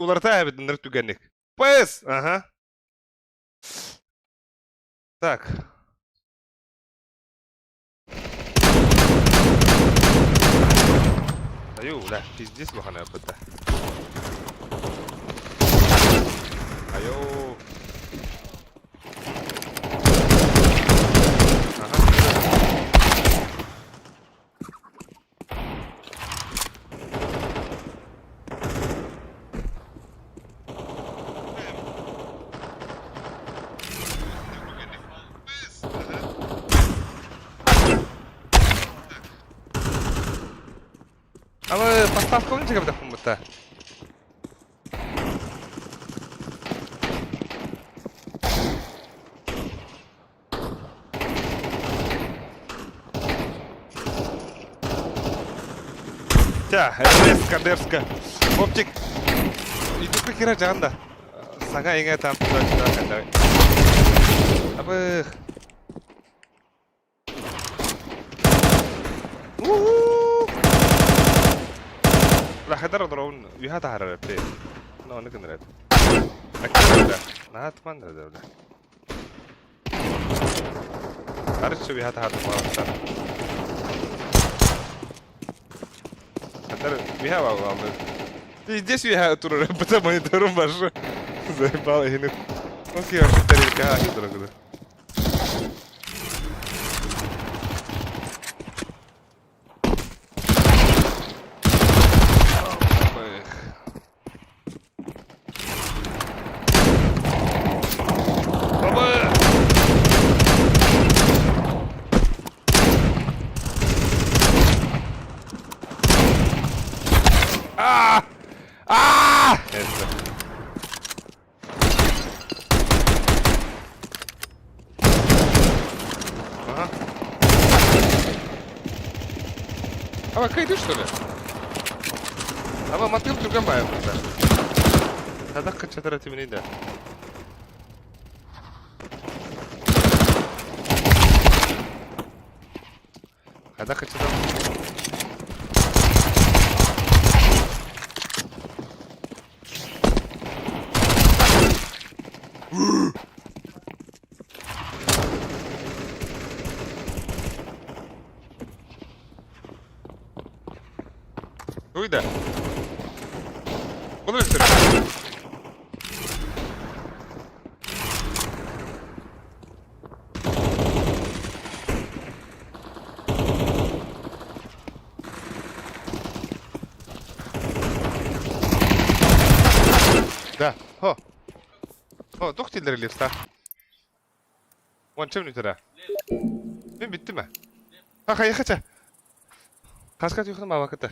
Уларыта эбит ынырык түгэнник. ПС! Ага. Так. Аю, бля, пиздец улахан өлбүттэ. Айо. Ага. Ама поставка онча кэбитэхпин бытта. Тя, резко, дерзко. Оптик. Итуппи кира жаанда. Саҥа иҥэ там туда-сюда кэллэ. Абых. Лахадар дроун үһа таһарар эппи. Ну, ону гыннар эт. Аккырда. Наһаа туман да бля. Арыччы үһа таһардым балаттар. Хатар үһа баллы. Здесь үһа турар, быта мониторум баршы. Заебал иһини. Окей, вообще тарелка аһы турар. А! А! Ага. Ама кайды что ли? Ама матым түргэн баайа турда. Садак кыччатара тимини да. Хада кыччатар. Туйда. Bunu bitir. Да, хо. Хо, туох дииллэр Левста? Уонча мүнүүтэ Мин бүттүм ээ. Ха, хайыха чэ. Хаска түйхүнүм маабакыта.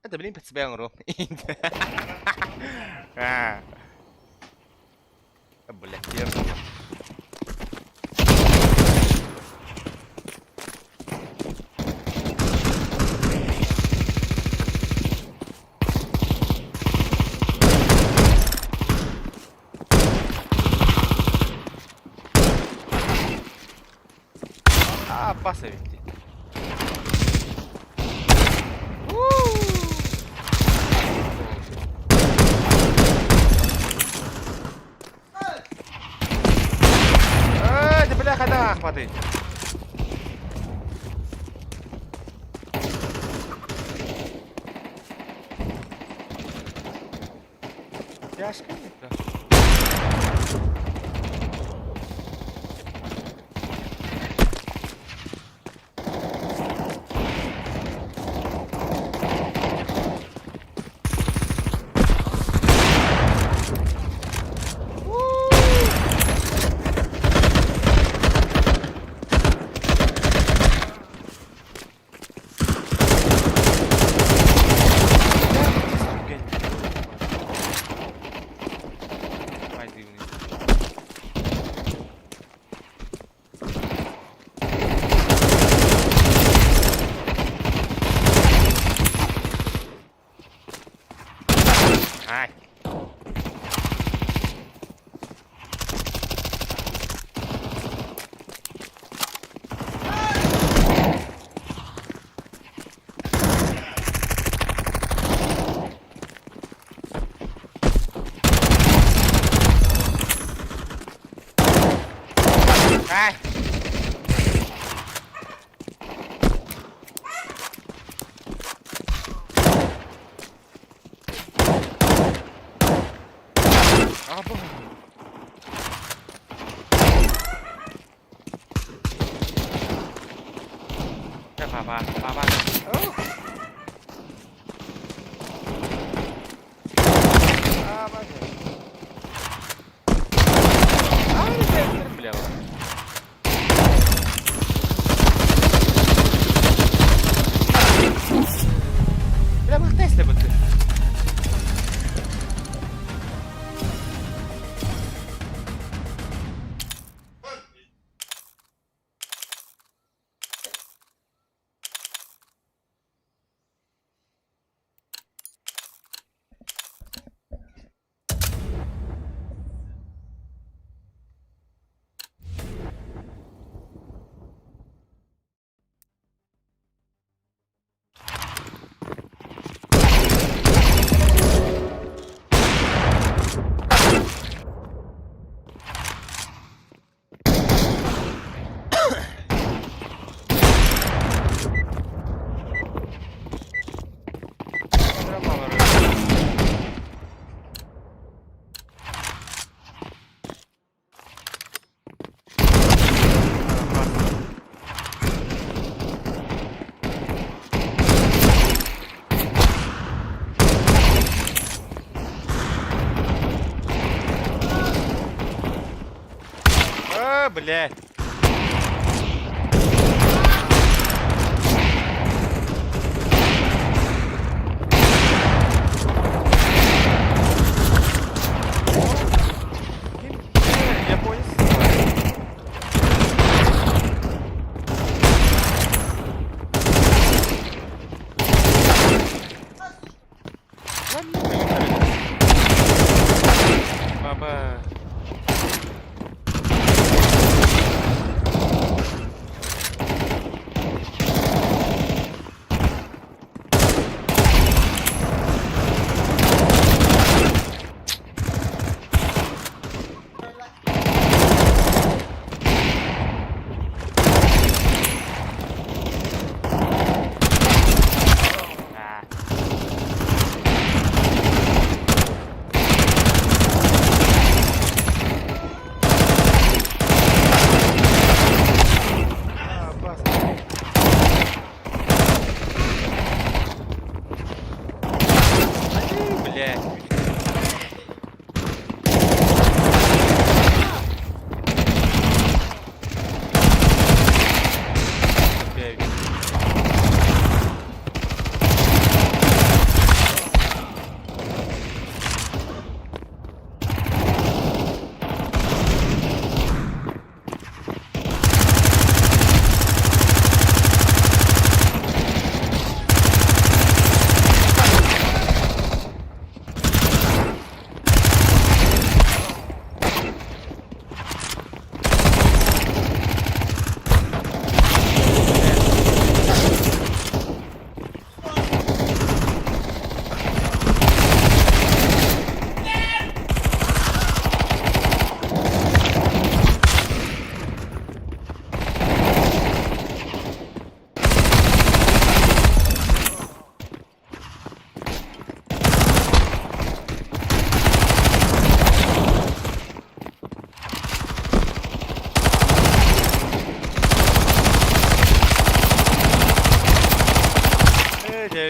Это билин пецбэ оҥоруом. Блядь, Аа, бас эбит дии. Ээ, бля, хайдах аахпатый? Тяжко это. Ай. Ай. А, блядь. Баба.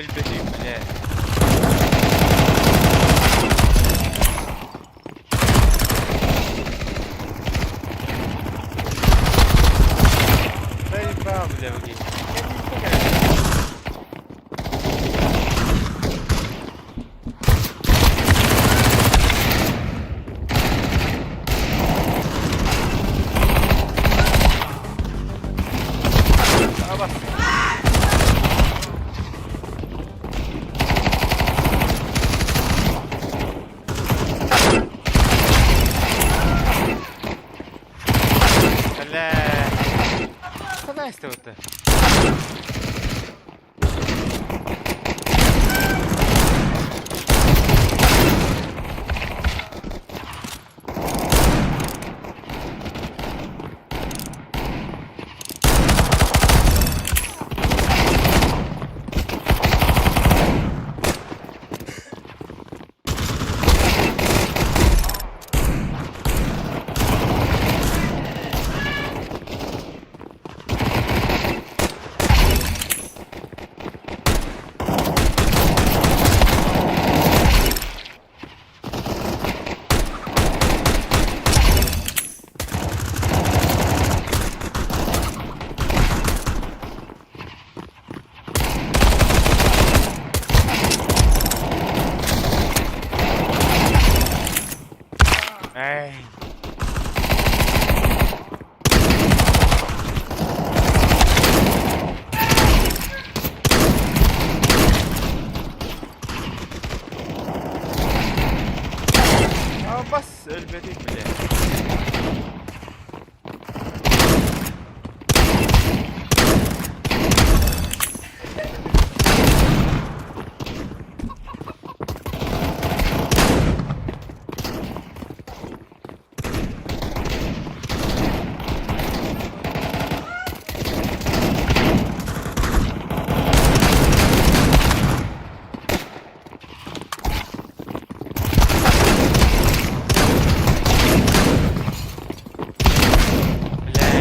Өлбөтүм, бля. Заебал, бля, выглядит. Бля. Санайста вот. Эй. Бас өлбөтүм, бля. Бля.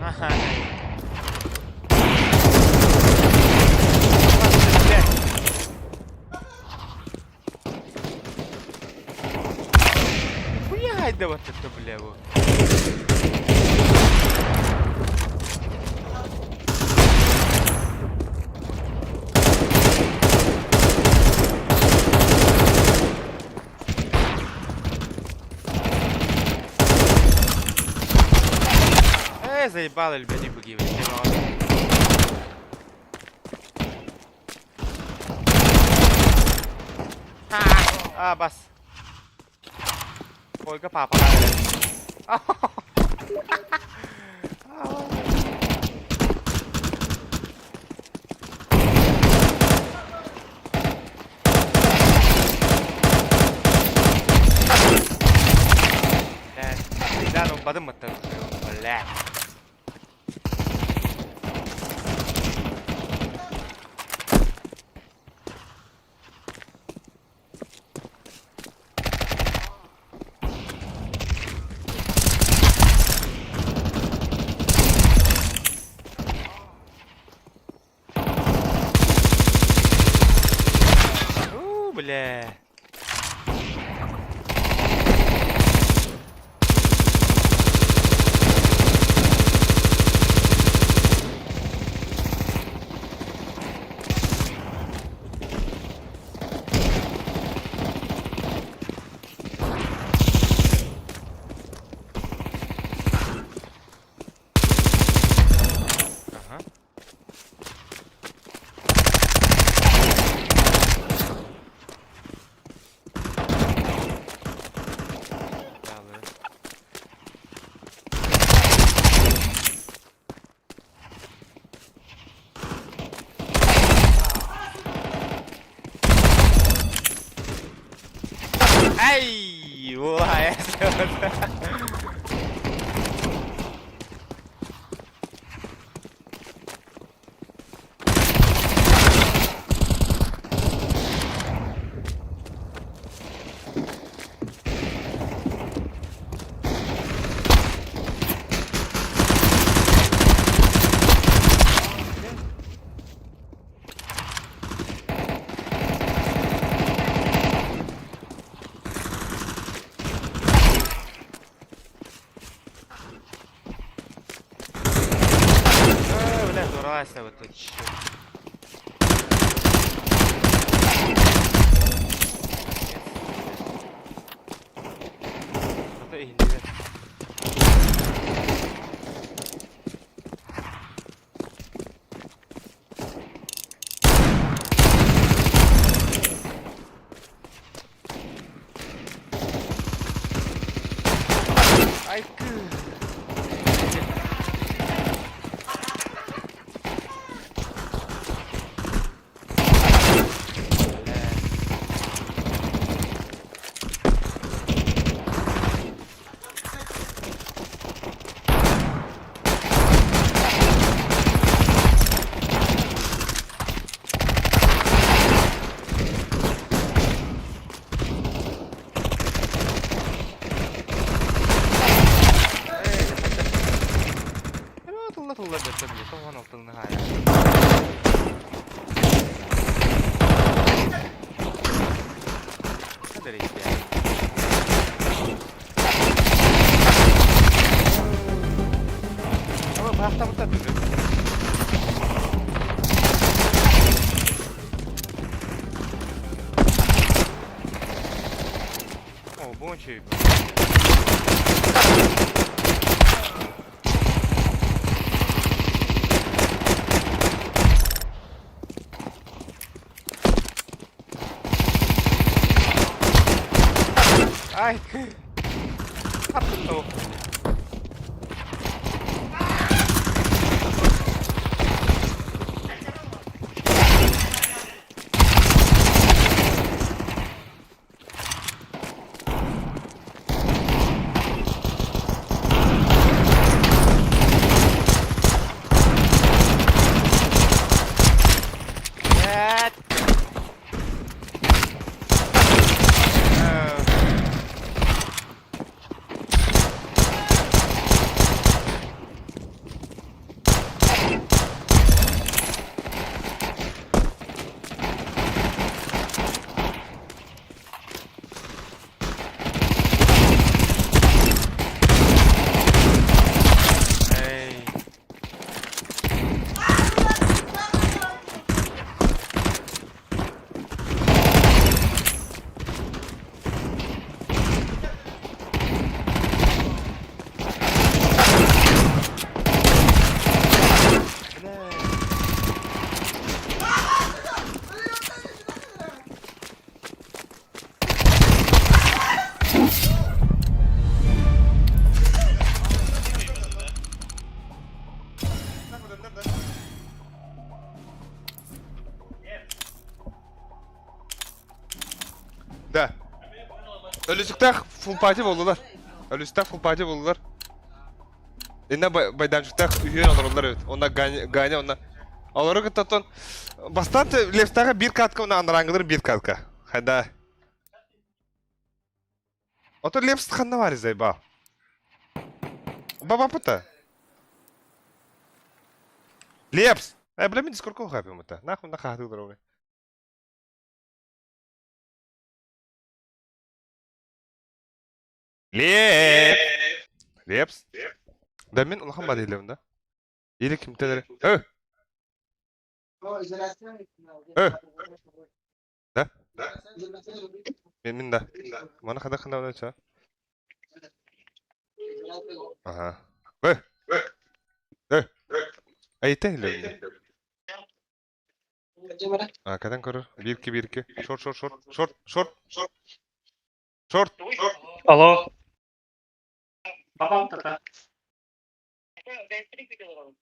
Ага. Блядь. Хуя да вот это, бля, вот. Заебало, ребята, буги, блядь. А, бас. Ольга паапалаан эрэр. Блядь, ылбатым мыттан бля. У, бля. Аха. Далы. Ай! Ула, Э, бля, дурайся вот тут чё. Ото иһиллибэт. Айкы. Тылла тылла бөттө били тоҕон алтынны хаайа. Баахтабыта бүгүн. О, бончик. Ай, хаттым Эт. Өлүсүктээх full party буоллулар. Өлүсүктээх full party буоллулар. Инна Байданчиктаах үһүөн олороллор эбит. Онно Ганя онно Олору кытта оттон бастаан Левстааҕа биир катка уонна анарааҥҥылар биир катка. Хайда. Ото Левс ханна баар заебал. Бабапыта. Лепс! Э, бля, мен дискордка хапим это. Нахуй на хату дорогой. Лепс! Лепс? Да мин улахан бар дииллэбин да. Или кимтэн эрэ. Э! Э! Да? Мин мин да. Маны хада хана ча. Ага. Э! Э! Айта илэбин. А, катан көрөр. Бирки бирки. Шорт шорт шорт шорт шорт. Шорт. Алло.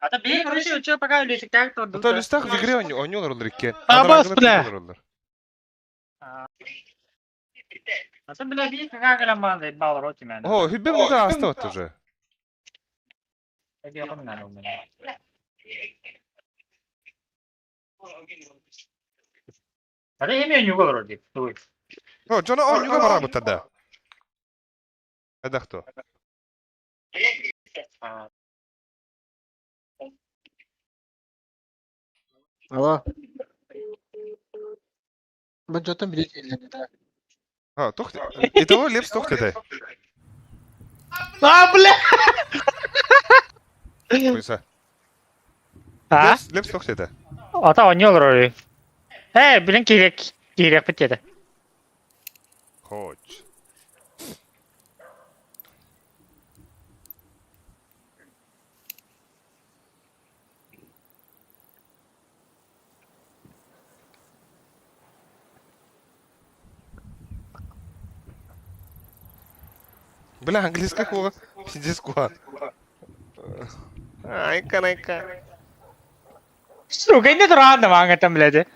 А бей, короче, что пока лесик Ото листах в игре они олороллор икки. Абас, бля! А то, бля, бей, какая команда, бал роти мен. О, хүббем да аста вот уже. А ты имя не говори, О, дьоно оонньууга бараабыттар да. Хайдах то? Алло. Бу дьонтон билет иһиллэннэ. А, туох Итого Лепс туох диэтэй? А, бля! Куйса. А? Лепс, Лепс туох диэтэ? Ата оонньуу олорор. Ээ, билин киирек киириэхпит диэтэ. Хоч. Бля, английская кула. Пиздец кула. Айка, айка. Сука, не туран ваҥаттан блядь.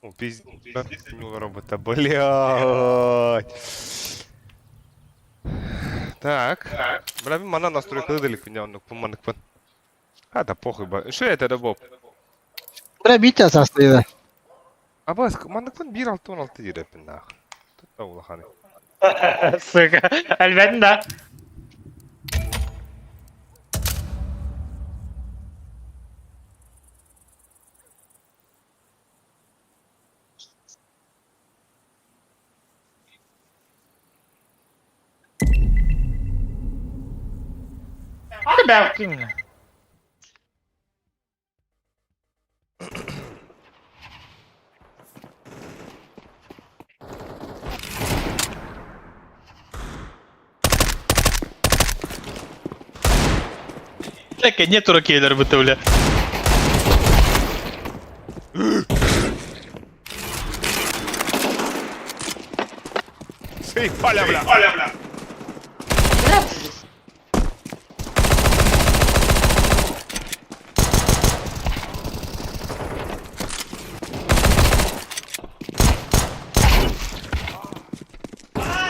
О, пиздец, робота, блядь. Так. Бля, мин манна настройкалыы да иликпин дьэ оннукпун манныкпын. А, да похуй ба. Что это да Боб? Бля, Витя састыйда. Абас, манныкпын биир алта он алта диэрэппин наах. Тут улаханы. Сука, элбэтин да. Бә Так, нету ракелер б бля. Сей, паля, бля! Паля, бля!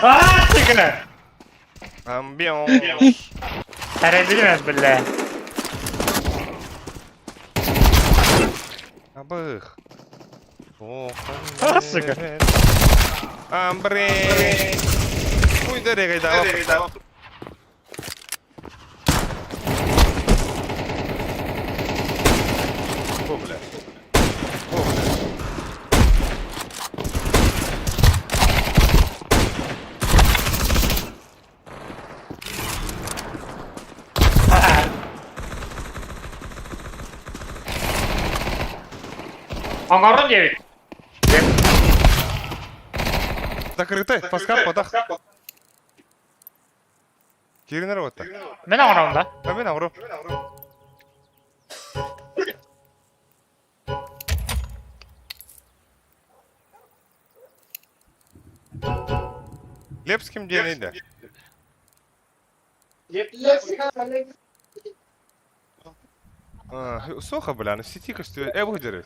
А, сука! Амбион. Эрэбилмэс, бля. Абых. А, сука. Амбре. Хуй дерегай да. О, бля. О, бля. Оҥорон диэбит. Закрытай, паска подах. Киирин работа. Мин оҥоробун да. А мен авру. Лепским диэн да. Суоха, бля, в сети көстүө. Э, бу дьэрэ.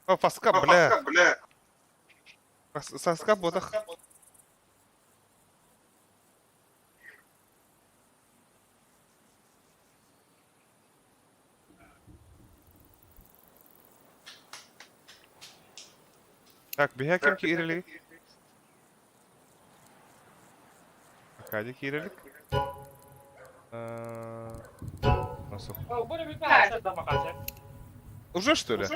О, фаска, бля. Саска ботах. Так, биһэ ким киирэлий? Аркадий киирэлик. Уже что ли?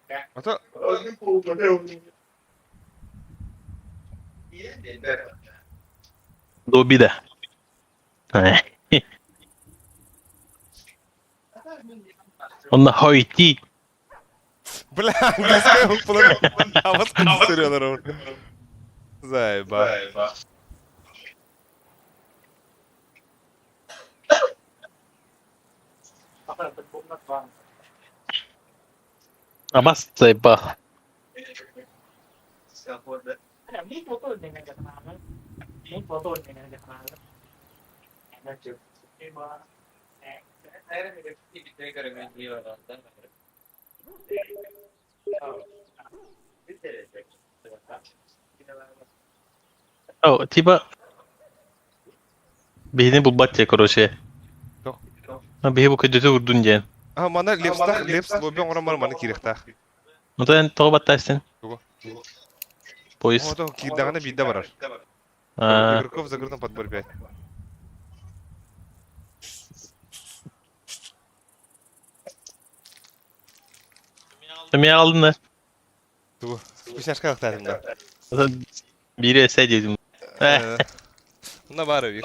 Да? Ата До обида. Онно хойти. Бля, английская укпулар. Авас кытысырыялар ол. Заеба. Абас заеба. О, типа биһини булбат дии, короче. Биһи бу көдөтө урдун диэн. А, мана лепстах, лепс лобби оҥорон баран маны киириэхтээх. Оттон тоҕо баттаастын? Тугу? Поезд. Ото киирдэҕинэ биирдэ барар. А, Игроков в закрытом подборе 5. Эмиэ аҕалыннар. Тугу? Вкусняшка ахтаатым да. Биири эсэ диэтим. Э, Мына баар эбит.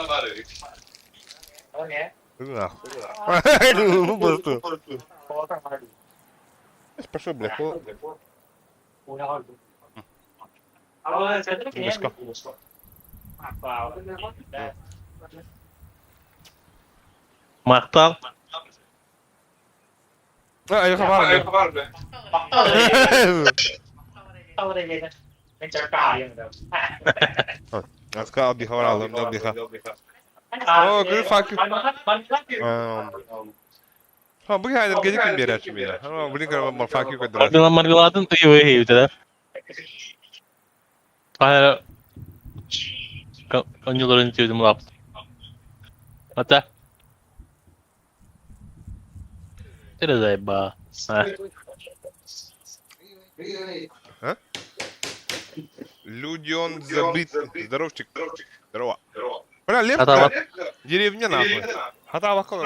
Бу басту. Пошел, бля, Мышка. Махтал. А, я хабар, бля. Аска обихавар алым, да обиха. О, good fuck. Ha, bu hikayeler gece kim bir açım ya. Ama bunu kadar ben fuck you kadar. Margılan margıladın uyuyor да. Hayır. Онньуларын тиэдим лап. Ата. Это заеба. А? Люди он забит. Здоровчик. Здорово. Бля, Лепка. Деревня нахуй. Хата вакол.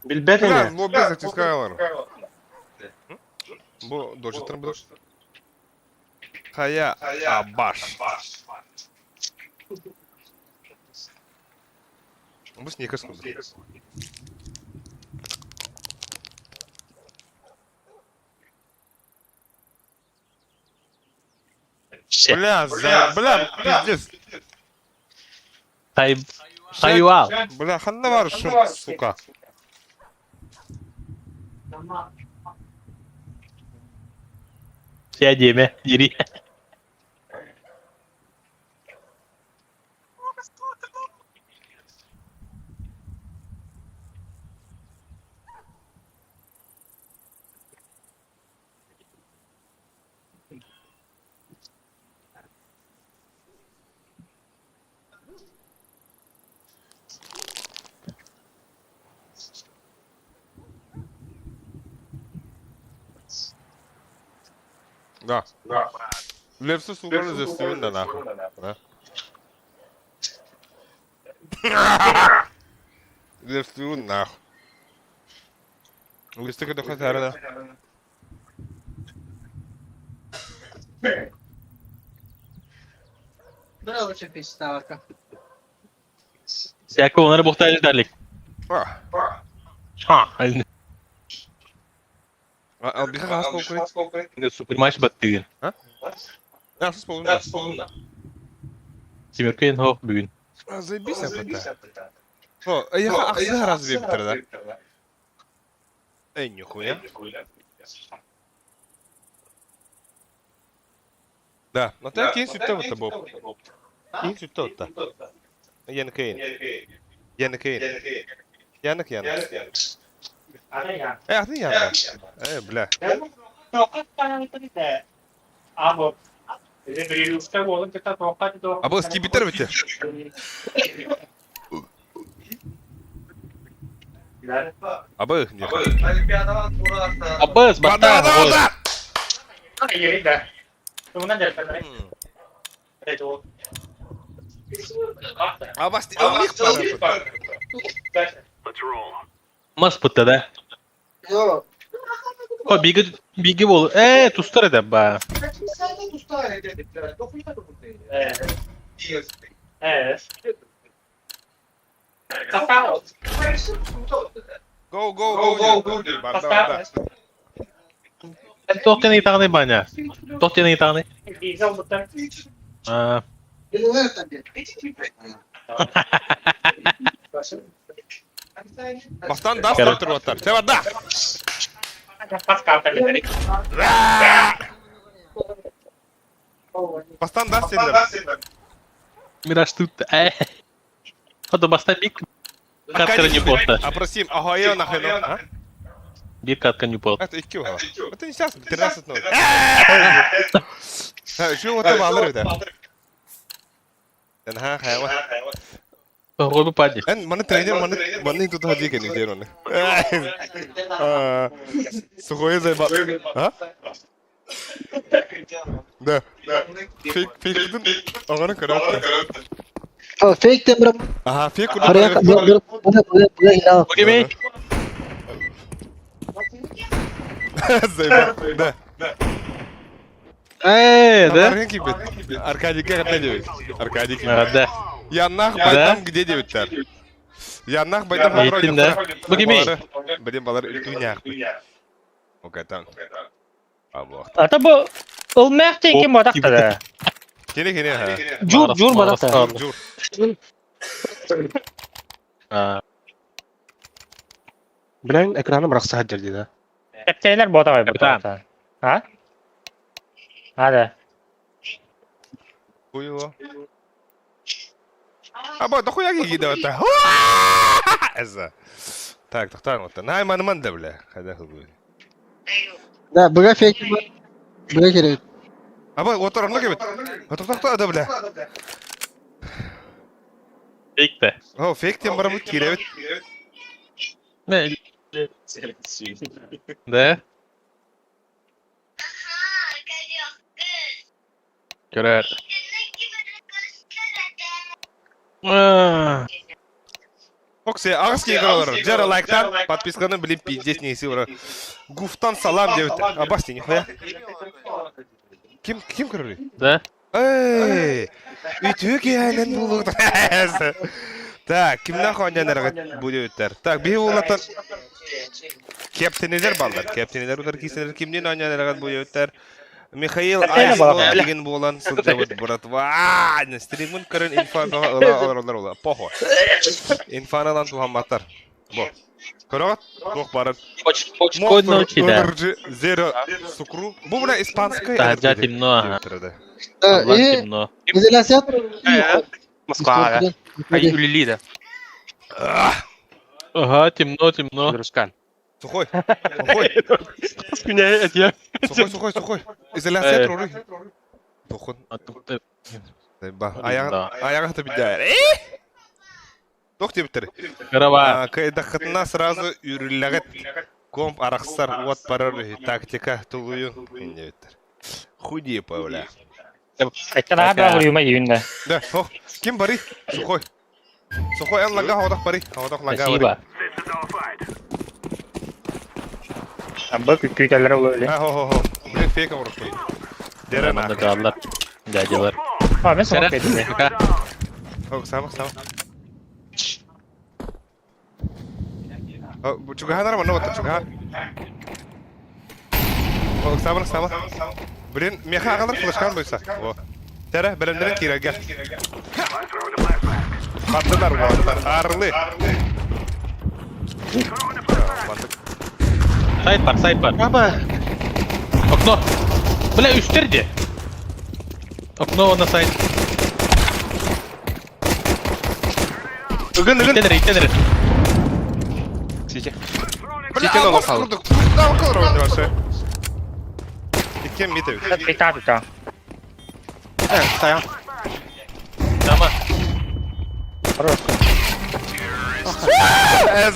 Билбет Бля, лобби затискайлар. Бу дожиттар бу. Хая Абаш. Бу сникерс курдук. Бля, за... Бля, пиздец. Хай... Хайвал. Бля, ханна бар шум, сука. Сядеме, дери. Да. Лепсу сука застывын да нахуй. Да. Лепсу нахуй. Листик это хотя да. Сяко онары бухтайлы дарлик. Ха. Албиха хас болкуй? Супермаш баттыгын. Хас болуна. Семерка ен хоқ бүгін. Заебись апата. О, я ахсы разве битер да? Эй, нихуя. Да, но ты кин сүттэ бутта боб. Кин сүттэ утта. Яны кин. Яны кин. Яны кин. Э, атын яны. Э, бля. А бұл скибитер бите. Абы, не. Абыз, Бада, бата. бада, бада. Абас, ылых бара. Мас пытта да. О, биги биги бол. Э, тустар эде ба. Go, go, go, go, go. Бада, бада. Тоқтен итағны баня. Тоқтен итағны. А, Бастан да стартер оттар. Сева да. Бастан да сендер. Мираж тут. Э. Хото баста бик. Каткара не пота. Опросим, ага, нахрен. А? Бир катка не пота. Это 2 угла. Это не сейчас, 13-0. Şu ота балыр өтө. Эн ха хайва. Ройбу пади. Эн маны тренер маны маны тут хади кени дер оны. Сухой зайба. А? Да. Фейк фейк оғаны көрөт. О, фейк темір. Аха, фейк Арая бу бу бу бу Окей, Зайба. Да. Э, да? Аркадий кипит. Аркадий как это делает? Аркадий кипит. Да. Яннах байтам где девиттер? Яннах байтам Еттин да. Бу кими? Блин, балар үлтүнях. Окей, там. Або. Ата бу ылмак тейкен бодақта да. Кене кене ха. Жур, жур бодақта. Жур. А, Билен экраны бирок саат жерди да. Кептейлер бодақ Капитан. А? А да. Хуйло. Або, да хуя ги да та. Эза. Так, тохтан вот. Най ман ман да бля. Хада хуй. Да, буга фейк. Буга керек. Або, отор онно кебет. Тохтан да бля. фейк те. О, фейк тем барабыт киребит. Не. Да? Көрөр. А, Оксе, агыс кейгер Джера лайктан, подписканы блин пиздец не сил. Гуфтан салам деп. Абасти нихуя. Ким ким көрөр? Да? Эй! Үтү киһэнэн булук. Так, кимнән хонянарга бүлүттер. Так, би улатан кептенелер балдар. Кептенелер утар кисенер кимнен хонянарга бүлүттер. Михаил Кептене Айсло балдар. деген болан сылжабыт братва. Стримун көрөн инфа ыла алар ола. Похо. Инфаны лан тухамбаттар. Бо. Көрөт? Тох барып. Очко научи, да. Energy Zero Сукру. Бу бля испанская. Таһырдьа темно, ага. Да, Аллах и темно. изоляция. Москва, да. Ай, үлели да. Ага, темно, темно. Рускан. Сухой. Сухой. Сухой, сухой, сухой. Изоляция труры. Тухун. Ба. Аяғын, аяғын та бидә. Тох деп тұр. Карава. Кайдахытна сразу үріләгіт. Комп арақсар от барар тактика тулуюн. Деп тұр. Худи павля. Айттан аға уйма үйінде. Да, ох. Ким бары? Сухой. Сухой, эн лага хаудақ бары. Хаудақ лага бары. Спасибо. Абы күйтелер ол өлі. А, хо, хо, хо. Блин, фейк ауырып қой. Дерен Манда ақ. галлар. Дядялар. А, мен соғып кетті. Пока. Хо, самық, самық. Чугаһанар манна вот чугаһан. Ыксаабын, ыксаама. Блин, меха аҕалар флешкан бойса. Во. Тәрә, бэлэмнэрин киирэргэ. Бардылар, бардылар. Арлы. Мантык. Сайт бар, сайт бар. Аба. Окно. Бля, үстер де. Окно на сайт. Ыгын, ыгын. Иттенер, иттенер. Сити. Бля, Сити алмаз нолу курдук. Курдук кылыр вообще. Иккен мид эбит. Пита, пита. Стоял. Тама. Хорош. Эз.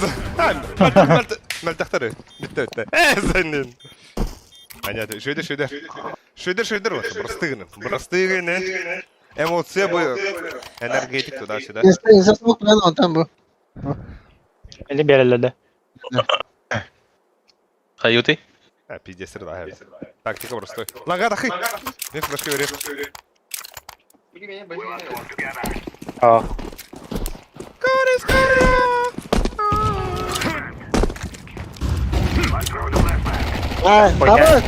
Мөлтөхтөр. Бүтті, бүтті. Эз. Понятно. Шөйдер, шөйдер. Шөйдер, шөйдер вот. Бырастыгыны. Бырастыгыны. Эмоция бы. Энергетик туда-сюда. Инста, инста смок билэн онтан бу. Или береледі. Хаюты. А, пиздец, да. Тактика простой. Лага, тахы. Не флешка бери. О. А, Хуйня. аба.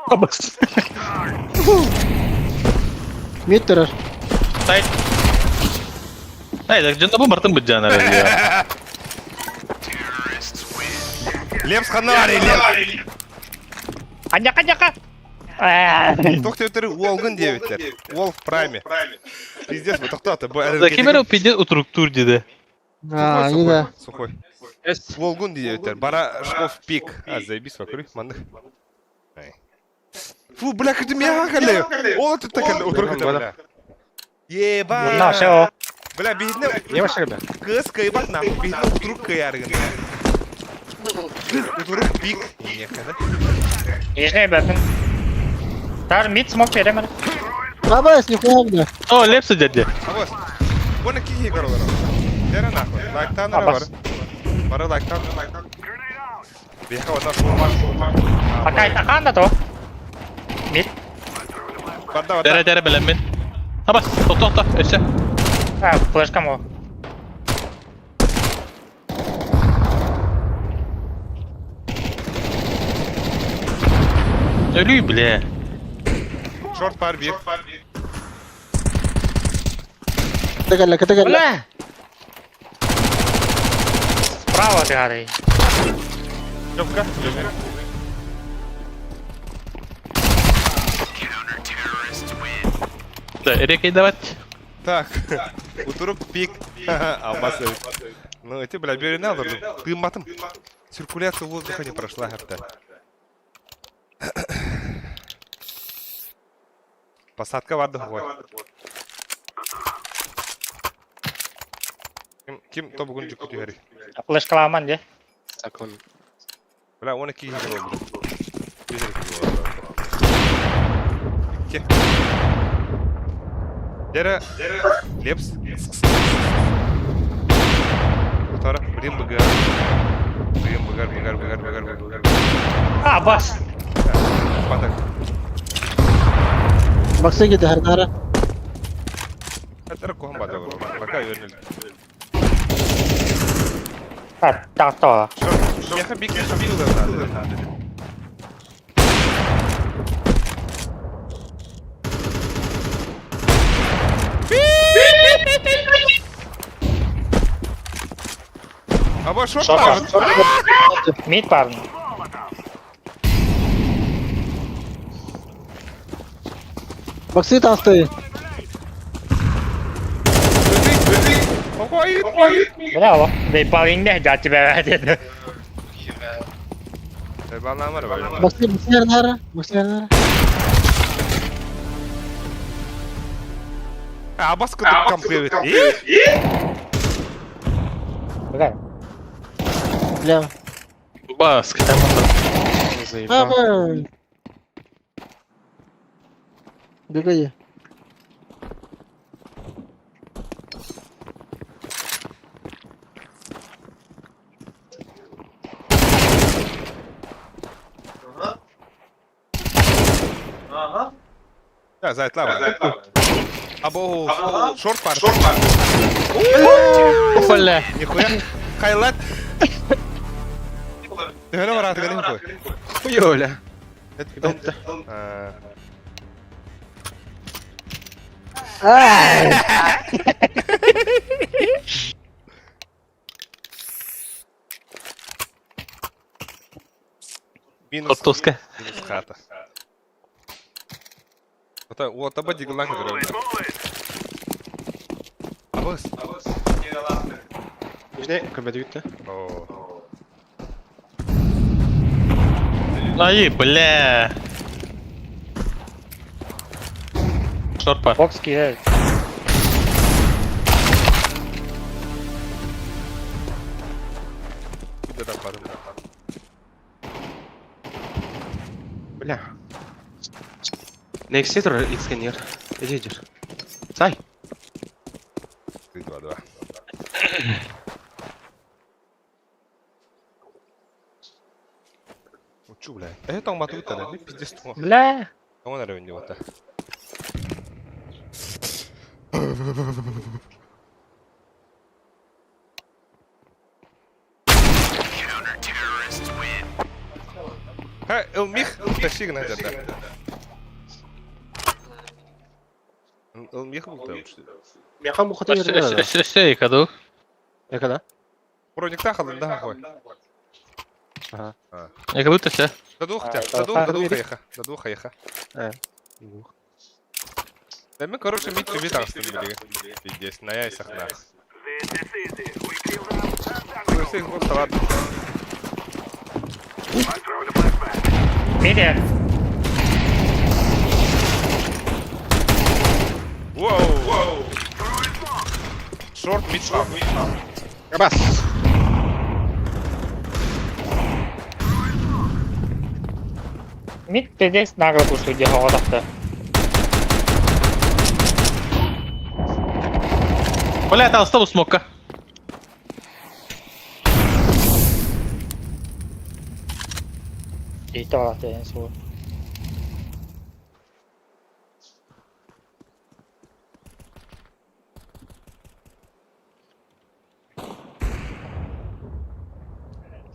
Абас. Мид турар. Сайт. Ай, так жында бу бартын быджан ара. Лепс ханари, лепс. Аньяка, аньяка. Тоқтептері Уолгын деветтер. Уол в прайме. Пиздец, bu тоқтаты. Bu Кемер пиздец утруктур деди. А, не да. Сухой. Уолгун деветтер. Бара шкоф пик. А, заебись, вокруг, манных. Фу, бля, как ты меня хакали. О, тут так, утрук это, бля. Еба. На, все. Бля, бихитне Не вообще, ребят. кыз кыйбат нахуй. Бихитне утрук кыяргын. Утрук пик. Нехана. Нижний бәпін. Тар мид смок беремін. Аба, нихуя бля. О, лепсы деді. Абас. Бұны кихи королар. Дері нахуй. Лайктан бар. Абас. Бары лайктан. Бияка ота шулман. Пока это ханда то. Мид. Барда барда. Дәрі дәрі білем мен. Абас, тоқта, тоқта, өсі. А, флешка мо. Өлүй, бля. Шорт бар bir. Кыта кэллэ, кыта кэллэ. Бля! Справа ты гады. Лёвка. Да, эрекей давать. Так. Утурук пик. Алмаз. Ну, эти, бля, бери надо. Ты матом. Циркуляция воздуха не прошла, хапта. Посадка барды хуй. Ким, ким то бүгін жүк түгәрі. Флешкаламан де. Закон. Бля, оны кихи болды. Ке. Дері, Лепс. Утара, блин, БГ. Блин, БГ, БГ, БГ, БГ, БГ. А, бас. Батак. Бакса кете харнара. Әтірі қоғам бата бар. Бака үйренілді. А, так то. Меха бик надо. Аба шорт Шорт бар. Мид парн. Баксы тасты. Ой, Бля, о. Да и полинде, да тебя деді. Баламар бар. Баксы, баксы харнара. Баксы харнара. Абас кытып кампы Бля. Бля. Бас, кітам. Заебал. Аба. Бегай. Да, зайтла бар. Або шорт пар. Бля. Нихуя. Хайлайт. Төһөнө бараатыгын хуй. Хуёля. А, Ай! Минус. Хортуска. Минус хата. Ота, о, таба диглан көрөм. Абыс. Нижний, көмөдү О. Ай, бля. Шорт пар. Бокс киирэр. Куда там падал? Бля. Next tur X-сканер. Иди, иди. Сай. 3, 2, 2. Учу, бля. Это он матута, да? Пиздец, тоҥо. Бля. Тоҥо наверное, не вот. Ха, Элмих, тащи гына где-то. Элмих был там, что ли? Мяха мухата Өссө өссө екаду. Екада? Броникта халында хой. Ага. Екаду төсө. До двух хотя, А, до двух, до да. двух еха, до двух еха. Да мы, короче, мид тебе там билиги. Пиздец, на яйцах нах. Ну, всех просто ладно. Мидия. Воу! Шорт, мид, шорт. Абас. Мид пиздец нагло пушит, хоҕотохто. Бля, там стол смока. Иитэ суох.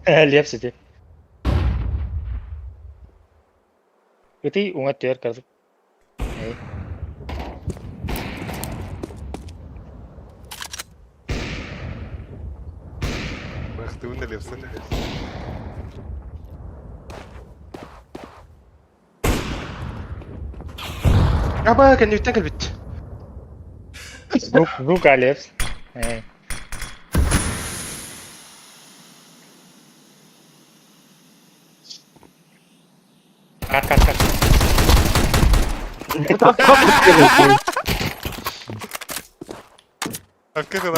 Лепс ити. Ити уҥа түөр кырдык. Эй. Ах ты уналепся. Аба, кэнниттэн кэлбит. Звук, звук Лепс. Эй. Кат, кат, кат.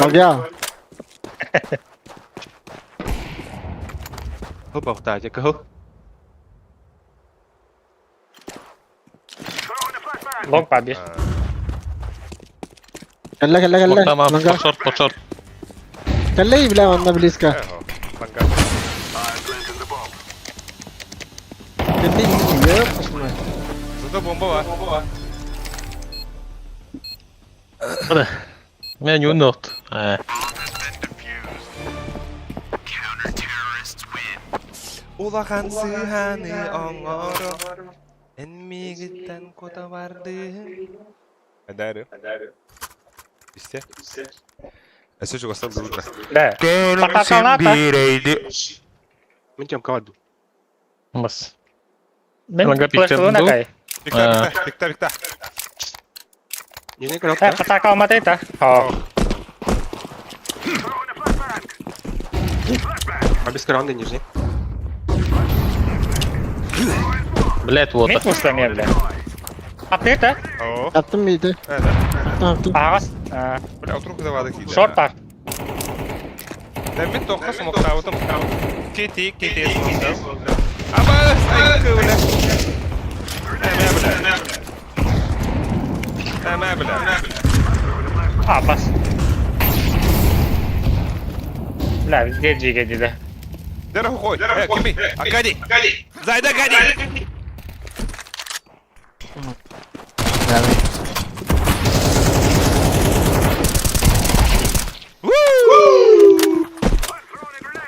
Магия. Хопа, хта, кого? Лонг побег. Кэллэ, кэллэ, кэллэ. Тамам, Ланга. шорт, по шорт. Кэллэ, бля, онно близко. Кэллэ, ёп, посмотри. Зато бомба бар. Мен юнот. Э. Улахан сыһаны оҥоро Эн миигиттэн кута бардыһын Әдәрі. Исте. Әсө чугастан дылыта. Да. Пока бирейди. Мен тем команду. Бас. Мен Ланга флешкалына пиктен кай. Бикта, бикта, бикта, бикта. Нижний Э, коробка. хата калмата О, А без коронды нижний. Блять, вот. мид пушта мен, бля. Апнета? О, Аттым миди. әдә. Аттым, аттым. Ағас. Бля, отрук давады киде. Шорт бар. Да мен тоққа смоктабытым. Кети, кети смоктап. Абас, ай бля. Әмә бля. Әмә бля. А, бас. Бля, везде джига диде. Дәрі қой. Э, кими? Акади. Зайда Гади.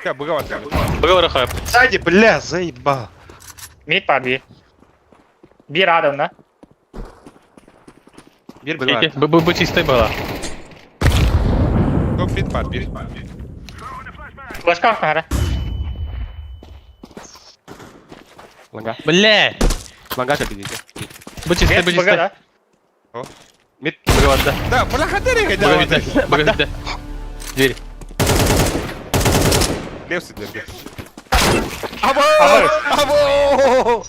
Я быга бар. Быга бар хайп. Сзади, бля, заебал. Мид бар бир. Бир адамна. Бир быга бар. Б б б чистай была. Топ мид бар бир. Флешка ахтара. Ланга. Бля. Ланга сейчас идите. Б чистай, б Б чистай. да. Мид быга бар, да. Да, бля, хатери Быга гайда. видно. Быга видно. Дверь. Лев сидер. Або! Або!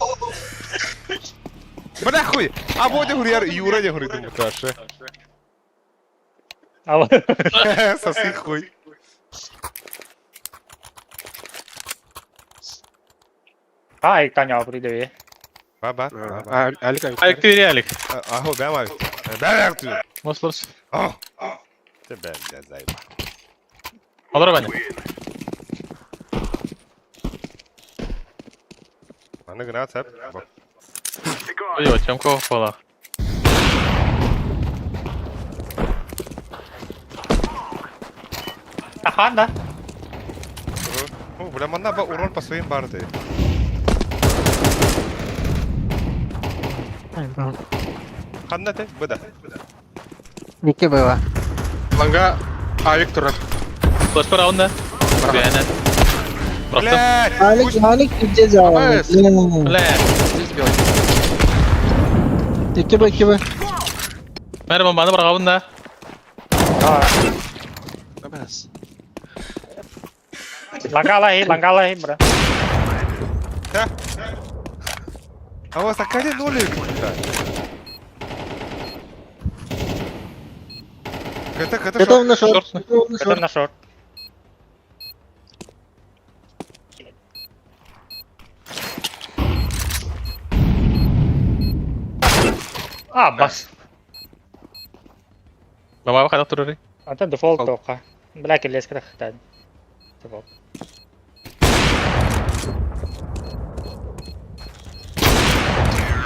Бля, хуй! Або не гурьяр, Юра не гурит ему таше. А Соси хуй. А, и Таня придеви. Баба. А, Алика. Алик, ты реалик. Ахо, бэм авик. Бэм авик. Мослорс. О! Тебе, бля, заеба. Алра Ваня. Аны гранат сап. Ой, Тёмка упала. Аха, да. О, бля, манна ба урон по своим барды. Ханна те, бда. Нике было. Ланга. Авик турат. Флешка раунда. Бля. Просто. Блядь! Алик, Алик, где взял? Бля. Здесь белый. Икки Б, икки Б. Мэр бомбаны баргабын Да. Абас. Лангала лангала бра. Да? А у вас такая нолик, да? Это, это Это шо? он нашел. Шорт. Это он Это нашел. на шорт. А, бас. Баба хадак турары. Это дефолт тока. Бля, келес крахтан. Дефолт.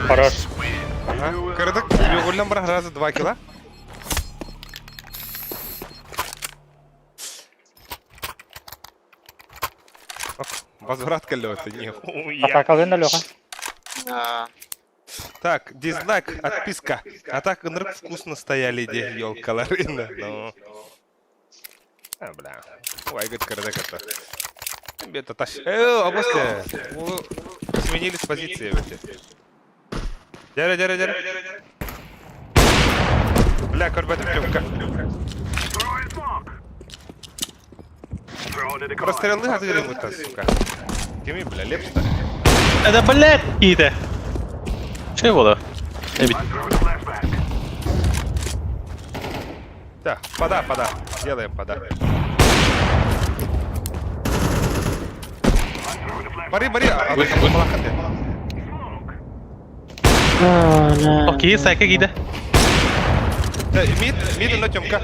Хорош. Ага. Кырдык, йогуллан бір разы 2 кило. Ох, Возврат колеса, нихуя. Атака на Леха. Так, дизлайк, отписка. А так нрык вкусно стояли, де елкаларына. Ну. А, бля. Ой, говорит, кырдык это. Это тащ... а после... Сменились позиции эти. Дяря, дяря, дяря. Бля, корбет Тёмка. Прострелы отвели мы-то, сука. Кими, бля, лепс-то. Это блядь, иде. Че было? Да, пода, пода. Делаем пода. Бори, бори, а Вы- вы- Окей, сайка гиде. Мид, мид, на Тёмка.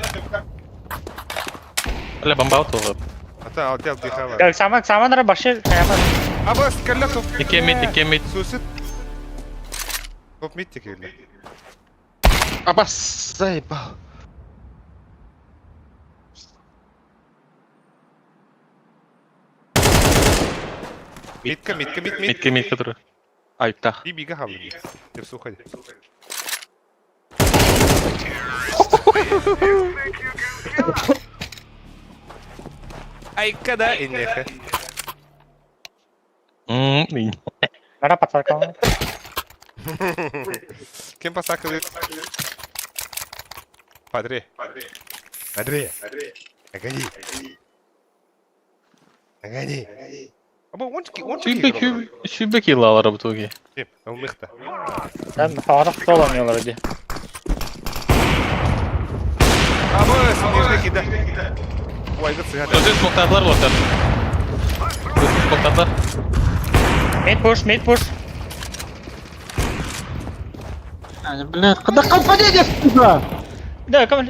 Бля, бомба отула. А та, алтел дихава. Так, сама, сама на башир, А бас, каляков. Ике мид, ике мид. Сусид. Топ мид текели. Абас, заебал. Мидка, мидка, мид, мид. Мидке, мидке туры. Авик, да. И бига хавли. Ты в Айка да, иннеха. Ммм, Нара пацака. Кем посакали? Падре. Падре. Нагони. Нагони. Або ончики, ончики. Шүбе килла алар бу туги. Кем? Умыхта. Там харах толамıyorlar hadi. Або снежный кида. Ой, это цыган. Көзү смоктатлар болар. Көзү смоктатлар. Mid push, mid push. Бля, куда компания, сука? Да, ком.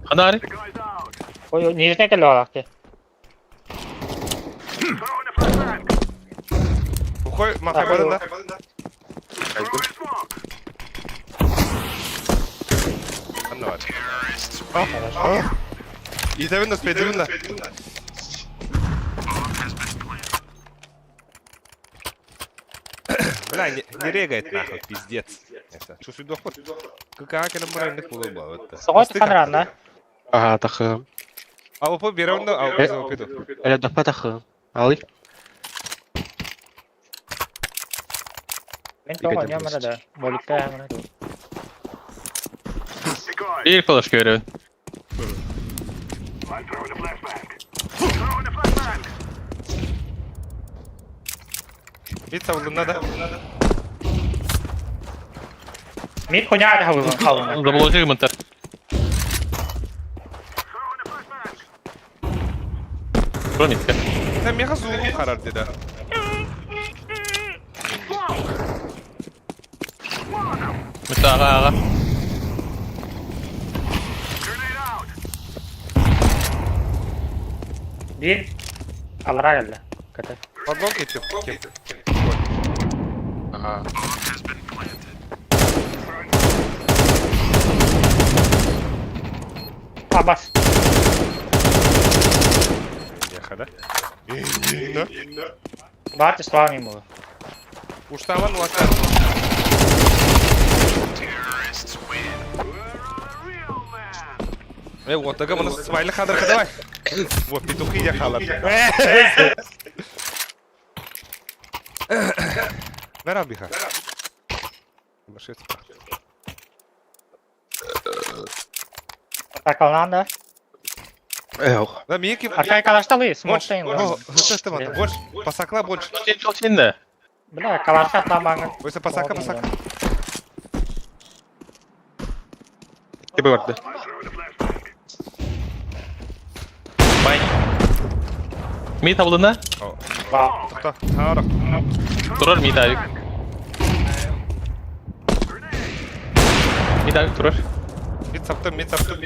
Ханари. Ой, нижний кэллэ Ухой, махай барын да. Анна бар. Итэбин да спейдибин да. Бля, не, не регает нахуй, пиздец. Чусуйдохпут. КК кэлэн баран инник буолуо буолбат. Соҕот ханраанна. Ага, тахым. А опа берем да, а опа пиду. Әле дапа тахым. Алы. Мен тоҕо ньамара да. Боликта хамара. Bir flash görüyorum. Бит сабылынна да. Мид хуйня хавылын хавылын. Заблокировал монтаж. Бронитка. Sen меха зугу харар деди. Mesela aga aga. Bir алара келді. Ката. Подлог кетип. Кеп. Ага. Абас. Меха да. Да. Баты славный был. Уштаман уата. Э, вот так мы смайли хадырка давай. Вот петухи я халат. Ver биха. Атакалнан да. Эх. Да, мики. Аркай калашталы, Больше. смоктайын. Больше. Посакла больше. Şimdi. Бля, калаша тамаңын. Ойса посака, посака. Тебе барды. Bay. Mid avlına. Ба. Тоқта. Харак. Durur mid abi. Mid abi durur. Мид саптым, мид саптым.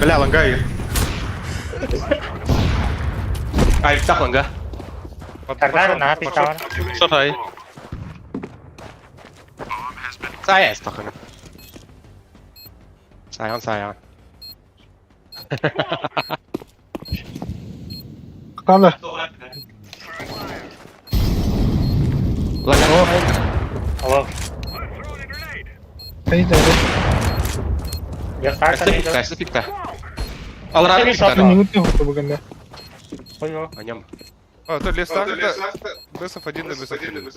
Бля, лангай. Ай, так ланга. Тардар на пистолет. Şurayı. Сая тахын. Саян, саян. Канды. Ланга. Алло. Haydi hadi. Ясар Кайсы пикта, кайсы пикта. Алра пикта. Не өтпей бүгін де. Ой, Аням. А, то левстах это Бесов 1 на Бесов 1.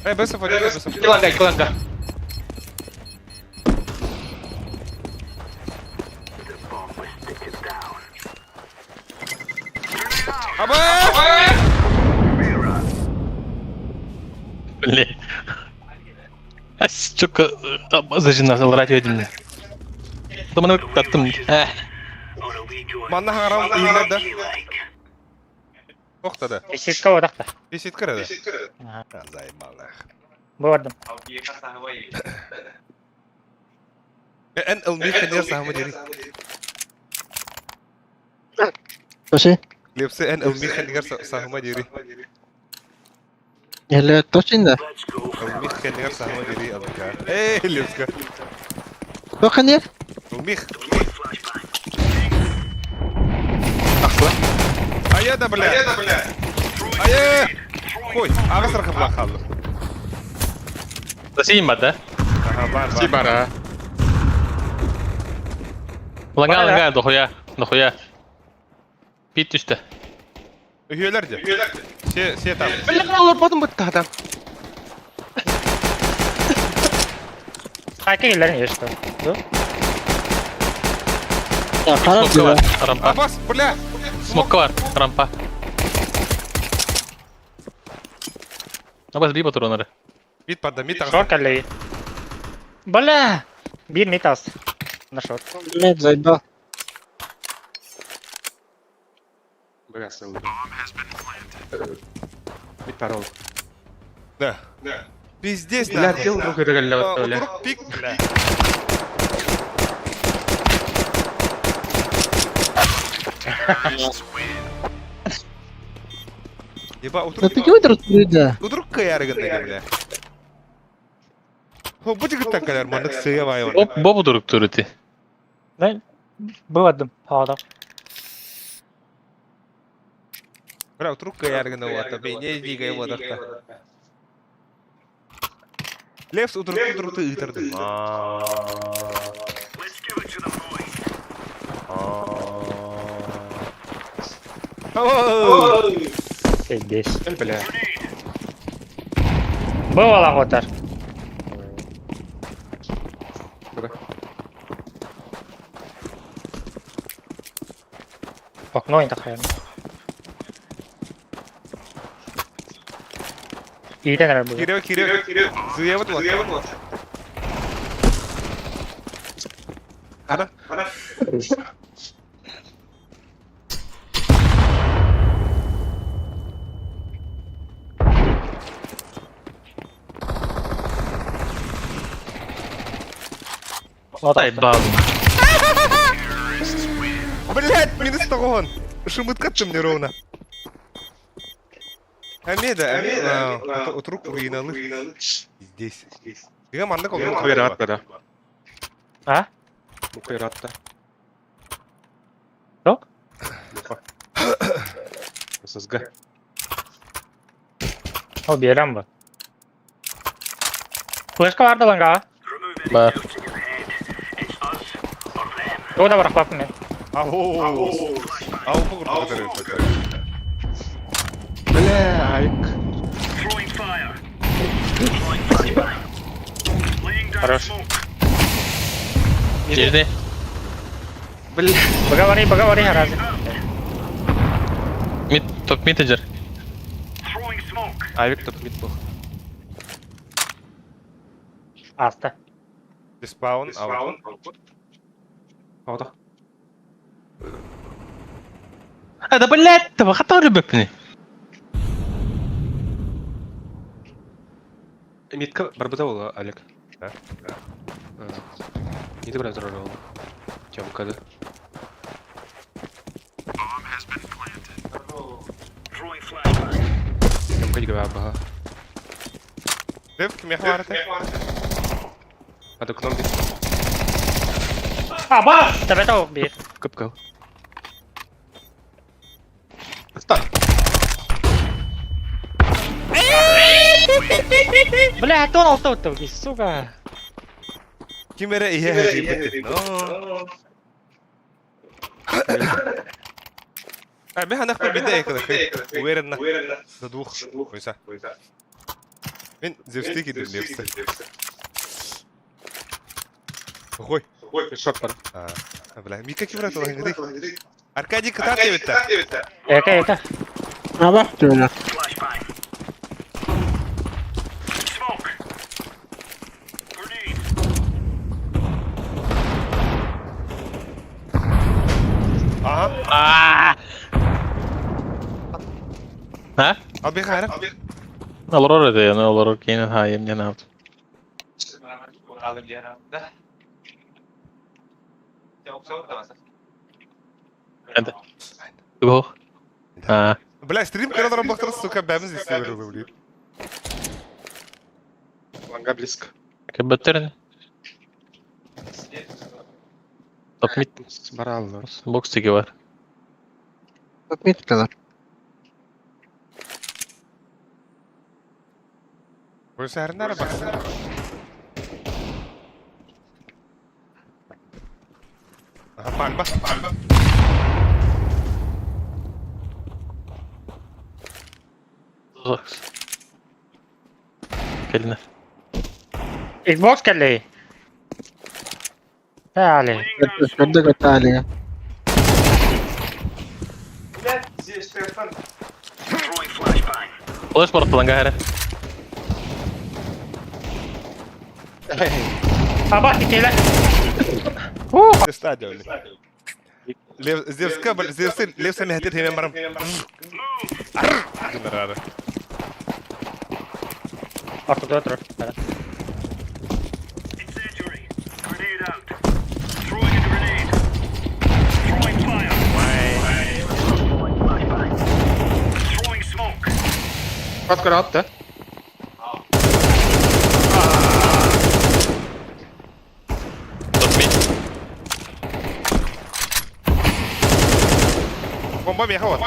Эй, Бесов 1 на Бесов 1. Ланга, ланга. Аба! Бля. Çok зажина радио edin. Tamam tattım. Eh. Манна харам үйілер да. Тоқта да. Беситка одақта. Бесит кіреді. Ага. Заебал нах. Бардым. Эн ылми ханер сахама дери. Toshi. Лепсе эн ылми ханер сахама дери. Еле точно. Ылми ханер сахама дери алка. Эй, лепска. Тоқын ер? Ылмих. Тахла. Ая да бля. Ая! Қой, ағыс рахып қалды. Засейм бар да. Ага, бар, бар. Сибара. Ланга ланга дохуя. Дохуя. Bit düştü. Үйелер де. Се, се там. Бля, алар бадым бит там. Хайка елерин ешті. Ya karar Smoke var. diyor. Rampa. Абас, бля! Smoke var. Rampa. Abbas bir batır onları. Мид барды, мид ағыс. Шор кәлі. Бля! Bir мид аз. На шор. Блядь, заебал. Бля, сыл. Бит парол. Да. Пиздец, Бля, нахуй. дел друг это бля. Утурук пик, бля. Еба, Да утурук ты кем это да? Утурук кыярыгын бля. Хо, бу жигиттен кэлэр маннык сыа баай Боп бобу дурук турути. Мен бывадым. Хаадам. Бля, утурук кыярыгын уота, бейне дигай уотахта. Левс утурук утурукту ыытырды. Пиздец. Бля. Бывала хотар. Окно не такая. Иитэн эрэр бу. Кириэ, кириэ. Сыябыт уот. Ана. Дай бабу. Блять, минус тогон. Шумытка ты мне ровно. Амеда, Амеда, утрук руиналы. Здесь. Дига маннык ол. Куйрат да. А? Куйрат да. Что? ССГ. Ол биэрэн бу. Флешка баар да лангаа. Бар. Тугу да барахпаппын мен. Ау. Ау, бугур. Бля, айк. Хорош. Жерде. Бля. Поговори, поговори, разве. Мид топ мид жер. Авик топ мид был. Аста. Респаун, ау. Ото. А да блять, таба хата рыбепни. Мидка барбыта була, Олег. Да? Не ты брат ролл. Тёмка, да. Тёмка не говоря, ага. Лев, кимиэхэ баарата? А то к нам здесь Аба! Тэбэтэ биир. капкал. Стак. Бля, тон алта утту, сука. Ким эрэ иһэ иһэ. А, мен ханах бит экөлөх. Уверенно. До двух. Ойса. Мен зевсти кидим левсте. Ой. Шот пар. А, бля, Мика ким брат олаһын Аркадий кытаат диэбиттэ. Эка, эка. Аба, бля. Ага. А. А? Албе хайра. Олорор это, я олорор кейнен хайым не наут. Это. Го. А. Бля, стрим көрө бахтар, сука, бәміз истеп блин. Ланга близко. Кебеттерин. Топ мид Барал. бокс теге бар. Топ мид калар. Ойса әрнәрі бақсы. Ага, пальма. Пальма. Келіне. Xbox кэллэй. Таали. Көрдө көтө Флеш бар ланга хәрә. Аба, тикеле. Стадион. Лев, Зевска, Зевсы, Лев сами хотят, я марам. Генерары. Ортотугар турар. Хат көрө да? Топ мид. Бомба меха вот.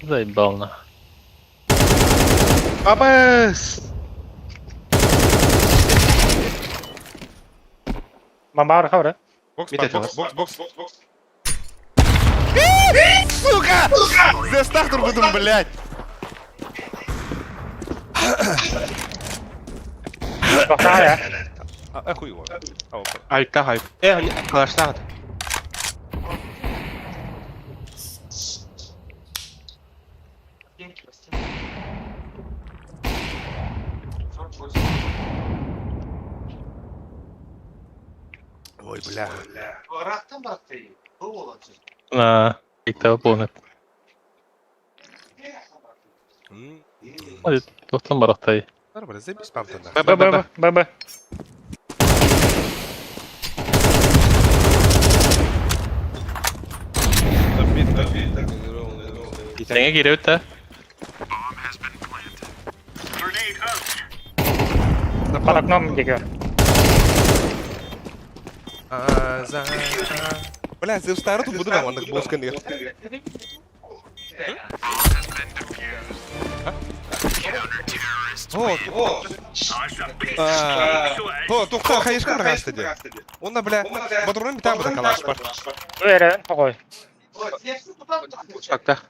Заебал на. Абас! Бомба бар. Бокс, Мид бокс, бокс, бокс, бокс. Сука! Застах турбудум, блядь! Бахтаа. А хуй его. Айта хайп. Калаштаах. Ой, бля. На, икта полный. Тохтан барахтай. Нормально, заебись памта нахуй. Б, Б, Б, Б, Б. Б, Б. Тэҥэ киирэ да? Под окном диэки. Бля, Зевстара тут буду нам, он босс конец. О, о. То, тухта хайышка баргаста де. Онна, бля, батурын битам бата калаш бар. Бу эрэ тоҕой. Так,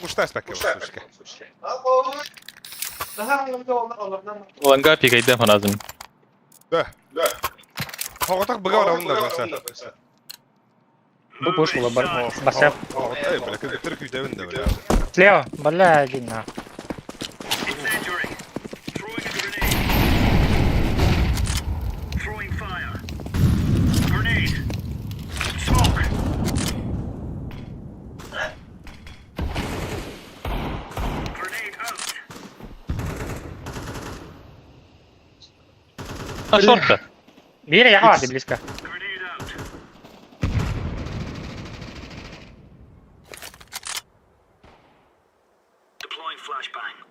Ушта спекке, слушай. Ланга пикайда фаназым. Да. Да. Хоготак быга орауында баса. Бу буш була бар. Басып. Эй, бля, көптөр күйдөбүн да, бля. Слева. Бля, один на. А шорта. Биир яха баар близко.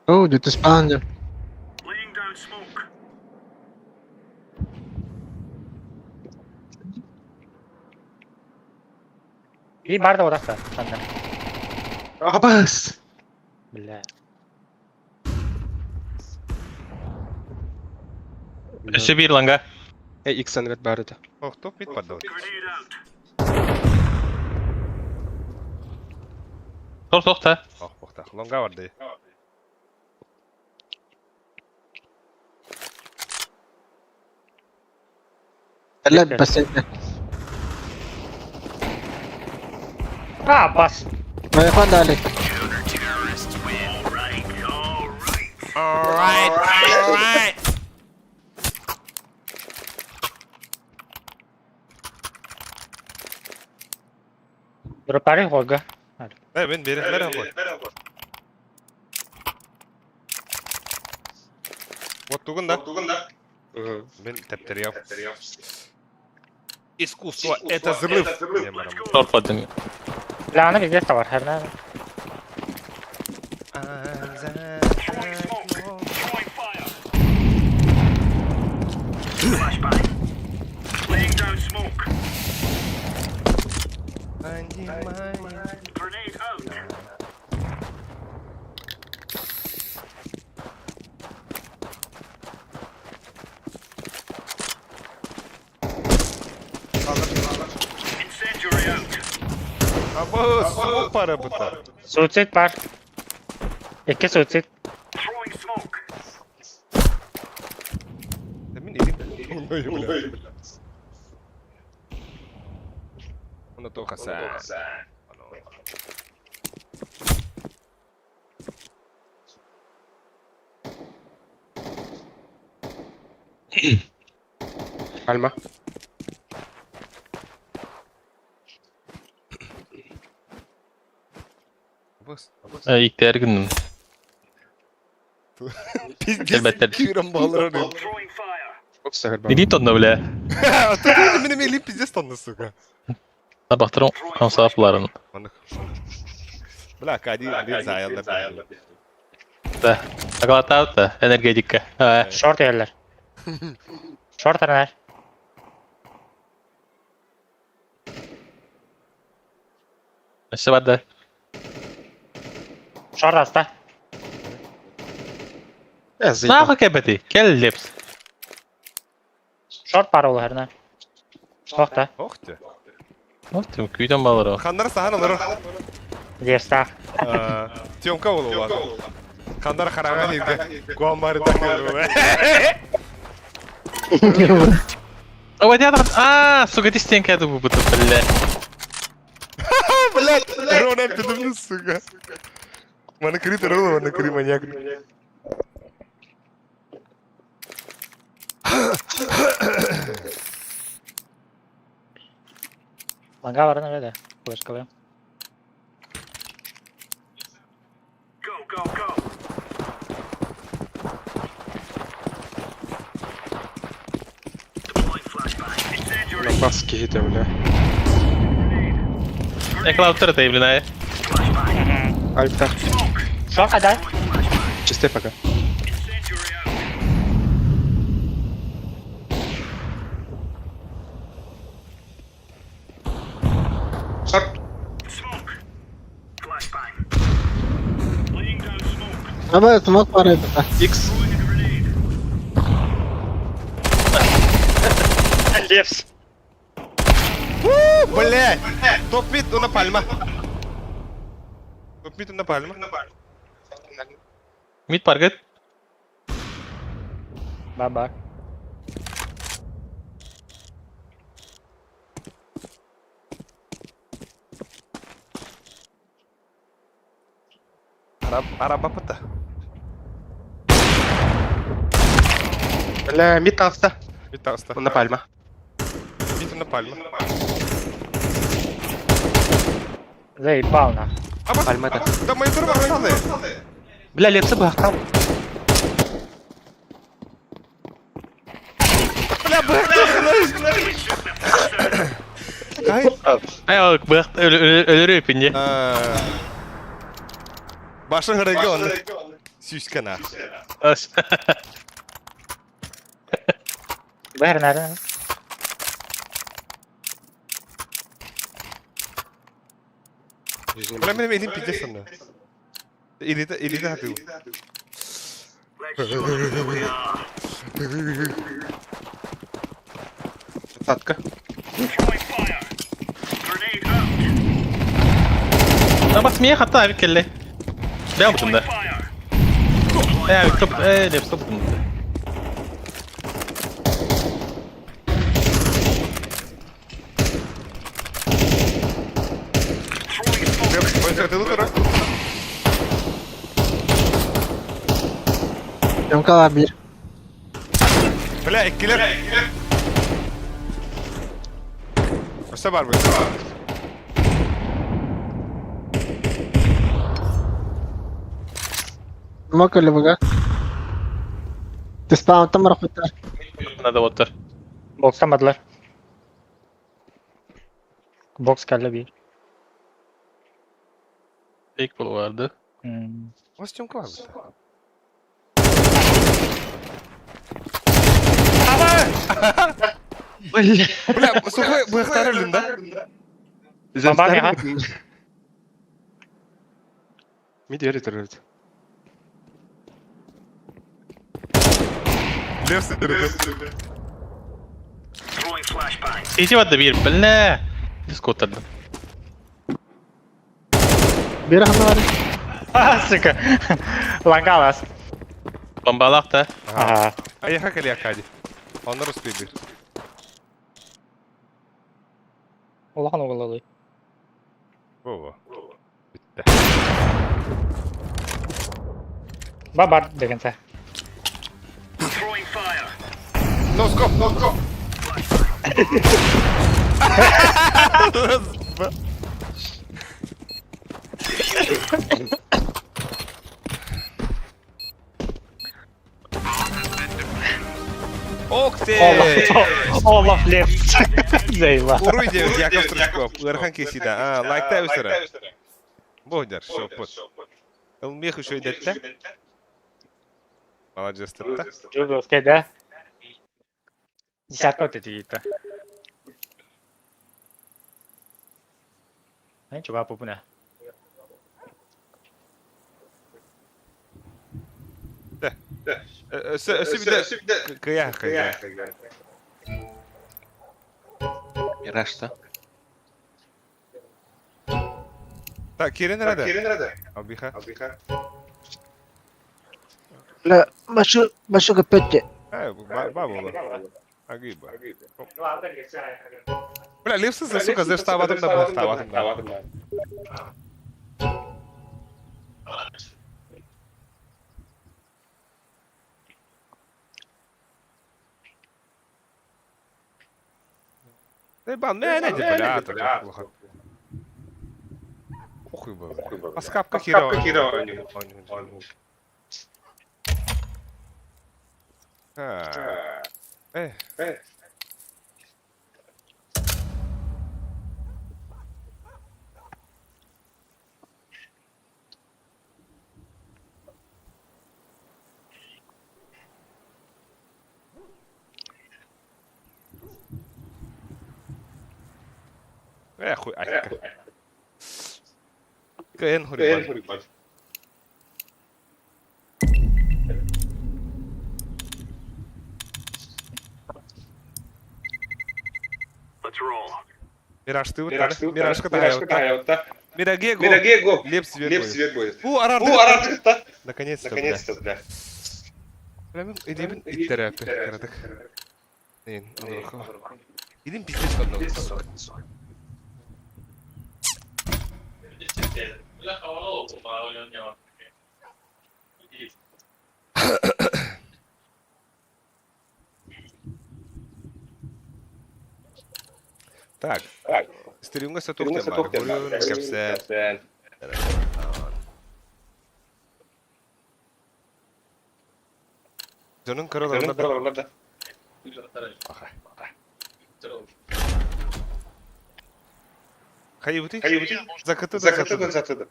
Оо, где-то спаунер. И бар да орақта. Анда. Абас! Бля. Өссө биир ланга. Икс анвет баар этэ. Ох, топ мид поддал. Тор тохта. Ох, бохта. Лонга бар да. Ла, бассейн. А, бас. Поехали далее. Alright, alright. Дропари хога. Э, мен бери, бери ғой. Вот тугун да. Мен тептериям. Искусство это взрыв. Тор падым. Бля, аны везде бар. Херна. Абы, суық бары бұта. Суицид бар. Икки суицид. Мен ирим. Ой, бля. Оны тоқаса. Альма. Абыс, абыс. Иктээр гынным. Пиздец, Кэлбэттэр. кыыран баалар. Илии тонна, бля. Мин эмиэ илиим пиздец тонна, сука. Табахтарын хамсаапыларын. Маннык. Бля, Кади, блин, заайаллар. Да. Акалатаабыт да, энергетикка. Шорт иһэллэр. Шорт арынар. Өссө бар да. Шорт аста. Нахуй кэлбэти? Кэл лепс. Шорт баар олоһарына. Ох да. Ох ты. Вот ты, күүтэн балар. Ханнара сахан олорор. Левстаах. Тёмка буолуолар. Ханнара хараҥа сиргэ куон бары Ой, я А, сука, ты стенка это будто, бля. Блядь, Рона пидумну, сука. Маны крыто, Рона, маны кры, маньяк. Ланга баран öyle de. Флешкалыам. Бас киһитэ, бля. Эклауттер это, блин, а. Альта. Шорт қайда? Чистэй пока. Шорт. Аба, смок бар это. Икс. Левс. Блядь! Топ-мид на пальма. Топ-мид на пальма. Мид паргет. Баба. Араба пыта. Бля, мид таста. Мид таста. На пальма. Мид на пальма. Заебал нах. Аба, Пальма это. Да мои турбо хаталы. Бля, лепсы бы там. Бля, бля, Ай, бых, өлөрү пинде. Башын хырыгы оны. Сүүскә на. Бәрін әрін. Бля, менің елім пиздец онда. Элита, элита хатыл. Садка. Ama смех атта авик келле. Бя бутында. Э, авик топ, э, лепс топ бутында. Тёмка bir. Бля, иккилер. Өсө бар бу. Смок или бага. Ты спам там рахуттар. Надо оттар. Бокстамадылар. Бокс келді bir. Fake bol vardı. Ос Тёмка бар бу. Бля. Бля, сухой быхтар өлүн да. Баба меха. Мид верит, верит. Лев сыдырды. Сити vardı bir, бля. Дискотарды. Bir хана бар. А, сука. Ланга алас. Бомбалах та. Ага. Аяха кали акади. Оннор успейбир. Улахан оғылалы. Во-во. Битте. Бабар дегенсе. No scope, no scope. Ок ты! All of left. Зейла. Уруй диэбит Яков Стручков. Ыарахан киһи да. А, лайктай өсөрө. Бу дьар, шоппут. Ылмиэх үчүгэйдэттэ. Маладьыастатта. Жуговскай, да? Десятка вот эти то. Эн чуга пупуна. Өссө өссө биде кыйа кыйа. Мираж-то. Так, кирен рада. Албиха. Бля, машу, машу көппөттө. Э, ба була. Агиба. Бля, лепсыз, сука, заштабатым да, бахтабатым да. Да бан, не, не, бля, так плохо. Охуй был. Паскапка хера. Э. Э, хуй, айка. Кэн хурибан. Мираж ты вот, Миражка тагайотта. Мирагего. Лепс будет. У, арарды. Наконец-то, бля. Бля, идибин иттерәпе, карадык. Нин, Идим пиздец одного, сука. Так. Стримга сатук тема. Бурун, кепсе. Дьонун көрө да. Хайбути? Закаты закаты.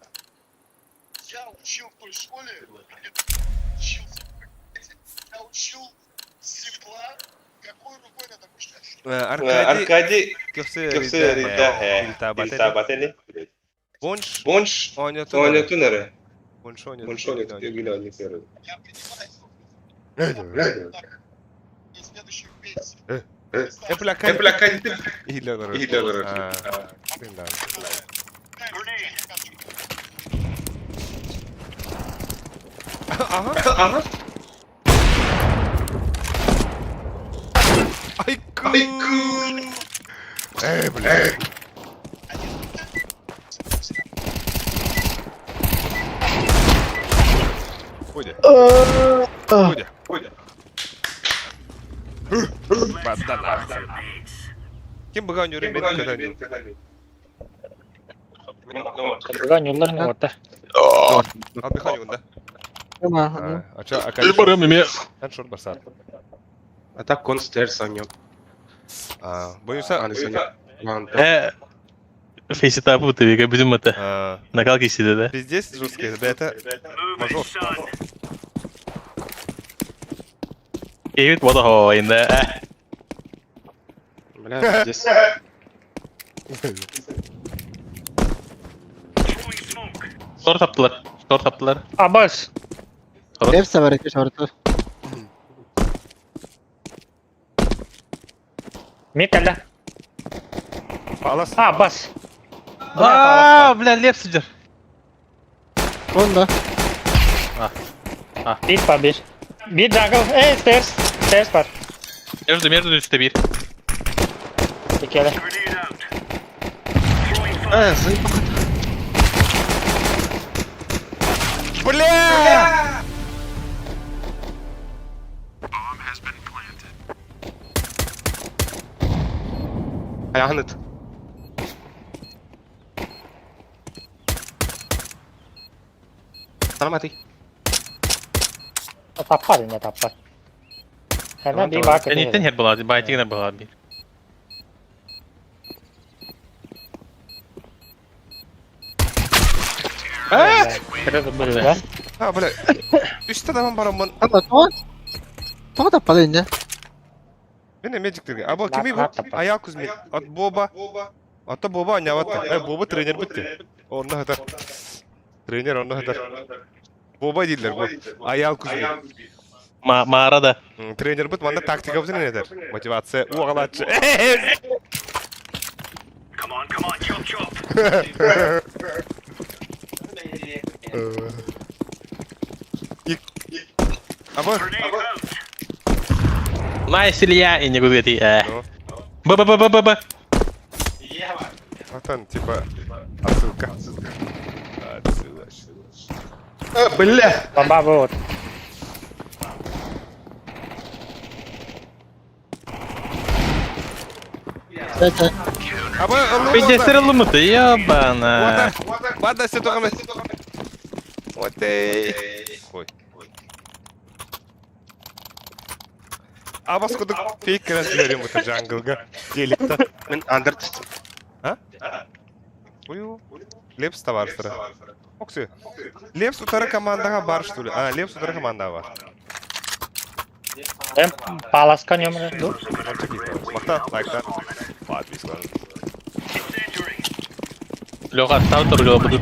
Я учил в той школе, где учился, я учил стекла, какой рукой надо пускать. Аркадий кепсе Илтабатени. Бонш онятун. Бонш онятун. Я принимаю и следующую пенсию. Эплакай. Илер. Ага. Ага. Айку. Э, бля. Ходя. Ходя. Ходя. Бадана. Ким быган юрин бен кадани. Быган юллар отта. Албихан юнда. Ама, Ача акай. Ан шорт барсат. А так констерс аньо. А, боюса. Э, фейситапы бутыбеге бүтүн мата. Накал кисиде да. Пиздец жесткий, да это мажор. Эбит бода хоо инде. Бля, здесь. Тор таптылар. Тор таптылар. Абас. Лепса бар эки шорты. Металла. Палас. Абас. Аа, бля, лепсиджер. Онда. Bir var bir. Bir jungle. Ey stairs. Stairs var. Между, между üstte bir. Bir kere. Э, заебал. Бля! Аяныт. Саламаты. Tapar yine tapar. Хана би баа Кэнниттэн көтөр. иһэр буолаат, баайтыгын гынар буолаат биир. Бля. А, бля. Үстэ даман бараммын. Ама тоҕо? Тоҕо таппала инньэ? Мен эмиэ дьиктиргэ. А бу кими бу? Аял Кузьмин. От Боба. Ото Боба анньаабат. Э, Боба тренер битти. Онно хатар. Тренер онно хатар. Боба дииллэр бу. Аял Кузьмин. Маара да. Тренербит манна тактикабытын этэр. Мотивация уоҕалааччы. Аба. Nice, Илья, и не гудгати. Б Б Б Б Б Б. Атан, типа, отсылка. Отсылочка. Э, бля. Бомба вот. Аба, Пиздец, ылымыты, ебана. Бада, все только Вот эй. Ой. Абас кудук фейк кырас берем это джанглга. Деликта. Мен андер түстүм. А? Ую. Лепс товарстара. Оксы. Лепс утары командаға бар, что ли? А, Лепс утары командаға бар. Эм, паласка нөмірі. Мақта, лайкта. Подписка. Леха, став рулю, буду.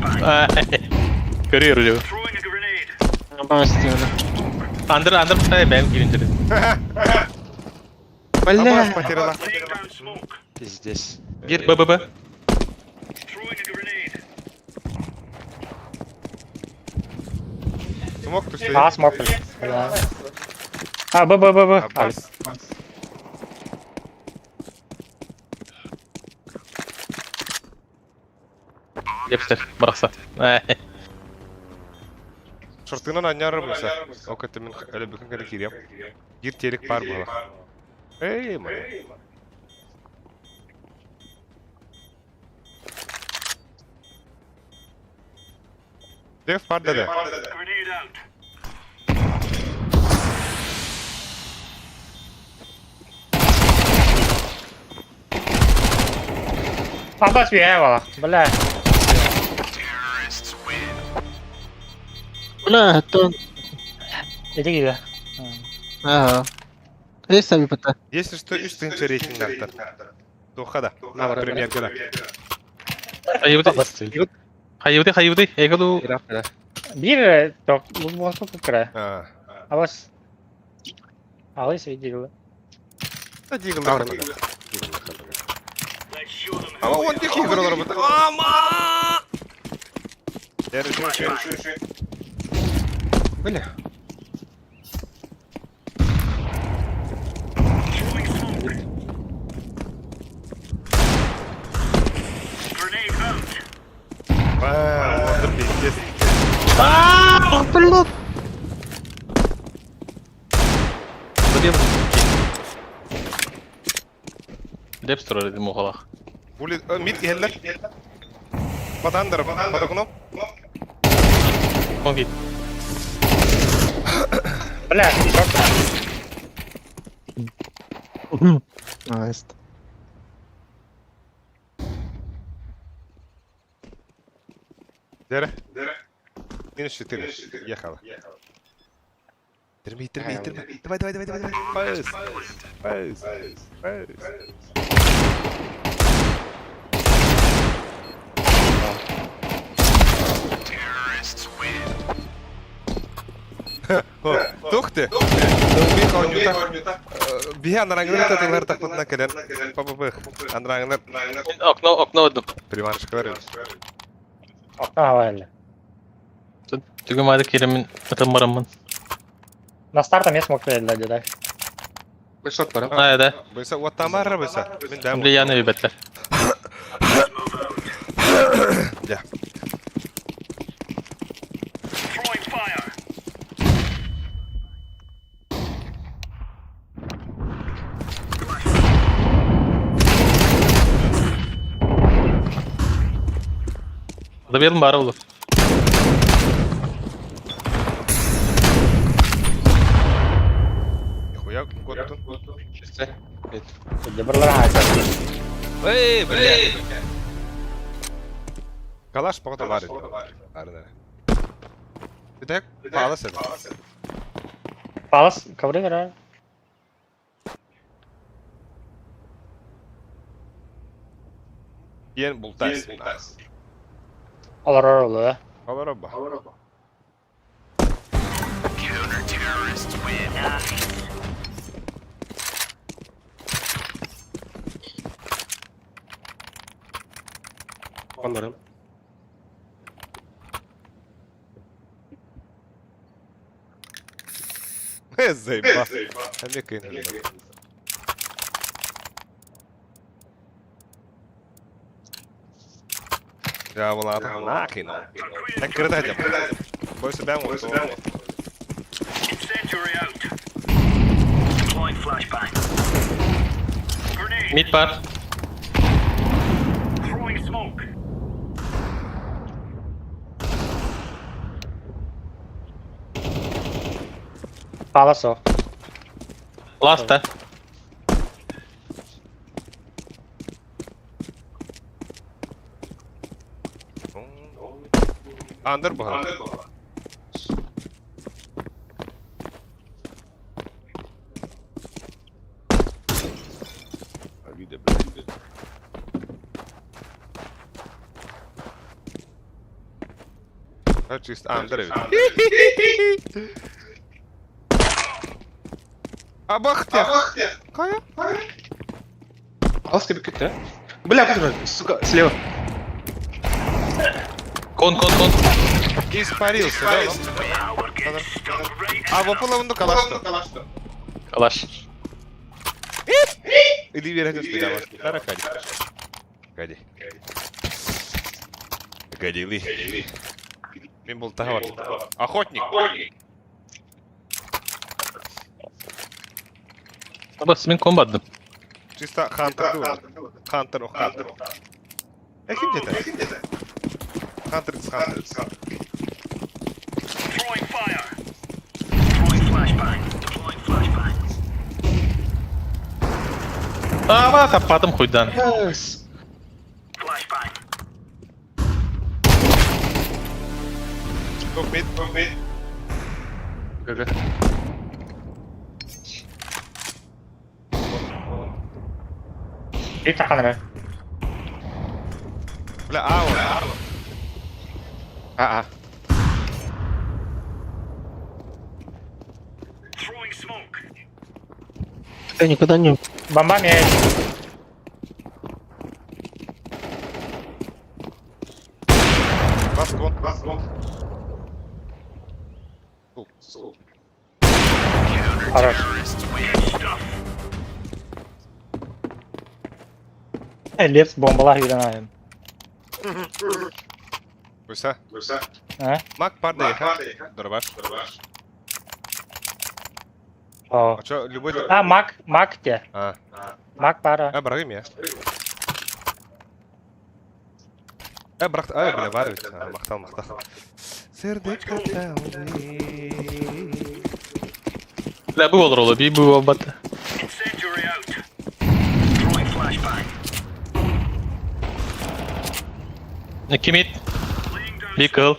Көрү рулю. Андер, андер, эй, бэм киринчери. Абас потеряла. Пиздец. Бир Б Б Б. Смог ты что? А, смог. А, Б, Б, Б, Б. Абас. Лепстер, барахса. Шортынан аннары бұса. Окаты мен әлі бүкін кәрі кирем. Гир терек бар була. Эй, май. Деф бар да. Абас бия бала. Бля. Бля, это... Иди киде. Ага. Есть сами пота. Если что, үш тысяча рейтинг автор. Тухада. Пример года. Хайыбыты. Хайыбыты, хайыбыты. Эгоду. Бир ток, бу кыра. А. Абас. Алыс видел. Да дигл. А он тихий играл работает. Ама! Держи. Бля. А, пиздец. А, блин. Лепстер дедим оҕолох. Були мид келлер. Батандыр, батакуном. Конги. Бля, Найс. Дере. Минус 4. Ехала. Терми, терми, терми. Давай, давай, давай, давай, давай. Пас. Пас. Пас. Тух ты! Биһи анараңнар татылар тахтатына кэлэн папапых анараңнар Окно, окно одну. приманышкалар Окно хавайли. Түгім айды келемін, атым барамын. На старта мен смог передать, да. Бір шот бар. А, да. Быса уоттамарра быса. Мен дәм. Бля, яны беттер. Я. Заберім бар олы. Нихуя, кот. Оттон. Дебрлар хайда. Эй, бля. Калаш пока бар. Бар да. Бүтэк палас это. Палас ковры гра. Диэн бултаас. Олорор олу. Олоро ба. Оннорум. Заеба. Амека иногда. Я была нахрен. Так кырда деп. Бойся бәм вот. Мид бар. Палас о. Ласта. Андер бұға. Виде, блядь. Чисто андер ведь. Абахтях. Кая? Алыс тебе кетті. Бля, куда, сука, слева. Кон, кон, кон. Испарился, да? А, выпала калашто. Калаш. Или вероятно, что я Ходи. Ходи. Ходи, Мен был товар. Охотник. Бас, мен комбадым. Чисто хантер. Хантер, ох, хантер. Э, ким где-то? Хантер, хантер. А, таппатым хуйдан. Топ мид, топ мид. ГГ. Bir takana. Бля, аура. А, а. Я никуда не... Бомба мяч. Ласкон, ласкон. Хорош. Лепс бомбалар юрен айым. Буйса. А? Мак парда еха. Дорбаш. О. А чё, любой... А, мак, мак те. А, Мак пара. а, брагым я. Э, брак... А, бля, бар ведь. А, Мактал, мактал. Сердечко Бля, бу олар олы, би бу обат. Ким мид? Би кыл.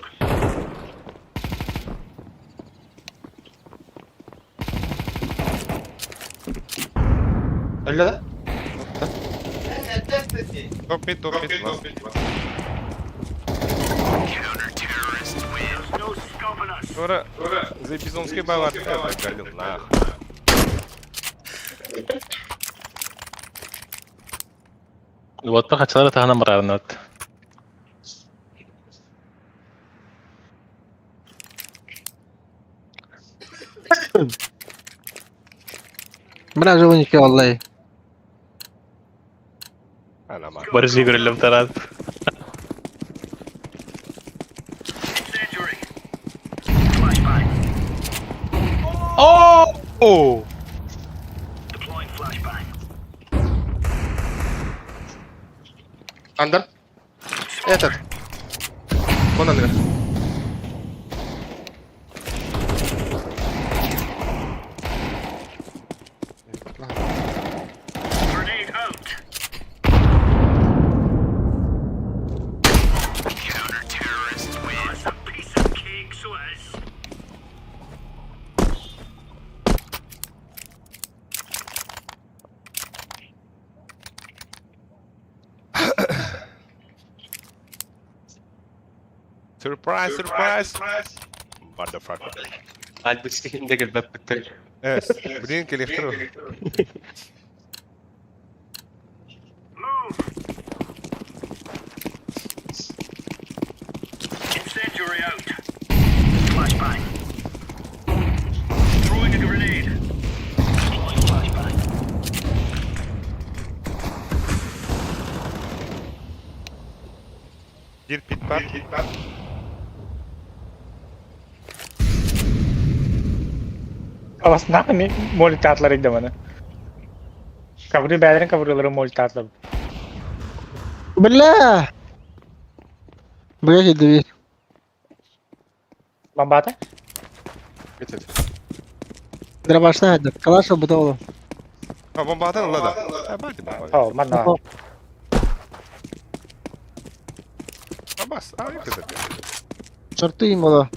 Öyle да? Топ мид, топ мид. ласт. Тура, за бизонский бавар. Галил, нахуй. Вот хачалар тахана марарнат. Бля, живуники, валлай. Ана, мак. Борис Игорь тарат. О! Андер. Этот. Вон андер. Surprise, surprise! Motherfucker. Альбычтыгын да кэлбэппиттэр. Э, блин, кэлиэхтэр. Биир пит бар. Аласнаах ми молитатлар идеманы. Кабры бәлерин кабрылары молитатлар. Бля! Бля, дверь. Бомбата? Дробашна это. Калаша бутовла. А, бомбаатын ылла да. А, бади бомба. О, манна. А, бас, а, это Шорты им было.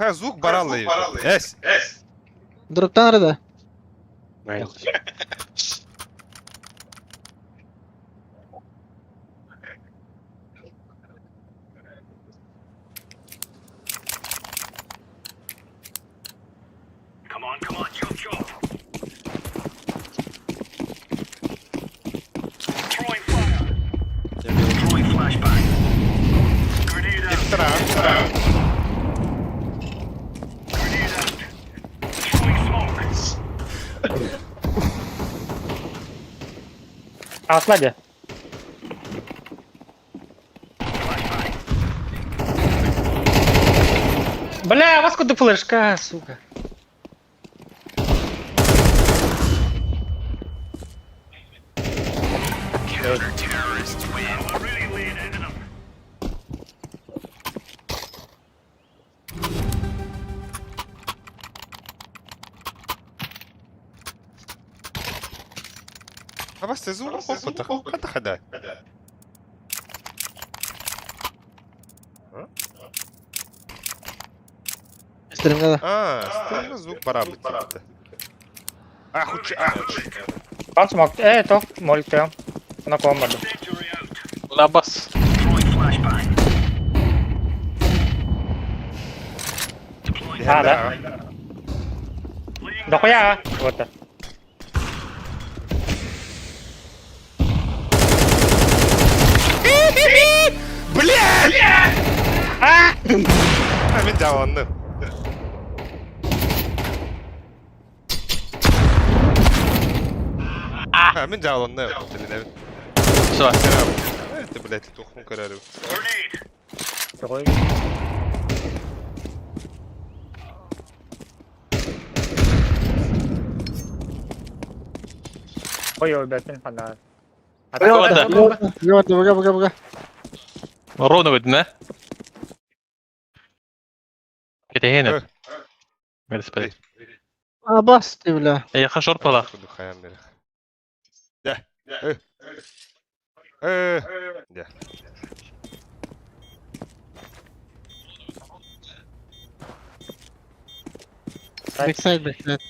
Kaya звук баралла. Эс. Дроптан арада. Тра. Асладе. Бля, вас куда флешка, сука. А бас ты звук опыта. Хада хада. Стремгада. А, стремно звук барабы. А, хучи, а, хучи. Пан смог. Э, то, молитаем. На ком барды. Лабас. А, да. Дохуя. Вот так. Бля! А! А, мен жабанды. А, мен жабанды. Все. Это, блядь, тухму карарю. Дохуя. Ой, ой, блядь, мен хана. Ладно. Бля, бля, бля, бля. Ровно выйдем, да? Это هنا. بالنسبة А, бас ты, бля. لي. خش شورت ولا؟ Да. Э. Да. Бэксайд, бэксайд.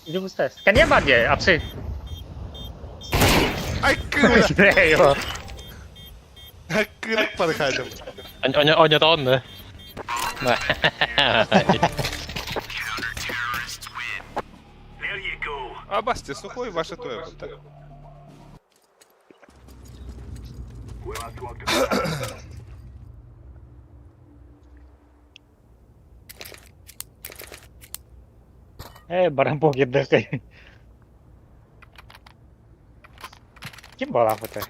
Иди быстрее. Конец барди, апсы. Ай, кыра. Его. Ай, кыра подходим. Аня тонны. А, бас, ты сухой, ваше то я вот так. Э, барампок еддекай. Ким балах это?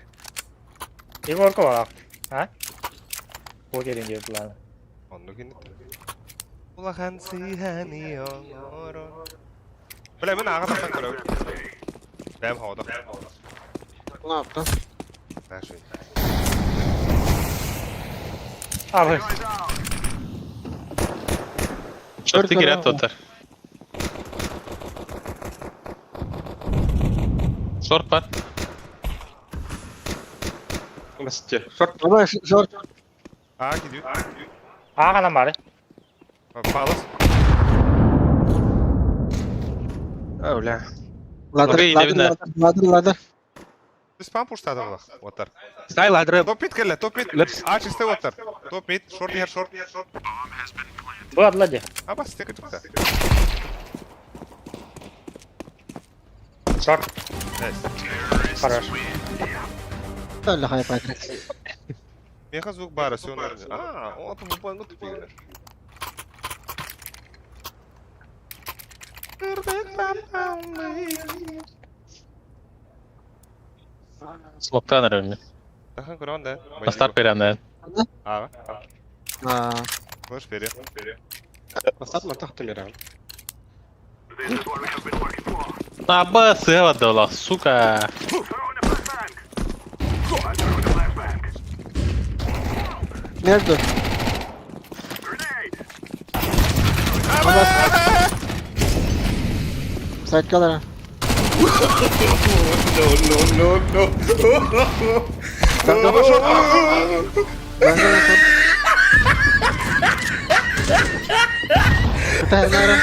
Егорка балах. А? Покерин деп ладно. Онну кинет. Улахан сыхани оңоро. Бля, мен ага тактан көрөм. Бэм хоодо. Лапта. Наши. А, вы. Шорты кирят тут. Шорт бар. Басте. Шорт. Давай, шорт. А, кидют. Ааҕанан бары. Палас. А, бля. Ладер, Окей, ладер, Левина. ладер, ладер, ладер. Спам пуштады булах. Оттар. Стай ладры. Топ мид келле, топ мид. Лепс. А чисты оттар. Топ мид, шорт дихер, шорт. Бу адла дии. А бас стека чукта. Шорт. Найс. Хорош. Өлө хайа Патрик. Меха звук бара, все нормально. А, он тут буквально тупик. Смоктан эрэ. Тахан көрөн да. Настар перәннән. А, Аа. Можешь пере. Бастат мантах төлер. Аба сыва дала, сука. Между. Сайткалара. No, no, no. Аба шорт. Кыта нара.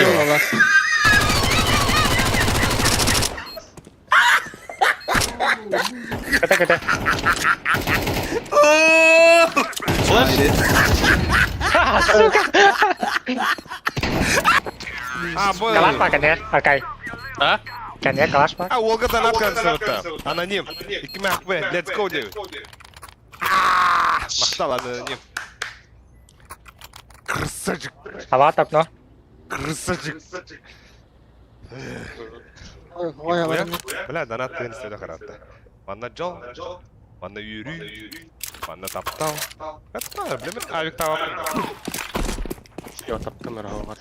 Eyvallah. Көтө көтө. Сука. А, бо. Калаш бар кэнээр. Акай. А? Кэнээр калаш бар. А, Олга донат концерта. Аноним. Икки махбе. Let's go, dude. Махтал аноним. Красавчик. Хава тапно. Красавчик. Ой, ой, ой. Бля, донат тен истеде каратты. Манна жол, манна үйрүү, манна таптал. Это бля, мен авик табап. Я таптым бар.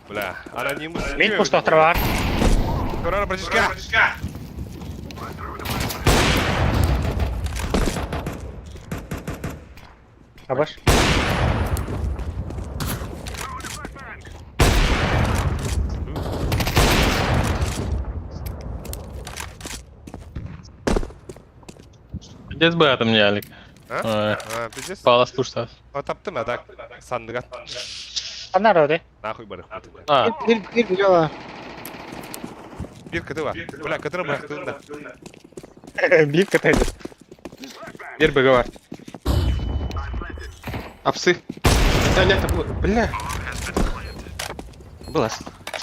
Бля, анонимус. Мин пуштохтор бар. Көрөр, братишка. Абаш. Пиздец бы это мне, Алик. А? А, пиздец. Палас пушта. А таптым, а так. Сандыга. Анар оди. Нахуй барых. А, Бир, бир, бир, бир. Бир кыты бар. Бля, кытыры бырактым да. Бип көтө. Бер БГ бар. Апсы. Да, нет, это было. Бля. Было.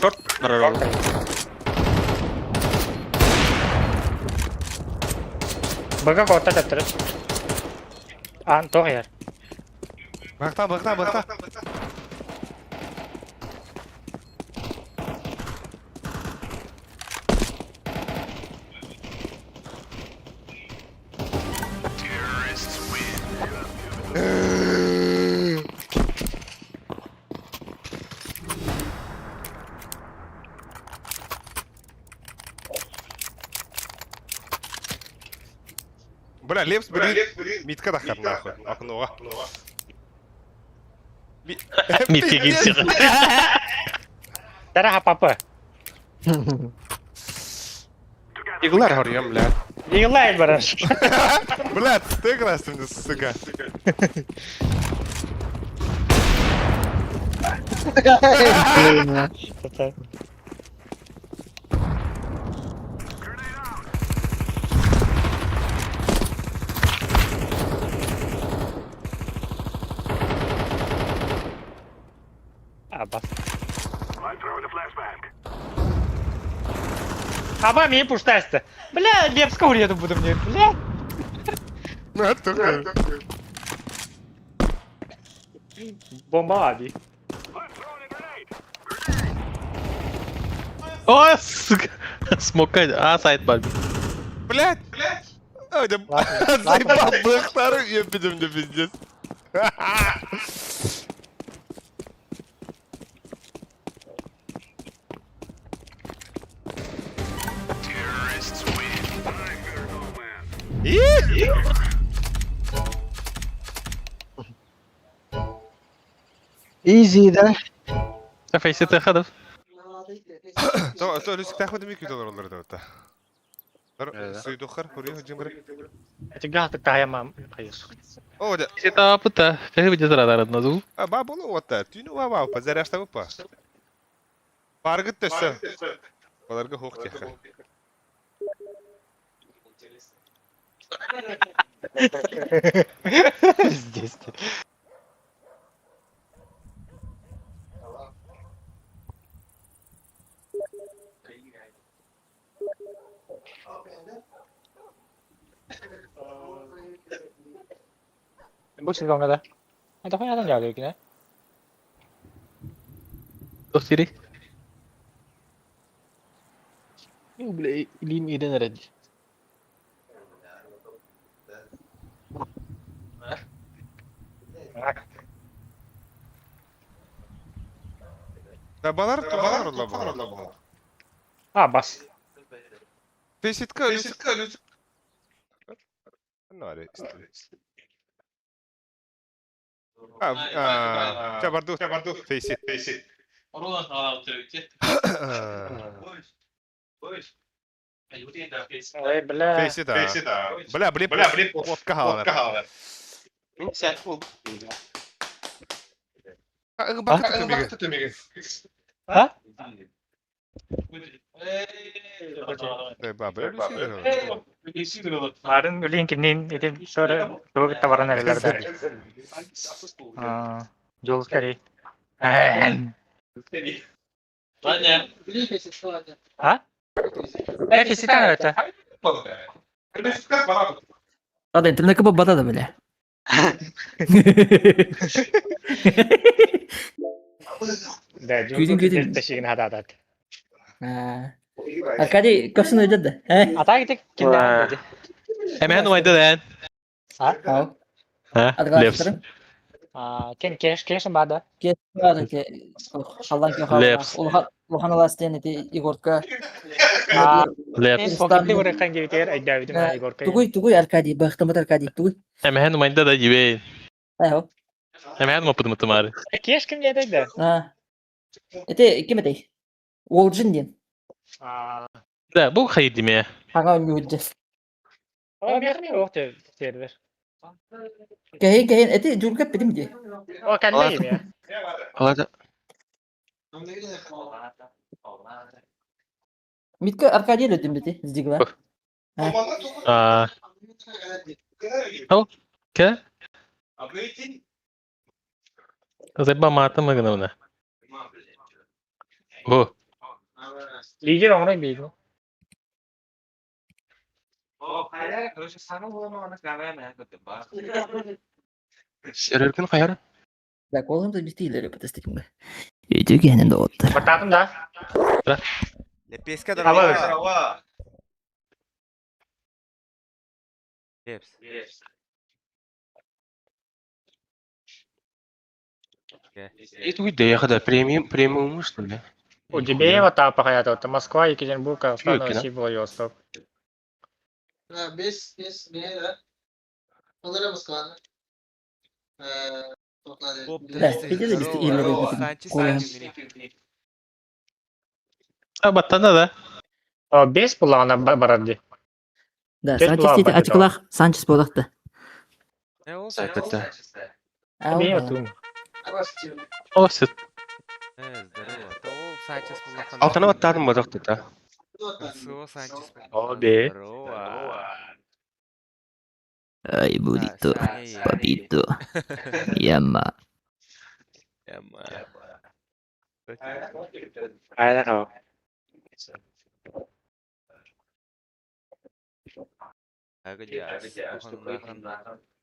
Шорт. Бар. Бага котта таптыр. Ан тоқ ер. Быракта, быракта, быракта. Бля, Лепс, блин, Митка дахар нахуй. Окнуға. Митке килсиң. Дара хапапы. Иглар харьям, бля. Игылай бараш. Бля, ты красный, сука. Аба. Аба мені пуштасты. Бля, Лепска уреду буду мне. Бля. Бомба аби. Ой, сука. Смока, а сайт бар. Блядь! Ой, да заебал быхтары, ебедем да пиздец. Easy да. Фейси ты ходов. То, то, Люсик, тахмады микки доллар олар да. Суйдухар, хуруй хujum бары. Этигэ таһаямам хайыс. О, да. Это пыта. Как вы где-то рада А ба болу ота. Түүнү ва ва па заряшта па. Баргыт төсө. Баларга хук теха. Здесь. Бу сезонга да. Это хуйня там делают, да? Сири. Бля, илим иден ради. Да балар тубалар олла була. А, бас. Фейситка, фейситка. Ну, А, чабарду, чабарду, фейсит, фейсит. Ой, бля. Фейсит, а. Бля, блин, бля, блин, плотка халар. Бакыт төмеге. А? Ба, бля, Арын үлен кимнин этим соры тугы табаран эрелер да. А, жол скорей. А? Э, фиситан это. Ладно, интернетке бата да бля. Да, Күйдін, күйдін. Тешигин хададат. Аркадий көпсін өйдеді. Э? Ата кетек кинде. Эмен уайды дэн. А? Ау. А? Лепс. А, кен кеш кешин бада. Лепс. Улхан эти Егорка. А, Лепс. Покетти урыккан кебитер айдабитим Егорка. Тугуй, тугуй Аркадий, бахтамат Аркадий, тугуй. Эмен уайды да жибей. Ау. Эмен мапыдым тымары. Кеш кимде дейди? А. Эти ким этэй? Уолджин ден. А, Да, бу хайдиме. Хага үнүлдü. о, мехми окты сервер. Кэйин кэйин эти жургап битим ди. О, кандай я. Алада. Митка Аркадий өтүм бити, сдигла. А. О, ке? Зайба матым гынымна. Бу. Лидер оңрой бейди. Сереркин каяр? Так, олым да бити илери битестикимге. Үтүгенин да оттар. Бататым да. Лепеска Алло. здорово. Лепс. Это уйды, я когда премиум, премиум, что ли? У Дебеева та пахаята, Москва, Екатеринбург, Казахстан, Чуйкина. Россия, Владивосток. Бес, бес, бе, Алара Москваны. Да, видели бити илери битим. Кола. А баттана да. О, бес булагана барарди. Да, Кеш Санчес була дейdi, бакыт ачыклах Санчес болакты. Сайтта. Бейе тум. О, сет. Здорово. Того Санчес булахан. Алтана баттадым бадакты да. Соо Санчес. О, бе. Здорово. Ай, буррито, папито, яма. Яма. Айда кабы.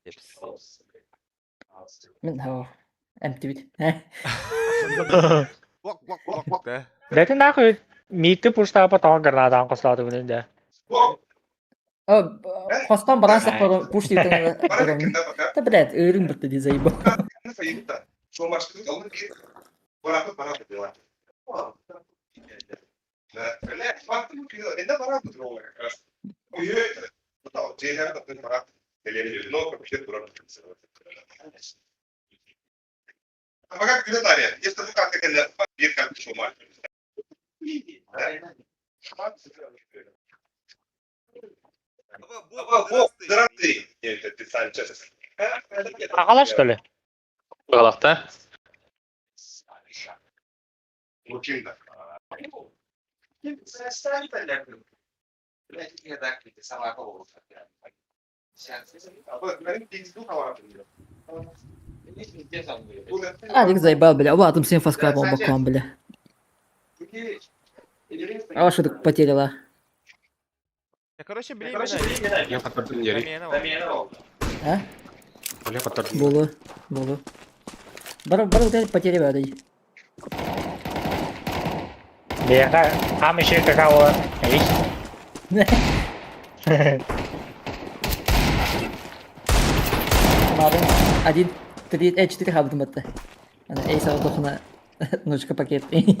Лепс. Мен хау. Эмтибит. Лок, лок, лок, да. Дәтин нахуй митти пуштапа тоо гранатан кослады күнүн да. О, хостон барансак пуш дейтін. Да, блядь, өрің бітті де заебал. Аҕалар что ли? Быгалахта. Алик заебал, бля. Ладно, всем фаскапом боком, бля. А что так потеряла? Короче, били Я подтвердил Ярик. А? Бля, подтвердил. Болу. Болу. Бар, бар, вот это потеряла, да. Биэхэ хам еще какао. Эй. Ладно. Один, три, четыре хабдым это. Ана, эй, сау тохна. Ночка пакет. Эй,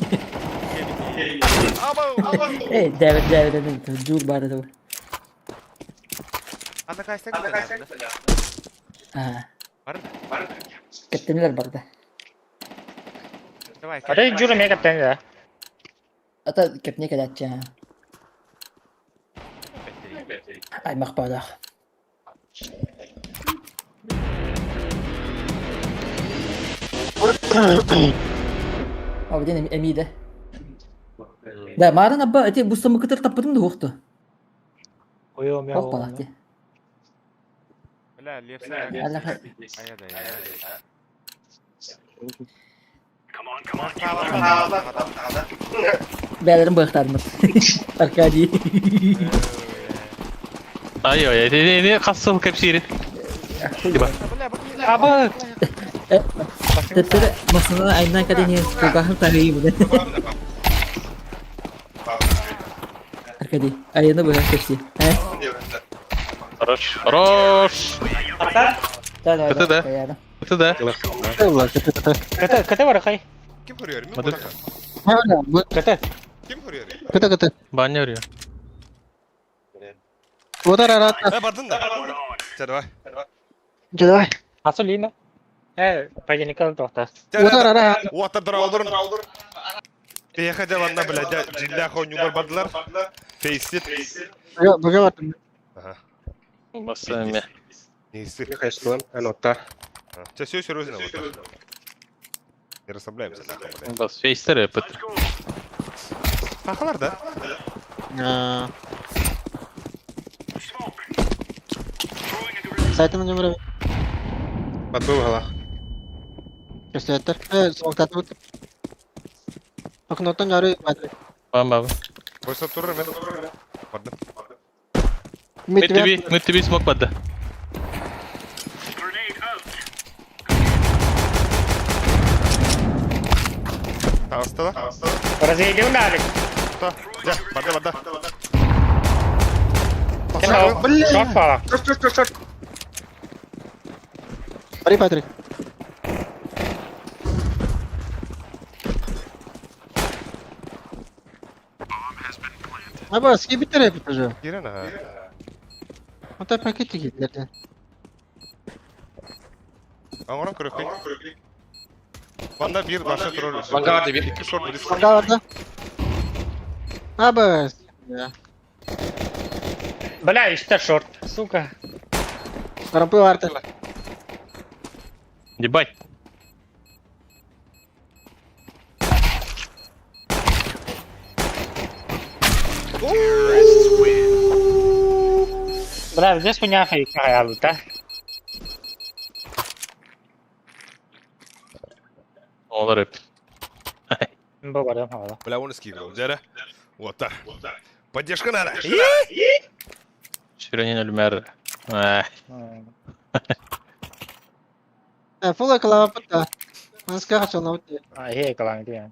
девять, девять, один, джур бар этого. Ана кайсак да. А, Бар. кептенелер барда. Давай. Ата журу мега да. Ата кепне келатча. Аймак бадах. Абден эмиде. Да, марын абба эти бу кытыр таппытым да укту. Ох балакти. Бля, лепса. Аллах. Ая да. Бәлерин быктармын. Аркадий. Ай ой, не кассыл кепсири. Аба. Тептер масына айнан кадени кугахын тарыйы бу. Аркадий, айны быган кепси. Э? Хорош. Хорош. Да, да, Это да. да. Это да. КТ КТ бар хай. Kim vuruyor? Min Madrid. bulaka. КТ. Kim vuruyor? Кыта кыта. Баня vuruyor. Удар арата. Ha бардın да. Чэ, давай. Давай. Асулина. Э, пойдем тохта. Удар ара. Уаттар дара олдурун. Пеха жаланна, бля, жинда хонюлар бардылар. Фейсит. Бага бардым. Ага. Басами. Нейси. Конечно, анотта. Чэ, все серьезно вот. Не расслабляемся, нахуй, бля. Бас фейстер эпит. Пахалар, да? Сайтын нөмірі. Подбыл голах. Көстөттөр. Соңтаты бут. Окноттон яры бадры. Бам бам. Бойса турыр мен. Бардым. Мид тебе смок бады. Тағыстыла. Разведем дали. Та. Жа, барды, барды. Бля. Шорт пала. Шорт, шорт, шорт, шорт. Бары Патрик. Аба, скибитер эпит уже. Кирен, ага. Ота пакети китлерден. Аңыран көрөккөй. Банда бир баша турur. Вангарда бир. Iki шорт близ. Вангарда. Аба. Бля, еще шорт. Сука. Карампы арты. Ебать. Бля, здесь у меня хайка да? Олар эпит. Бу бардым хавала. Бля, он скидывал. Жара. Вот так. Поддержка надо. Ширинин өлмәр. Ай. Фула клава пута. Маска хачална бут. А, эй, калан, где?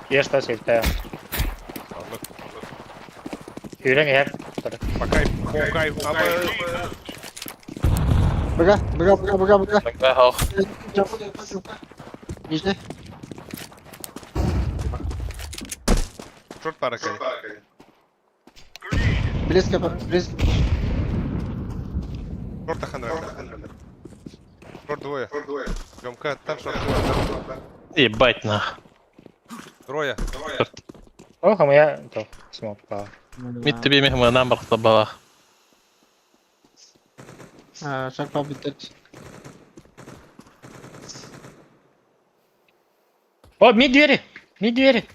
Я что сельта. Юрен я. Пока, пока, Бага, бага, бага, бага, бага. Бага хох. Нижне. Шорт пара кали. Близко, близко. Шорт аханра. Шорт двое. Гомка, там шорт двое. Ебать нах. Трое. Ох, а моя то смог пала. Мид тебе мехма нам бахта балах. Шарпа бүтэр. О, ми двери! Ми двери!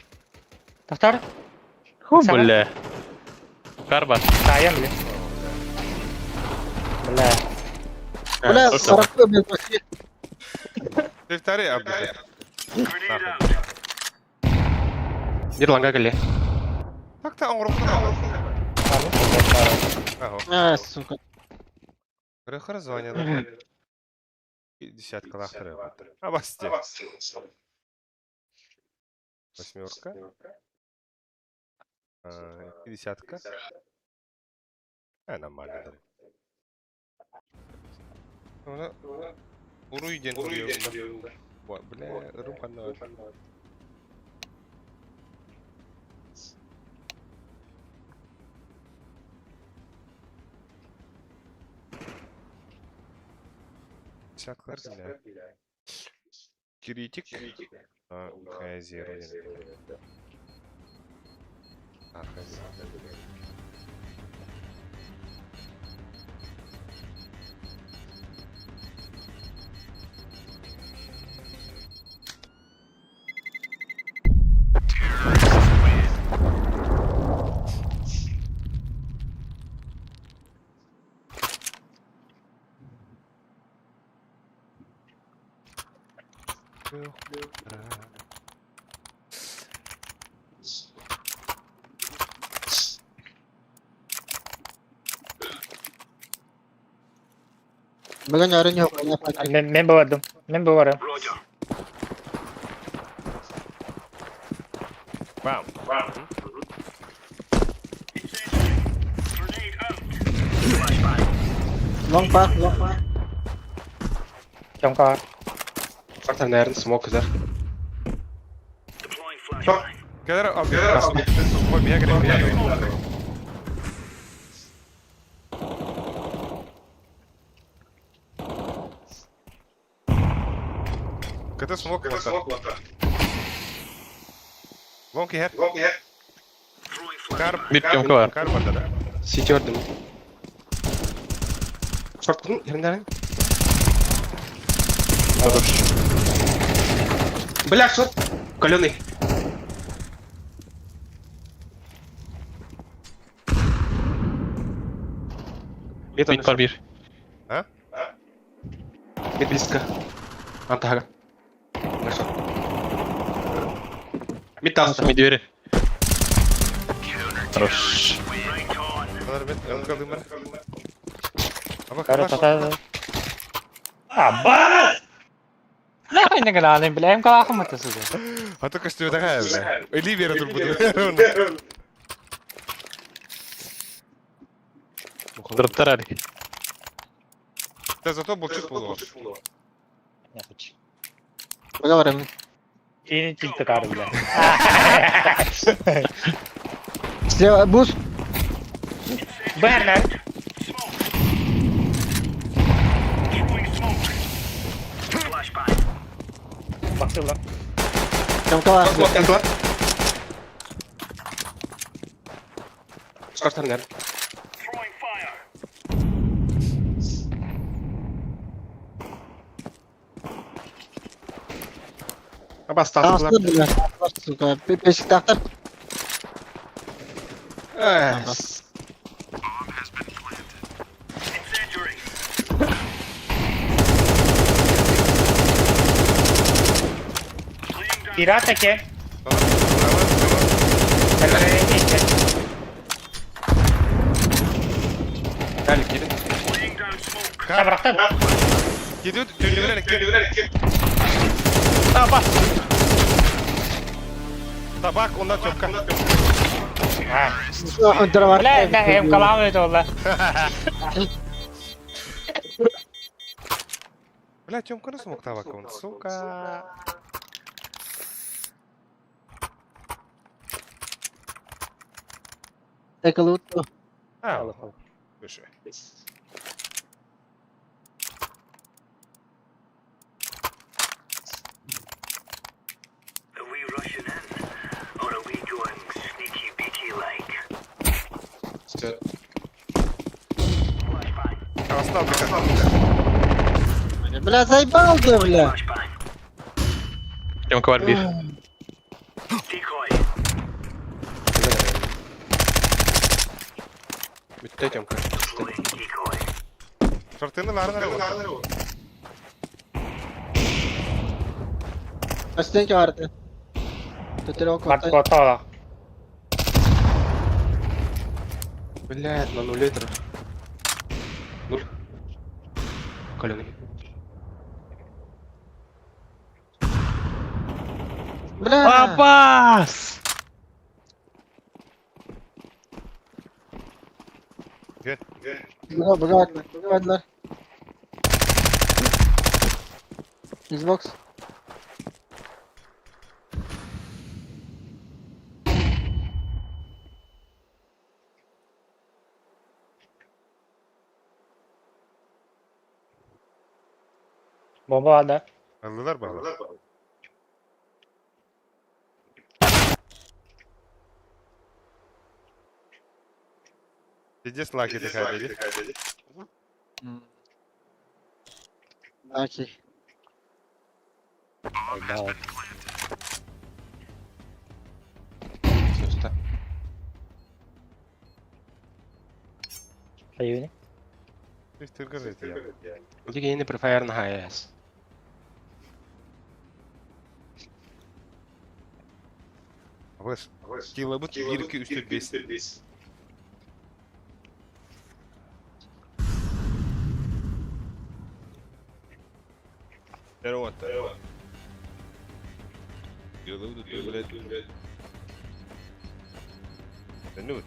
Тахтар. Ху, Саҥа. бля. Карба. Таайан, бля. Бля. Бля, Э, сарапы блядь, вообще. Тефтари абдыха. Бир ланга келе. Так-та оңрухтан. Ага. А, сука. Рыхыр звонят. Десятка лахтыры. Абасте. Восьмерка. Десятка. Нормально. Уруй ден Бля, рум ханна. Десятка, бля. Критик. Хазер. Бүгін өрін yok. Не факел. Мен, мен бардым. Мен барым. Бам. Лонг па, лонг па. Чоңко. Карта, наверное, смог, да? Кедер абдыха. Ой, меня говорит, КТ смог лата. Лонг хер. Кар. Бир тёмка бар. Кар бар да. Сити өрдім. Шорт кын, еріндерін. Бля, шорт. Каленый. Мид Мид бар бир. А? Мид близко. Антага. Нашел. Мид таста. Ми двери. Хорош. Алар бет, МК дымар. Аба Кара калаш. тата. Аба! Нахуй не галаны, бля, МК ахмата сюда. А то костюм такая, бля. Или вера тут буду. Дроптар али. Да зато был чуть полу. Не хочу. Поговорим. И не тильта кары, бля. Слева, бус. Бернер. Бахтыла. Чамка бар. Смог, антуар. Шорт, наверное. Аба, стас. Тастыр, бля. Сука. Бешик тақтыр. Пират таке. Дали, келin. Табырақтан. Gidiyor, dönüyorlar. Аба. Табак, онда тёпка. Бля, да, МК ламает олла. Бля, Тёмка не смог табак, он, сука. Так лут. А, слушай. Все. Албика. Бля, заебал ты, бля. Тёмка бар биир. Бүттэ Тёмка. Шортыны барын эрэ буолла. Стенки барды. Төтөрө Бар куоттаҕа. Блядь, на нуле это. Нуль. Каленый. Бля. Папас! Бля, бля, бля, бля. Xbox. Bomba var da. Ыллылар баҕалар. Пиздец лаки такая, дядя. Окей. Сөстө. Айыыны. Дигени префайр на ХС. Абыс. Килобут 1 2 3 4 5. Перевод. Килобут, блядь. Ну,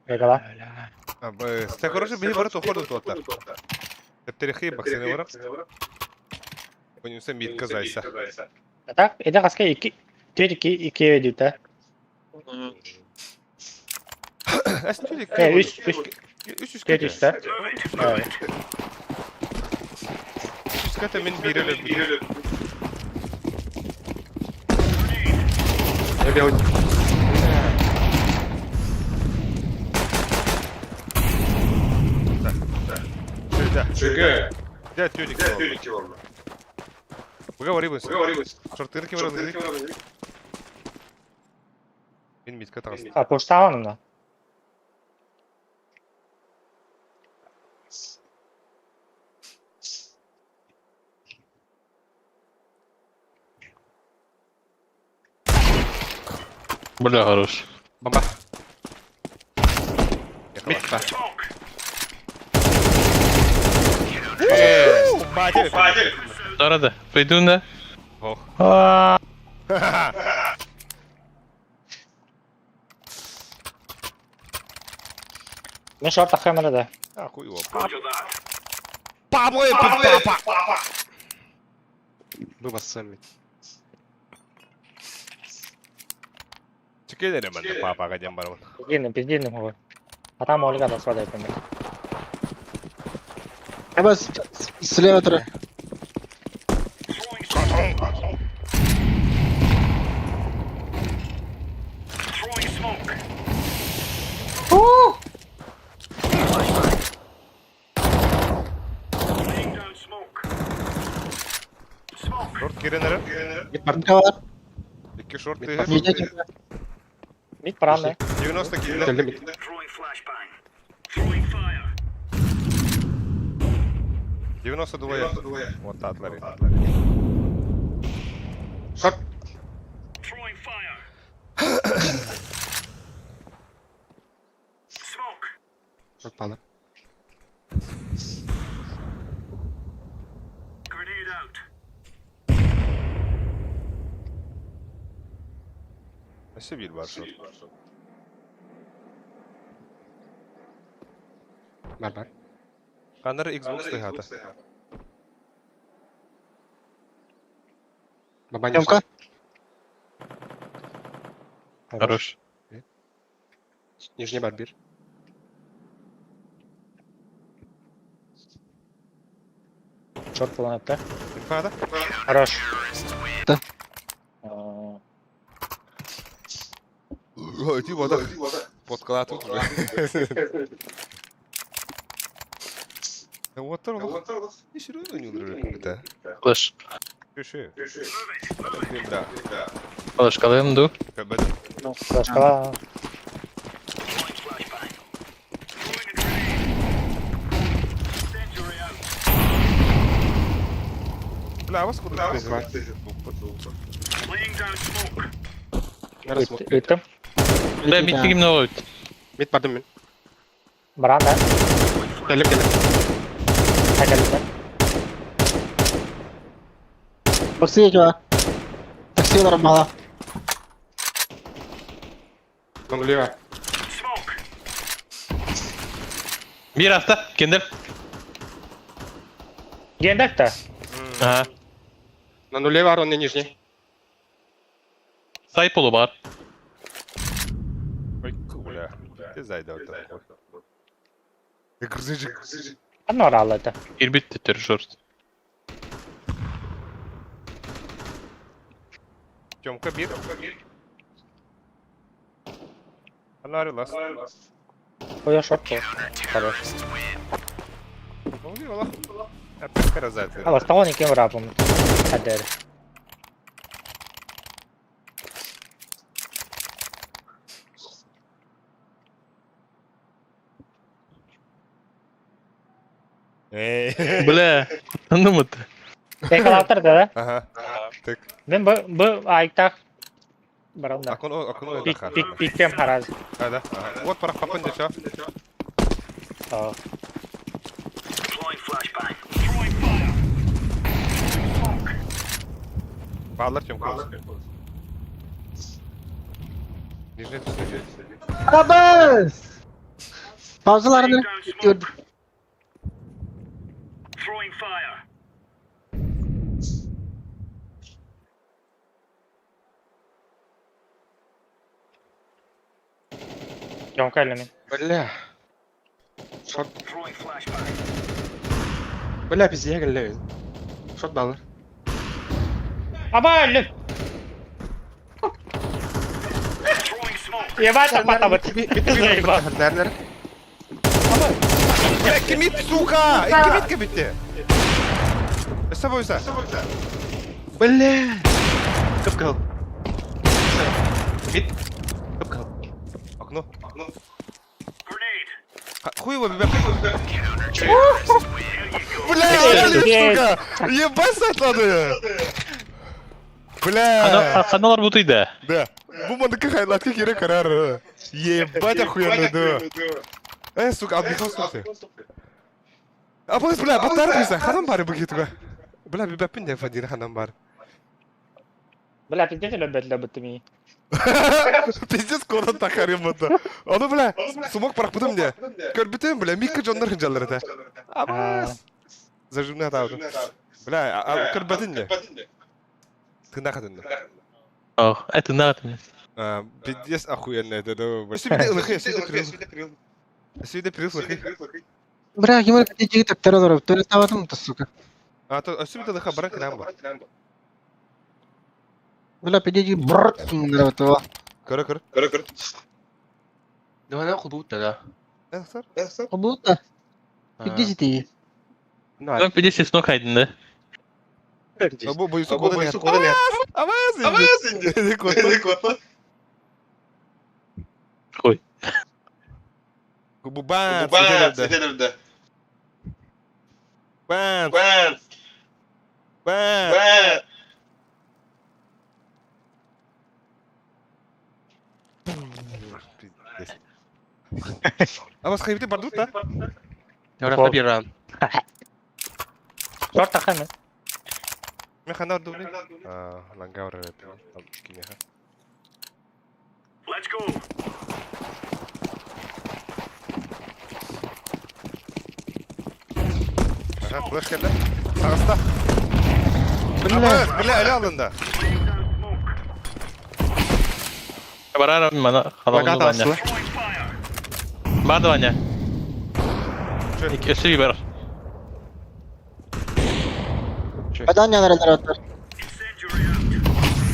Эгала. Абыс. Та короче, биһи бары тоходу туоттар. Тептерихи баксыны барап. Конюса митка зайса. Так, это хаска 2 4 2 2 өйдүтэ. Әс түлек. Э, 3 3 Үс үс 4 3 та. Үс ката мен биреле. Я белый. Да. ЖГ. Да, тюдик. Поговорим. Шортырки вроде. Мен митка тагыс. А поштаҕан онно. Бля, хорош. Бомба. Митка. Батя. Арада, пойду да? Ох. А, Мен шорт таххамара да. А хуй его. Папа, папа. Выбас сами. Чекелер мен папа кадем барбын. Пиздинным, пиздинным го. А там Ольга да свадай помер. Абас, слева трое. Шорт киренере. Мид бар. Митка бар. Икки шорт Мид бар. Мидде Мид паранды. 90 кило. Келди мид. 92. Вот татлары. Шорт. Шорт пала. Өссө бир бар шорт. Бар бар. Канары Xbox тыгата. Баба не Тёмка. Хорош. Нижний бар бир. Шорт буолан этэ. Инфада? Хорош. Да. Ити вода. Подкалат тут уже. Вот он. Не серьезно не удрали да. Кылыш. Пиши. Да. Кылышкалыым дуу? Флешкала. Бля, вас куда Ыттым. Бля, мид ким олорбут. Мид бардым мин. Баран да. Кэллим кэллим. Хакалита. Такси чуа. Такси олорон баҕа. Нулева. Биир аста, кендер. Гендак та. Ага. На нуле бар, он не нижний. Сай полу бар. Ой, бля. Ты зайда вот такой. Грузинчик. Ханна баралла это. Кирбит төттөр шорт. Тёмка бир. Анары лас. Ой, шорт. Хорош. Ну, ола. Опять каразать. А, бастаҕын икки быраапым. Хадэр. Эй. Бля, куттанным это. Экалаптар да? Ага. Так. Мен бу бу айктах баран да. Акон акон Пик пик пиккем хараз. А, да. Ага. Вот пора папын дешо. Аа. Bağlar Тёмка. Нижний түсті. Абас! Паузаларын көрдүк. Жонка элемен. Бля. Шорт. Бля, пиздец, кэллэ. Шорт баллар. Аба өллүм. Ебать, апатабыт. Заебал. Нэр-нэр. Бля, кимит, сука! Кимит кебитте. С собой са. Бля. Кып-кыл. Мид. Кып-кыл. Окно. Окно. Хуй его, бля. Бля, сука! Ебать сатлады! Бля! Ханалар бутый да. Да. Бу мандыкы хайлатка керек карар. Ебать охуенно, да. Э, сука, отдыхал, слушай. А бля, бля, баттар биза, ханам бары бу кетуга. Бля, бибәппин де фадир ханам бар. Бля, пиздец любят любят ми. Пиздец корон тахарым бұнда. Оны, бля, сумок барақ бұдым де. Көрбітім, бля, микка жондар хынжалар это. Абас. Зажимны атауды. Бля, көрбәтін де. Тына қадынды. Ох, это надо. Пиздец охуенно это, да. Сүбіде ылықы, сүбіде прил. Сүбіде прил ылықы. Бля, ким эрэ жиги таптар олорор. Төлө табатым да, сука. А то сүбіде ылықы баран кінам бар. Бля, пиди бррр нравится. Көрі, көрі. Давай нахуй будто, да. Э, сэр? Будто. Пиди ти. Там 50 снок хайдын да. Бу бу сука кода не. Абас. Абас инде. Кот. Хуй. Бу бан. Бан. Бан. Бан. Пиздец. Абас хайбите бардут да? Давай пиран. Шорт тахамын. Мен ханар дубли. А, лангаур это. Кимеха. Ага, флеш келді. Сағыста. Абас, бля, әлі алдында. Барар мана Багат халалны Ваня. асылы. Барды Ваня. Өсү бар. Бадан янаралар оттор.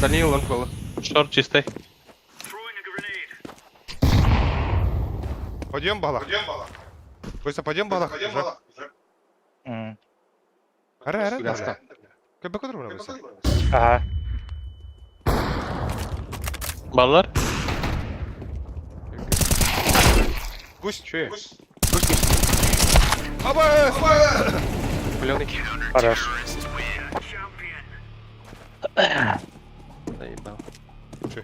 Даниил лонг было. Шорт чистый. Пойдем балах. Костя, пойдем балах. Ара, ара, бля. Көбө көтөр мына Костя. Ага. Баллар. Гусь. Че? Аба! Паленый. Хорош. Заебал. Че?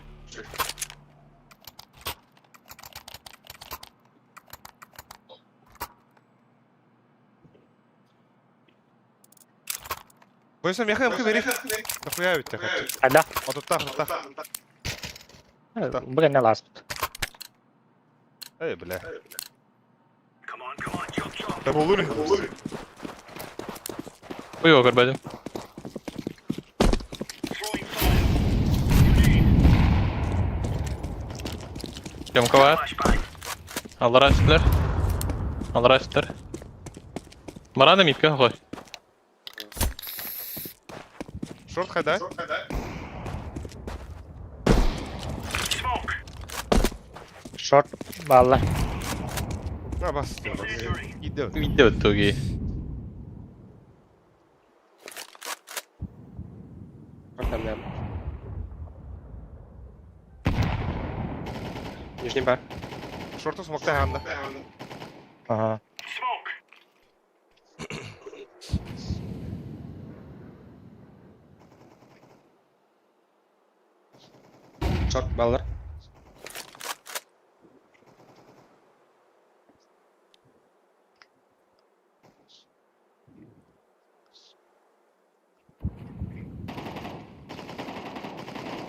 Костя, меха МК бери. Нахуя ведь тебя хочу. А да. Отуттах, отуттах. Блин, не ласт. Эй, бля. Да булури. Уйо көрбөдүм. Съемка бар. Алар ачтылар. Алар ачтылар. Барады мипке хой. Шорт хайда. Шорт балла. А, бас. Иди. Мидде өттүги. Там, да. Нижний бар. Шорту смокта ханда. Ага. Шорт баллар.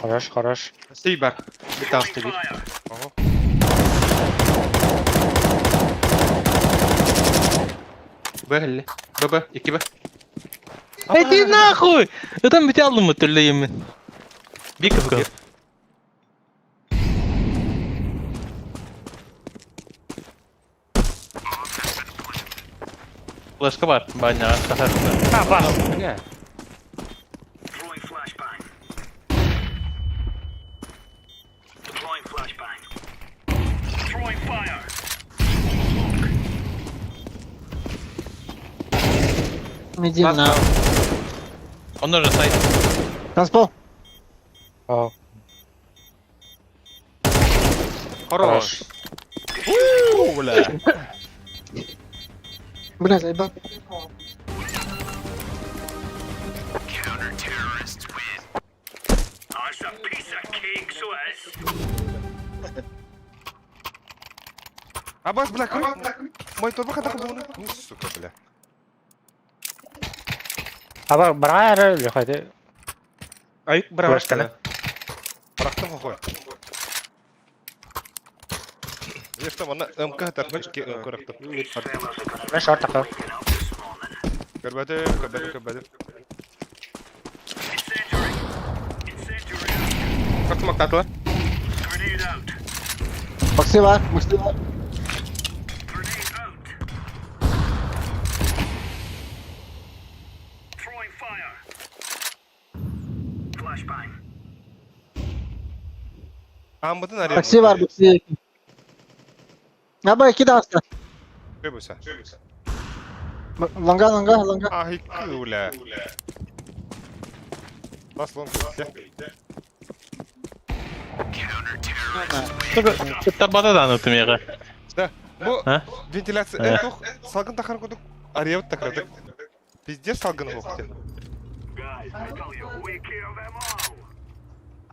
Хорош, хорош. Сей бар. Металл стоит. Ого. Б или? Б, Б, Ики Б. Иди нахуй! Это бите алдым мы түллеймин. Бик кызган. Флешка бар. Баня, сахар. А, бас. Бля. Иди на. Он уже сайт. Танцпол. О, Хорош. У, бля. Бля, заебал. Абас, бля, крой. Мой торба хата хабуна. Ну, сука, бля. Аба, бара лехайте. Ай, браво. Флешканы. Бырахтым хохой. Ефтам, ана МК тарпачки МК рахтым. Мен шорт такы. Көрбәдем, көрбәдем, көрбәдем. Шорт мактатылар. Макси бар, Макси бар. Амбытын арена. Макси бар, Макси. Аба, iki de hasta. Көбүсә. Лонга, лонга, лонга. Ах, икки, бля. Бас лонг, бля. Тарбата да анытым яга. Да. Бу А? вентиляция. Э. Э, тух, салгын тахар кудук. Арьябыт такрадык. Пиздец салгын хохте.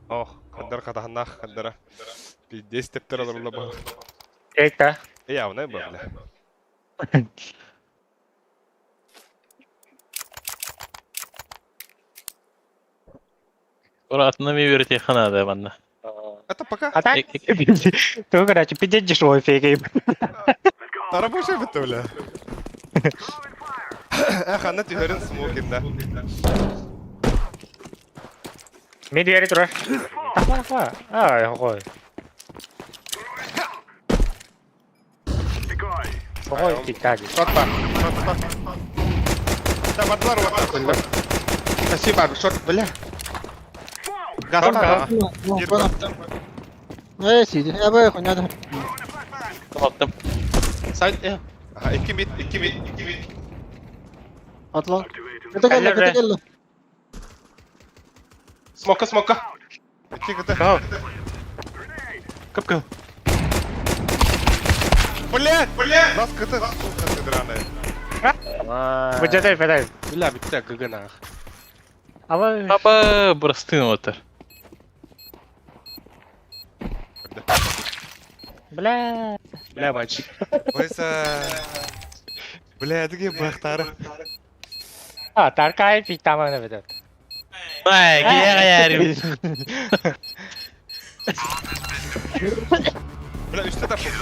Ох, хандар хатаханнах, хандара. Пиздец тептер алырла ба. Эйта. Явно ба, бля. Ура, атына ми берете ханада банна. Это пока. А так? Ты, короче, пиздец дешевый фейк. Рабочая бітті, бля. Эх, ана түһәрін смокинда. Мен двери тура. Тахва, тахва. Ай, хохой. Хохой, тикаги. Шорт бар. Шорт, шорт. Да, бардылар, бардылар. Спасибо, шорт, бля. Газ Э, сиди. Я бы хуйня да. Attım. Сайт, э. Ага, 2 mid, 2 mid, 2 mid. Атлон. Это келли, это келли. Смока, смока. 2 кт. Кып-кып. Блядь, блядь! Нас КТ, сука ты драная. Быдьатай, быдай. Бля, битте ГГ нах. Ала Аба, бырастын отыр. бля. Бля, мальчик. Ойса. Бля, дыги бахтары. А, таркай питаманы бедет. Ай, гея Бля, үстэ таппын.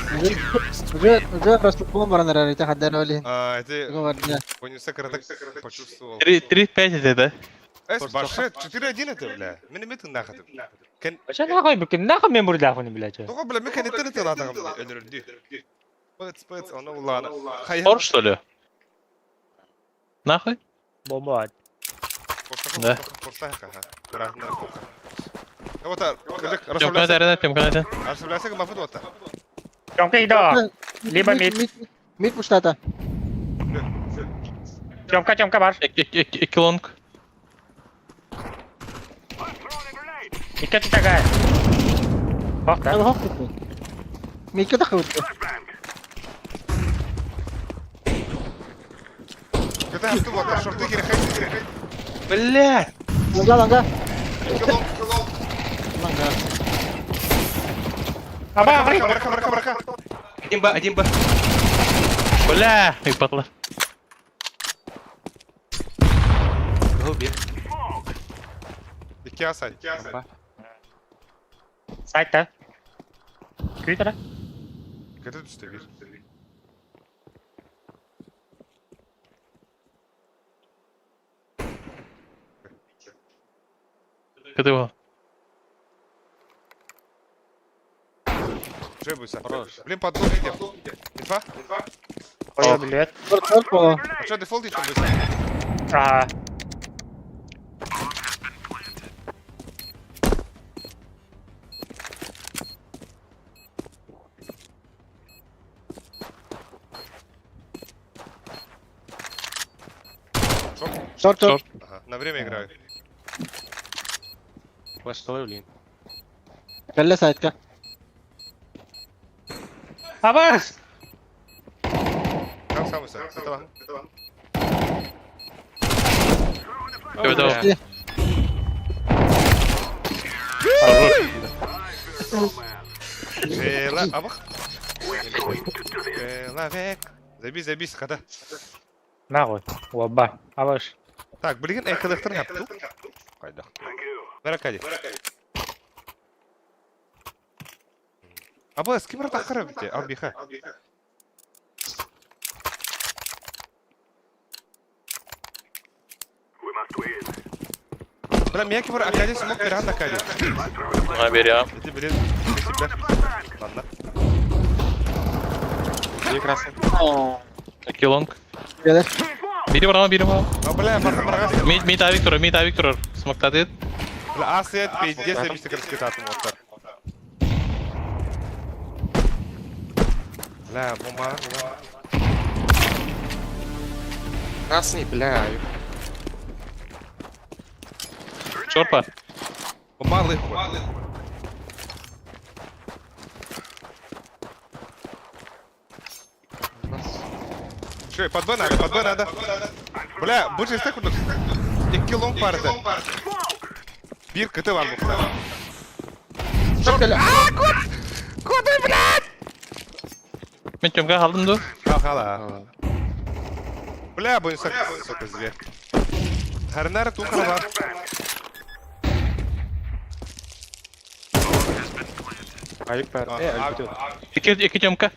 Уже, уже просто бомба на рарите хаддар оли. А, это Говоря. Понюса краток почувствовал. 3-5 это, да? Эс, баше, 4-1 это, бля. Мен эме тыннахатым. Кен... Вообще нахуй бүкін, нахуй мен бурдахуны, блядь. Тоға, бля, мен кенеттен тыладағым, өлөрүндү. Пыц, пыц, оны улана. Хайа. Хор, что ли? Нахуй? Бомба. Да. Тёмка, да, Тёмка, да. Расслабляйся, мафут вот. Тёмка, иди. Либо мид. Мид пуштата. Тёмка, Тёмка бар. Екі лонг. Икки такая. Ох, да. Хоп. Мид куда ходит? Когда я вот, шорты кирхай. Бля! Ланга, ланга. Килон, килон. Ланга. Аба, Брака, брака, брака, брака. Один Б, один Б. Бля, и батла. Голуби. Икки асай. Сайтта. Күйдірі. Кете түсті bir. Кыды ол. Уже буйса. Блин, подвох идем. Инфа? Ой, блядь. Шорт, А что, дефолт идем буйса? Ага. Шорт, шорт. Ага, на время играю. Флеш блин. Келли сайтка. Аба! Там самый сай. Это вам. Кыды ол. Жела, абах. Человек. Забись, забись, хата. Нахуй. Оба. Абаш. Так, билген экылыктыр япту. Кайда. Баракади. Аба, с кем ротахара бите? Албиха. Бля, меня кибер Акади смог пират Акади. Наберем. Это, блин, себя. Ладно. Две красные. Екі лонг. Келли. Бири барама, бири барама. А, бля, бара Мид, мид, а Виктор, мид, а Виктор. Смоктады. Бля, асет, пиздец, я мистер раскидатым вот так. Бля, бомба, бомба. Красный, бля. Шорпа. Бомба лыху. Че, под Б надо, под Б надо. Бля, больше стек курдук. Икки лонг барды. Бир КТ бар бу. Шорт келли. А, кот! Коты, блядь! Мен Тёмка алдым ду. Хал, хала. Бля, бу сука, зверь. Харнара тухара бар. Авик пар. Э, авик идет. Екі, екі Тёмка.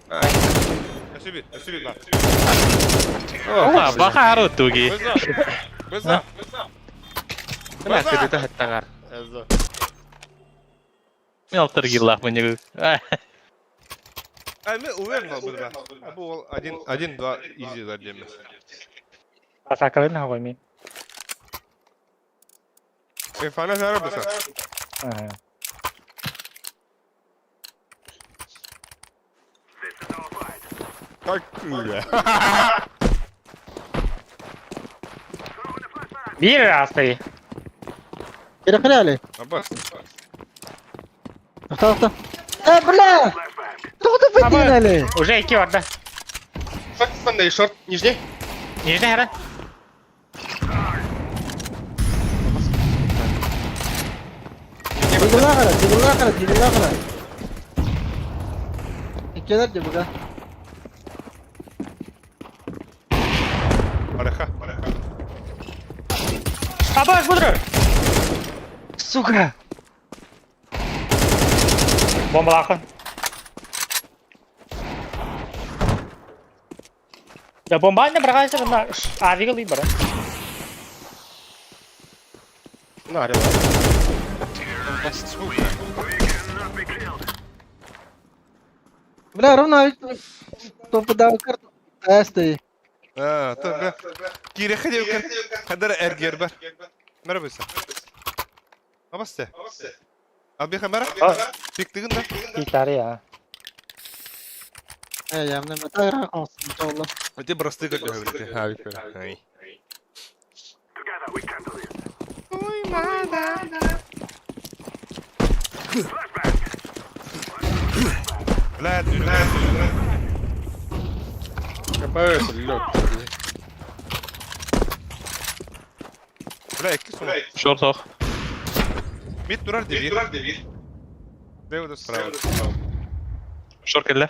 Өсүбит, өсүбит бар. А, баха туги. Быза. Бля, ты это хаттагар. Мен алтар киллаахпын дьэ. А мен уверен был бы. А бу ол один, один, два изи да диэммин. Атакалын хаҕой мин. Фана сара быса. Ага. Как күлэ. Биир аастай. Кирэхилээли. Абас. Тохтоо, тохтоо. Э, бля! Тоҕо бытыынали? Уже икки барда. Шорт, пацаны, шорт, нижний. Нижний хара. Дигилла кара, дигилла кара, дигилла кара. Иккилэр дибуга. Араха. Абас будрар. Сука. Бомбалаахын. Да бомбаны бырағайсы мына авигалый бара. На, орел. Бля, ровно топыдаа карту. Эстэй. А, то бля. Кирэхэ диэбиккин ханна эрэ эргийэр бар. Мара быса. Абас те. Албиха мара. Пиктыгын да. Китары я. Э, ямны батайра оҥостон Ити бырастыы көрдөһөбүн ити. Авик бер. Ай. Бля, бля. КПС, лёг. Бля, икки сума. Шорт ох. Мид турар дебир. Слева да справа. Шорт кэллэ.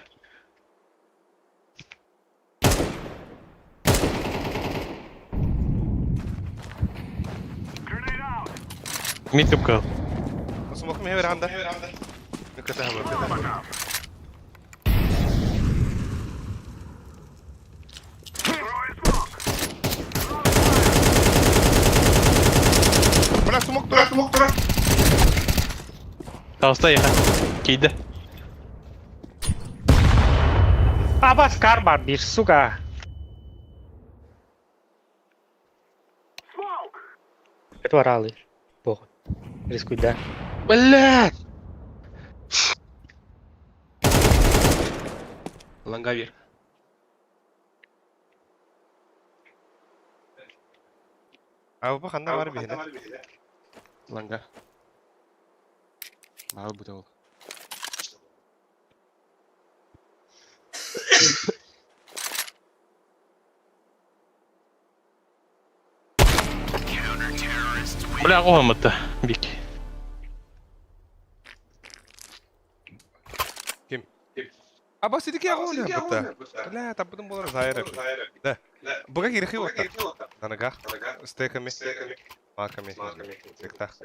Мид кыпкыл. Смокум хевер анда. Ныката хабар. Бля, смок тура, смок тура. Таҕыста эйиэхэ. Киирдэ. Абас кар бар биир, сука. Это оралы. Похуй. Рискуй, да. Блядь! Лонгавир. А бу ханна бар биһине. Ланга. Мал будет ол. Бля, оҕоммутта. Бик. Ким? Аба сидики агули бата. Бля, таппытым болар зайыр. Да. Буга кирихи отта. Анага. Стеками. Маками. Сектах.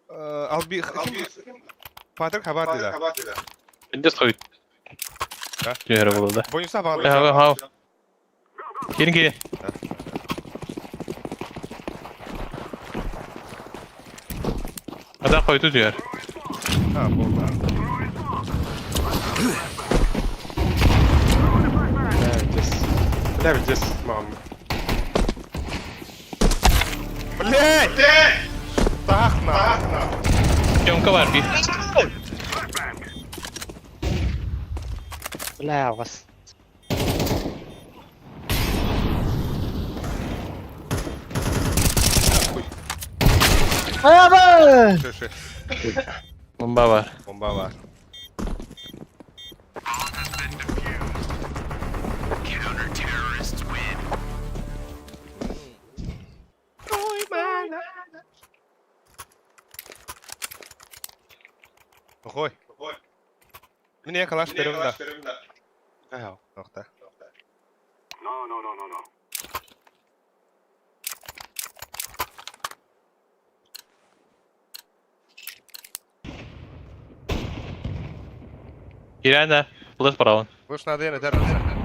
Алби Патрик хабар дила. Индес хойт. Да? Түһэрэ буолла да. Бойуса бар. Ха, ха. Киирин киирин. Ада хойду түһэр. А, болду. Бля, здесь. Бля, здесь, мам. Блять! Тах на. Тёмка бар бир. Бля, у вас. Аба! Шö, шö. Бомба бар. Бомба бар. Охой. Мин я калаш берем да. Ага. Нокта. Киирэн Флеш барабын. Слышь, надо я на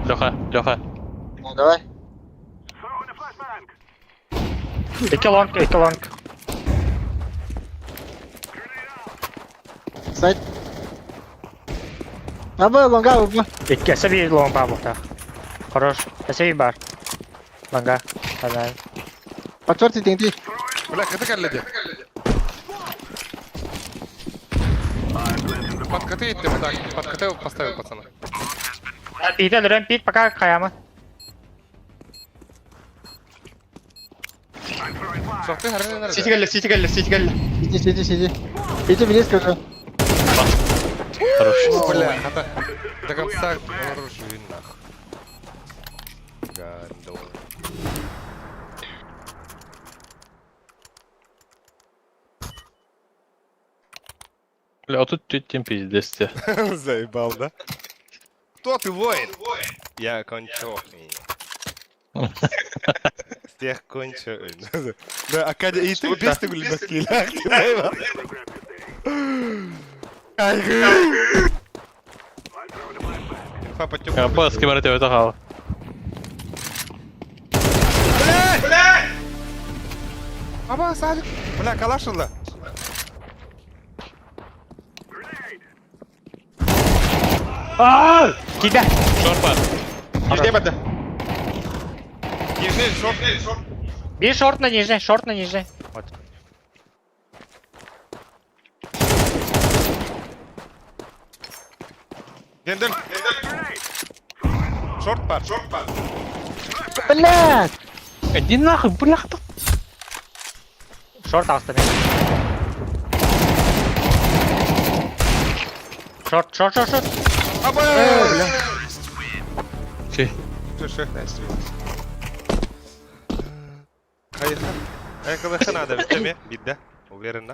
Леха, Леха. Ну давай. Икки лонг, икки лонг. Сайт. Аба, лонга, уба. Икки өссө биир лонг баар буолтаах. Хорош. Өссө биир баар. Лонга. Давай. Подтверди, тиҥти. Бля, кыты кэллэ дии. Под коты идти, так, под коты поставил пацана. Пиит өлөрөн пиит пока хайама. Шорты хараны Сити кэллэ, сити кэллэ, сити кэллэ. Сиди, сиди, сиди. Иди близко уже. Хорош. Бля, хата. До конца оружие нах. Гандон. Бля, а тут тетя пиздец те. Заебал, да? Кто ты, воин? Я конченый. Всех кончу. Да, Акадия, и ты без ты гулибас Инфа потёк. Апа, с кем это хал. Аба, Садик. Бля, калашила. Аа! Кида. Шорпа. Нижний барды. Нижний, шорт, шорт. Биир шорт на нижний, шорт на нижний. Вот. Гендель. Шорт пар. Шорт пар. Блядь! Иди нахуй, бля, тут. Шорт аста мен. Шорт, шорт, шорт, шорт. Аба! Бля. Че? Слушай. Хайха. Айкалыха надо битеме. Бидде. Уверенно.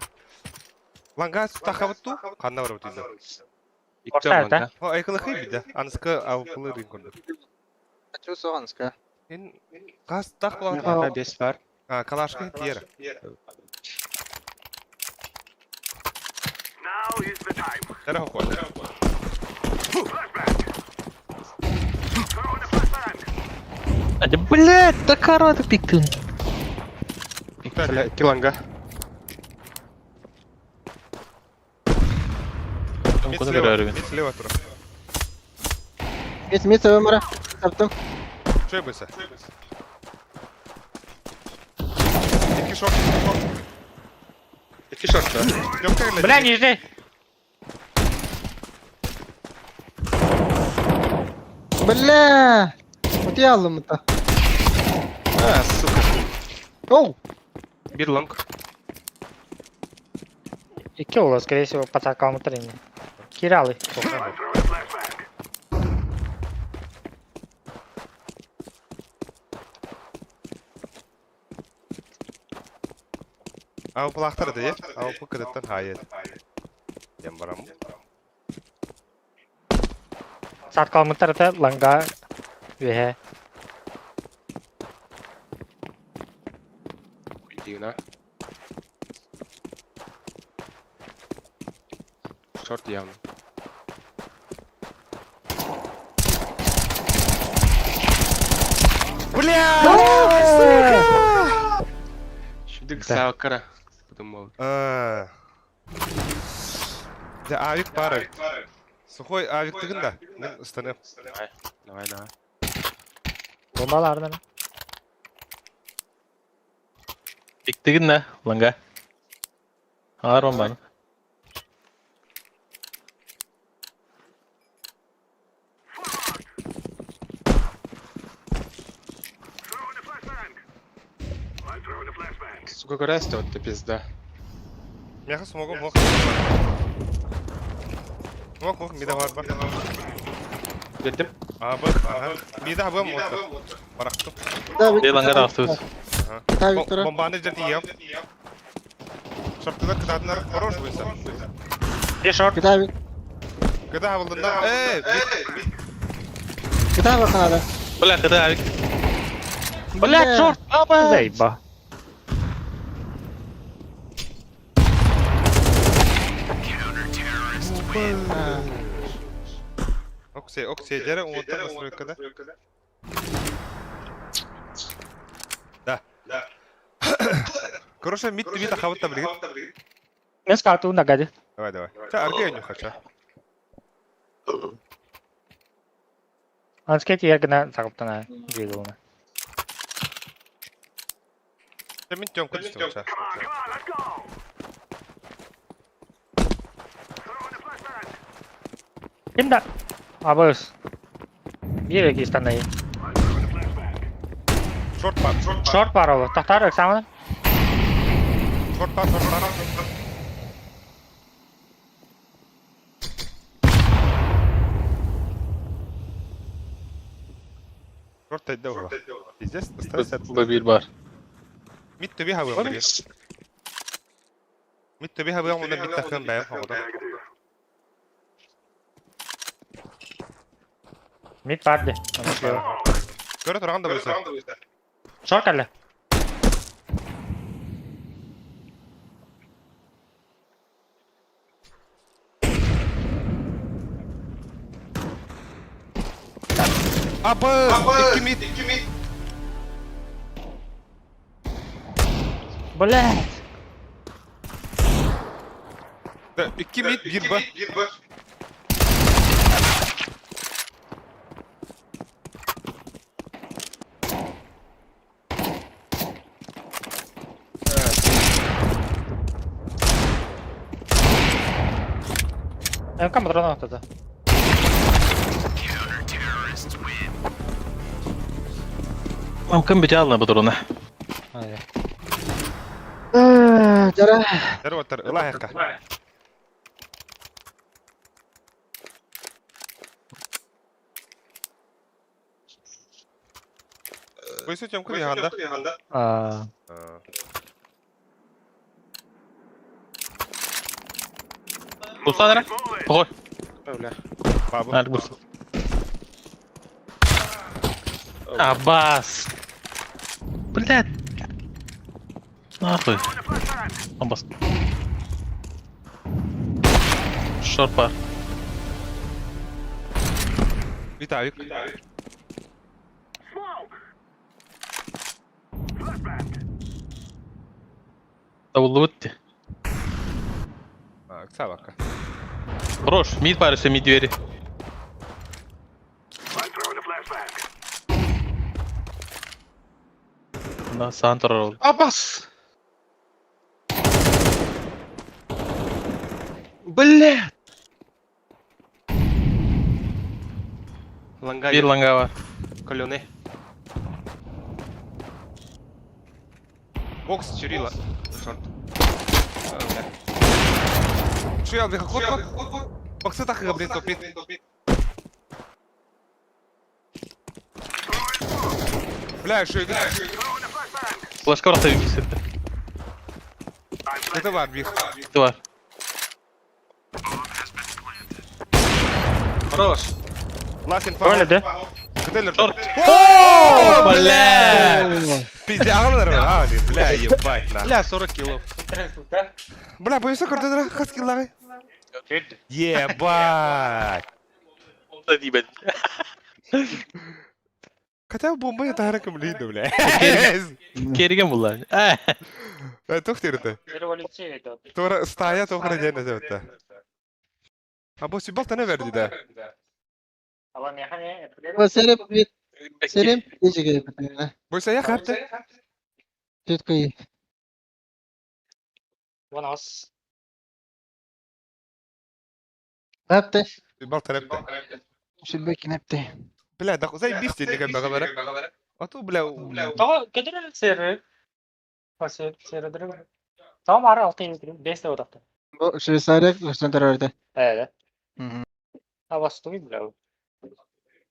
Ланга тахабытту. Ханна бар битде. Икки Орта, лонга. О, айкалыха бидде. Аныскы алпылы рин көрдүк. Хочу соғанска. Ин газ тах Ага, була. бес бар. А, калашка тиер. Тера хокуа. А, да, блядь, да короче пиктын. Бля, икки лонга. Мид Куда слева. говорю? Мид слева тура. Мид, мид, өмірі. Таптым. Чөй быса. Икки шорт. Икки шорт, да. Лёгка кэллэ. Бля, нижний. Бля! Вот я алым-то. А, сука. Оу! Бир лонг. Икки ола, скорее всего, пацакалмытыр инде. Киралы. А упалахтар да е? А упы кыдыттан хайет. Дем барам. Саткалмытыр да ланга. Веhe. Иди на. Шорт явно. Бля! Шүдік саакара. Подумал. А. Да, авик пары. Сухой авик тыгын да. Мен станем. Давай, давай. Бомбалардан. Пиктыгын да, ланга. Аар бомбаны. Сука, көрәсті вот пизда. Мяха смогу мох. Мох мох мида бар бар. Дедім. А б ага. Мида б мох. Барахтым. Да, Де ланга да автыз. Да, Виктора. Бомбаны жерди ем. Шорттылар кытатынар хорош буйса. Бир шорт. Китай, Кыда булдында. Эй, Китай бақанады. Бля, кыда авик. Бля, шорт. Заеба. Оксе, оксе, жере уоттан настройкада. Да. Да. Короче, мид твита хабытта билген. Мен скату нагады. Давай, давай. Ча, аргы нюха, ча. Анскет ергына сағыптана жиылуына. Ча, мин тёмка түстüm, ча. Ким да? Абыс. Бир эки станай. Шорт бар, шорт бар. Шорт бар ол. Тақтар экзамен. Шорт бар, шорт бар. Шорт тайда ула. Пиздец, остался. Б1 бар. Мид төбе хабы бир. Мид төбе хабы онда мид тахын бәйм хабы. Мид бар де. Көрө турган да болса. Шорт әлі. Апы, икки мид, икки мид. Блять. Да, икки мид, бир ба. МК патрон тогда. Кым бите алына патрона. Жара. Дәр оттар, ыла хакка. Бойсу тёмка биханда. А, Бусланара? Похой. Бабу. Аль бус. Абас. Блядь. Нахуй. Абас. Шорт бар. Виталик. Давулду бітті. Сабака. Хорош, мид барысы, мид двери. Да, Сантор oldu. Абас! Бля! Ланга Bir langa var. Каленый. Бокс Чирила. Шорт. А, бля. Шуял бих ход ход. Боксы тахыга, блин, топит. Бля, шо иди. Флешка var tabii bir Это бар бих. Var. Хорош. Лast инфа. Öyle de. Гделер. Шорт. О, Бля! Пизде, ағалар бар. А, бля, ебать, на. Бля, 40 килов. Бля, боюсь, көрдіңдер, хас киллары. Ебать. Хотя бомба я тахара кымлейді, бля. Кереген bunlar. Тух терді. Тора стая тохра дені зәутті. А бо сюбал тана верді да. Сереп бит. Сереп дежеге бит. Бойса я хапты. Четкой. Ванас. Хапты. Сюбал тана. Шүлбек непти. Бля, да зай бисти деген бағалары. А то, бля, Того кедер сері. Осы сері дұры. Tamam ara 6 7 5 de odakta. Бу Швейцария көстөн өрдө. Evet. Havası duy bile.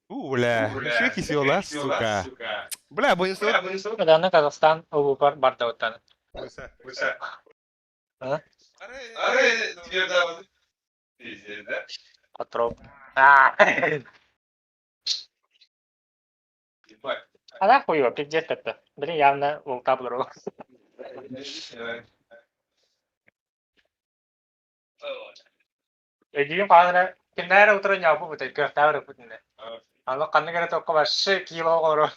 У, бля, еще кисела, сука. Бля, бойса. Neden Kazakistan o var barda otan. Бойса. Ha? Аре, Patrol. А. Она хуево, пиздец это. Блин, явно волка был. Эдиин хаанара кинээр утра ньяпу бут көхтәвер бүтүнэ. Аны канны кере токко башы кило гору.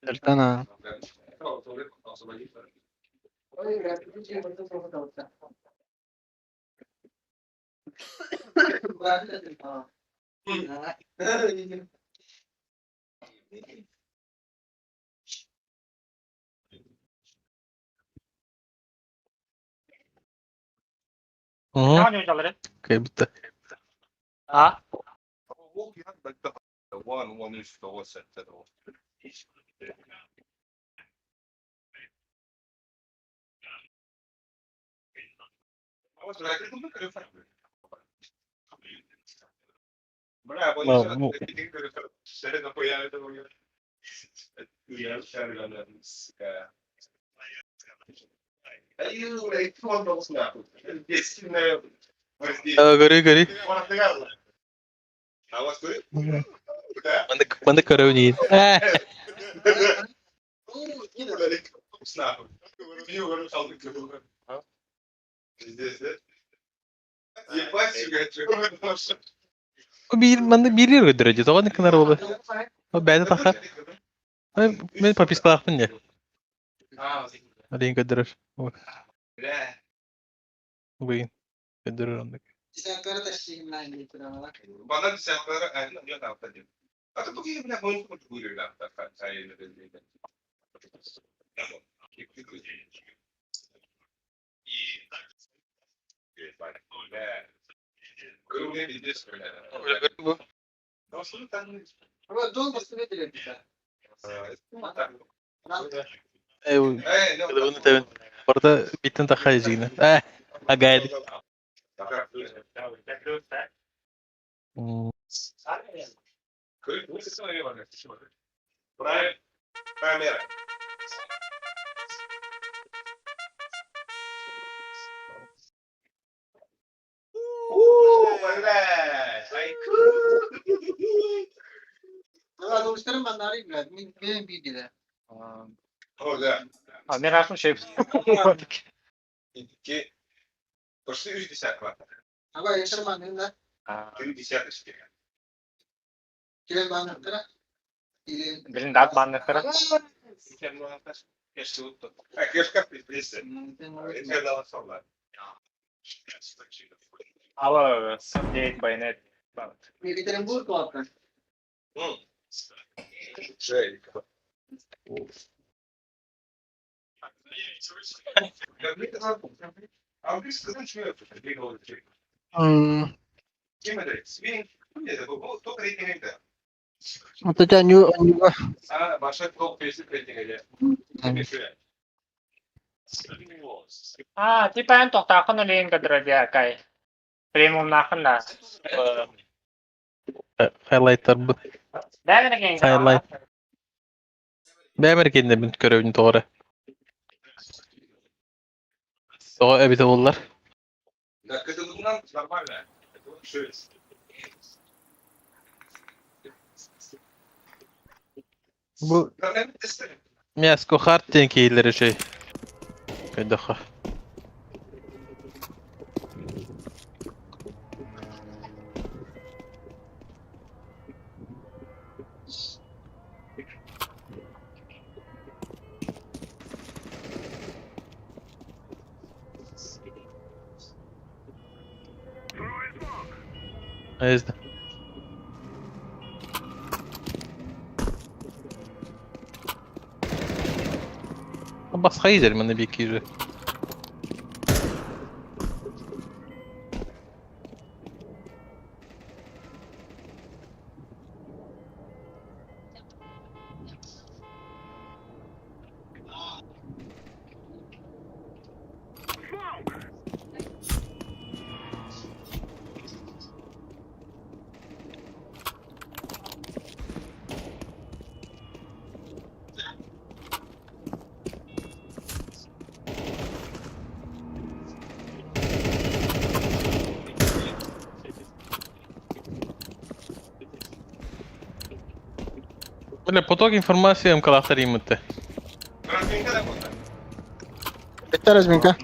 Дартана. Кэбитэ. А? Көрү көрү. Маннык көрөбүн Биир маннык биир көрдөрө дии тоҕо гынар буолла. Бэйэтэ тахар. Мен пропискалаахпын дии. Алин көрдөрөр. Бүгүн көрдөрөр оннук. Кылыбын тэбин. Барыта биттен тахха дьигинэ. Э, агайдык. А, мен рахым шөп. Билин дат баннықтыра. Ала дейт байнет. Вот это не А, типа эн тоқтақын өлейін кадырабиакай. Премиумнақын да. Хайлайттар бу. Бәрін Хайлайт. Бәмер кенде мин көрөбүн тоҕо. Тоҕо эбите буллар. Бу Мяско харт диэн киһилэр үчүй. Көйдөххө. Эзді. Басқа изер міне беки же. Бля, поток информации мкалахтар иммытты. Это разминка.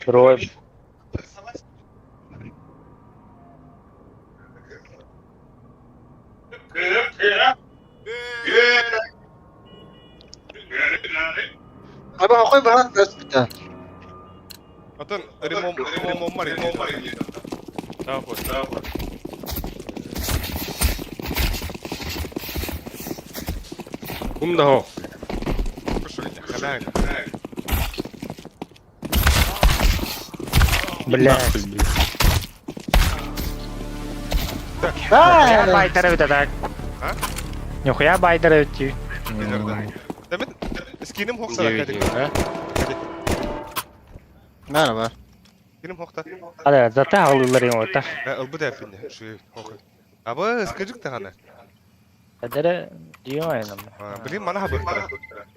Рой. Аба хой баһан көспүтэ. Отон ремом ремоммар Кум да хо. Бля. Нихуя байтара это так. А? Нихуя байтара эти. Демет скиним хокса кадик. Merhaba. Скиним хокта. Hadi zaten alırlar yumurta. Ылбы да Şu хок. Аба скажик тагана. Эдере диyor aynen. Блин, мана хабыктара.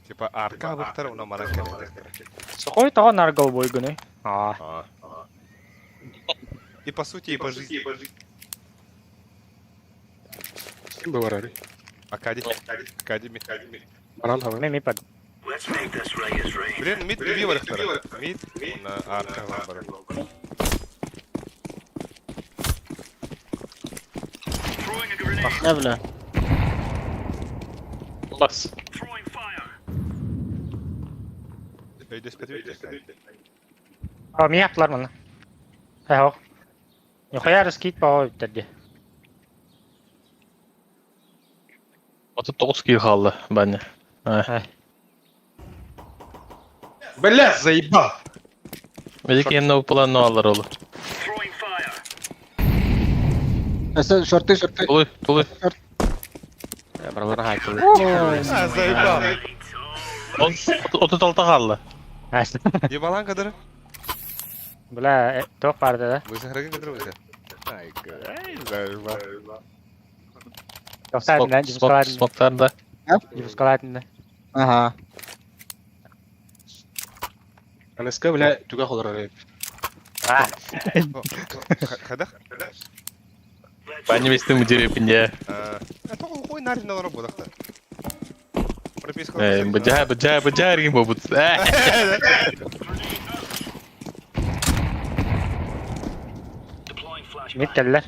Типа арка хабыктара, уна мана келет. Сухой того наргал бойгуны. А. И по сути, и по жизни. Ким бу барар? Акади. Академи. Баран хабы. Меми под. Блин, мид би барыктара. Мид, уна арка бар. Ne bile. Бас. Өйдөспөтү. А, ми yaptılar bunu. He ho. Нихуя раскид по dedi. 39 киһи хаалла баня. Бля, заебал. Медик эмне план алар олу. Эсэ шорты шорты. Тулуй, тулуй. Баралар хайтылы. А, заебал. 36 хаалла. Ебалан кадыр. Бля, тоқ барды да. Высохрагын кадыр высох. Ай, ай, заебал. Тоқтадын, жібіскалатын. Смоктар да. Жібіскалатын. Ага. НСК, бля, түгә холор. А, Хадах? Баня местен мудирепинде. А то хуй нарин на работах-то. Прописка. Бажа, бажа, бажа рим бобут. мид келлер.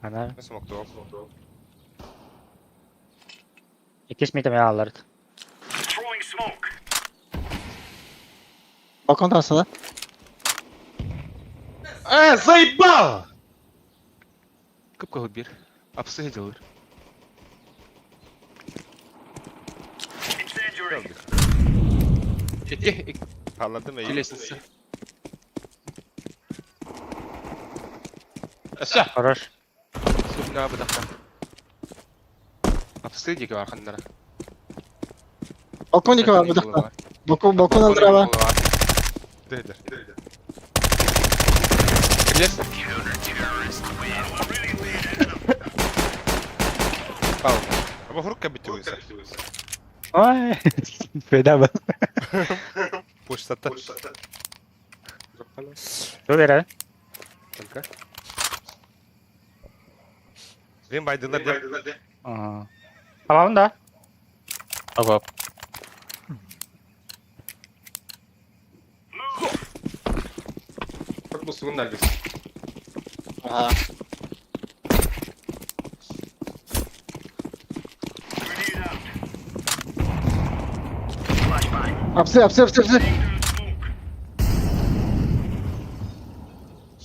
Ана, Смокту. иккис мид эме алларды. Balkon tarsana. Э, заебал! Кып бир. Апсы делар. Икки, Anladım икки iyi. лестница. Әсә. Хорош. Сүбнә бу дакта. Апсы диге бар ханнара. Balkon yıkı var bu dakika. Balkon balkon aldır ama. Dedi. Лес. Ama hurukka bitti bu ise. Ой, феда ба. Poştatta. Dur bere. Benim Biden'lar de. Ага. Tamam da. Апап. Как бу сугун наргиз. Ага. Апсы апсы апсы апсы.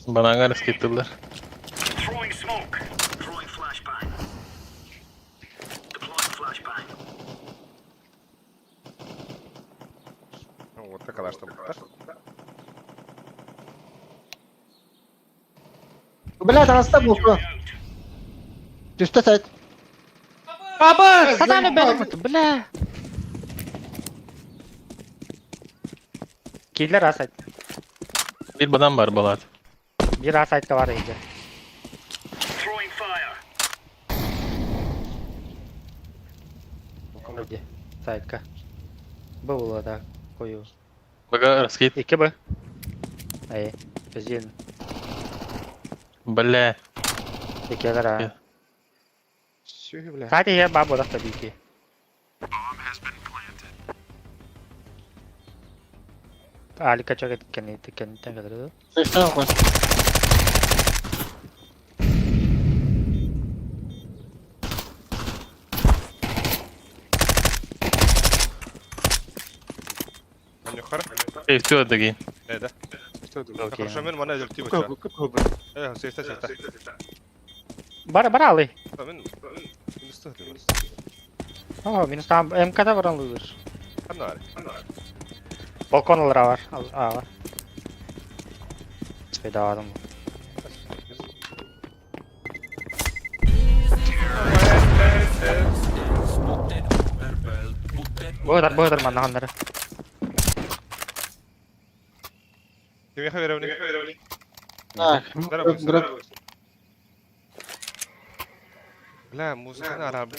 Банаңа раскиттылар. Вот так что Бля, тараста balkon. Түстэ сайт. Баба, сатаны benim бля. Киллер асайт. Бир банан бар балат. Bir asaytta var iyice. Hadi. Сайтка. Bu була да кою. Бага раскид. 2 Б. Ай, бізден Бля. екі қара. Сү, бля. Сайте я бабу да бики. Алика чак etken etken kadar. Seksen balkon. Сейфти öldü Ne de? Окей. Хорошо, мен мана өлтүү бача. Э, сейфта, сейфта. Бар, бар алы. Мен минус тахты. О, минус там МКда баран лузер. Ханна. Балкон алра бар. А, бар. Спайдадым. Богдар, богдар маннаханнары. Кимге беремин? Так, граб. Бля, музыканы араб.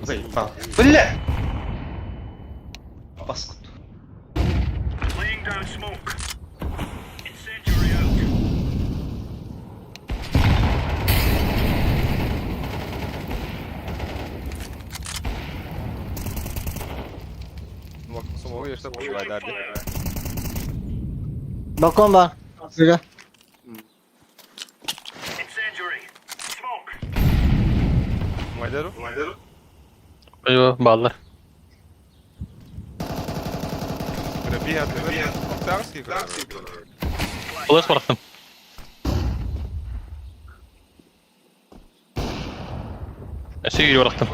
Заебал. Бля! Паскуд. Смогу я что пошла, да. Балкон бар. Сига. Майдару? Айо, баллар. Бля, би атты. Ulaş bıraktım. Şey bıraktım.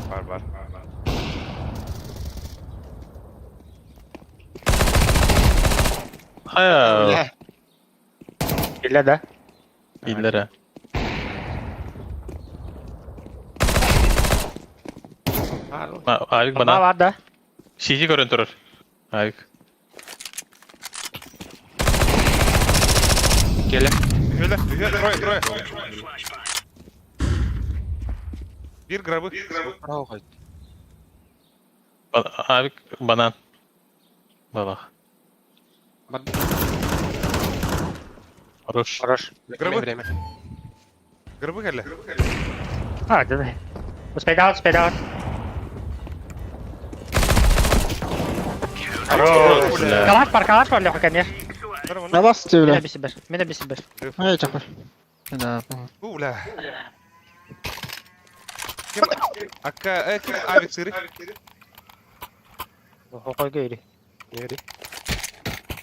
Бар, бар. Хая. Билле да. İllere. Ayık Бана bana. бар да. Şişi görün durur. Ayık. Келе. Үһөлө, үһөлө, трое, трое. Бир грабы. Право хайт. Ayık banan. Baba. Бар. Хорош. Хорош. Время, время. Грабы келе. А, да. Успейдаут, успейдаут. Хорош. Калаш бар, калаш бар, Леха, конечно. На вас тебе, Меня бля. бесибер, меня бесибер. Ай, чапыр. Да. Бля. Ким Ака, ким авик сыры? Хохой гейри.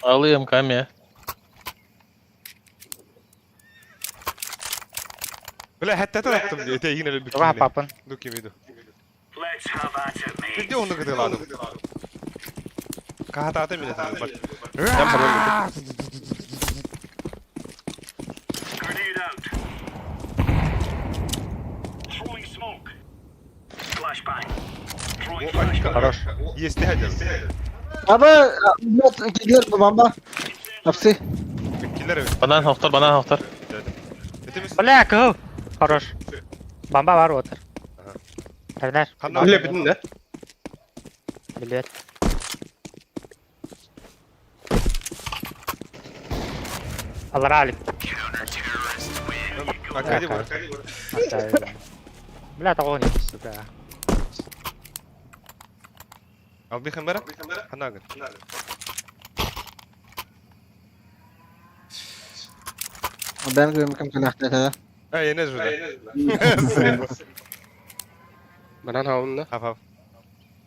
Alayım kamya. Бля, хәтта таптым диye. Те yine bir Туга папын. Ну ким иду. Где он гыдыладым? Кахататы меня там. Хорош. Есть не Аба, киллер бомба. Апсы. Киллер evet. Banan haftar, banan haftar. Этimiz Бля, кыл. Хорош. Бомба бар отыр. Тернер. Ханна. Бля, бітін да? Билет. Алар алик. Акади бар. Бля, того не сука. Ал бихен бара? Ханна гын. Ben görüm kim да. Ай, не жуда. Банан хауында. Хап хап.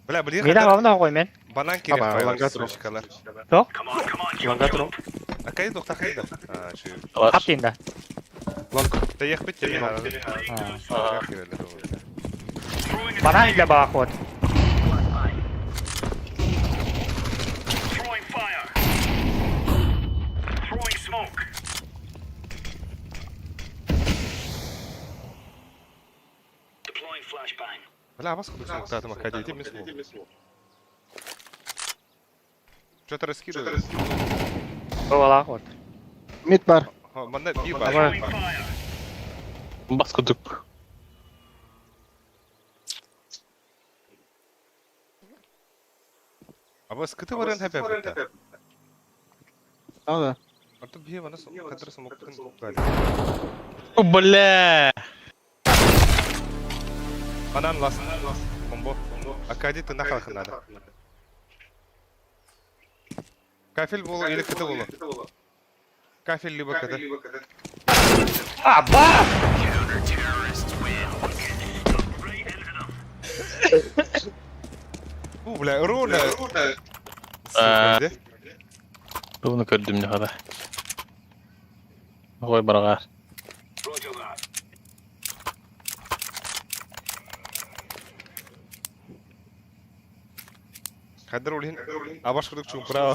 Бля, блин. Мида хавна хой мен. Банан керек Аба, қойған ланга тұр. сучкалар. Ланга тұр. Акади тоқта қайда? А, şu. Хап дейін да. Ланг. Таяқ бит тебе. Банан для бахот. Бля, вас куда смог Акади, иди мне Что-то раскидываю. Бывала хот. Мид бар. Манда би бар. Давай. Баскудук. А вас кыты варен хэпэ бутта. Да. Оттон биһи маны хадыр смокпутун О, бля! Банан лас. Комбо. Акади тына халхын надо. Кафель болу или кыты болу? Кафель либо кыты. Аба! У, бля, руна. Сука, где? Руна көрдүм не хада. Ой, бараҕар. Хадыр улин абаш курдук чуумпура.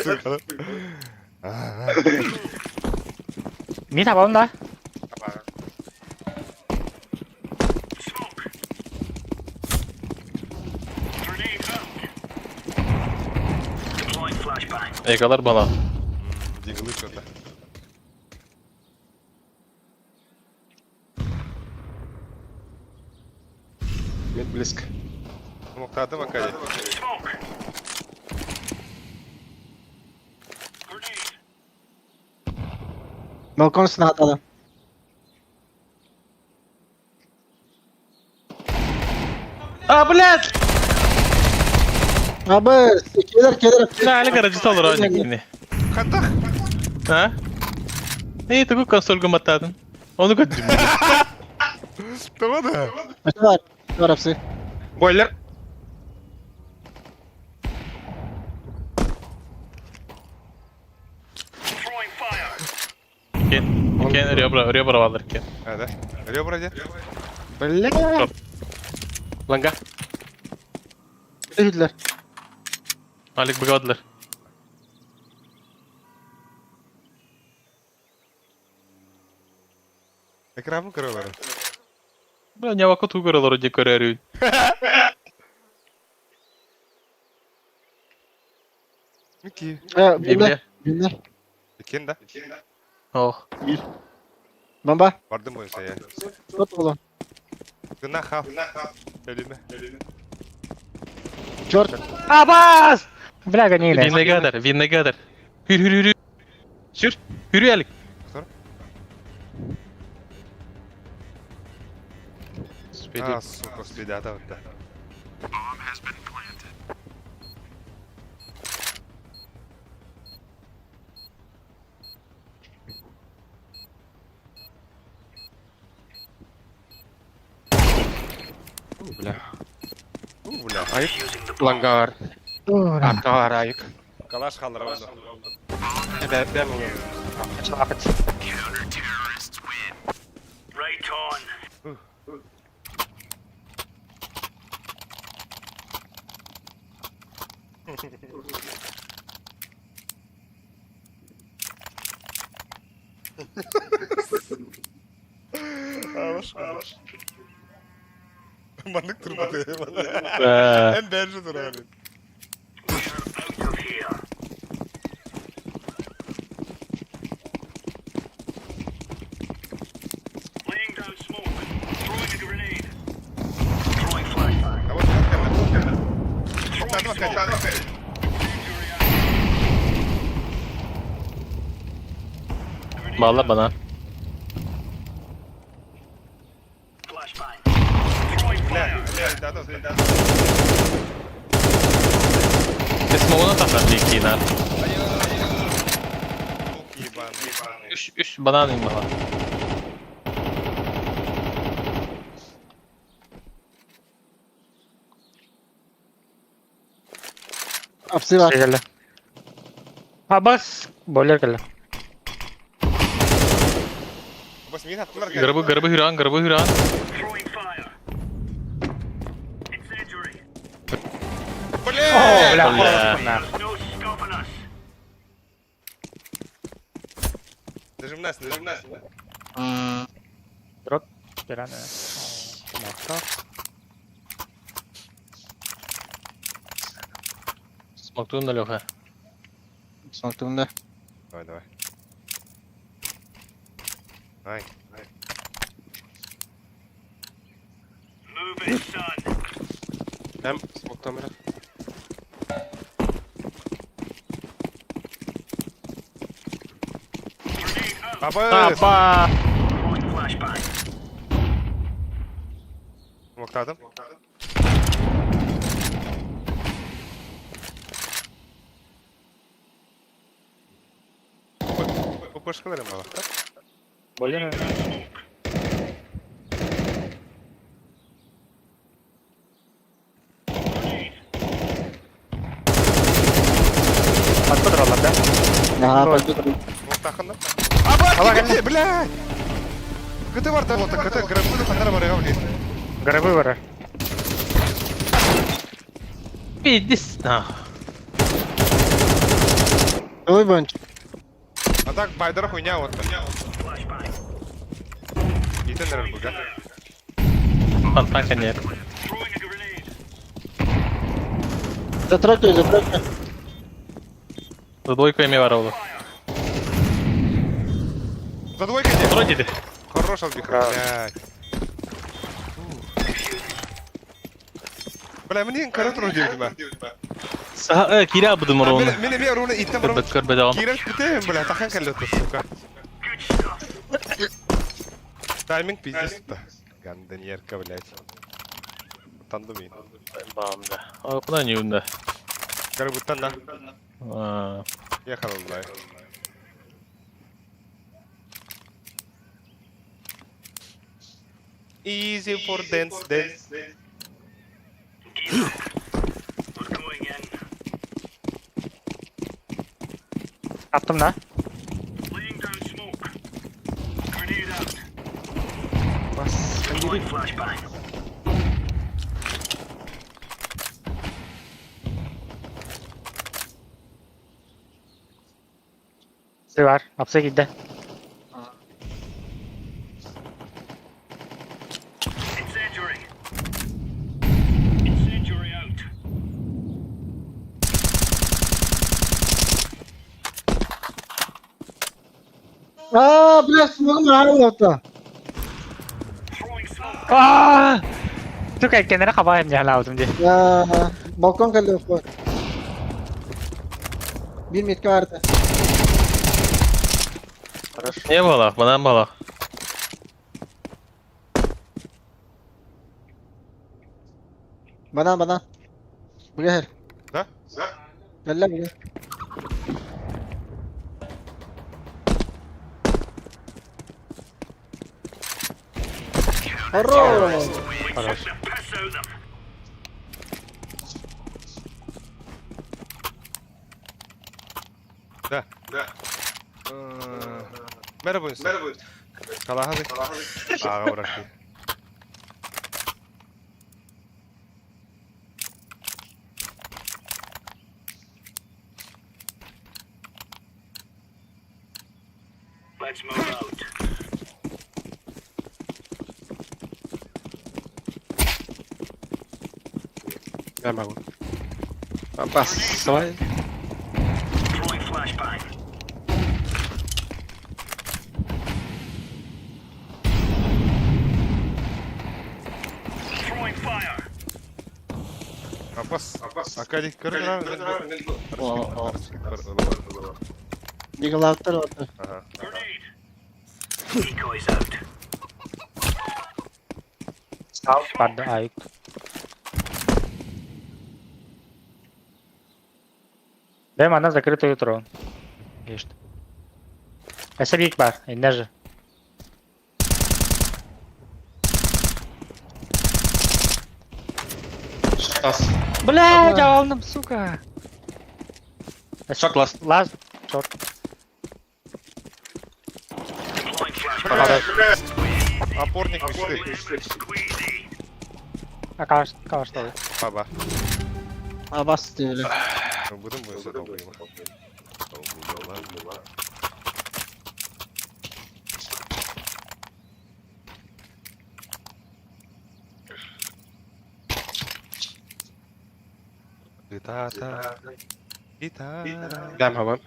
Сука. Мин табабын да. Экалар бала. Диглы что-то. Мид близко. Смоктады Акади. Балкон снаатада. А, блядь! Абы, келер, келер. Бля, гаражы толор ойнакини. Хатах. А? Эй, тугу консольга матадын. Оны көрдүм. Того да. Бар, бар апсы. Бойлер. Кен, кен ребра, ребра балар кен. А, да. Ребра где? Бля. Ланга. Үйділер. Алик бөгадылар. Экран көрөлөр. Бля, не вака ту көрөлөр де көрөрү. Мики. Бинер, бинер. Экен да. Ох. Бомба. Бардым боюнча я. От болу. Гына хав. Өлүмө. Черт. Абас! Бля, гони Винегадер, винегадер. Хүр хүр хүр. Сүр. Хүрү Алик. А, сука, следята вот да. Бля. У, бля. Айык. Лангар. Аркалар айык. Калаш халдыра онда. Бә, бә, бә. Чалапыт. Алаш, алаш. Маннык турбаты. Эн бәржі туралы. А вот Тоқтады Акади. Бала бана. Бля, бля, да, да, да. Смогуна тахар ликина. Лук ебаный. Үш, үш банан им бала. Апсы бар. Келе. Абас, бойлер келе. Бас мені аттылар Гырбы, гырбы хүран, гырбы хүран. Бля! Бля, Бля. бля. Дожимнас, дожимнас. Дроп. Пираны. Смоктун да Леха. Смоктун да. Давай, давай. Ай. Бәм, смоктан бирә. Абыс! Апа! Муктадым. Упышкаларым балахтар. Более. Откуда да? Аха, пойду. Муктахында. Аба, кете, блядь! Кыты бар да болта, кыты грабы хандар бар ягы, блядь. Гробы вара. Пиздец. На. Ой, бонч. А так байдара хуйня вот. Итен нерер буга. Фонтан конец. За тройку, за тройку. За двойку эми бар oldu. За двойкой где? Вроде де. Хорош албиха, блядь. Бля, мне коротко удивительно. Саха кире абыдым оруну. Мен эме руны иттен барам. Көрбөт көрбөт агам. Кирен битем, бля, тахан каллету, сука. Тайминг пиздец да. Гандоньерка, блядь. Танду мин. Баамда. Ой, куда не унда. Гарбуттан да. Аа. Ехал, блядь. Easy for dance, dance. Attım da. Var. Hapse gitti. Аа, бля, смогу аалата. Aa! Сука, kenara kabayım ya lazım diye. Я балкон кэллэ бар. Бир метке барды. Не балах, банан балах. Банан, банан. Бля. Да? Кэллэ, бля. Хорош! Хорош. Да. Да. Merhaba insan. Merhaba. Kalaha Ağa bırakayım. Я могу. Бас, давай. Abbas. Abbas. Акадик кыргыра. Дигалаттар барды. Ага. Pardon, ayık. Дэм, она закрытую трон. Есть. Эсэбик бар, инне же. Тас. Блядь, алдым, сука. Шорт ласт. Лаз, шорт. Опорник мечты. А каш, каш что? Баба. А бас диэли. Будем мы все долбоем. Гитара. Гитара. Дам хабам.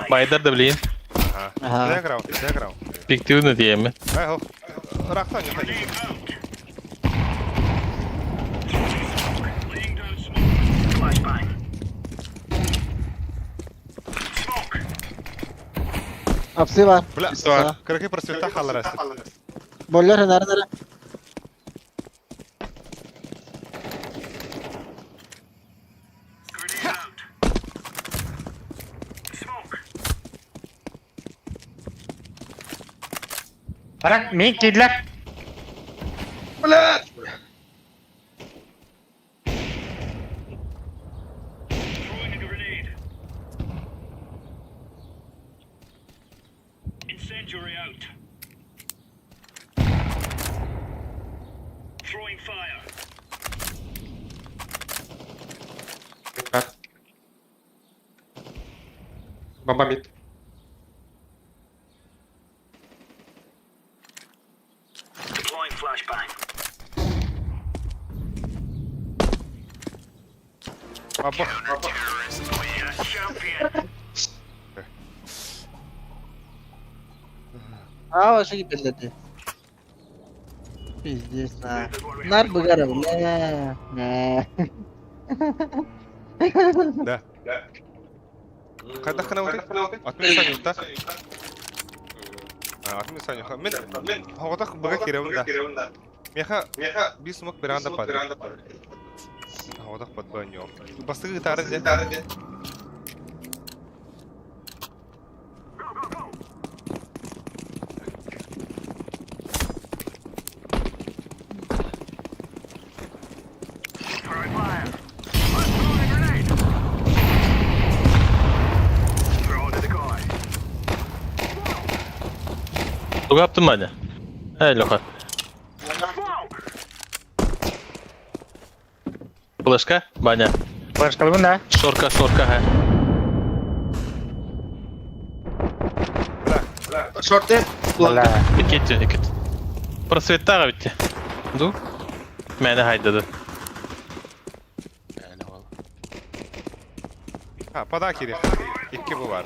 Байдар да билейин. Ага. Ага. Сыграл, сыграл. Пиктивно диэми. Ай, хоп. Рахта не ходи. Апсы бар. Бля, Бар. кыракый просвета халлар Боллер нары нары. Баран мин киирдилэр. Бля! Бар. Бомба мид. Аба. А, вообще кипеллети. Пиздец, на. Нар быгара, бля. На. Да. Хайдах гына утый? Атмын саню, да? Атмын саню. Мен хоҕотох быга кирэбин да. Меха бис смок беранда падыр. Хоҕотох подбай ньор. Бастыгы гитары де. Тугу аптым Маня? Эй, Леха. Флешка, Баня. Флешкалыбын да. Шорка, шорка, ха. Шорты. Бля. Икет, икет. Просветтага битте. Ду? Мәне хайдады. А, пода кире. Икки бу бар.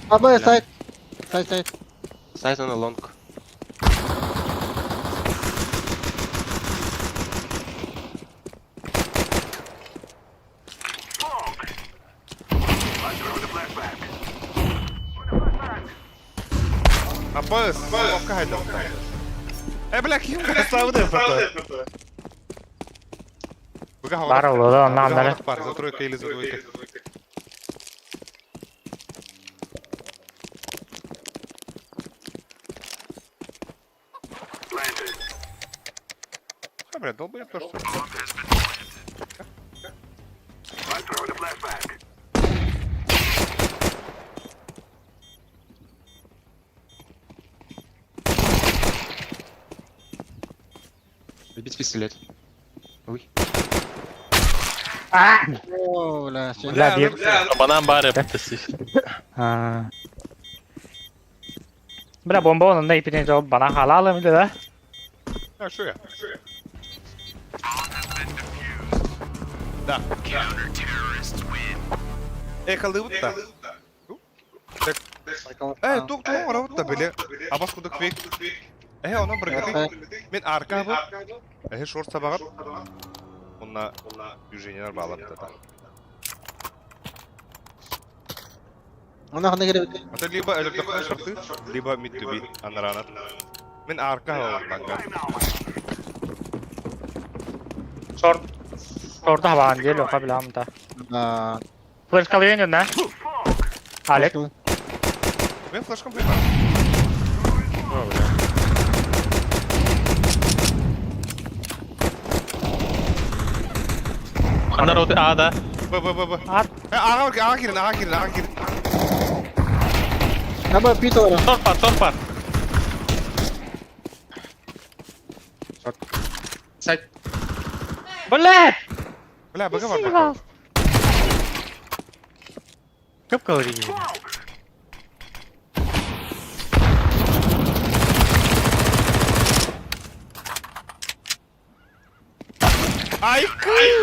Аба, сайт. Сайт, сайт. Сайт на лонг. Аба, смокка хайдах. Э, бля, ким красавды это? Бар ол, да, онна аннары. Бар, за тройка или за двойка. А, бля, долбоеб то, что ли? Любить пистолет. Ой. А! О, бля, всё. Бля, бир. Банан бары битте. А. Бля, бомба онун да ипинен жауып бана халалым да. А, что я? Да. Э, калыбыт да. Э, тук тук арабыт да биле. Абас кудук фейк. Э, она бригады. Мен арка бу. Э, шорт сабагат. Онна движениелер балап да. Она хана керебит. Ата либо электроны шорты, либо мид to be анаранат. Мен арка банга. Шорт. Шорта хабаан дел оқа билам да. Да. Флешкалыйын да. Алек. Мен флешкам прибар. Анар оты А да. Б Б Б Б. Ат. Э, ага, ага кирин, ага кирин, ага кирин. Аба, пит ора. Шорт бар, шорт бар. Сайт. Бля! Бля, БГ бар бака. Көп говори. Ай,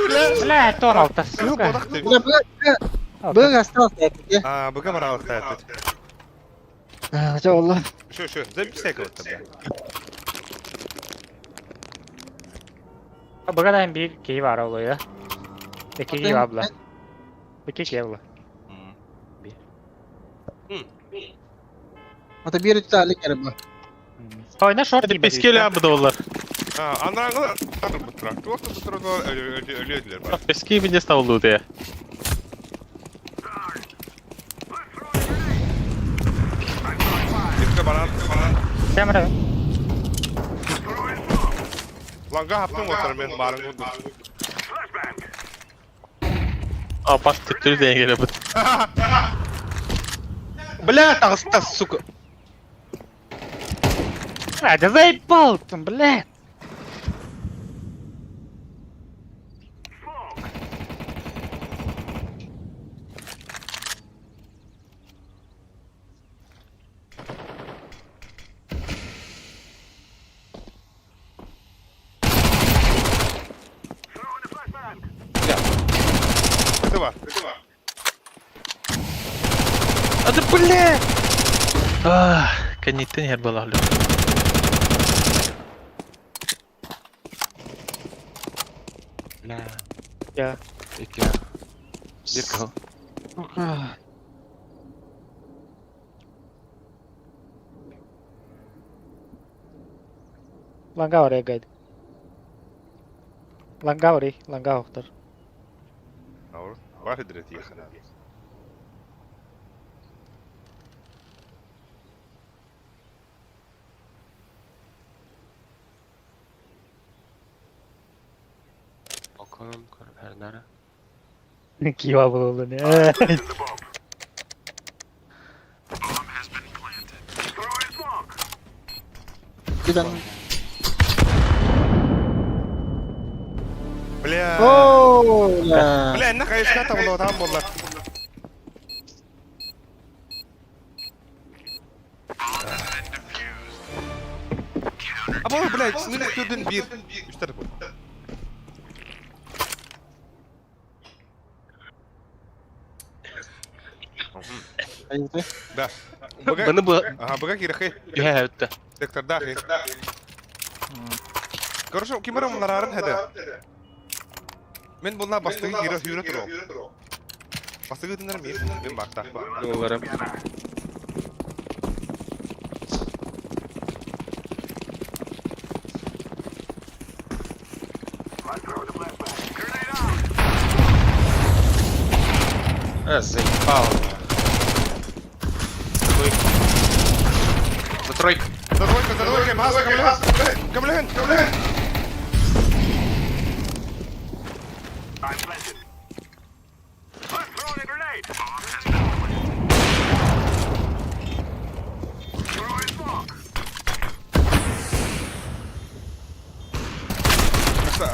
бля. Бля, тор алта, Кыл сука. бодак деп. Бля, бля, бля. Бля, остался. А, БГ бар алыкта этот. Жа, Алла. Шо, шо, записай кого-то, бля. Быгадан бир кей бар ол да. Эки кей бар бла. Эки кей бла. Ата биир өттө алик эрэ бу. Ойна шорт Пескеле абы доллар. Анараңылар турбуттара. Туох турбуттара өлүөдүлэр бар. Пески бинде ставлду те. Ирке баран, баран. Камера. Ланга хаптың отыр мен барын курдук. А бас түттүрү деген келе бут. Бля, таҕыста, сука. А, да заебал там, блядь. Это бар. А да бля! Ах, кэнниттэн иһэр буолаҕлы. Бля. Я. Икки. Биир кыһыл. Ланга орей гайд. Ланга орей, ланга охтор. Бар идрет ехана. Окон, Эрнара. Кива было, не. Кидан. Бля. Оо, бля. Бля, инна кайышка табылды там боллар. Або, бля, синин түрден бир. Үч тарап. Да. Бага, Баны бу ага, бага кирахы. түһэ өттө. Секторда хы. Короче, кимер мунарарын хәдә. Мен булна бастыгы кире хүрө туро. Бастыгы тынар мен, мен бакта. Долларым. Э, заебал. За тройку. За двойка, за двойка, маза, камлehen. Камлehen, камлehen.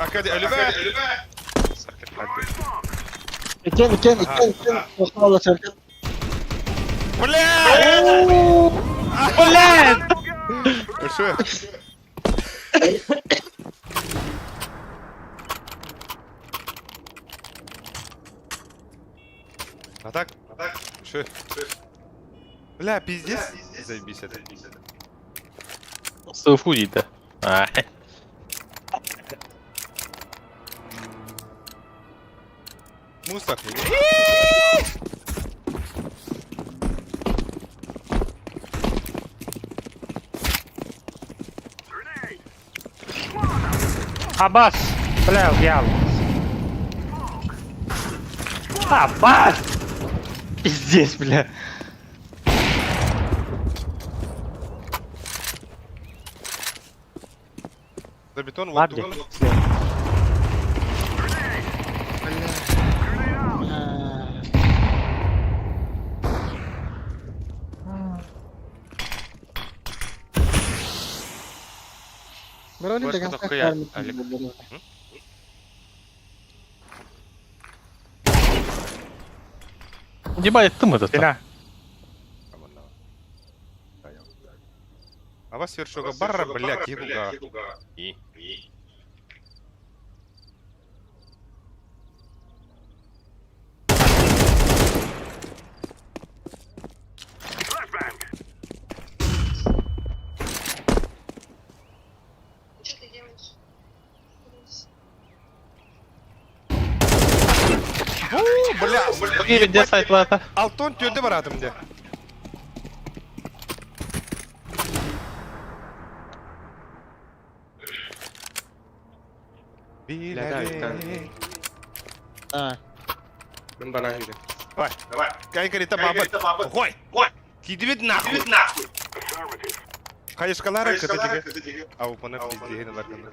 Акади, алюбе. Иккен, иккен, иккен, иккен. Тоқтаула сәркен. Бля! Блядь! Что? А так? А так? Что? Бля, пиздец. Заебись это. Суфу дейді. А, Мусор. Абас! Бля, убьял. Абас! Пиздец, бля. За бетон вот Ладно. тут. Брони Флешка деген тохуя, Алик. Ебать, ты этот. Стена. А вас свершога барра, бля, кибуга. И. Что ты делаешь? Бля, Бля, сайтлата. Алтон түрді баратым де. Бля, да, Билэбин. А. Мен банан жейді. Давай. Давай. Кай говорит, баба. Хой. Тидибит нахуй. Хайышкалары кытыдиге. Аупана пиздеген алар кына.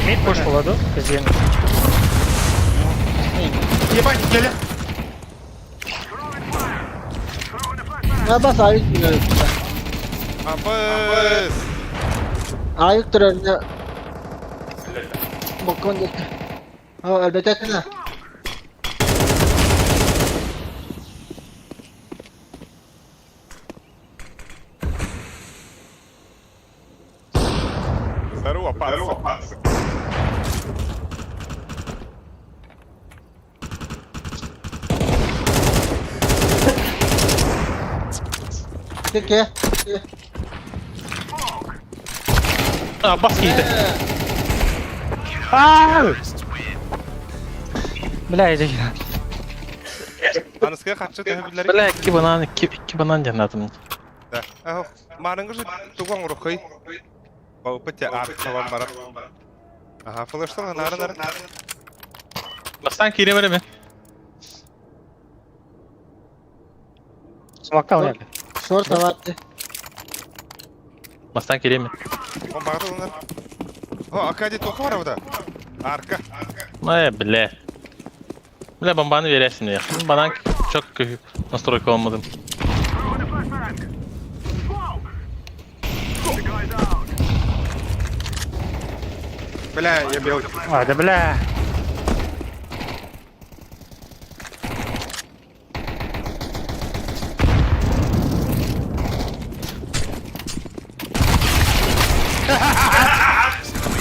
Мид пуш болады, бізден. Ебать, келе. А бас аюк турар. Абыс. Аюк турар. Бокон дек. А, әлбәттә. Здорово, паца. Теке. А, бас кийді. Ау! Бля, я Аныская хатчы төһө Бля, iki банан, iki, iki банан жанатым. Да. Ах, марыңгы же туган урухый. Баупы те арт табан барар. Ага, флештан нары нары. Бастан кире бере мен. Смокта ойнады. Шорт аватты. Бастан кире мен. Он багаты онар. О, Акади тоқы бар да. Арка. Ай, бля. Бля, бомбаны вересің я. Банан çok kötü настройка olmadım. Бля, я белый. А, да бля.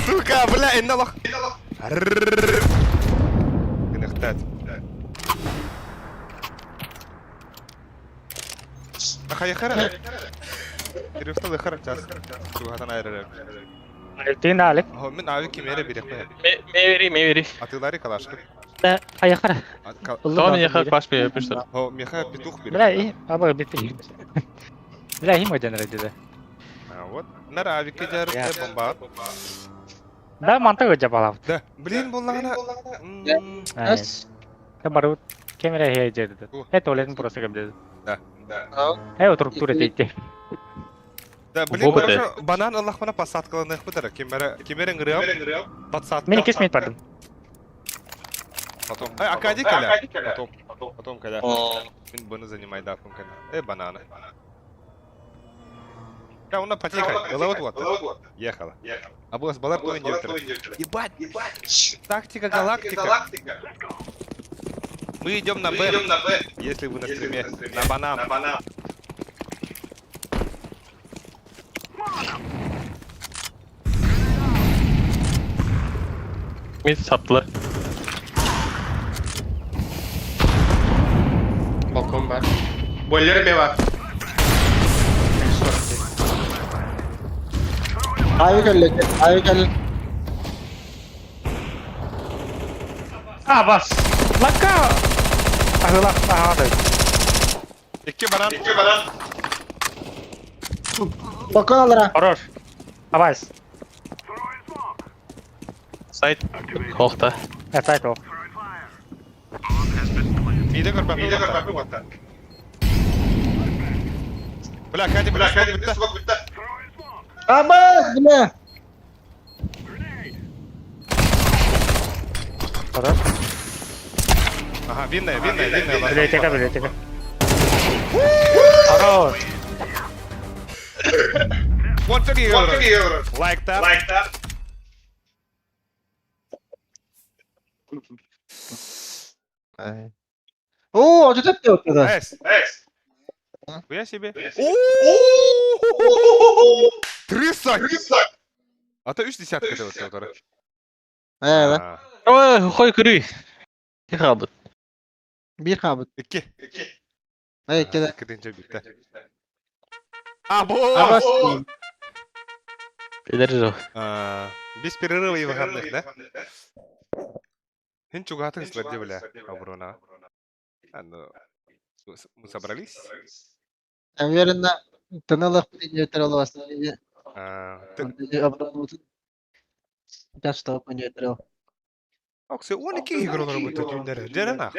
Сука, бля, инна лох. Гынахтат. Ахая хара. Ирифтал хара час. Сугатан айрыр. Тин алик. Хо, мен ави кимере бирек қоя. Мeveri, meveri. Атылари калашкы. Да, аяқара. Tamam яха клаш бе yapıştır. Хо, меха петух бирек. Бля, и аба бит. Бля, им ойдан рәдеді. А, вот. Нар авике жар бомба. Да, мантыг жабалап. Да. Блин, боллагана. Ас. Да барут камера хей деді. О. Э, туалетін просто кем деді. Да. Э, отырып тур етейді. Да, блин, Оба хорошо. Банан Аллах мана посадкаланых бутара. Кемера, кемерен грел. Подсадка. Мен кесмейт бардым. Потом. Ай, Акади каля. Потом. Потом каля. Мен бұны занимай да, каля. Э, бананы. Я, она потихо. Ылават вот. Ехала. А бос балар той не Ебать. Тактика галактика. Мы идем на Б. Если вы на стриме. На банан. Mid saptılar. Балкон бар. Бойлер бе бар. Аюк әлле. Аюк әлле. А, бас. Лака. Ахылақ, ағады. Икки банан. Балкон алара. Хорош. Абайс. Сайт. Хохта. Э, сайт ол. Миде көрбәп. Бля, Катя, бля, Катя, бля. Абас, бля. Хорош. Ага, винная, винная, винная. Библиотека, библиотека. Хорош. Вот такие евро. Лайк тап. Лайк тап. О, тут это вот тогда. Эс. Хуя себе. 300! А то үч десятка деп отыр. Э, да. Ой, хой көрүй. Kaldı. Bir kabut. Икки. Э, кеде. Кидинче битте. Або! Абас. Бедер жо. А, Без перерыва и выходных, да? Хин чугаһатык сылар дии бля, оборона. А, ну, мы собрались? Наверное, тыналах нейтрал А, ты... Что нейтрал. Оксе, 12 игры бутта түүннэр. Дьэрэ нах.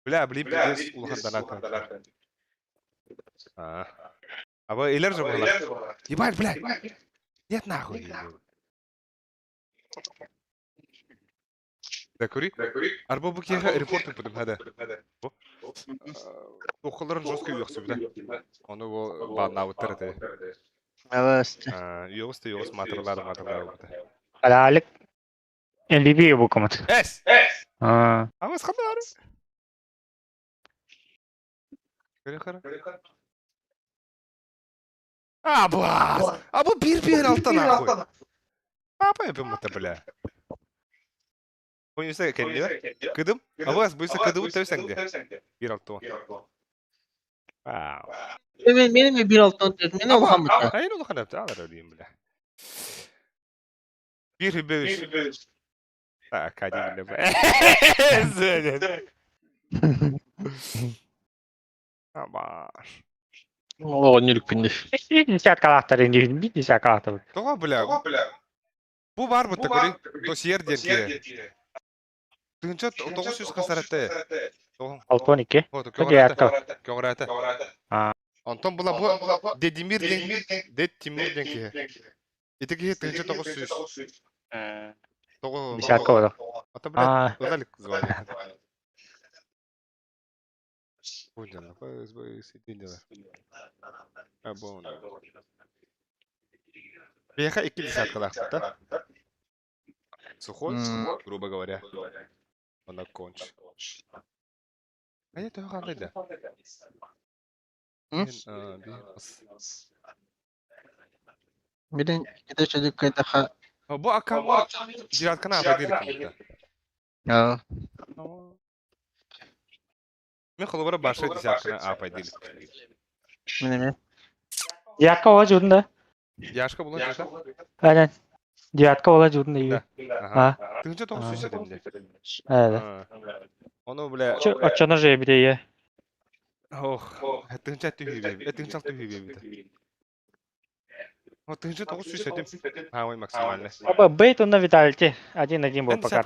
Бля, блин, пиздец, улахан донат. А. Аба илер же была. Ебать, бля. Нет нахуй. Дакури? Арба бу киэхэ репорт ыппытым хада. Тухаларын жестко үөхсүбүтэ. Ону бу бааннаабыттар этэ. Үөҕүс да үөҕүс маатыралаары маатыралаабыта. Алик MVP букумут. Эс! А. Абас ханары. Көрө Абас! А бу бир-бир алта нахуй. Папа эпим это, бля. Ойуса кэннибэ. Кыдым. Абас буйса кыдыбыт төбүсэҥде. Бир алта. Вау. Мен мен бир алтан дедим. Мен улахан бутта. Хайыр улахан эпти алар өлүйүм бля. Бир хүбөбүс. А, кади бля. Абаш. Оҕонньор күндү. Десятка лахтар, bir десятка лахтар. Тоҕо бля. Бу бар бутта көрүй. Досьер диэн Тыынча 900 хасаратты. Алтон икки. Вот, Девятка. Көҕүрэтэ. А. Онтон була бу Дедимир диэн Дед Тимур диэн киһи. Ити киһи тыынча 900. Тоҕо. Десятка боло. Ата бля, А. ылалик звание. Понял, сидели. Абон. Беха икки десятка да? Сухой, грубо говоря. Она конч. А я того хандай да. Билин ките чөдүк кайдаха. Бу аккаунт девятканы абайдыр. А. Мен холобура башы десятканы апайдыр. Мен Девятка ола жудун да. Яшка була жута? Aynen. Девятка ола жудун да. А. Тыгынча 900 эдемде. Evet. Ону бля. Очоно же бир Ох, тыгынча түһүбе. Тыгынча түһүбе. О, тыгынча 900 эдем. А, ой, максимально. Аба бейт онна Виталити. 1-1 был пока.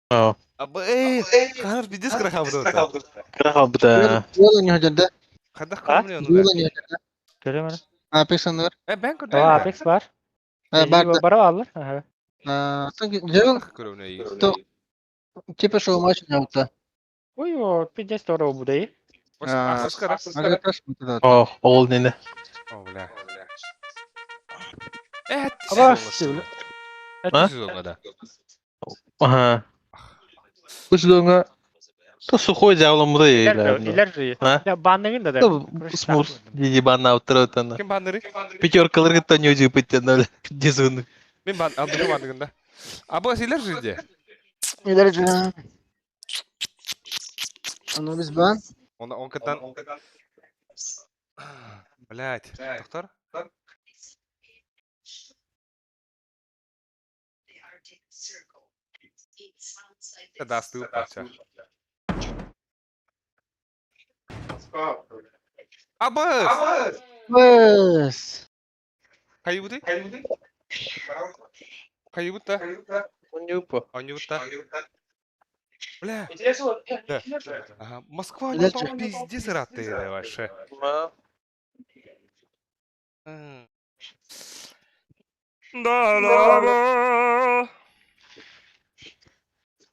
Аа. Аба, эй, ханар пиздец кыра хабыда. Кыра халбыта. Жула не хөдөрдө. Хадах А? кырмын оны. Жула не хөдөрдө. Көрөм. Apex аныр. Э, бен көрдüm. Aa, Apex бар. Бар. Бара алыр. Ага. Жыл Көрөмнө. То типа шоу матч не алта. Ой, о, пиздец здорово буде. Ахсыз кыра. Ага, да. Оо, ол нене. О, бля. Э, Аба, А? сезонга да. Аха. Бу сезонга то сухой дьяволом да Илер же. А? Я банныгын да. Смурс диди банна уттарытан. Ким банныры? Пятеркалар кытта не үжүп дезуну. Мен бан алдыры банныгында. Аба силер жерде. Илер же. Аны биз бан. Он он кытан. Блять, доктор. Дасты упача. Абас! Быс. Хайбуты? Хайбута? Онюпа. Анюта. Бля. Да. Ага, Москва, Бля, ну там пиздец раты вообще. Да, да, да.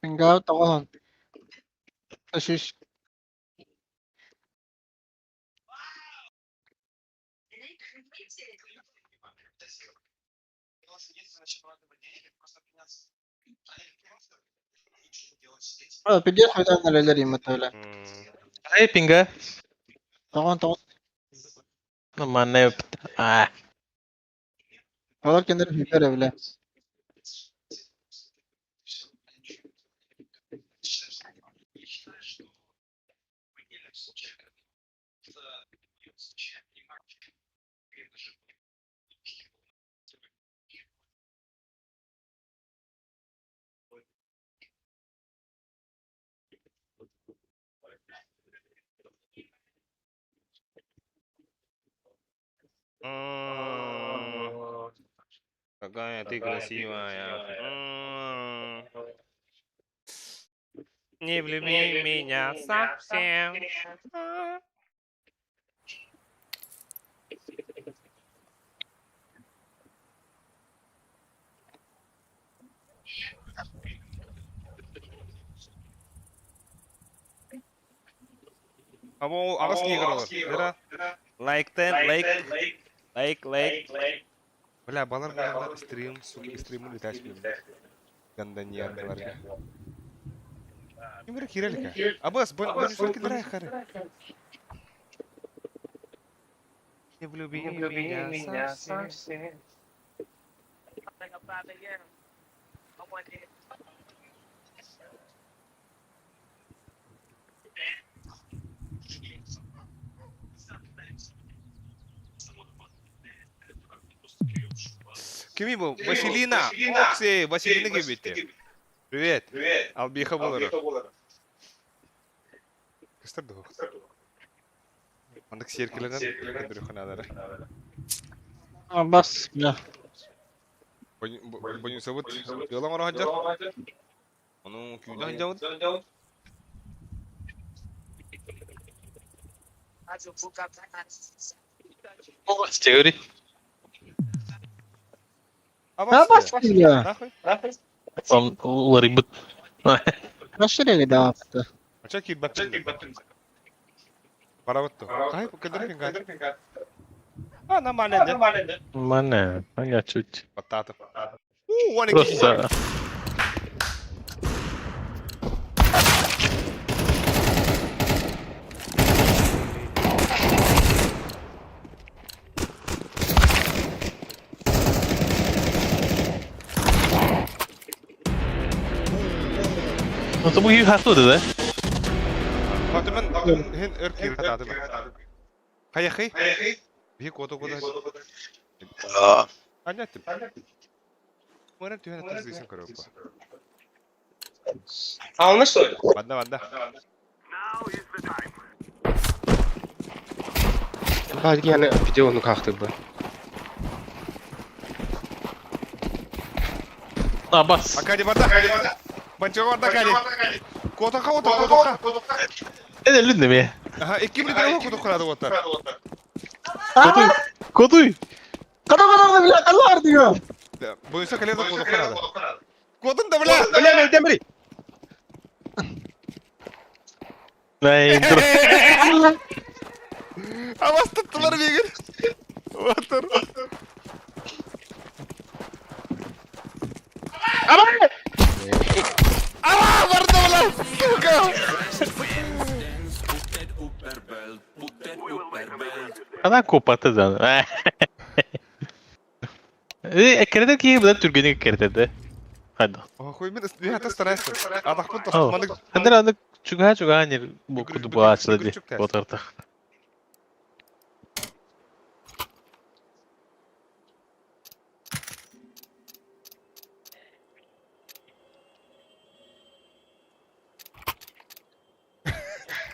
Пингау тогон. Ашиш. А, пиздец хайдан элер иматала. Ай пинга. Тогон тогон. Ну манна А. Алар кендер хипер бile. Какая ты красивая. М. Не влюби меня совсем. А. А ол аҕыс киһи олор. Лера. Лайктен, лайк, лайк, лайк. Бля, балар балар стрим, сука, стриму летать блин. Гандоньеркаларга. Ким бир кирелика? Абас, бон кидра хары. Не влюби меня совсем. Кими был? Василина! Окси, Василина кибите. Привет. Албиха болар. Кыстыр дух. Мандык серкелерден көдүрү ханалары. Бас, бля. Бонюсабыт Ялан ора хаджар. Ону күйдө хаджабыт. Теория. Абас, бля. Нахуй. Он уларыйбыт. Расширили, да. Ача кийбат. Барабыт. Кай көдүрү кин А, нормально, да? Мане, я чуть. Бататов. У, он и Просто. Ну, то буги хатуды, да? Батымын хин өр киир хатады. Хаяхи? Би кото кото. Анятым. Мөрен түһэн тырзыйсын көрөп. А у нас что ли? Банда банда. Баа, видео ну как ты бы. А, бас. Акади барда. Банчо барда кали. Кото ка ото кото ка. Это людно ме. Аха, икки биле кото калады оттар. Котуй. Котуй. Када када бля, калар дига. Буйса каледа кото калады. Котун да бля. Бля, мен демри. Най, дур. Авас туттулар бегер. Отыр. Ама барда бля. Сука. Она копаты да. Э, керетер ки буда түргене керетер Хайда. Охуй мен мен хата старайся. Адах бут Ау. мандык Хандыр аны чуга чуга нер бу куду бу ачылды. Ботарта.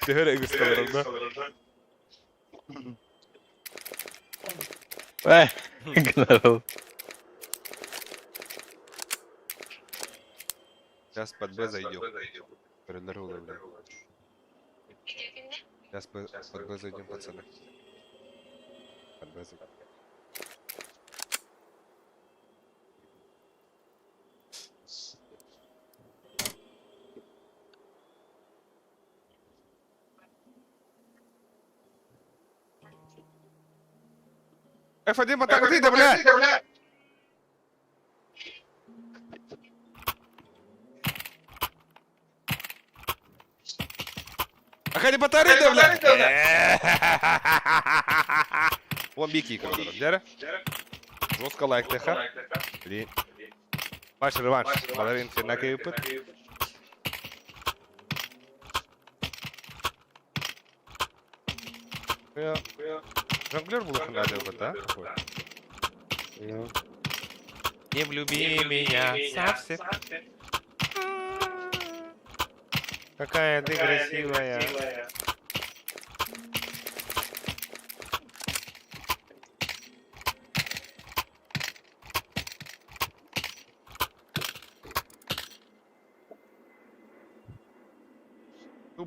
Төһөр эгисталарында. Э, гнарыл. Сейчас под Б зайдем. Передорога, бля. Сейчас под Б зайдем, пацаны. Под Б зайдем. F1 батагы бля! Акади батарея, бля! Вон бики, короче, дяря. Жестко лайк теха. Блин. Матч реванш. Баларин фернаке ыпыт. Жонглер был надо вот, да? Не влюби меня совсем. Какая ты красивая.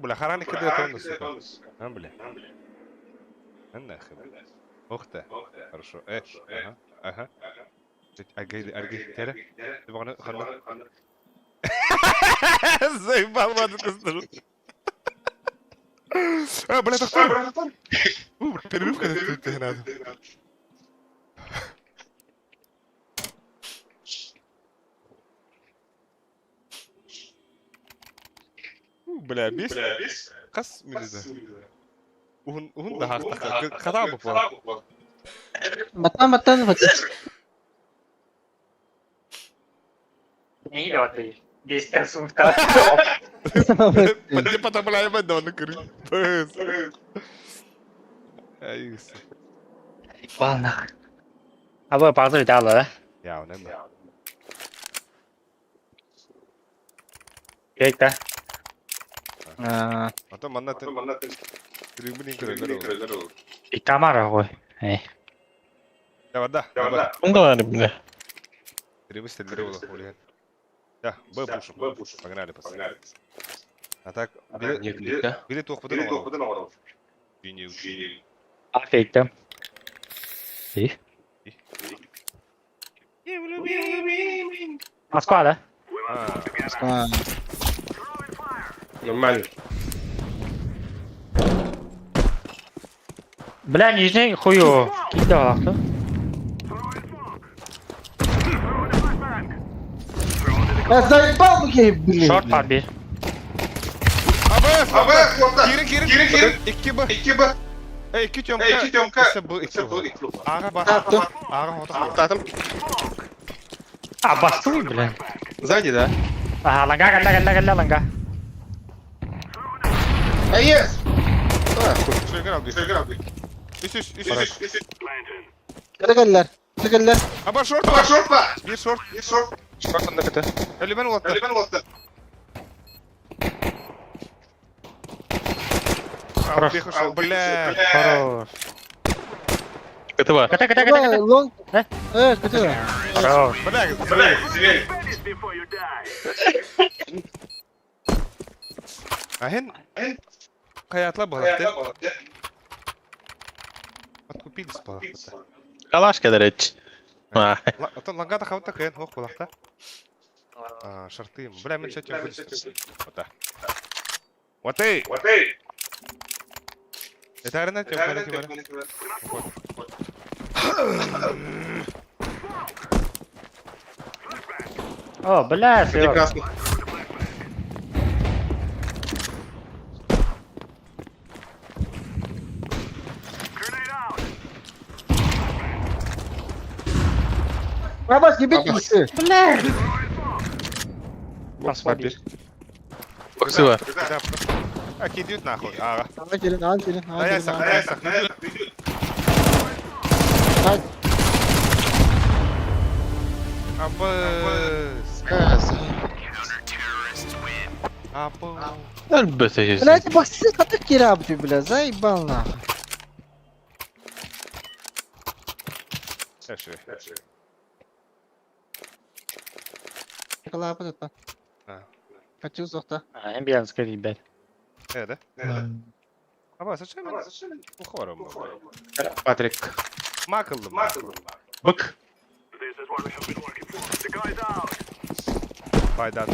Бля, харан икки тонна, сука. А, бля. А, нахуй. Ух ты. Хорошо. Ага, ага. Аргы, аргы, тере. Ты бағана, ханна. Заебал, мады кыстыру. А, бля, тоқтар. Перерывка ты надо. Бля, бес. Қас минута. Уһун, уһун да хақтақа. Қата бұп Батан, батан, батан. Не идет Десять сумка. Патя потапляй бадон кыры. Айс. Ладно. А вы пазы дала, Я, он это. да? А, А то манна ты трибуны көрөлөр. И камара ғой. Эй. Да, да. Да, Онда бар бля. Трибуны стеллер болот. Да, Б пушим. Погнали, пацаны. А так, Нет, били туох бутын оҥорор. Гений. Афейті. И? Москва, да? А, а. Нормально. Бля, нижний хую. Киді алақты. Я заебал, я, блин. Шорт бар bir. АБС, АБС, Кирин, Кирин, Кирин, Кирин. 2 Б. 2 Б. Эй, 2 Тёмка. Эй, 2 Тёмка. Б, 2 Б. Ага, Б. Ага, Татым. А, бастуй, бля. Сзади, да? Ага, ланга, ланга, ланга, ланга, ланга. Эй, есть! Шегер алды. Шегер алды. Үс, үс, үс, үс. Кыргыллар, кыргыллар. Аба шорт, аба шорт ба. Bir шорт, bir шорт. Шорт онда кete. Ölümen ulattı. Ölümen ulattı. Хорош. Бля. Хорош. Кete бар. Ката, ката, ката, ката. Лонг. Э? Э, кете. Хорош. Бля, бля, зверь. Ахен, Хаятла балакты. Откупились балакты. Калаш кедерет. А, Атын лангата хавта кыйын хох балакта. А, шарты. Бля, мен чатем вылез. Вот. Вот эй! Вот эй! Это арена тем, О, бля, сыр. Прекрасно. Абас, ебать, ты. Бля. Москва bir. Боксы бар. А, кидают нахуй. Ага. Ана келин, ана келин, ана Да, я келин. сах, ана да, я сах. келин. Абыс. Абы. Әлбәттә. Блядь, боксы катык кирабы, бля, заебал нахуй. Хорошо. Калапы это. А. Хочу зохта. А, эмбиянс ребят. Да? Аба, зачем? Ухором. Патрик. Макылдым. Бык. Байда,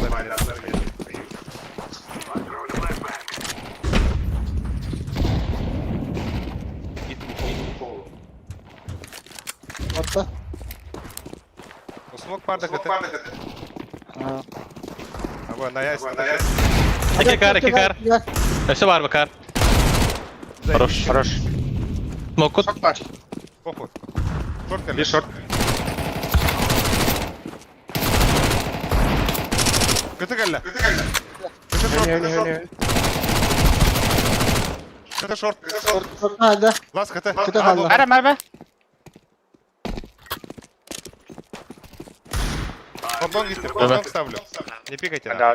Отта. Смок парды кete. А. Аба, на яйца. Эки кар, эки кар. Өсө бар бакар. Хорош. Хорош. Смокут. Шорт бар. Похуй. Шорт Bir шорт. Кete кэллэ. Кete шорт. Кete шорт. А, да. Лас кete. Кete халла. Ара, марба. Бомбон гистер, бомбон ставлю. Не пикайте. Да.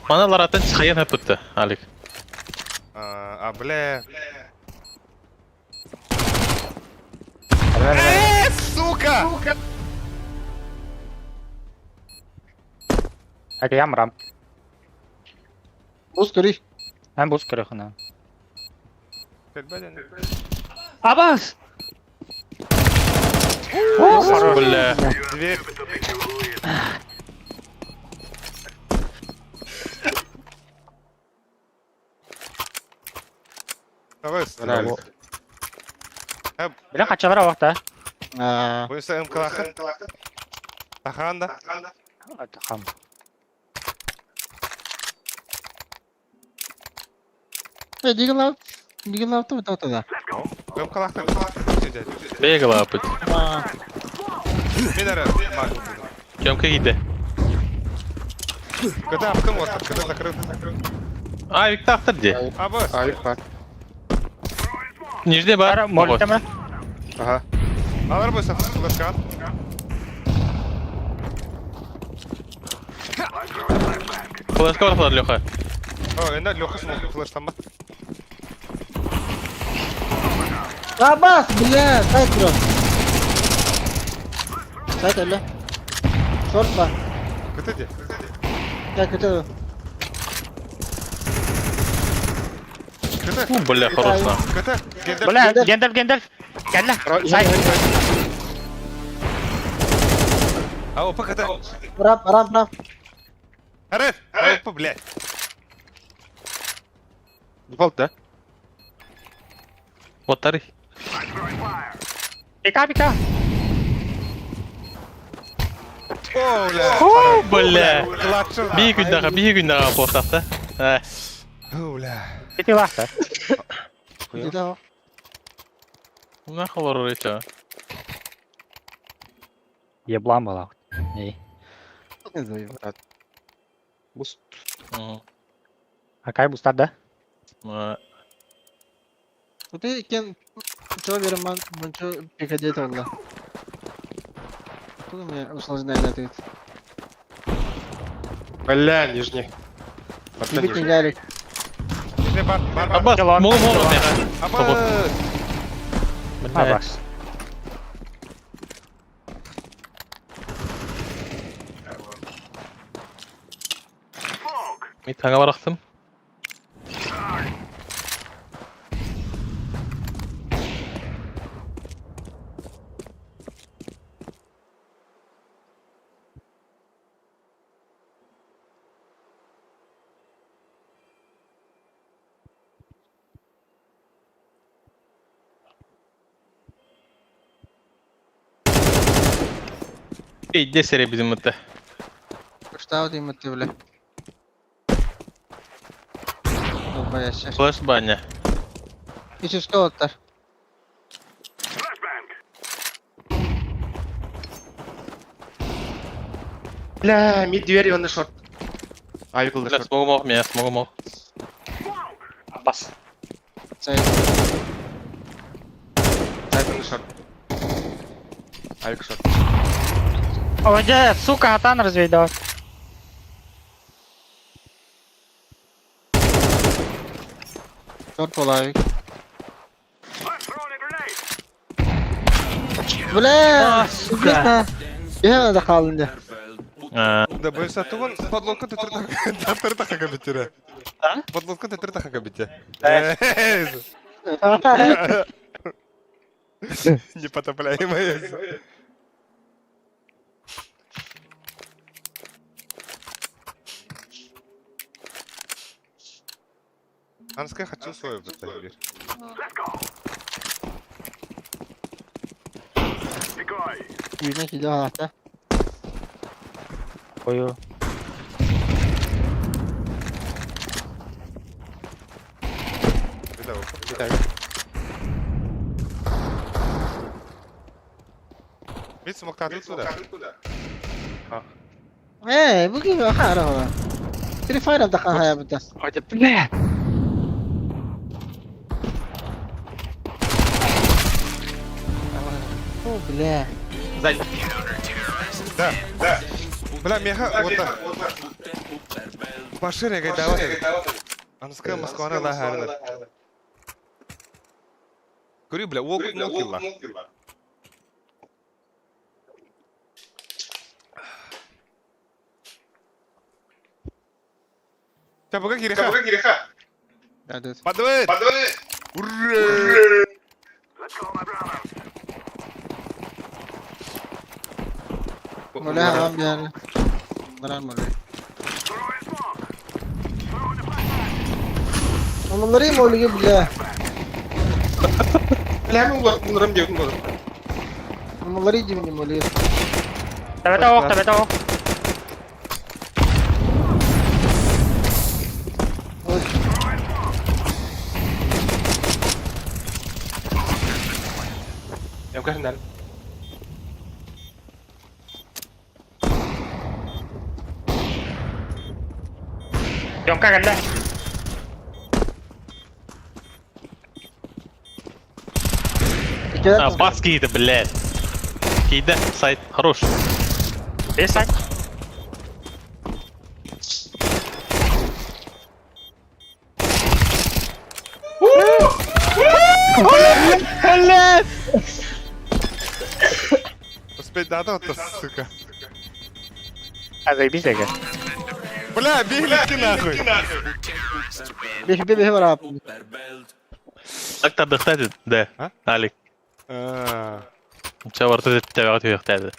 Мана ларатын чыгайын хөпүттү, Алик. А, бля. Ара, Э, сука! Это я мрам. Бус көрүй. Эн бус көрөхүнэ. Кэлбэт Абас! Бля. Дверь. Давай, Реально. Бля, хачалар авақта. Аа. Бойса МК-лахын. Тахан да. Хам. Э, дигел аут. Дигел аут то да. МК-лахын. Бегала апыт. Мен әрі. Кемке киди. Кыта аптым вот, кыта закрыт. Авик тахтыр ди. Абы. Авик бар. Нижний бар. Ара, молитема. Ага. Алар бойса флешкан. Флешка бар флар Леха. О, енді Леха смог флештан ба. Абас, бля, сайт бро. Сайт әлі. Шорт ба. Кыта де. Я күтө. Кыта. У, бля, хорош на. Кыта. Гендер. Бля, Гендальф, Гендальф. Кәллә. Сай. А, опа, кыта. Рап, рап, рап. Ареф. Опа, блядь. Дефолт, да? Вот тарих. Пика, пика. О, бля. О, бля. Клатчыр. Бии күндаға, бии күндаға портақта. Ә, О, бля. Пити лахта. Деді. мына қалар орайша. Еблан бала. Эй. Бус. Акай бустар да? Ты кен чего берем ман мынчу приходить олла. Тут у меня усложнение ответ. Бля, нижний. Барта Бить нижний. не ярик. Не, бар, бар, бар. Абас, Жалан. мол мол меха. Абы. Абас. Мен таңа барақтым. Эй, серия bizim mıttı. Что вот им ты, бля. Долбоящер. Флеш баня. Еще что оттар? Бля, мид дверь, он на шорт. Авик был на Бля, шорт. смогу мог, меня смогу мог. Абас. Сайт. Сайт он на шорт. Авик шорт. Ой, сука, атан развейдал. Шорт полавик. Бля, сука. Я надо қалынды. Да, бойса тугун подлодка төтөр тахага битере. Подлодка төтөр тахага бите. Непотопляемая. Анская хочу свою поставить. Үйіне келе алады. Ою. Мит смоктады туда. Эй, бұл кем қара ғана. Free Fire абдақан хая бұта. Ой, бля. О, бля. Сзади. Да, да. Бля, меха, вот так. Пошире, говорит, давай. Анская Москва, на харда. Көрі, бля, ол мокилла. Чапыга кириха. Да, да. Подвет! Ура! Моля, хам бьяр. Баран моля. Onları molge бля. Бля, мен уларым диэбитим буолар. Onları дивни моле. Табата ох, табата ох. Я көрүнэр. Тёмка кэллэ. А, бас кииді, блядь. Кииді, сайт, хорош. Бес сайт. Блядь! Успеть надо, вот, сука. А заебись эгэ. Бля, бегли нахуй. Бих бих барап. Так табдыхтады, да. А? Алик. А, Чаварты табағат үйіқтады.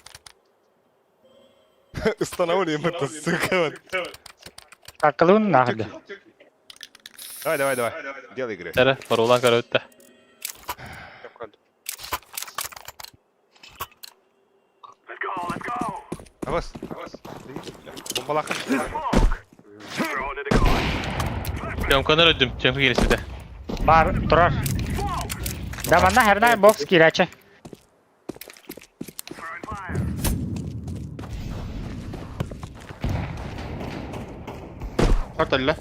Устанавливаем это, сука. вот. Акылын нахуй. Давай, давай, давай. Делай игры. Әрі, барулан көрі өтті. Авас. Бомбалаха. Тёмканы өттім, Тёмка келесіді. Бар, турар. Да манна херна бокс кирачы. Шорт өллө.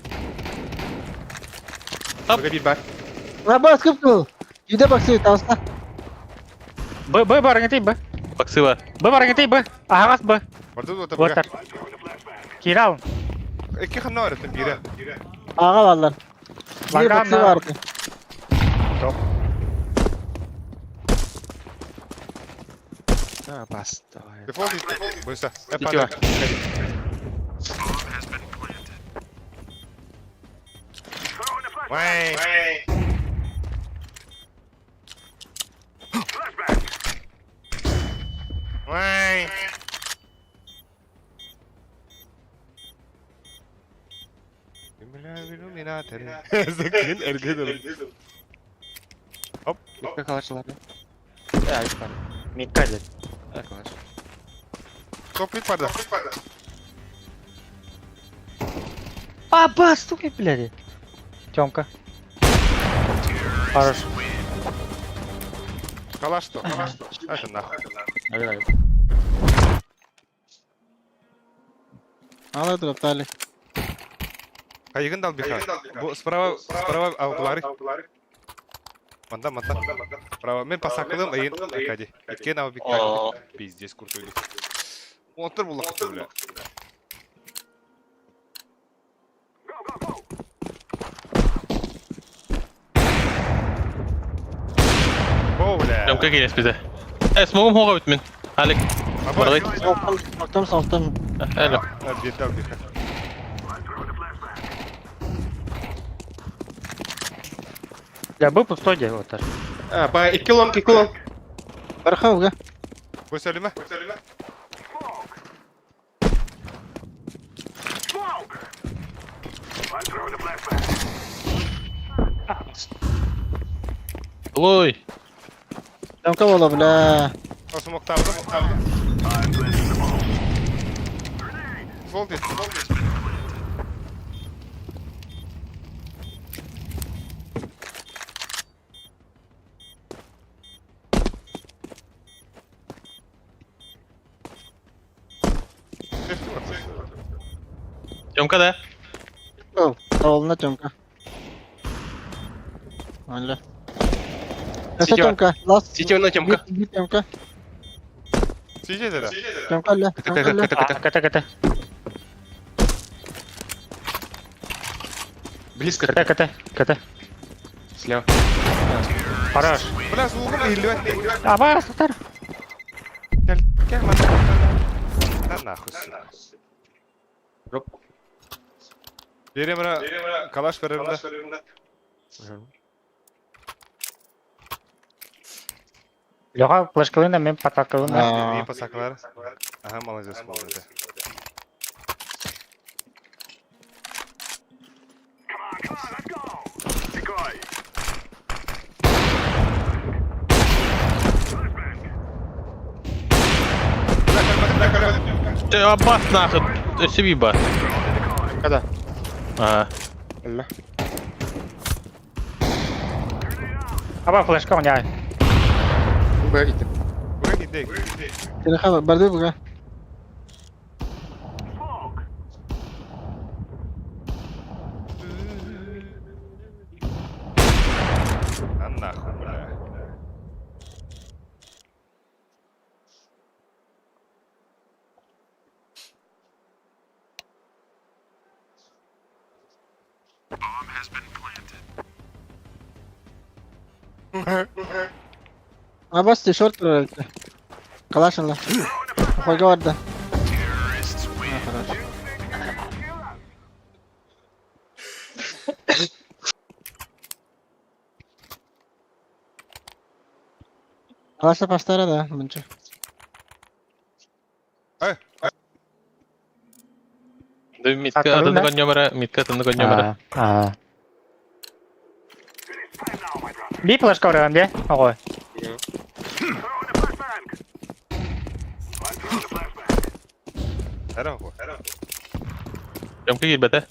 Ап. Бага биир бар. На бас кып кыл. Үйде баксы таста. Б, Б бар ыңыты Б. Баксы бар. Б бар ыңыты Б. Ағас Б. Барды вот Отар. Кирал. Икки ханна бар өттім бире. Ага баллар. Bir Лаган баксы барды. А, бас, давай. Дефолт Быстро. Ити бар. Вай. Вай. Закин эргедер. Микка калашылар. Э, айып бар. Микка дед. Э, калаш. Топ мид барды. А, бас, сука, блядь. Тёмка. Хорош. Калаш что? Это нахуй. Давай. Ала дроптали. Кайыгын дал биха. Бу справа, справа алгылары. Манда, манда. Справа. Мен пасакылым айын Аркадий. Иткен ау бикка. Пиздец крутой. Отыр булак бля. О, бля. Тёмка келесіді. Ә, смогым хоға өтмін. Алик, барғай. Соқтым, соқтым, соқтым. Әлі. Бет ал биха. Бля, Б пустой де, отар. А, ба, икки лонг, икки лонг. Барха уга. Бу сөйлеме. Ой, Тёмка бола бля. Осумок табды. Дефолт Тёмка да? О, Таволна Тёмка. Алла. Это Сити бар. Тёмка. Ласт. Сити на Тёмка. Bir Тёмка. Сидите да. Тёмка алла. Кт, Тёмка кт, алла. кт, кт. КТ, КТ. Близко. КТ, КТ, КТ. Слева. Хорош. Бля, звуком ийлибет. А, бас, отар. Gel, gel lan. Lan нахуй. сука. Жоп. Берем ра калаш берем да. Леха флешкалына, мен патакалына. Не пасаклар. Ага, молодец, молодец. Ты аббас нахуй, өссө ба. Когда? А, Өллө. Аба флешка оняй. Б киттим. Буга кидек. Телефон барды буга. А нахуй, бля. Абас ты шорт турар. Калашын ла. Хойга барды. Хорошо. Калаша паштара да, мынча. да митка атында коньомара, митка атында коньомара. А. Би флешка ораган де. Ого. Әре го. Жамка кирбете.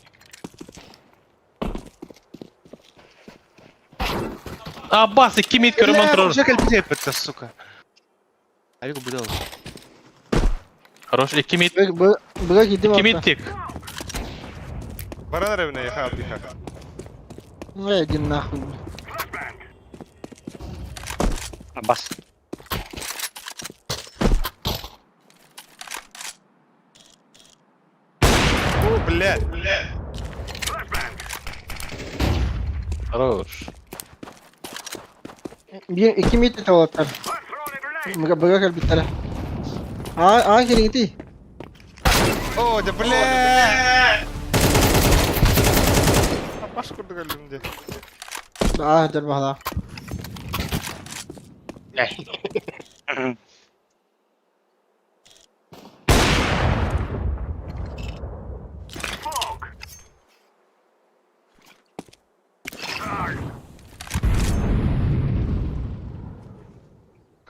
Аббас, икки мит көрөм онторор. Уже кэлбите эппэттэ, сука. Авик убедил. Хорош, икки мит, Буга кидим. икки мит тик. Баран ревне, яха абдиха. Эй, иди нахуй. Абас. Блядь. Хорош. Bir iki mid de olabilir. Буга буга кэлбиттэр. А, а кириҥ О, да блядь. Баш курдук өлүмдө. А, дер баһала.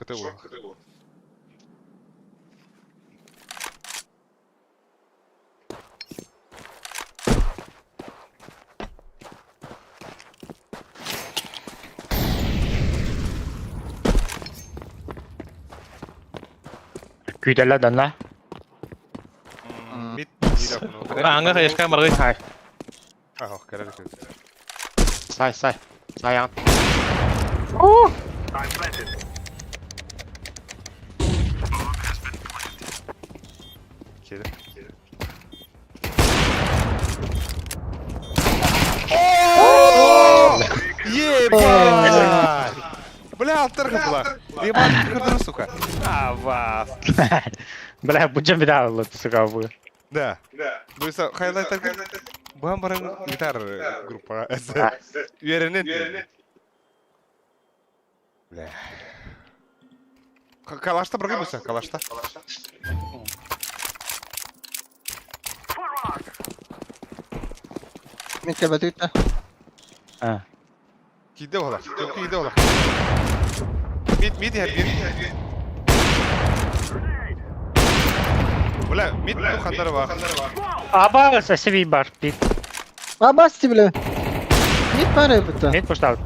КТУ. Күйдәлә данла. Мид. Аңга хаешка маргы. Сай. Ах, керер. Сай, сай. Сай ан. Келе. Ебать! Бля, алтырга була. Ебать, кырдыр, сука. А, вас. Бля, бу жам бida сука бу. Да. Буйса хайлайттар. Буан баран гитар группа. Үйренен. Бля. Калашта бірге буйса, калашта. Мид кэлбэтик А. Киде ола. Киде ола. Мид, мид я мид. Бля, мид ту хандар бар. Аба сәсеби бар. Бит. Абас ти бля. Мид бар эбит. Мид пуштал.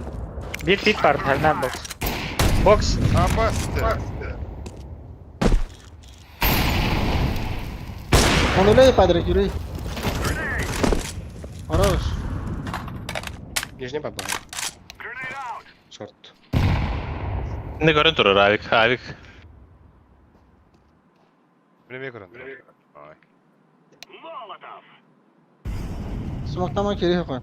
Бит бит бар, хернан бокс. Бокс. Абас. Он улей падре, юрей. Хорош. Нижний баба. Шорт. Не көрөн турар авик, авик. Билеме көрөн. Ай. Смоктама керек қой.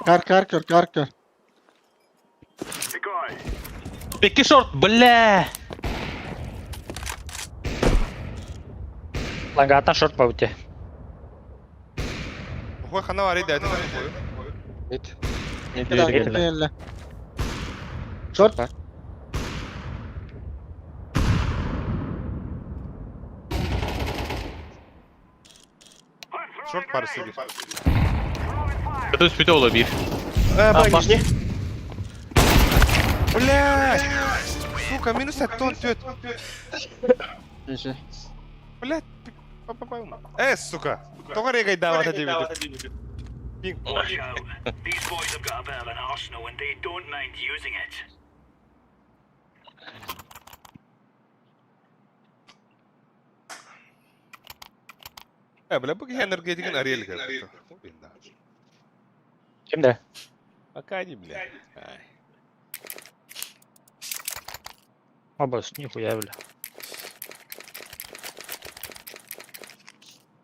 Кар, кар, көр, кар, көр. Икки шорт, бля. Лагата шорт по ути. Охой хана бар иде, әтен қою. Мид. Не дверь Шорт. Бар. Шорт бар сибир. Это сүтө ола бир. Э, Б, нижний. Блядь! Сука, минус аттон төт. Неше. Блядь, Э, сука! Тоға регай давата дебеді. Пинг. Watch out. These boys have got a bit of an arsenal and they don't mind using it. Э, бля, бұл энергетикін Ариэль көр. Кимде? Пока не, бля. Ай. Обос, нихуя, бля.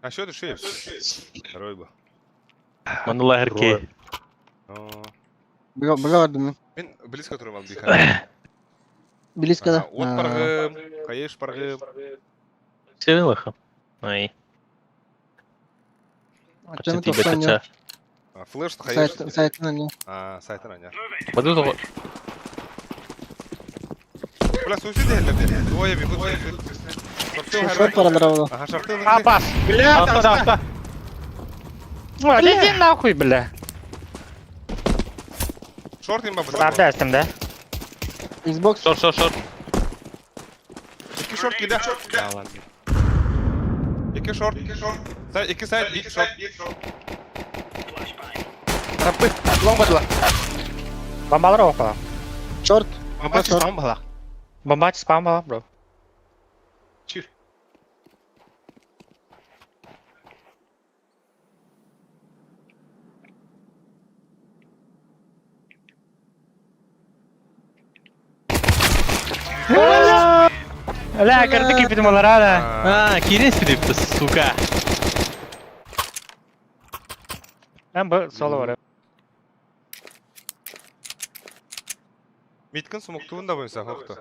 А что ты шеешь? Второй был. Манна лахерке. Быга бардым мен. Мен близко тұрып алды. Близко да. От парғым, қайыш парғым. Севен лаха. Ай. Ачаны Кача тоқсан кача. Флеш қайыш. Сайт сайтын ане. А, сайтын аня. Баду того. Бля, суицид деді. Двое бегут. Шорты Шорт баралар ол. Ага, шорты. Апас! Бля, там, там. Ой, иди нахуй, бля. Шорт им бабы. Старты астым, да? Xbox. Шорт, шорт, шорт. Екі шорт киді. Да ладно. Екі шорт. Екі сайт, бір шорт. Рампы. Лонг бадла. Бомбалар оқы. Шорт. Бомба Шорт. спам бала. Бомба спам бала, бро. Чир. Бля, кырды кипитим олар, ана. А, кирин сүрүптү, сука. Мен bu соло бар. Миткін сумуктуын да бойынса, хоқты.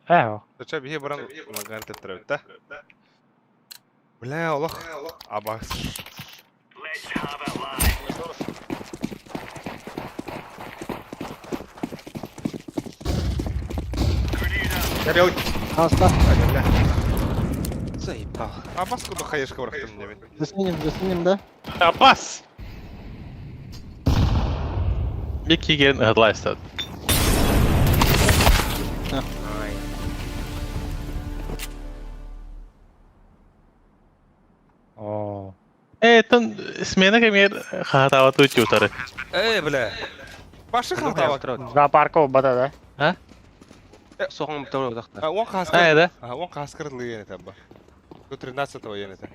Э, Зачем бихе баран лагар тептірәбіт, да? Бля, Аллах. Абас. Let's have it live. Grenade out. Я белый. Аста. Бля. Заебал. Абас куда хаешка барақтым немен. Засменим, засменим, да? Апас. Бек киген ыдлайстат. Ай. О. Э, тон смена кемер хатава тут ютары. Эй, бля. Башы халтава. Зоопарка бата, да? Соғың бітір ұзақта. А, он қасқыр. А, да? А, он қасқырлы ені таба. До 13-го ені та.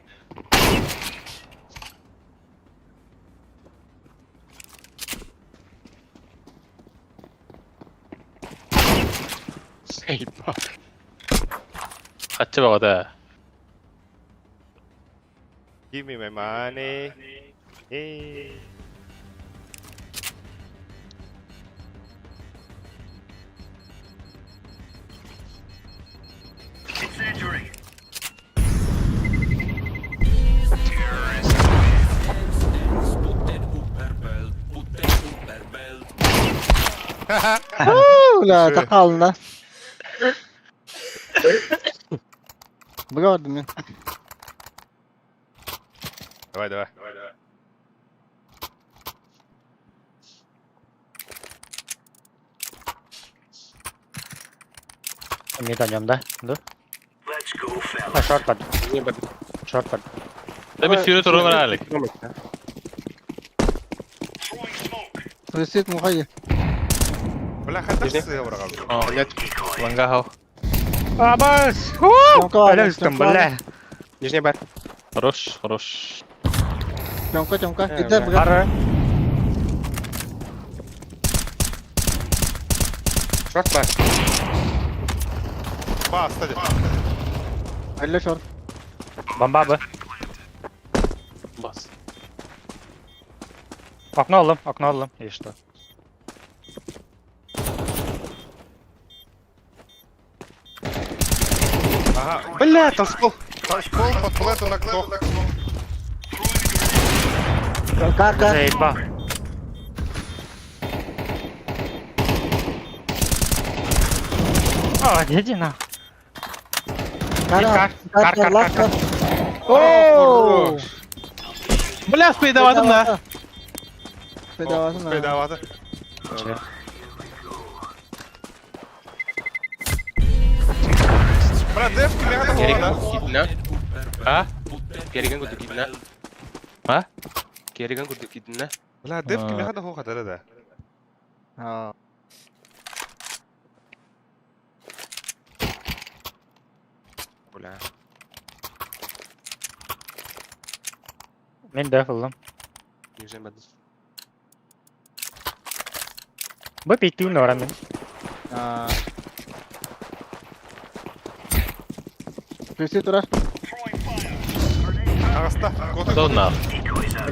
Заебал. Кача багада. Give me my money. Hey. Incendiary. Бля, тақалын да. Быга бардым мен. Давай, давай. Мид о да? Да? Let's go, fellas. А, шорт под. Не бад. Шорт под. Да би сүйрө туру баралык. Throwing smoke. Суицид мухай. Бля, хатар сыға барағал. Блядь. Ланга хау. Абас! Тёмка, Өлөстүм, бля. Нижний бар. Хорош, хорош. Тёмка, Тёмка. Э, Иди, бля. быга. Ары. Шорт бар. Ба, стади. Әллә шорт. Бомба бы. Бас. Окно алдым, окно алдым. И что? Ага. Бля, там спал. Пол под плету на кто? Кар, кар. Заебал. О, иди на. Кар, Кар, кар, кар, кар, кар, кар. Ооо! Бля, спейдаватым да. Спейдаватым да. Спейдаваты. Бра, деф кимеға Кереген да. курдук кийдин, А? Кереген курдук кийдин, А? Кереген курдук кийдин, Бля, деф кимеға да хоқатары да. Бля. Мен деф ыллым. Нижний бады. Бу пиктүүн ора мен. Күсі турар. Ағыста. Коты. Донна.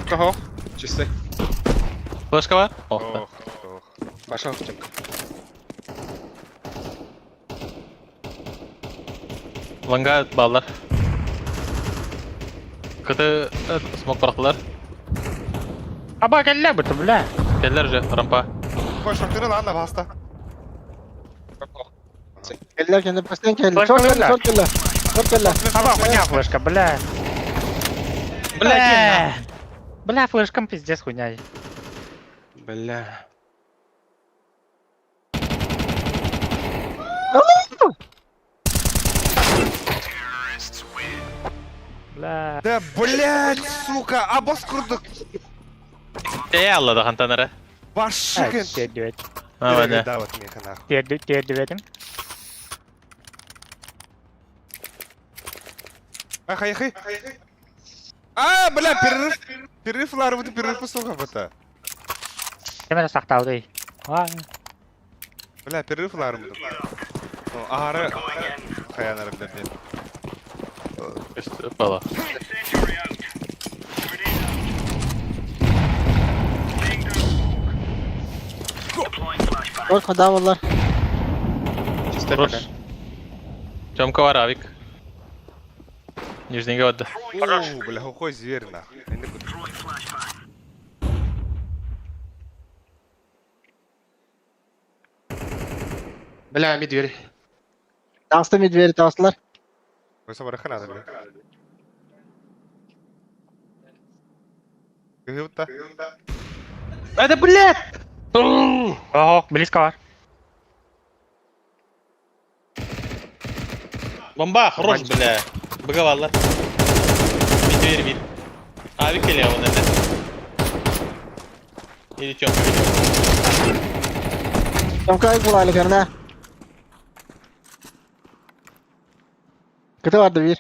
Кого? Чистый. Флешка бар? Ох. Ох, ох. Пошел, Тёмка. Ланга баллар. Кыты смок барақтылар. Аба кэллэ буту, бля. Келлер же, рампа. Қой, шортыры ланна баста. Келлер кенде пастен келлер. Флешка Шорт келлер, келлер. шорт келлер. Шорт келлер. Аба хуйня флешка, бля. Бля! Бля, флешкам пиздец хуйня. Бля. Бля. Да, блядь, сука, абас курдук. Тәйә аллады хантанара. Башыгын. Тердүбэт. А, бля. Да, вот меха нахуй. Тердүбэтим. Ах, ах, ах. А, бля, перерыв. Перерыв лары, вот перерыв сука, вот. Кемere сактауды. Ай. Бля, перерыв лары. Ну, ары. Хаянары, бля, бля. Бала. Incendiary out. Grenade out. Laying down smoke. Deploying flashbang. Шорт қадавалар. Чистый Хорош. пока. Тёмка бар, авик. Нижнийге барды. О, бля, какой зверь, нахуй. Throwing flashbang. Бля, ми дверь. Тағысты медведь тағыстылар. Қойса бараха надо, бля. Кыгылта. Это, блядь! Ох, близко бар. Бомба, хорош, бля. Быга баллар. Bir дверь bir. Авик келе он это. Или Тёмка видел. Томка айып булайлы керне. Кыты барды bir.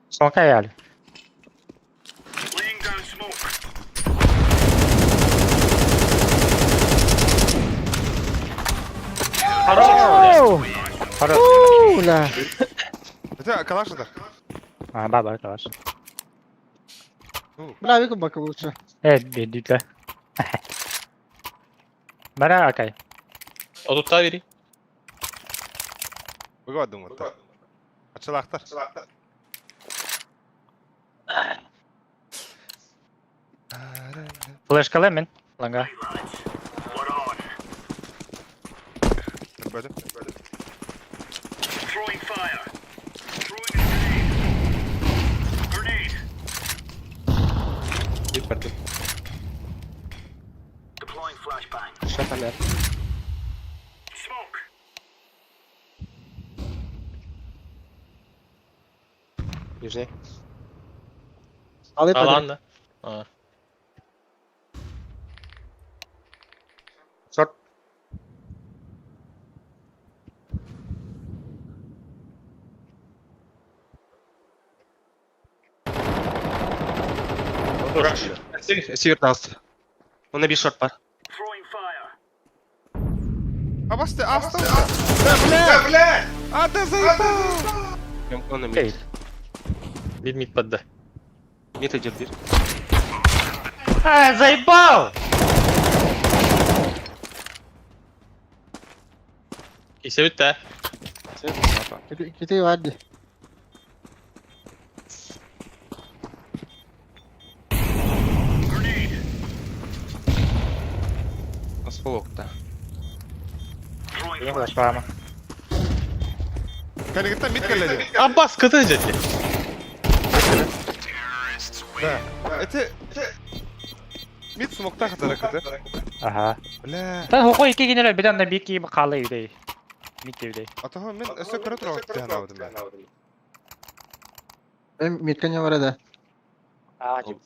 Смока яли. Laying down smoke. Хорош. Хорош. Бля. Это калаш это? А, баба, калаш. Бля, вику бака лучше. Э, бедүтэ. Бара акай. Отутта бери. Быга думаю. Ачылақтар. Флешкале мен. Ланга. We're on. Бөді. Throwing fire. Throwing a grenade. Grenade. Дверь барды. Deploying flashbang. Шат алер. Smoke. Нижний. Алып барды. Алан да. Шорт. Север даст. Он на шорт пар. Throwing fire. Абасты, асты. Да, бля! бля! А, да заебал! Тёмка он на Эй. мид. Bir mid барды. Мид идет дверь. А, заебал! Кисе бітті. Кити бар ди. Осколокта. Ийэм флешпаама. Кэнигиттэн мид кэллэ дии. Аббас кыты дьэти. Да. Эти мид смоктаах хатара кыты. Аха. Бля. Та хохо икки генерал бедан на бики халы үдей. Мид үдей. Атаһа мен өссө көрө турар тыһанаабытым мен. Мен митка не бар да. А, тип.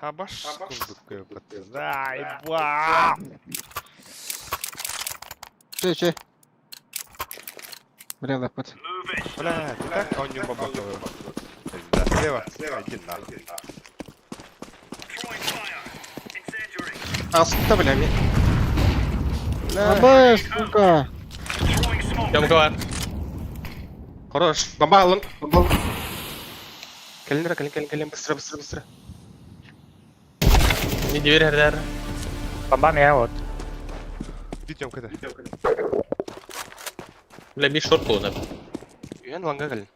Хабаш курдук көпөт. Ай, ба. Че, че. Бля, лапот. Бля, ты так он не бабахал. Слева, слева, иди нахуй. Аста, бля, ми. Аба, сука. Ямка бар. Хорош. Бомба алын. Бомба. Кэлин, кэлин, кэлин, кэлин, быстро, быстро, быстро. Не дверь хердер. Бомба меня вот. Идем кыды. Бля, би шорт буолна. Үйен ланга кэлин.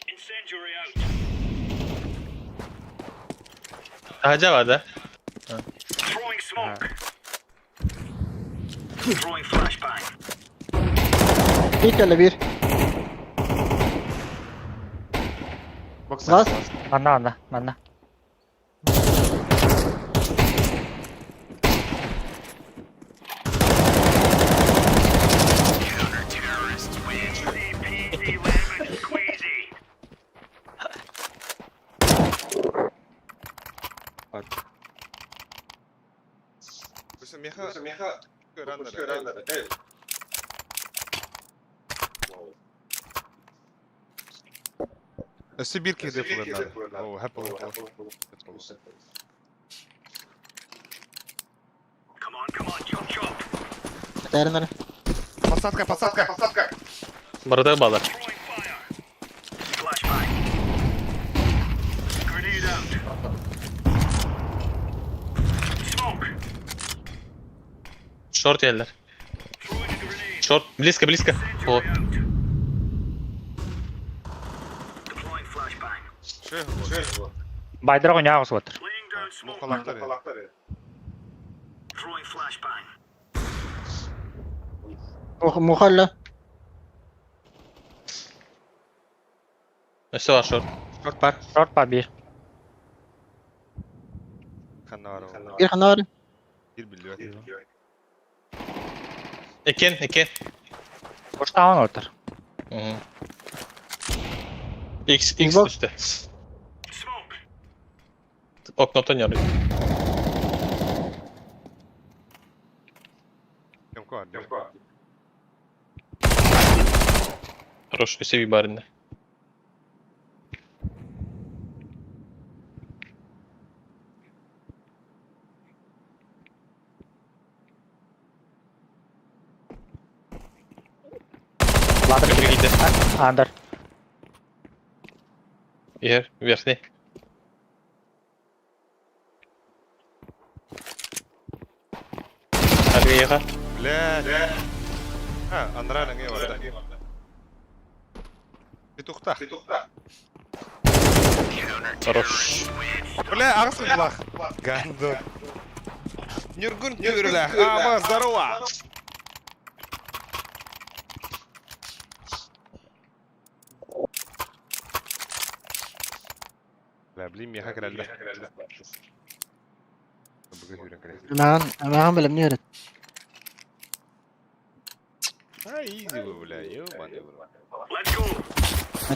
Incendiary out. Таһдьа бар да? Throwing smoke. Throwing flashbang. Бир кэллэ бир. Бокс. Газ. Манна, манна, манна. Easy peasy lemon squeezy. Меха, меха. Өссө бир киһи буолар. Оо, хэп буолар. Come on, come on, chop chop. Тәрін Посадка, посадка, посадка. Барыта балар. Throwing fire. Flashbang. Grenade out. Smoke. Шорт еллер. Throwing a grenade. Шорт. Близко, близко. О. Incendiary out. Deploying flashbang. Байдыр ғой неғыс отыр. Laying down smoke. Мухалактар. Throwing flashbang. Мухалла. Өссө бар шорт. Шорт бар. Шорт па бир. Ханна бар. Бир хана бар. Бир билбэт. Экен, экен. Боштаған отыр. Мгм. X, X Xbox. түсті. Smoke. Окноттан ярый. Ямка бар. Хорош, өсө би барында. Ладыр. Киргиде. Андыр. Ер, верхний. Армияға. Бля. А, Андраның е бар. Петухта. Хорош. Бля, аҕыс булах. Гандон. Нюргун түрлә. Ама, здорово. Бля, блин, меха кірәлді. Бүгін үйрен кірәлді. Маған, маған білім не өрет. А, изи вы, бля, ебаный в рот. Let's go.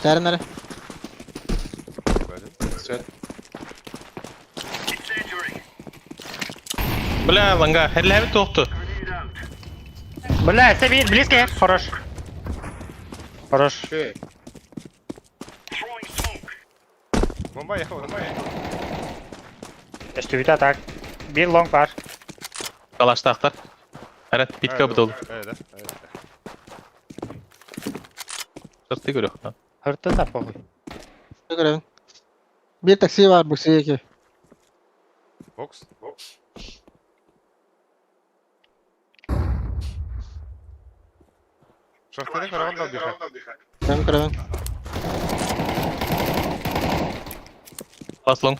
Тәрін әрі. Incendiary. Бля, ланга, хәрләбі тоқты. Grenade out. Бля, это бир, близко. Хорош. Хорош. Throwing smoke. Бомба ехал, бомба ехал. Өстүбүтэ так. Бир лонг бар. Калаштақтар. Әрәт, битка бұдыл. Evet, evet. Сырты көрек. Хырты да похуй. Көрөбүн. Бир такси бар, букси эки. Бокс. Шортаны көрөҕүн да Албиха? Көрөм көрөм. Last long.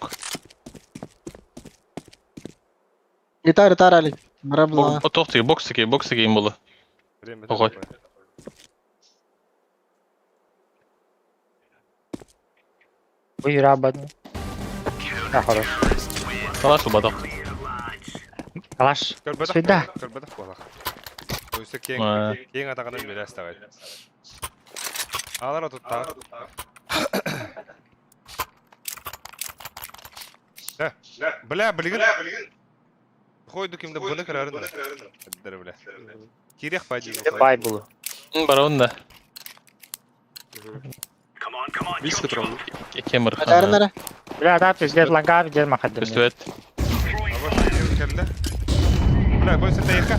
Гитара гитара Алик. Бара була. О, Тохтуги, бокс таки, бокс таки им было. Охой. Буйра бадын. Да, хорош. Калаш убадах. Калаш. Көрбөтөх Сюда. Көрбөтөх буолах. Өссө киэҥ Аа. киэҥ атаҕынан үлэлээс даҕай. Аалар отуттаах. Да. Бля, билигин Хойду кимде буны көрөрүн да. Эддер бля. Кириэх бай дии. Бай булу. Барон да. Come on, come on, Близко chop, chop. турал. Кемер. Гитара нара. Бля, да, пиздец, ланга, пиздец, махадым. Көстүбэт. Абы келди. Бля, бойся таеха.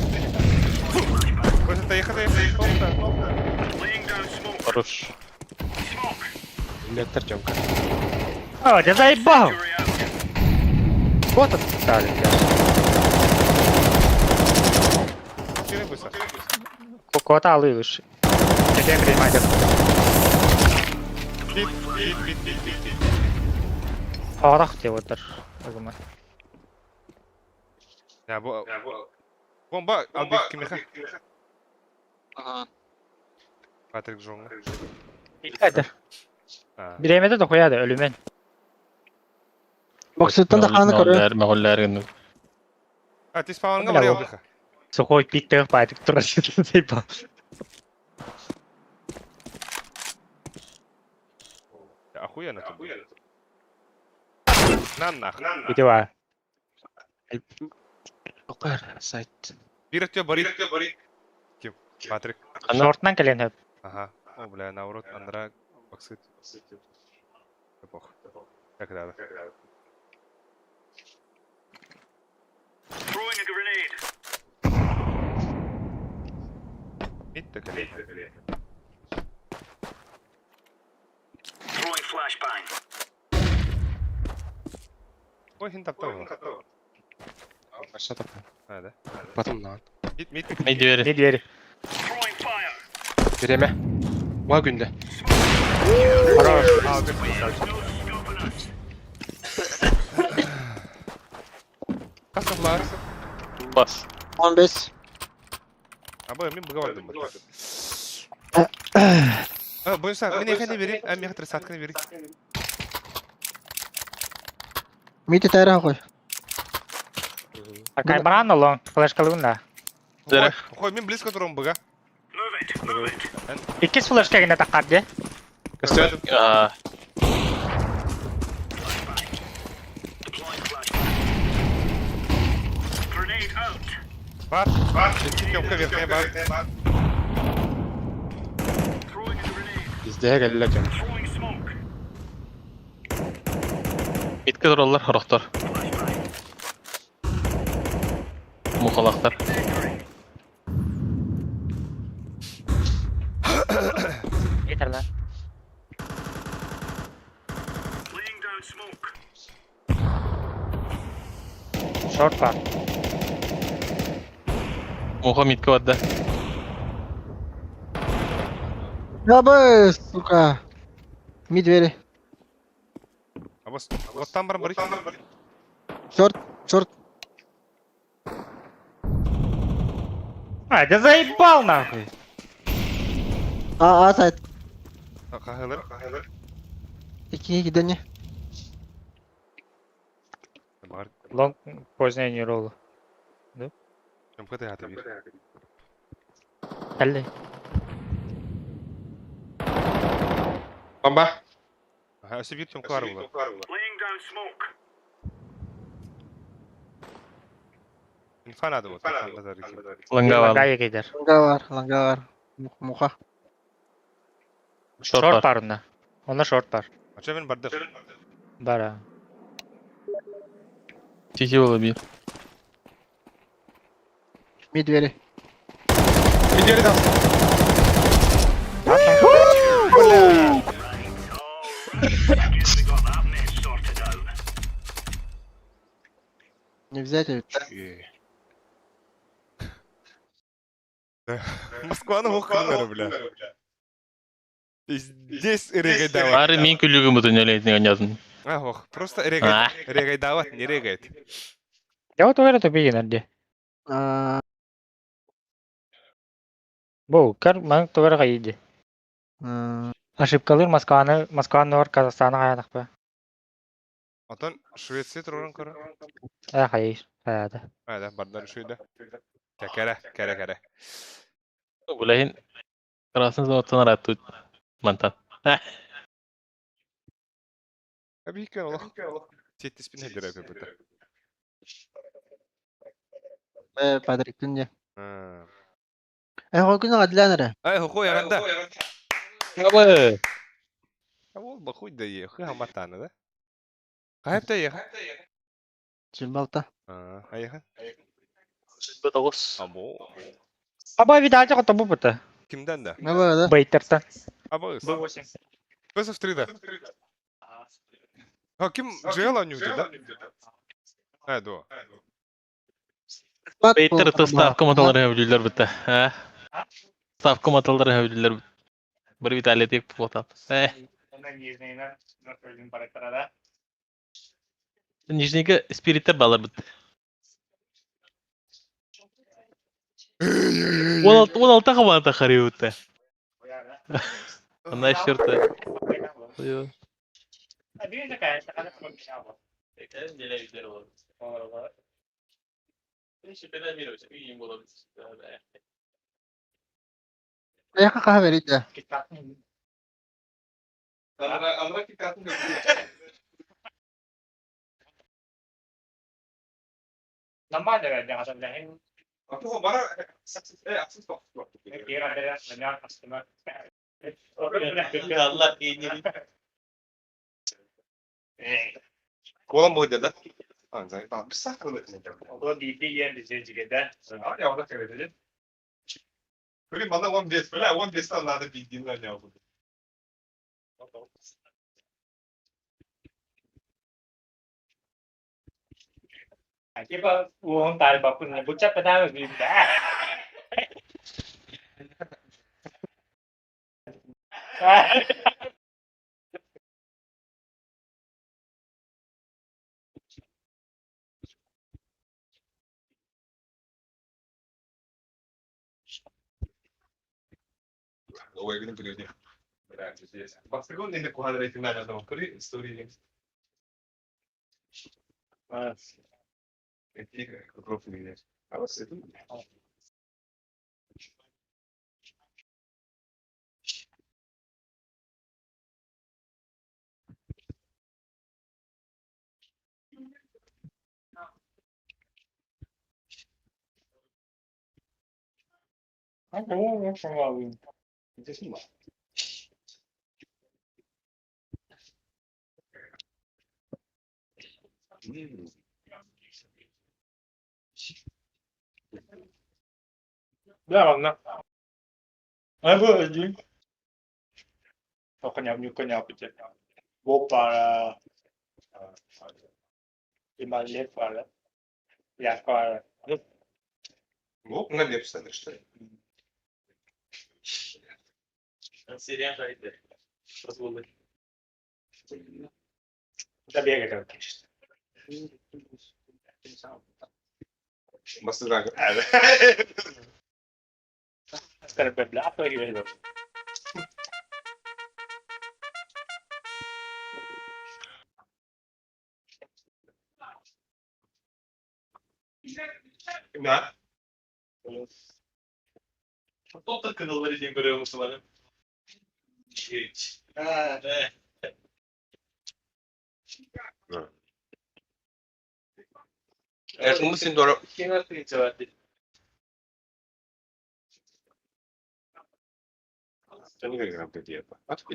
Бойся таеха таеха. Laying down smoke. Хорош. Smoke. Леттер Тёмка. О, да заебал! Fury out. Вот он стали, бля. Кире бойся. Кота алыш. Тебе принимать. Бит, бит, бит, бит, бит, бит. Хорох те отыр. Огума. Я бу Бомба албик кимиха. Патрик Жонга. Это. А. Биремеде да хуяды ölümen. Боксыттан да ханы көрөм. Меголлер гын. А, ти спаунга Бля, бар бу. Албиха. Сухой пик тых байтык тура заебал. Охуенно тут. На нах. Идева. Окар, сайт. Бир өтө барит. Ким? Патрик. Шортнан келен хөп. Ага. О, бля, наоборот, Андра боксит. Эпох. Как надо. Throwing a grenade. Мит так Throwing flashbang. Ой, хин таптал. Что там? А, да. Потом на. Мит, мит. Мей двери. Не двери. Throwing fire. Биреме. Ма күндө. Хорош. А, бир красавчик. No stopping us. Касаблар. Бас. 15. А бу мин буга бардым. А, буюса, мен эхени берейин, а мен тридцатканы берейин. Мити тайра хой. Аркай баран олон. Флешкалыгын да. Дere. Хой, мен близко турам буга. Move it. Move it. Иккис флешка гине таккар де. Көстүбэт. Аа. Deploying flashbang. Grenade out. Бар, бар. Кемка верхняя бар. Throwing a grenade. Бизде келле Тёмка. Throwing smoke. Митке тураллар хорохтор. Мухалахтар. Yeter lan. Laying down smoke. Short var. Муха митке барда. Ябы, сука. Ми двери. А вот, вот там бар барит. Шорт, шорт. А, да заебал нахуй. А, а сайт. Кахылыр. 2 2 не. Бар. Лонг поздняя не ролл. Кемка ты хаты бир. Әлі. Бомба. Ага, өсө бир кемка бар була. Laying down smoke. Инфа надо вот. Инфа надо. Ланга бар. Ланга егейдер. Ланга бар, ланга бар. Муха. Шорт Шорт бар. бар онда. Онда шорт бар. А чё мен бардыр? Бар. а. Тихий было бир. Ми двери. Ми двери дас. All right. Guess we got that mess sorted out. Не взять, а ведь. Москваны ох кыннары, бля. Здесь регайдавать. Бары мин күлүгүм бутун өлейтин онньотун. А, ох, просто регайдавать, не регает. Я вот уверен, тупигин эрди. Аа, Бу, көр, ман тугар хайди. аа, Ошибкалыр Москваны, Москваны ор Казахстаны хаянакпа. Отон Швеция турарын көрө. Э, хайыр, хаяда. А, да, бардар шуйда. Кәрә, кәрә, кәрә. Булахин красын зоттан араттут мантан. Аби кен олох. Сеттиспин хедер әпе бұта. Э, Патрик күнде. Э, хой күн адлан эрэ. Ай, хохой яганда. Абы. Ол бахуй да е, хы хаматаны да. Хайпта е. Чимбалта. А, айха. Бетогус. Або. Аба видалте кото бу бута. Кимден да? Наба да. Бейтертен. Або. Бесов 3 да. А ким Джела нюхте да? А, до. Бейтер то ставка маталары хөбүлүлөр бутта. А. Ставка маталары хөбүлүлөр. Бір Виталий тек потап. Э. Нижнийге спириттер балар бут. 16 16 команда харибутта. Ана шырты. Аяққа қаха берейді. Колом будет, да? А, за, а, без сахара. Блин, мана 15, бля, 15 надо бить, на меня будет. Ой, гүнү биледи. Бля, здесь. Бастыгон не кухадра финальна там кури истории. Эти профили. А вот это. Да, ладно. А вы один. Ну, на лепс что ли? Бастыган. На. Топтор кыналар диэн көрөм усулары. Эртүңү син дора.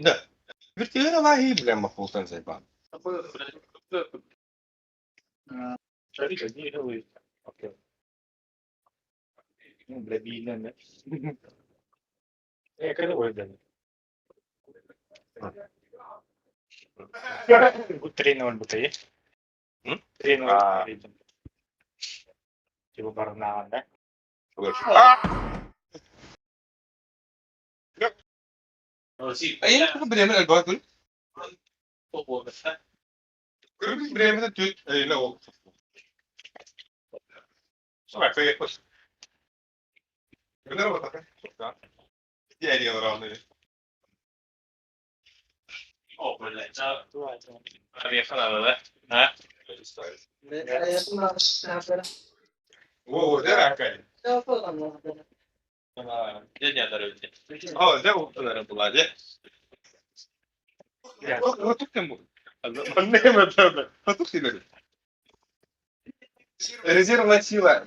Да. Вертилер алахи бля махултан зайба. А. Айна бириэмэ элбэх күн. Күн бириэмэтэ түт эйне ол. Резервная сила.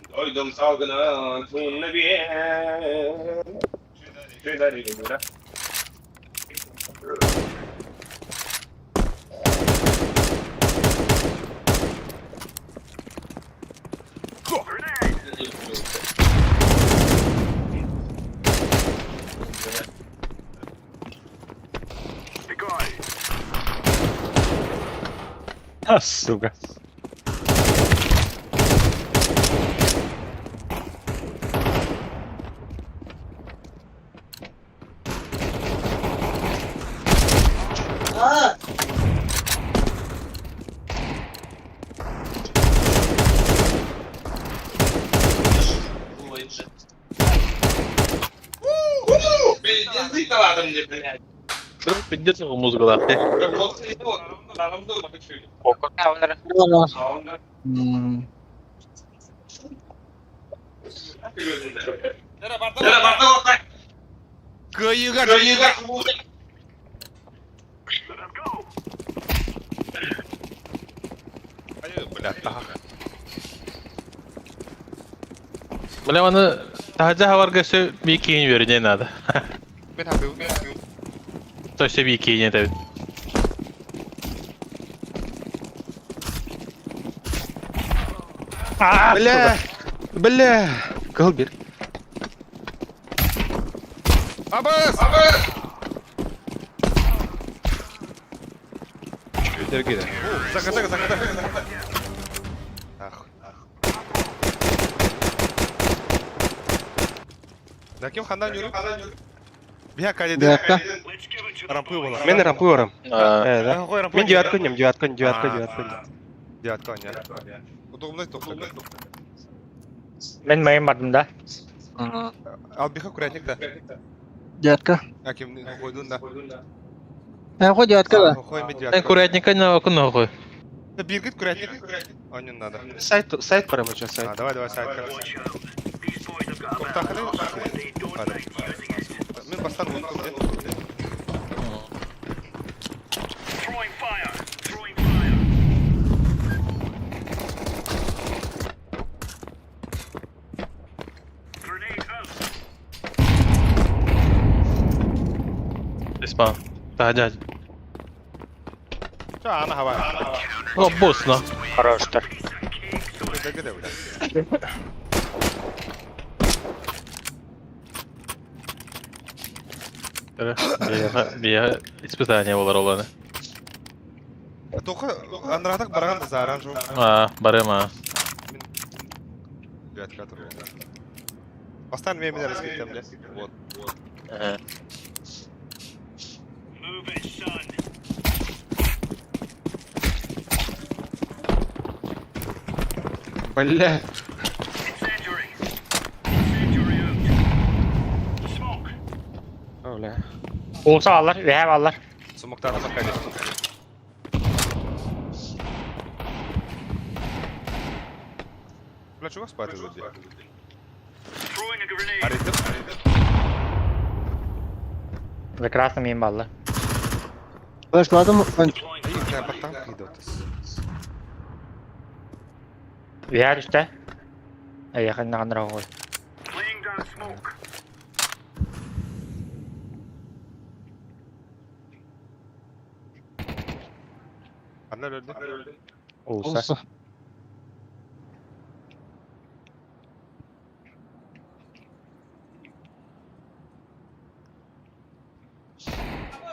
Дойдум салгына тунна А, сука. Пиздец музыкалаах дии. Кыайыыга Бля, так. Бля, аны таһырдьа хабарга өссө биир киһини үөрэтиэн наада. Мен хапыл. Өссө биир киһини этэбит. Бля! Бля! Кыл бир. Абыс! Өтергеде. Заката, заката. Ах. Да ким хандан yürü? Бия каледе. Девятка. Рампы була. Мен рампы барам. А, Э, да. Мен девятка нем, девятка, девятка, девятка. Девятка, не. Удобно тоқтады. Мен майым бардым да. Албиха курятник да. Девятка. А ким койдун да. Э, хоть девятка да. Хой мен Мен девятка. курятника не окун нохуй. Биргит курятник. Онун надо. Сайт, сайт барам уже, сайт. А, давай, давай, сайт. Тоқтақыны. Мен бастан ұмыттым. Испан. Таһырдьа. Ана хава. О, босс, на. Хороштар. Бия испытание болар оланы. Тоқа андыратак барған да заран жол. А, барым, а. Девятка тұр. Бастан мен мен раскиттем, бля. Вот. Бля. О, бля. Olsa alır, vehem alır. Sumuktan da kale. Бля, чего спать уже? Аритым, аритым. Прекрасно мейм баллы. Башладым. Ай, баттан кыйдотас. Веһэр үстэ. Эйэхэн наҕаннара оҕой. Анна өлді. Улса.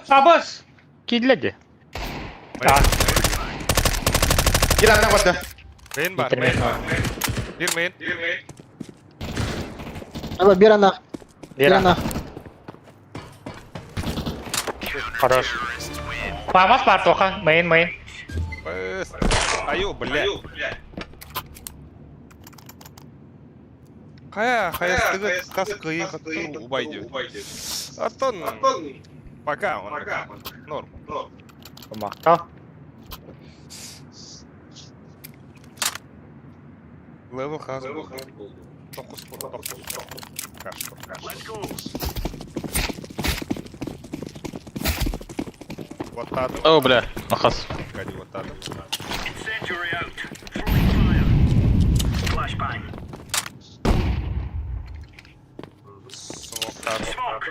Абас! Кидледи. А. Gir anna барда. Main бар, main. Bir main. Ала бир анах. Бир Бир анах. Хорош. Фамас бар тоха. Мейн, мейн. Быс. Аю, бля. Кая, хаястыгы кас кыйы хаттыр убай диyor. Аттон. Пока он. Норм. Мактал. Level хас. Токус, токус. Каш, Let's go. Вот тады. О, бля, махас. Годи, вот тады. Incendiary out. Throwing fire. Flashbang. Смок тады. Smoke.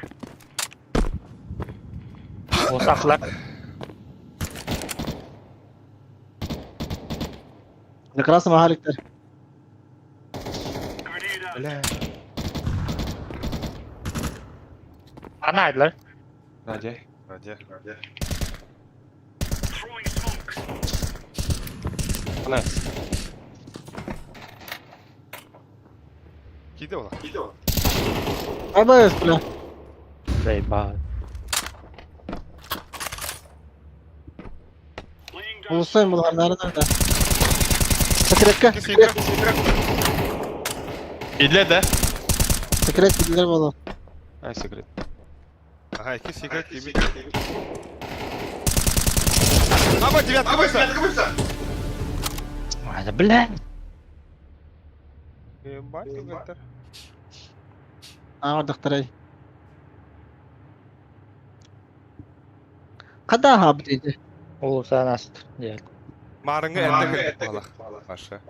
Усахлар. Закрасым ахаликтер. Grenade out. Бля. Ана айдылар. Надя. Ради. Throwing smoke. Ана. Киде ола. Айбай, бля. Заебал. Laying down. Улусайм булар, нары нары. Секретке. Секрет. Идле да? Секрет кидилер болу. Ай секрет. Ага, iki секрет gibi. Аба, девятка вышла! Ай, бля. Ебать, түгелтер. Аа, дактарай. Када хаб дейді. Улуса наст. Дел. Марыңы энде кэлбит буолла. Паша.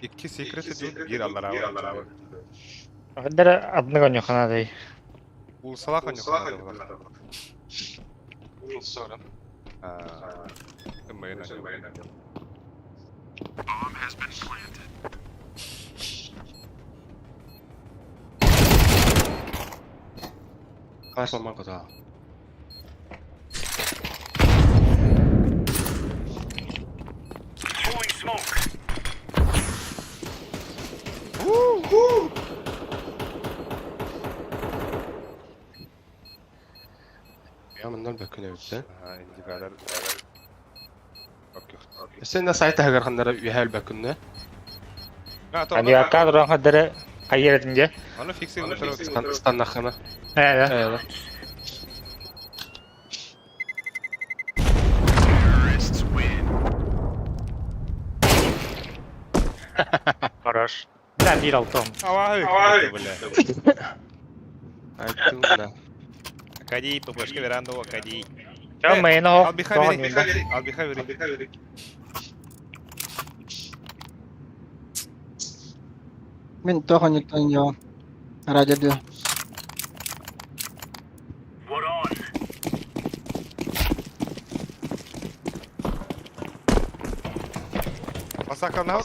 Икки секрети дуу, биир аллараа. Хаддара адныга нюханадай. Улсалах оньохуна Улсоран. Аа. Мейн. Калаш маман коза. Throwing smoke. Я мындан бөкүнө бүтэ. Аа, индигалар. Окей. Сен на сайт хагар ханнара үһәл бөкүнө. А, то. Ани акка дрон хаддара хайеретинге. Аны фикси утырып. Стан станнахана. Э, Э, Хорош. Бля, бир алтом. Авай, бля. Айттым да. Акади, ППшка веранду, акади. Чо мейн о. Албиха бери. Албиха бери. Мен тохон юттан йо. Радио дю. We're on. Масаканау.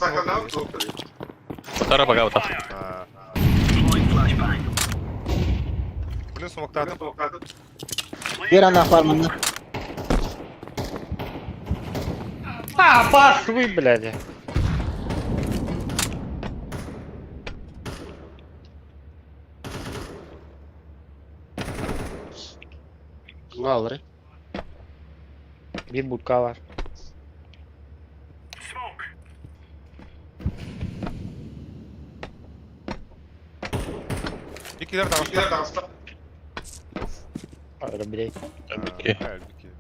Тара пока вот. Аа. Throwing flashbang. Блин, смоктады. Бир анах бар мында. А, пас вы, блядь. Алры. Бир будка бар. Smoke. Икилер дагыста. Ой, блядь. Окей. Окей.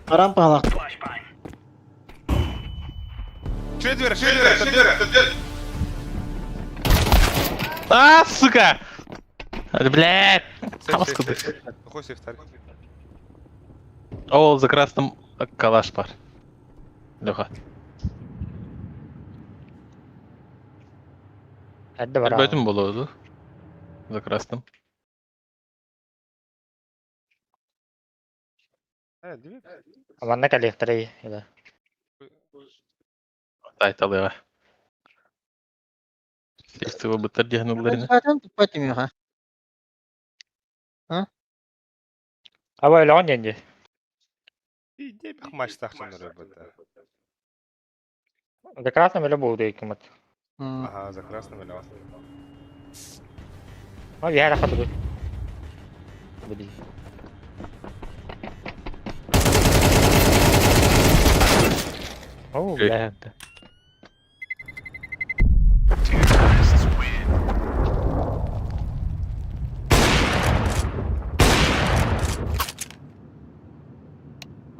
Арам палак. Flashbang. Четверо, четверо, четверо. А, сука! Блядь! Хаос кудык. Какой сейф старый? О, за красным калаш бар. Леха. Хадда бар. Бөтүн болуду. За красным. Э, диви. Аманна коллекторы. Да. Айталыга. Сейфтігі бұттар дегені Zaten тупать ха. А? Аба өлөҕүн диэн дии. Иди матчтаах дьоннор өлбөттөр. За красным өлө буолду иккимит. Ага, за красным өлөҕө. А я рахат буду. Блин. О, бля.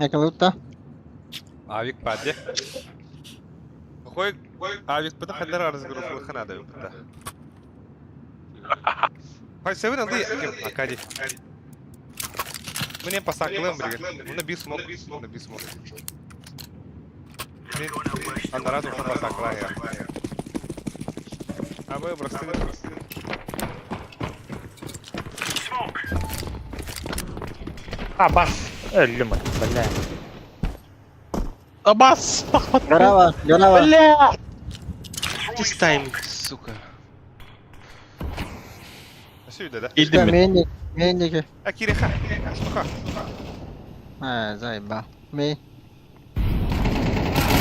Yakaladık da. Авик паде. Хой авик пыта хандар арыз группы ханада пыта. Хай севен алды Акади. Мне пасаклым бриген. Уна би смок, уна би смок. Андарат уха пасакла я. А вы просто А, бас. Өллүм, бля. Абас! Гора гора Бля! This time, сука. Сюда, да? Килдим мин. Мейн, мейн А киреха. Штука. А, заебал. Мейн.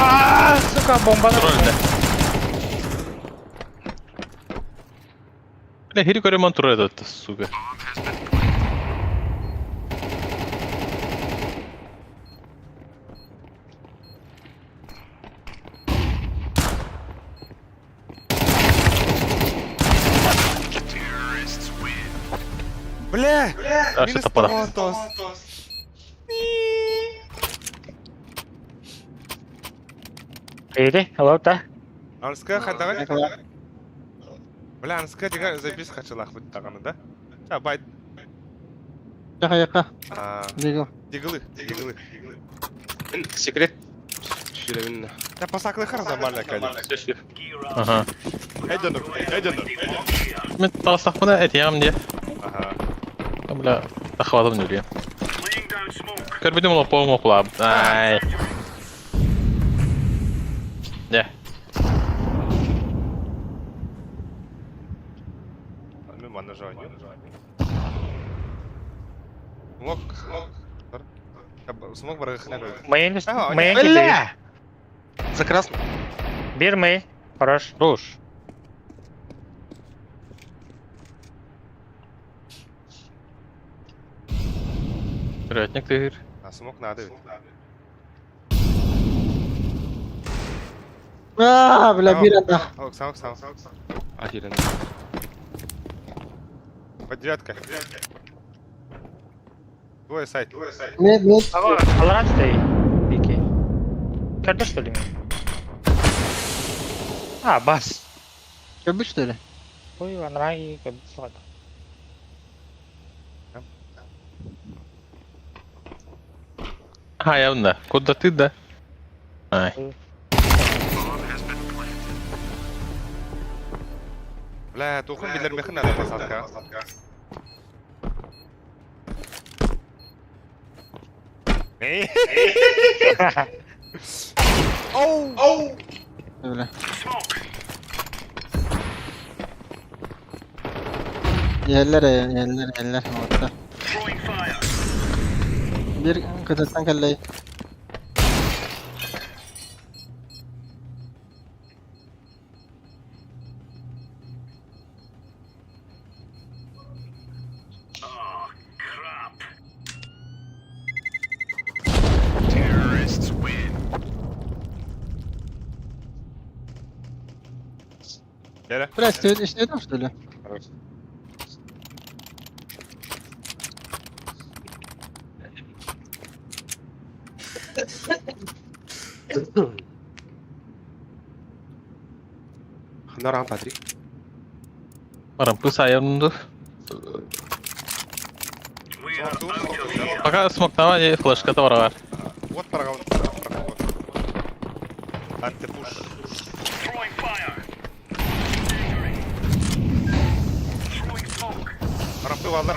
А, сука, бомба. Тролль Бля, хири көрөмөн турар это, сука. Бля! А, Минус что-то пора. Тонтос. Иди, алло, да. Анска хадага. Бля, анска дига запись хачылах бит таганы, да? А, байт. Яка, яка. А, Дигл. дигылы, дигылы. Секрет. Сүрәбинна. Я пасаклы хар нормально кали. Ага. Эйден, эйден. Мен таласақ бұны әтиям де. Ага. Бля, тахвадым нүле. Көрбедім ол полым оқылап. Ай. Не. Мен мана жауын. Смок. Смок бар хна. Мейн, Ага, мейн. Бля! За красным. Бир мей. Хорош. Руш. Вероятник ты. А смок надо ведь. А, бля, бир анда. Оксан, Оксан. Один. Под девятка. Двое сайт. Мейн, мейн. Алрат стоит. Пики. Көрдө, что ли? А, бас. Көбү что ли? Ой, анрай, как бы, А, явно. Куда ты, да? Ай. Бля, тухын билер мехин надо посадка. Эй. Оу! Бля. Yerler yerler yerler orada. Bir kıtastan kalleyi. Yere. Бля, стоит, стоит что ли? Ханарам Патрик. Рампы сайырынды. Пока смоктама не флешка товар бар. Вот парагон. Антипуш. Рампы валдар.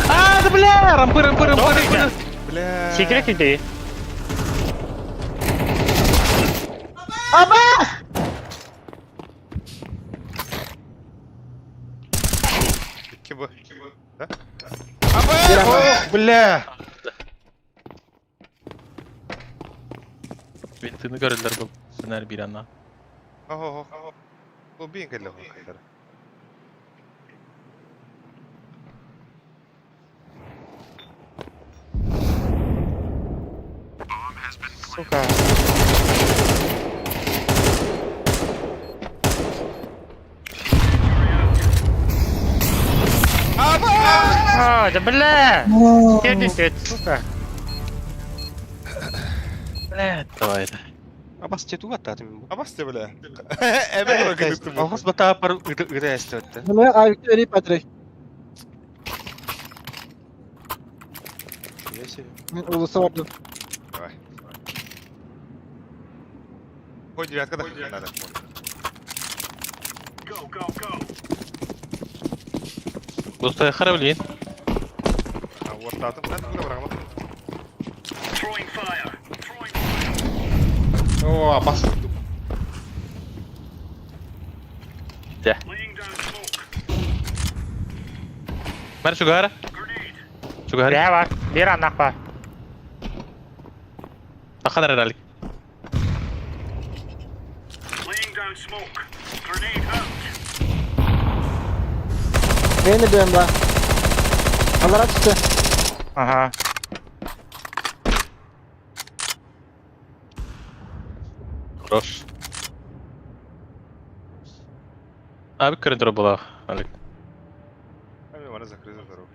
А, да бля! Рампы, рампы, рампы, рампы. Бля. Секрет иди. Икки б. Да? А б. Ох, бля! Винтыны көрөллөр бұл. Сенер bir anda. Охо, охо. Бу бин кэллэ хойдара. Сука. А, да бля! 70, сука. Бля, давай. Абас те туга татым бу. Абас те бля. Эбэ кэлиттим. Алгас бата пар ыра эстөттө. Мына авикте берейин Патрик. Я себе. Мен улуса бардым. Давай. Ой, девятка да надо. Go, go, go. Dostaya харабылин. А, вот татым. Надо куда барамат. Throwing fire. Throwing fire. О, абас. Laying down smoke. Мэр чугара. Grenade. Чугара. Бля бар. Bir аннах бар. Таханар эралик. Laying down smoke. Grenade out. Beni diyorum la. Alara çıktı. Ага. Хорош. Abi коридор была, Алик. Ами вана закрыта дорогу.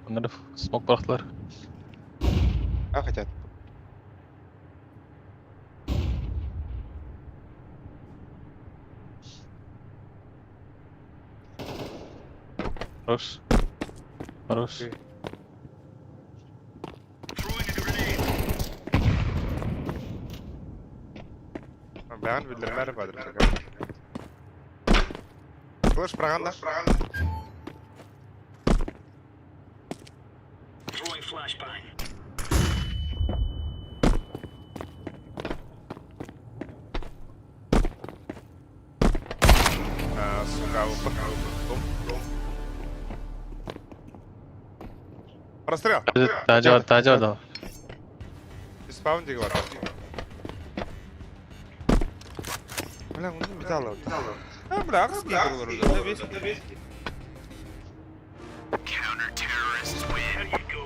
Onları smoke bıraktılar. А хотят. Хорош. Хорош. Throwing a grenade. Бәгән билдермәре бадыр. Кылыш праганда. Throwing flashbang. А, сука, опа. Дом. Прострел. Тажа тажа да. Спаун диге бар. Бля, он металл. А, бля, акс кидер уже. There you go.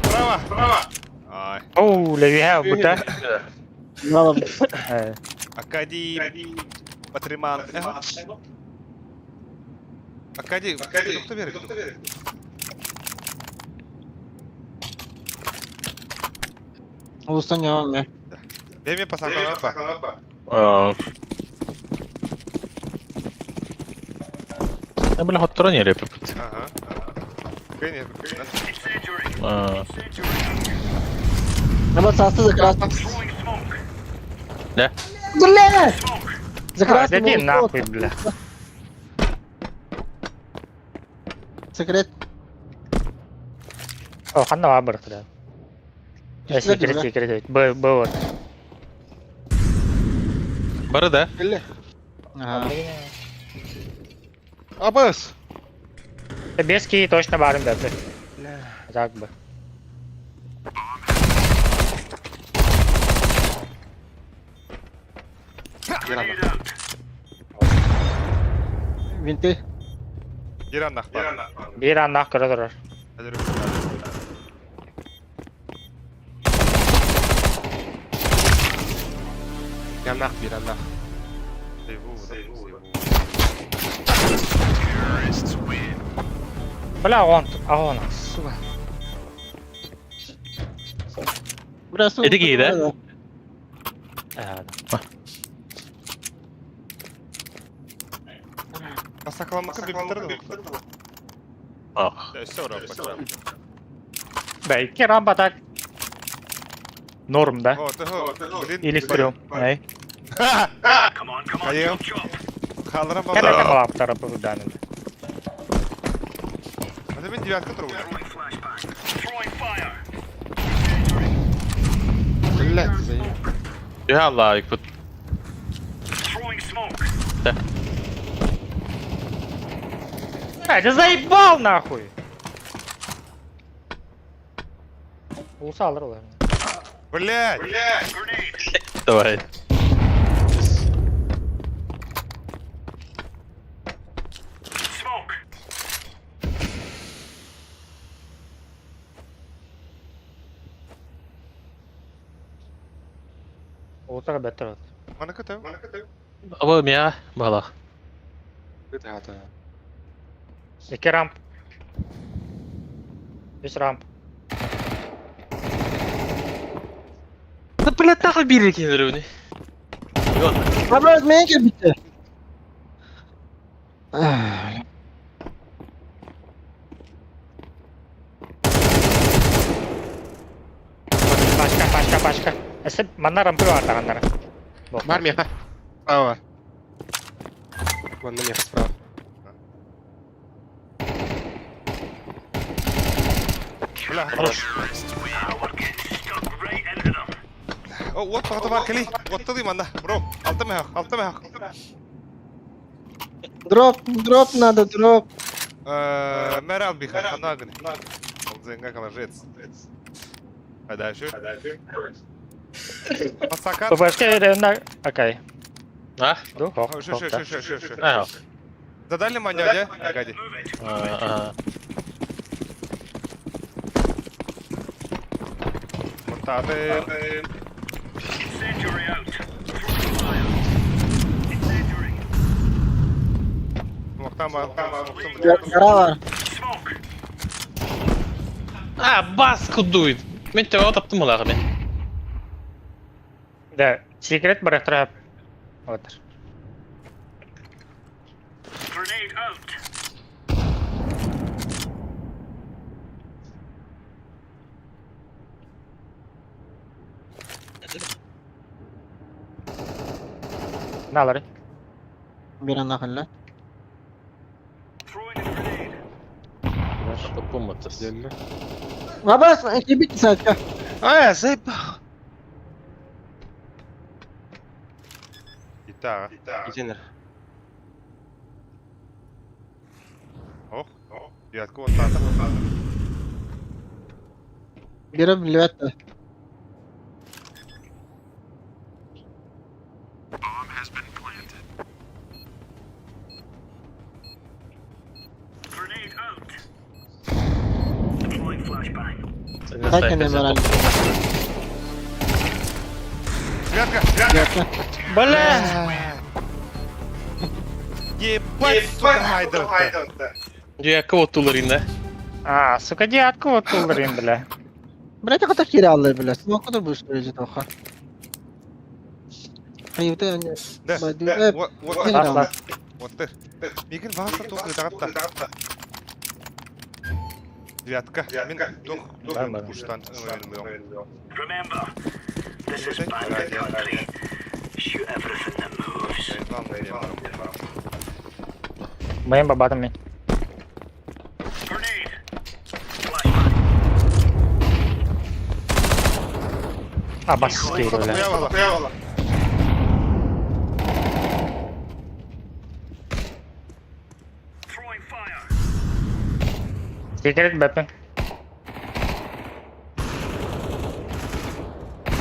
Право, право. Ай. Оу, левиха бута. Мало. Акади Патриман. Акади, Акади, кто верит? Ulustan yalan be. Беме пасакалапа. Аа. Я бля хотторон yere yapıp. Ага. Кене. Incendiary. Аа. Incendiary. Ama sahası zakrasın. Throwing smoke. Ne? Бля! Smoke. Закрасный Да иди молоток. нахуй, бля. Секрет. О, ханна бар бырықты. Секрет, секрет. Б, Б вот. Бары да. Бля. Ага. Абас. Без ки точно барым да. Так бы. Grenade out. Винты. Иран нахпар. Bir аннах көрө турар. Янах бир анах. Бля, он, а он, сука. Burası Эти кии, да? Э, Пасакаламака бибитер да. Ах. Все, ура. Бля, икки рамба так. Норм, да? О, ты блин. Или стрём. Эй. Come on, come on. Аем. Chop, chop. Халрам Кәлә бабар. калаптары бу данын. Это мен девятка трубу. Throwing flashbang. Throwing fire. Бля, заеб. Түһэ аллаайыкпыт. Throwing smoke. Да. А, ты заебал нахуй! Улуса алыр олар. Блядь! Grenade. Давай. Smoke. Улусага беттер от. Мана көтө. Аба мия балах. Хата. Эки рамп. Үс рамп. Да блядь, нахуй бир экенер өне. Абраз мен кирбитте. Пачка, пачка, пачка. Эсеп манна рампы бар тағандары. Бар меха. Справа. Вон на меха справа. Бля, Хорош. Ah, we're getting stuck right into them. О, вот пахта бар кели. Вот ты манда. Бро, алты мехах, алты мехах. Дроп, дроп надо, дроп. Мерал биха, ханагны. Олзенга калажец. А дальше? Пасакат. ППшке ренна... Окей. А? Ду, хоп, Шо, хоп, шо, да. шо, шо, шо, шо. А. Задали маня, да? Аркадий. А, Вот тады. Incendiary out. Throwing fire. Incendiary. Мохтама. Гора бар. Smoke. А, бас кудует. Мен тебе таптым балах мен. Да, секрет бар тұрап. Отыр. Grenade out. Налары. Бир ана хылла. Throwing a grenade. Топпум атас. Отдельно. Абраз кирбитте сайтка. А, заебал. Ита. Контейнер. Ох. Девятку вот тата. Бире билбетте. Grenade out. Deploying flashbang. Так не мораль. Девятка. Девятка. Бля! Ебать, сука, хайдер. Девятка вот туларина. А, сука, девятку вот туларин, бля. Блять, это кире аллы, блядь. Ну, куда будешь режет оха? Айыпты, Да. Э, Вот, вот, Лас, лас. вот ты. Мигин васа тух дагатта. Девятка. Мин дух дух Да, да. пуштан. Remember, this is bandit country. Shoot everything that moves. Моим бабатами. Grenade. Flashbang. А, баски, бля. Throwing fire. Секрет бэппин.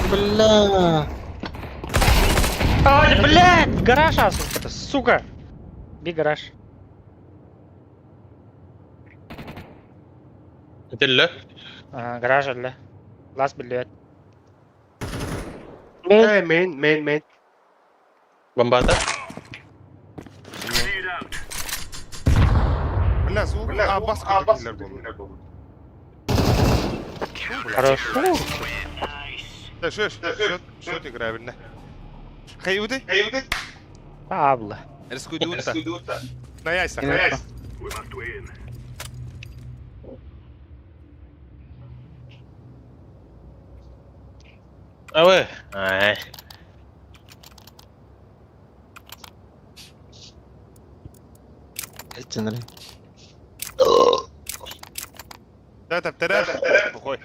Бля. Ой, блядь! В гараж, а, сука, сука! Би гараж. Дилле. Ага, гараж, бля. Лас, блядь. Эй, мейн, мейн, мейн. Бомбата. Grenade out. Бля, звук. А, бас кудилер был. Хорош. Nice. Да, шо, шо, шо ты играешь, бля? Хайуды? Пабло. Рискуйдута. На яйца. We must win. Аве. Ай. Чыныр. Да, таптара. Похуй.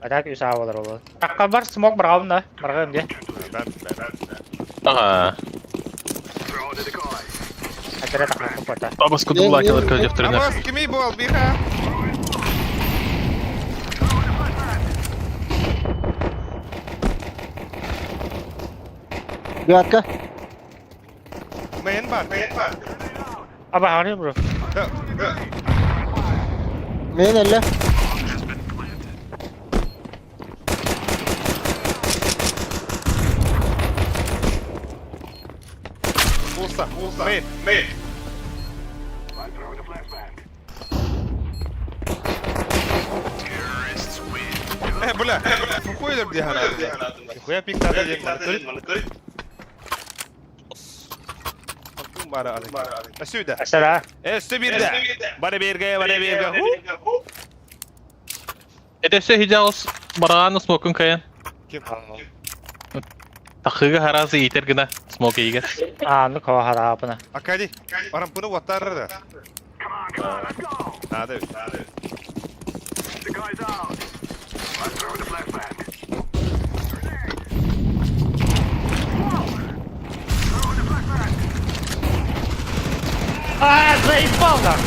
А так үс аа болар ол. Такка бар смок барҕабын да. Барҕам де. Ага. Атара такка купата. Бабас кудулла келер көдефтерine. Абас кими бол биха. Девятка. Мейн бар. Мейн бар. Аба ханы бро. Мейн элле. Улса, улса. Мейн, мейн. Э, бля, фухуйлер где она? Хуя пик надо ден. Сюда. Асара. Өстө бирде. Бары берге, бары берге. Эдесе хиджаус барааны смокун кайын. Ким? Тахыга харазы итер гына смок ийгер. А, ну кого харапына. Акади. Барампыны ваттарыр. Надо. А, заебал нах.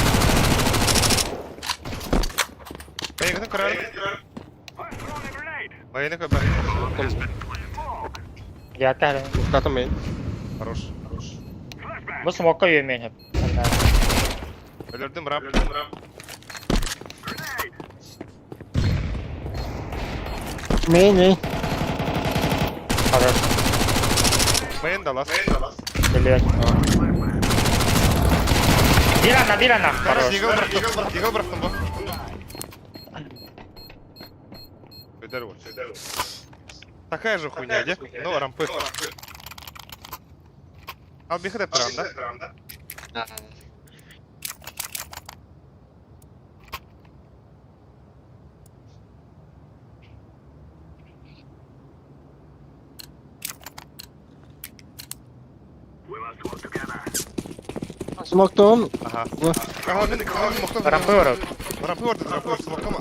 Бэйгini кырар. Бэйгini кырар. Я тары. Муктатым мейн. Хорош. Бу смокка үймен хеп. Өлөрдүм рап. Мейн, мейн. Хорош. Мейн далас. Билет. Бир ана, бир ана. Хорош, Хорош. Игл бырактым. Игл бырактым бу. Өтөр вот. Такая же хуйня, де? Ну, рампы. Ал бихи деп турам, да? Смоктоом. Ага. Бу. Ага, мен смоктом. Рампы бар. Рампы бар, рампы смоктом.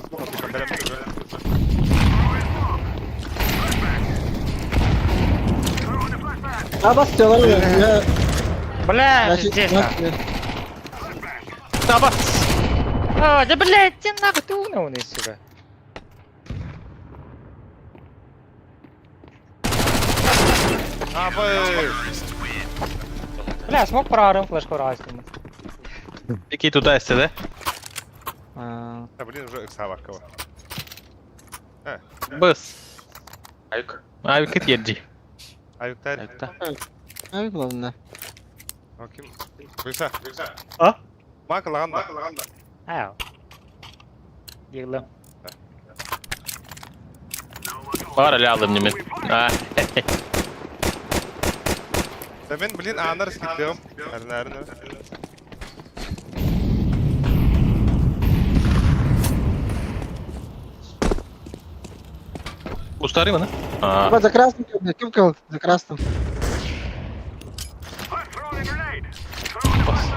А бас diyorlar ya. Бля, пиздец. нах. Табас. А, да блядь, ты нахуй, ты умный, сука. Абы. Бля, смог прорым флешку раз. Пики туда эсте, да? Да, блин, уже эксавакова. Быс. Айк. Авикит ерди. Аюктар. Abi главное. Ким? Буйса. А? Мак лаганда. Ау. Йыглым. Бар эле алдым немен. А, Да мен, блин, анар скиптем. Арнарны. Устары мына? А, Ба за красным кем кал? За красным.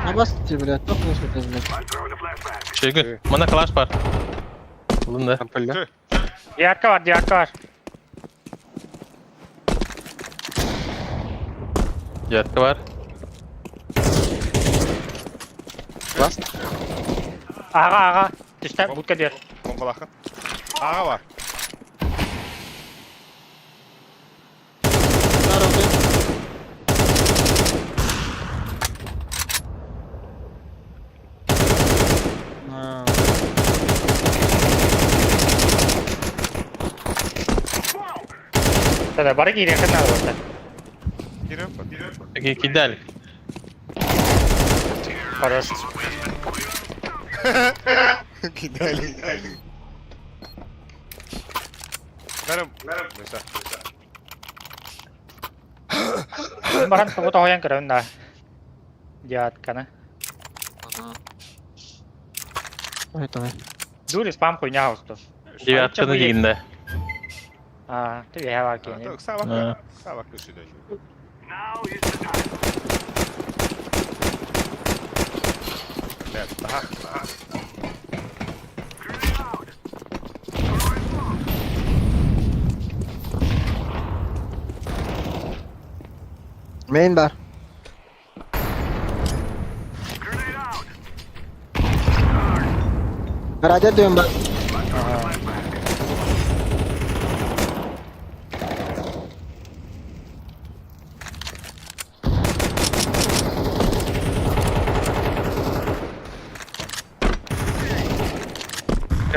А бас ти, блядь, топ не смотри, блядь. Чөйгүн. Мына калаш бар. Булун да. Ампелле. Девятка бар, девятка бар. Девятка бар. Ласт. Ага, ага. Түстә, будка бер. Бомбалаха. Ага бар. А. Тогда бары кирек надо вот. Киреп. Пики кидали. Хорош. Кидали. Нарым. Буйса. Баран тугу тоһойон көрөбүн да. Девятканы. Ой, давай. Дури спам хуйня усту. Девятканы дегенде. А, ты я бар кени. Савак. Савак күшүдө. Ага. Main бар. Радио дүн бар.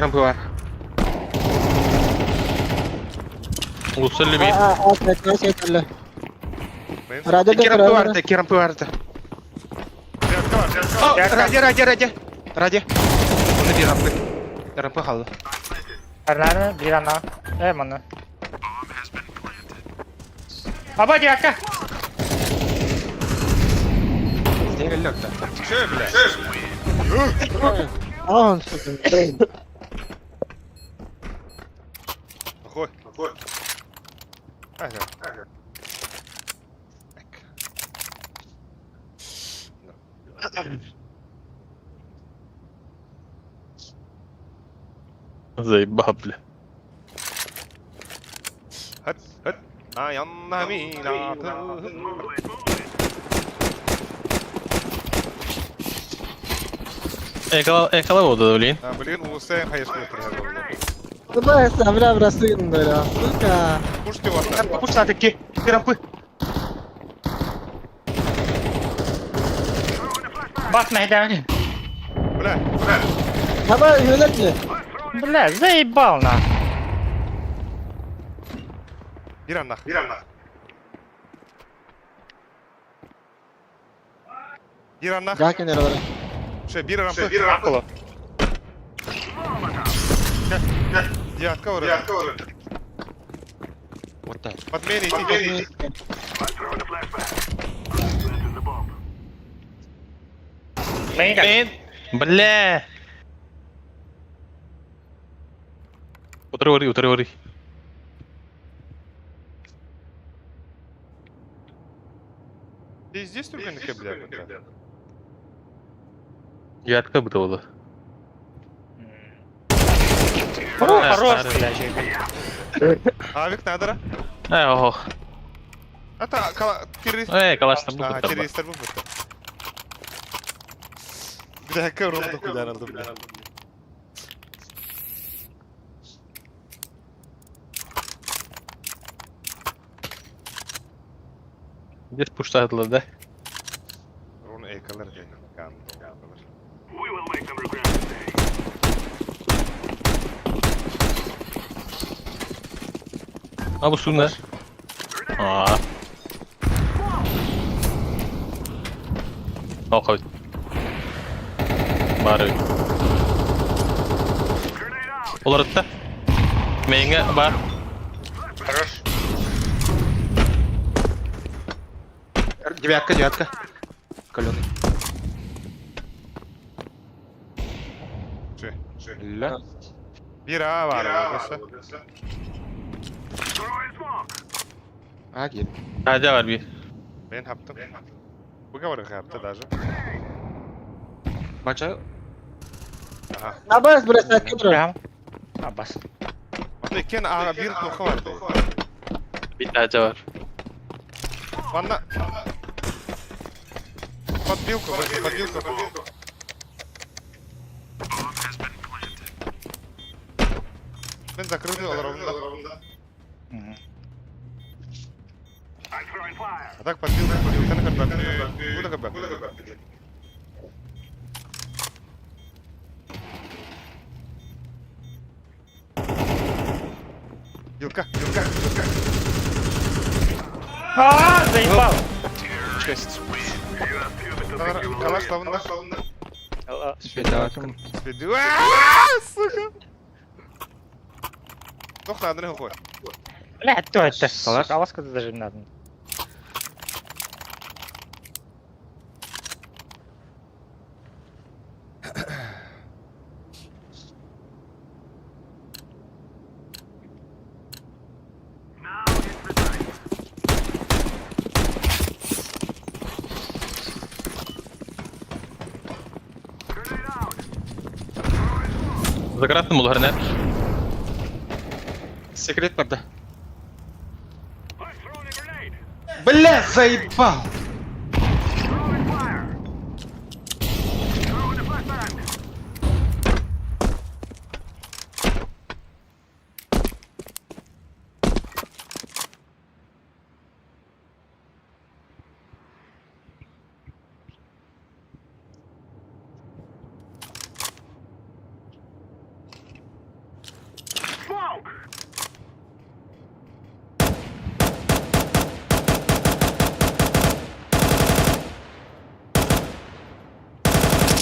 Керам бар. Улуссалли бир. А, а, а, Радио Керам бар, керам бар. Ради, ради, ради. Ради. Оны бир рампы. Рампы халды. Арнаны бир ана. Э, маны. Аба дияка. Че, бля? Он, сука. Охой, охой. Ага, ага. Заебал, бля. Хат, хат. Аянна мина. Экала вода, блин. А, блин, улусай хайышкы отырған. Давай, бля, бля, бля, сука. Пушки у вас. Пушка таки. Рампы. Бас мәйдән. Бля, бля. Давай, юләтне. Бля, заебал на. Бир аннах. Бир аннах. Бир аннах. Жакен эрэ. Ше, бир рампы. Бир рампы. Девятка уже. Девятка уже. Вот так. Подмени, иди. Мәйдән. Бля. Утары ори, утары ори. Ты здесь только на кабля? Девятка быта было. Хорош, бля, Авик надо. Э, ох. Ата, кала, террорист. Э, калаш там Ага, быта. террористтер бу бутта. Бля, какой ровно куда надо, бля. Здесь пуштадла, да? Рон эйкалар ден. А бу суна. А. Окей. Бары. Олар Меңе бар. Хорош. Девятка, девятка. Каленый. Че? Че? Ля. Бир А бар. А, гел. Хадя бар бир. Мен хаптым. Буга бар хапты даже. Бача. Ага. Абас, бля, сәткә Абас. Ата кен а бир тоха бар. Бир хадя бар. Ванна. Подбилку, подбилку, подбилку. Мен закрытый олар. А так подбилка, подбилка на карта. Куда кабе? Вилка, вилка, вилка. А, заебал. Шесть. Калаш лавында. Девятка. Сука. Тох надо не хуй. Бля, кто это? Калаш? Калашка даже не надо. За красным улар, не? Секрет барда. Бля, заебал!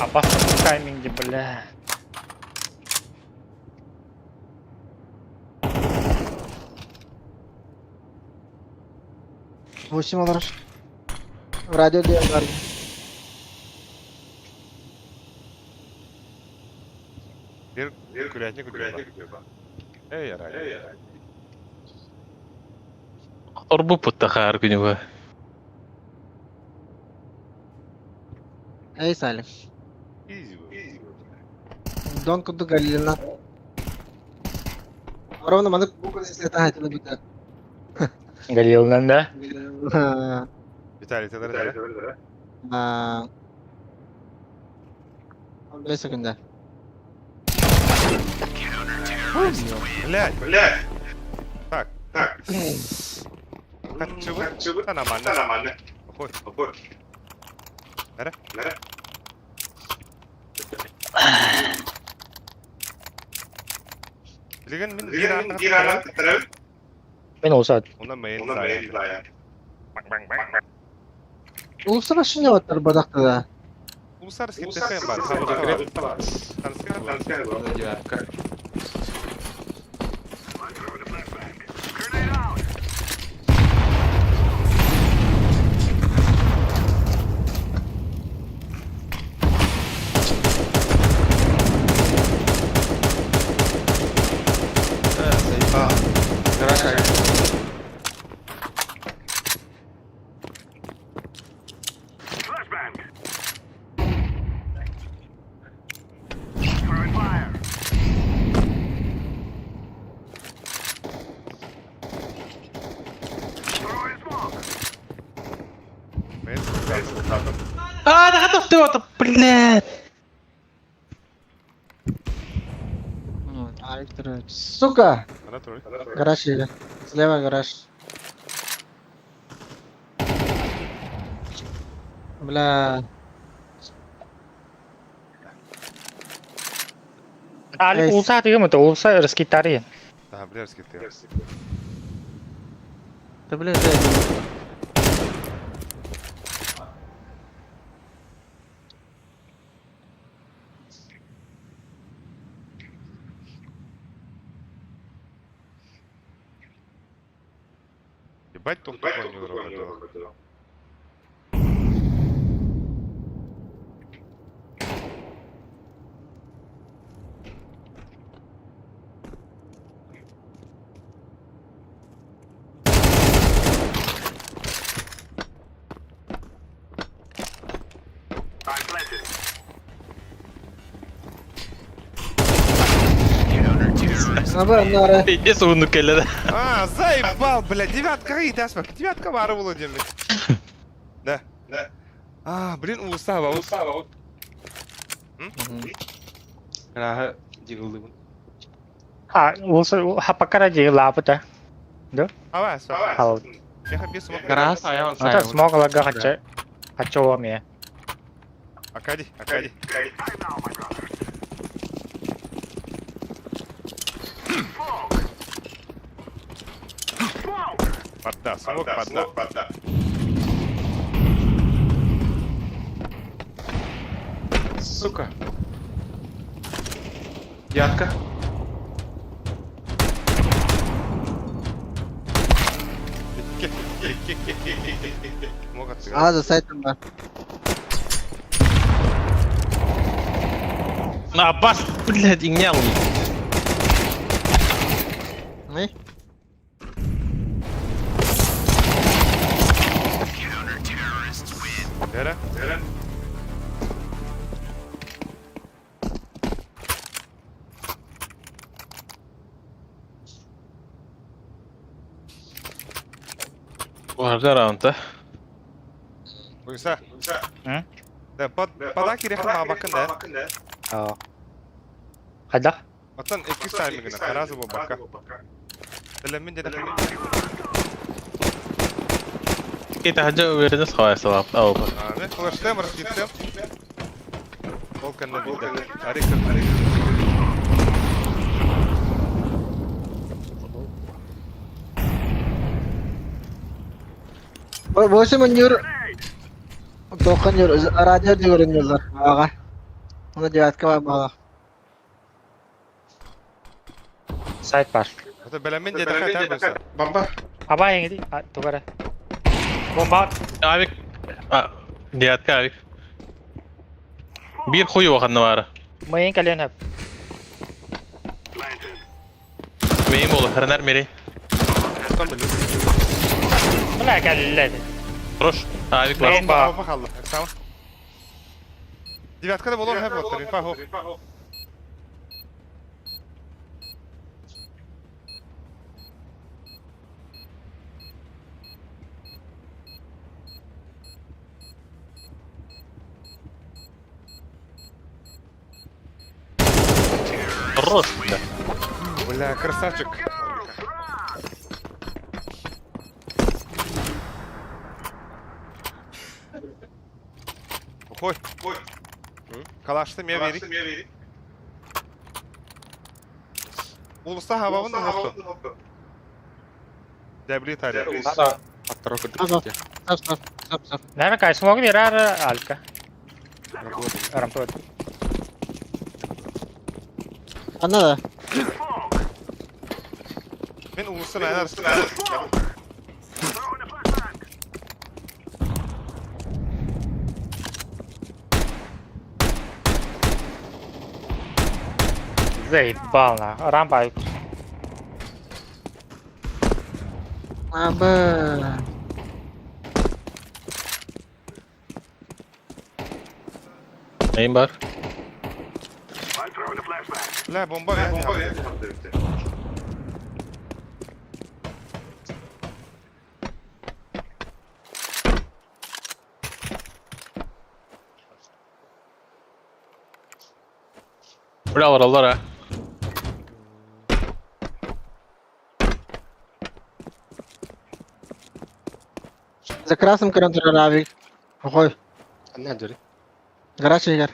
Опасно в тайминге, бля. Восемь олорор. Радио диэн бар. Bir күрәтне күрәтне. Эй, радио. Орбуппут тахаар күнүгө. Эй, Салим. Изи. Дон курдук Галилина. Ровно маннык таһайтыны бүтэ. Галилынан, да? Виталий, ты да? 15 секунда. Блядь, блядь. Так, так. Хатчыбы, нормально. Нормально. Охой, охой. Нара, нара. Билген мин бир аны Мен olsa Онда мейн зая. Бang бang бang. Улуса шине оттар бадакта да. Улусарский ТХ бар. Танская бар. Девятка. Заебал. Гараж авик. Мейн. А, да готов ты вот, блядь. Сука! Ана туры. Гараж или. Слева гараж. Бля. Али Эй. улса дигем это улса раскитари. Да, блядский ты. Да бля, да. Ебать, тут такой не урока. Аба, нара. Пиздец, уну келле. А, заебал, блядь, девятка и дашь, девятка вара Владимир. Да. Да. А, блин, Устава, Устава. Гаража дигылдыбын. А, улса хапакара ди лапыта. Ава, Хал. Я хабис смог. Гараж аян Это смог лага хача. Хачо ме. Акади, Акади. Подда, смог, подда. Сука. Девятка. Мог отсыграть. А, за сайтом бар. На бас, блядь, иңнял. Не? Вера? Вера? Уһарда раунта. Буйса. М? Да, под пода кириэххин баҕарбаккын да. Аа. Хайдах? Оттон иккис таймингынан, сразу буолбакка. Бэлэммин диэтэххэ Итаһдьа уверенность хаайсалаап. Аупа. Аны флештем, раскидтем. Ол кэннэ биирдэ. Арик арик. Восемь нюр. Тоққан нюр. Радио дюрнюрлар. Ага. Она девятка баҕа. Сайт бар. Ото бэлэммин диэтэххэ этэр буйса. Бомба. Аба эҥиди. Тугара. Бомба. Авик. А, девятка авик. Биир хуй уоханна баара. Мыйын кэлиэн хөп. Мейин буолу, хранар мери. Оттон билим. Бля кэллэ. Хорош. Авик бар. Бомба. Бомба халла. Сама. Девятка да болор хэп оттар. Инфа хоп. Хорош. Да. Бля, красавчик. Ой. Калашты мне вери. Улуста хабабын да хопту. Дәбли тария. Аттара Ага. көрдүк. Стоп, стоп, стоп, стоп. Наверное, кай смог берар Алька. Рампы. Ана да. Мен улуста мәнер. Заебал на. Рампа. Аба. Мейин бар. Бля, бомба бомба. Бля, алар а. За красным контроль авик. Ой, Анна дөрү. гараж егер.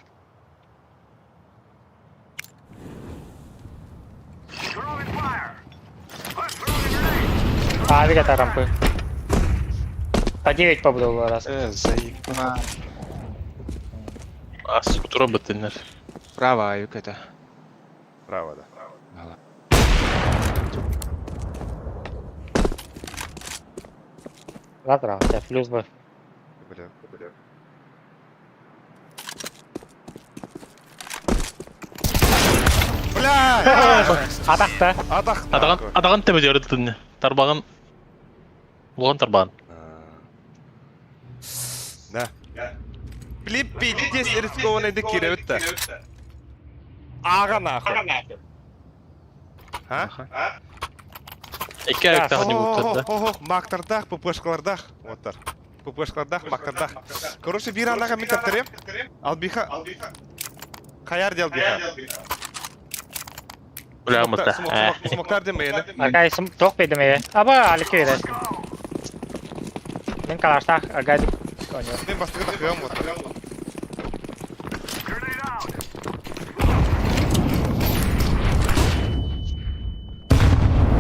Авик это рампы. По 9 побуду раз. Э, заебал. Ас, кутура быттыннар. Право, авик это. Право, да. Завтра, у тебя плюс бы. Бля, бля. Бля! Атақта. Атах. Адаган, адаган тебе дөрү Тарбаган. Улган тарбаган. Да. Блин, пиздец рискованный да киребит-то. Ага нахуй. А? Эки авик тагы не буттар да. Ох, мактардах, ППшкалардах. Вот ППшкалардах, мактардах. Короче, бир анага мен таптерем. Албиха. Хаяр дел биха. Бля, мыта. Смоктар демейні. Аркай сым тоқ бедім е. Аба, алике берер. Мен калаштақ, агадик. Мен бастығы тақыям вот.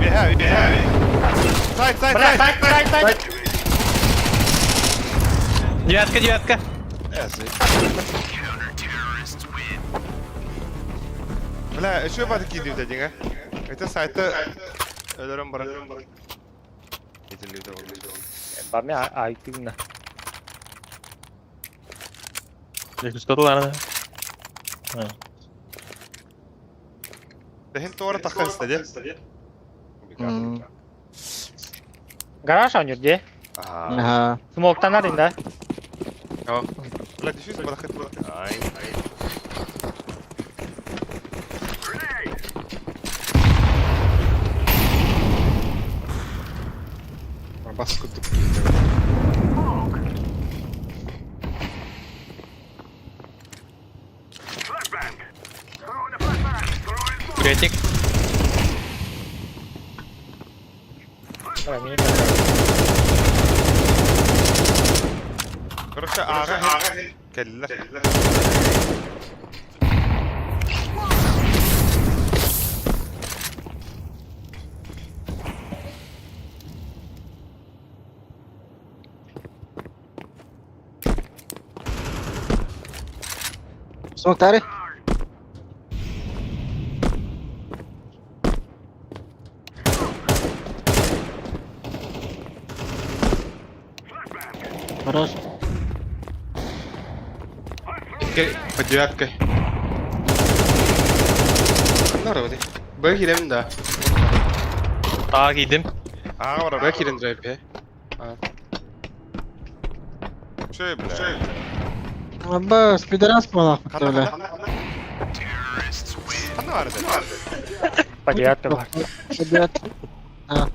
Биха, биха. Сайт, сайт, Бля, сайт. сайт, сайт, сайт. Девятка, девятка. Э, заебал. Бля, еще бады кидают один, а? Это сайты... Өлөрөн баран. Этилди болду. Бами айтыгна. Күскатылар. Дехин туара тахтан истеди. Гараж анюрде. Ага. Смоктан арын да. Бля, дефьюз бадахыт. Ай. Бас курдук. Курятник. Давай, мини Короче, ааҕа кэллилэр. Смоктары. Хорош. Икки по девяткой. Нар воды. Б киирэн да. А киирдим. Ааҕа барар. Б киирэн драйв б. Чөй, бля. Абба, пидорас буолаах Ханна, бля. ханна? Ханна бар edi? По девятке бар. Ребят, Ha,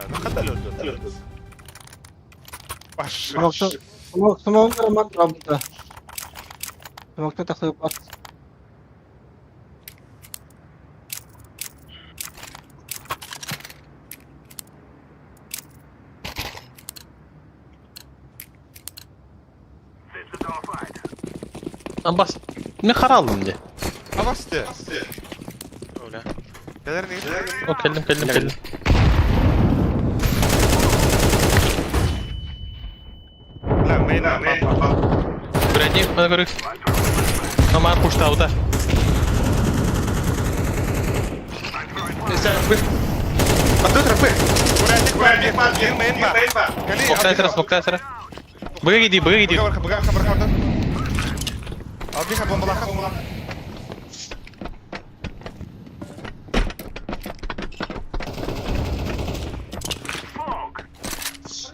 ne kadar öldü? Baş. смоктан смок смоктан мат работа. Смоктан тахсып бар. Lan bas. Ne kara aldım diye. Ha bastı. Öyle. Gelir ne? O kellim kellim kellim. Lan main main. Курятник, bana көрүк. Ama kuştavda. Sen б. Атты трапы. Курятник бар, bir бар, bir main бар. Кали. Смоктан сыра, смоктан сыра. Быга гиди, быга гиди. Быга быга быга быга. Al bir bombalaka bombalaka.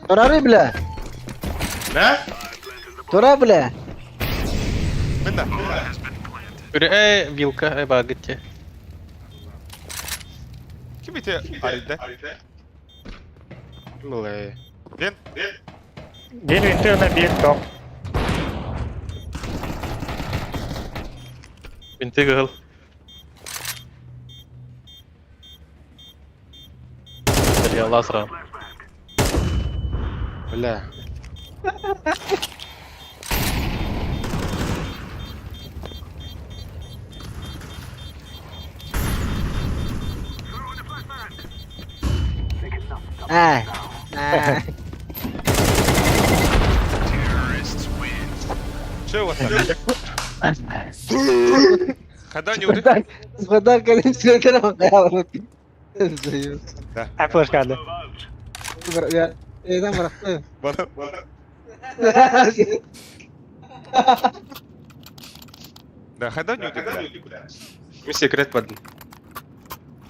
Турары бля. Ne? Тура бля. Ben de. Үрэ, э, вилка, э, багытте. Kim iti aride? Былай. Ben. Bir винты на bir топ. Винты гыл. Я сразу. Бля. Ай. Ай. Şey var. Хадан юры. Сгадар кэлин сүрэтэн хаалбыт. А флешка да. Я эден барахты. Bana. Да, хадан юры. Мен секрет бардым.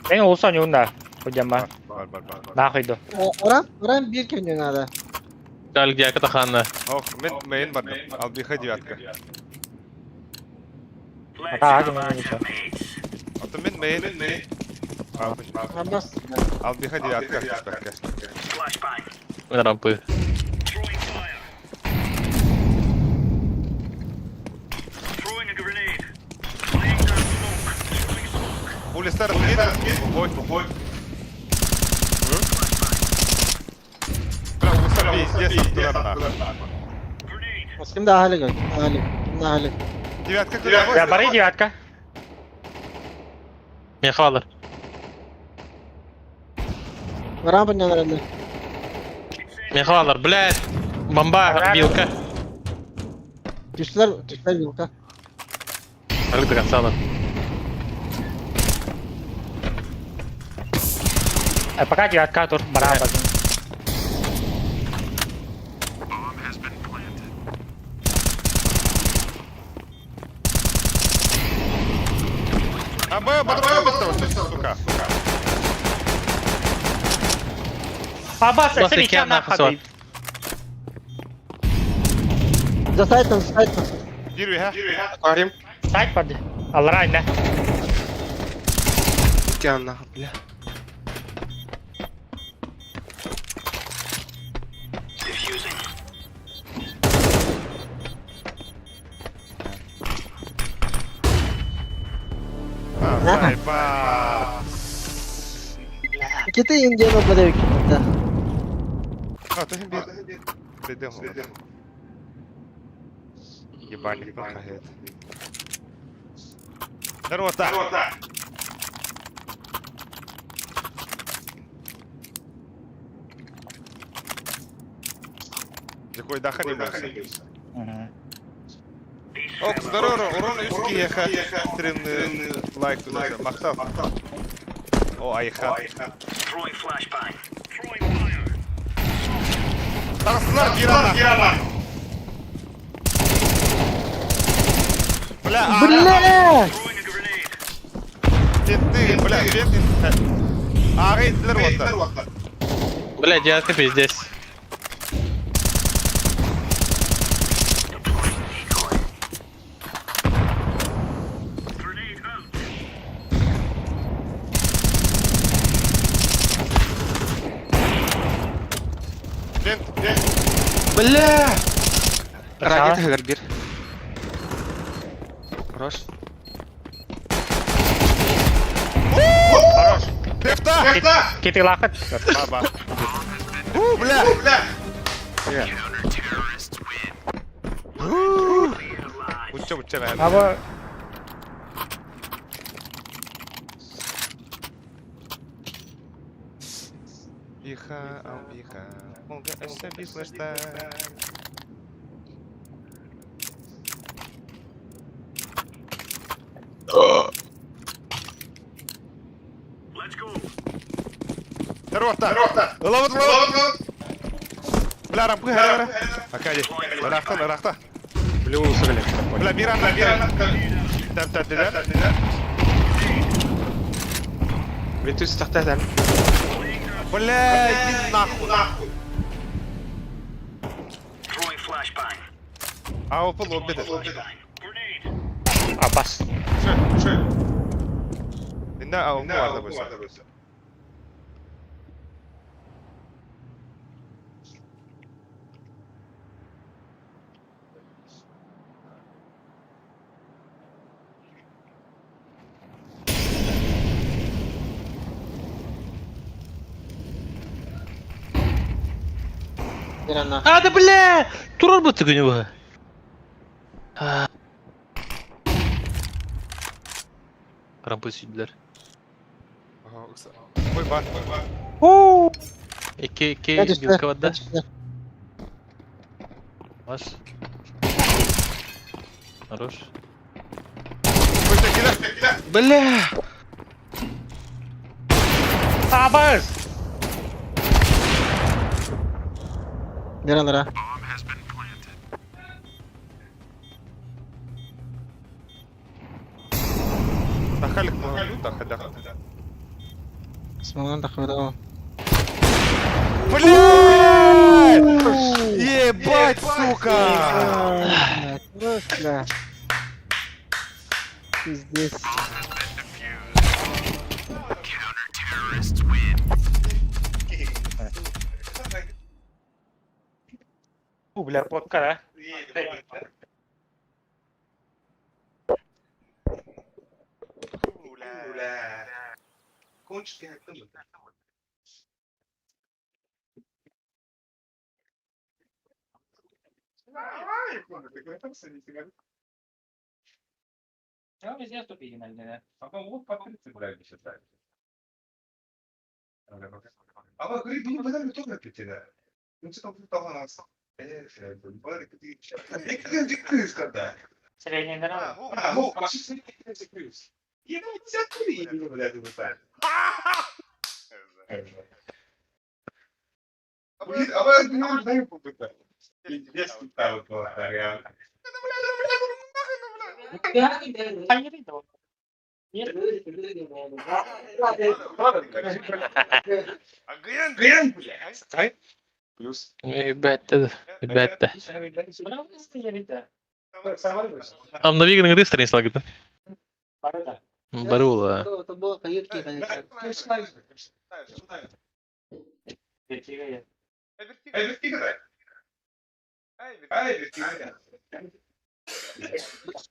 Мен olsa ne onda? Hocam Бар бар бар. бар. Нахуй ду. Оран, оран бир кемнен надо. Дал где ханна. Ох, мен мейн бар. Ал биха девятка. А, агы мен ничего. Ата мен мейн. Аббас. Ал биха девятка. Мен рампы. Улистар Ой, ой. Бля, улистар пиздец, оттуда Ким да ахали ким да ахали, ким да ахали. Девятка, Я бары девятка. Мен хавалар. Оран бу Мен хавалар, блядь. Бомба, вилка. Түшләр, түшләр вилка. Алык до конца алар. А пока девятка тут бара базын. А б, б, сука. Абас, Бас, это икки нахуй. нахуй. За сайтом, за сайтом. Бир ха. Аквариум. Сайт под. Алрай, не. Икки нахуй, бля. Сайба. Кити индиан обладает да. А, то хим бир. Дедем. Ебальник пахает. Здорово, так. Какой даха не бойся. Ок, здорово, урон үс киһиэхэ стримны лайк туда. Махтал. О, айха. Throwing flashbang. Throwing fire. Таҕыстылар биир Бля, а, Бля! Throwing a grenade. Пенты, бля, пенты. Ааҕа иттилэр уоттар. Бля, девятка пиздец. Deploying decoy. Grenade out. Пент, пент. Бля! Радио таһыгар биир. Хорош. Хорош. Лефта! Кити лахат. Баба. У, бля! Бля! Уча, уча, бля. Аба Биха, ау, биха. Молга, әсә, бислашта. Let's go. Здорово, Ылабыт, ылабыт. Бля, рампы, хара, хара. Акади. Ырахта, ырахта. Бля, усыгали. Бля, бир анда, бир анда. Тәп, тәп, дилер. Вентус тахта там. Бля, иди нахуй. Throwing flashbang. АВП лоббиде. Flashbang. Grenade. абас. Инде АВП бар да бойса. Ирана. А, да бля! Турар бы ты него. Рампы сүйділер. Ага, укса. Ой, бар, ой, бар. Эки, эки, билка вода. Маш. Хорош. Ой, киля, киля. Бля! Абас! Ирана. Тахалик, таха, таха. Смолан тахвадал. Бля! Ебать, сука! Бля. Пиздец. У, бля, плотка, да? Плюс. Ребята, ребята. Амнавиган гры страница лагда. Барула. Это было каютки, конечно.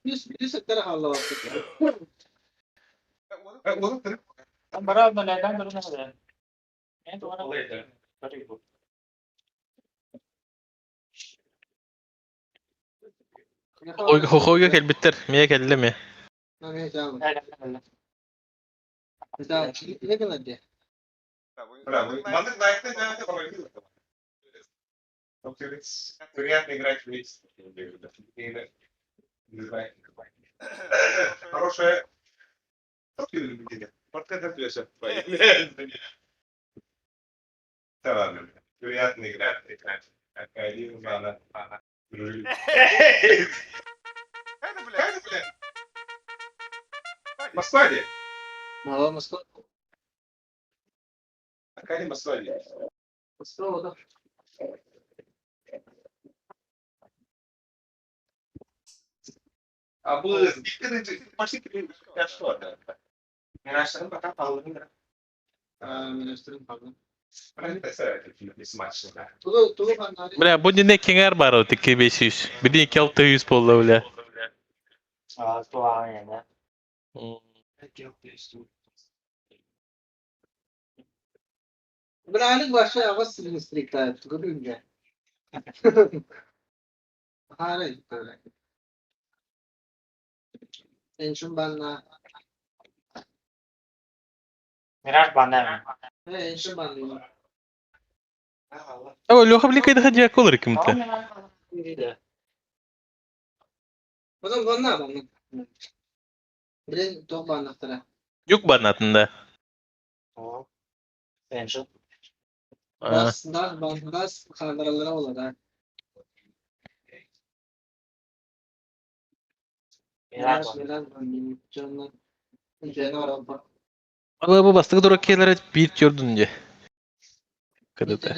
Плюс, плюс, это Хохойга кэлбиттэр, миэ кэллэ эмиэ. Хорошая. Бля, бу дьиҥэ киҥэр баар тикки 500. Били 2 600 буолла, бля. О, Леха, били кайда дьэ колор кимте. Юк барнатында. Ала бу бастакы тура келер биир төрдүн дьэ. Кыдыта.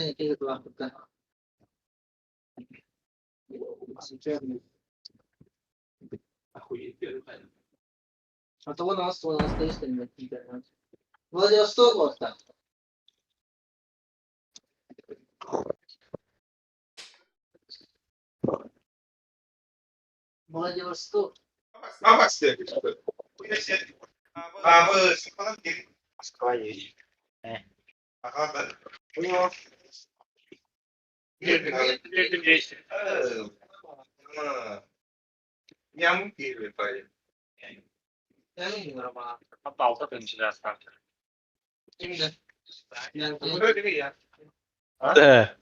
Да.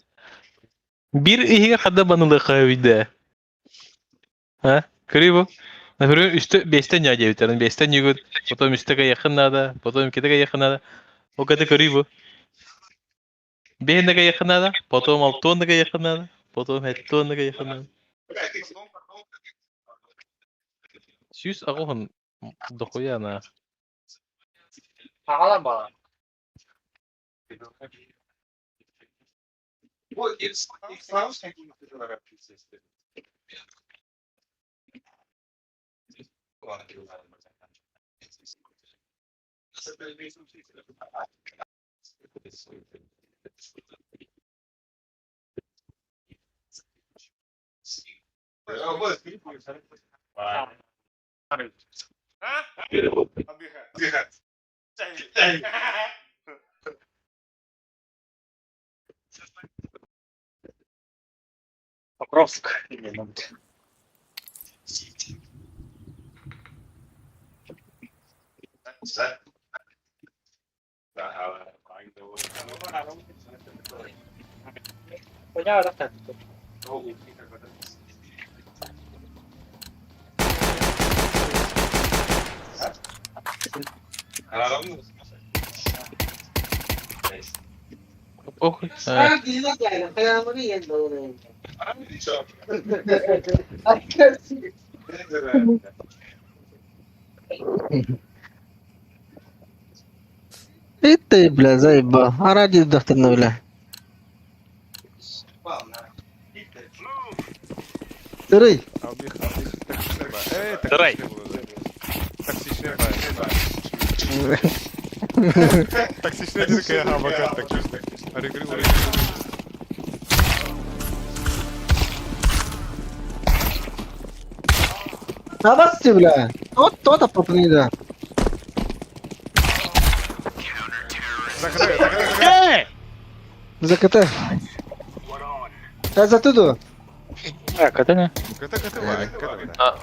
Биир иһигэр хада банылыахха эбит А? Көрүй бу. Например, үстэ биэстэн ньаа диэбиттэр. Биэстэн ньүгүт, потом үстэ кайыаххын наада, потом иккитэ кайыаххын наада. Ол ката көрүй бу. Биэһин да кайыаххын наада, потом алтуон да кайыаххын наада, потом хэттуон да кайыаххын наада. 180 дохуя на. Ох, Ты, бля, заебал. А ради вдохновля, бля. Сырый. Сырый. Токсичная такая авокадо, так чувствую. Абасты, бля. Вот то-то попнида. Закрыто, закрыто, закрыто. ЗКТ. Э, за туду. Так, это не. КТ, КТ, бар, КТ, да.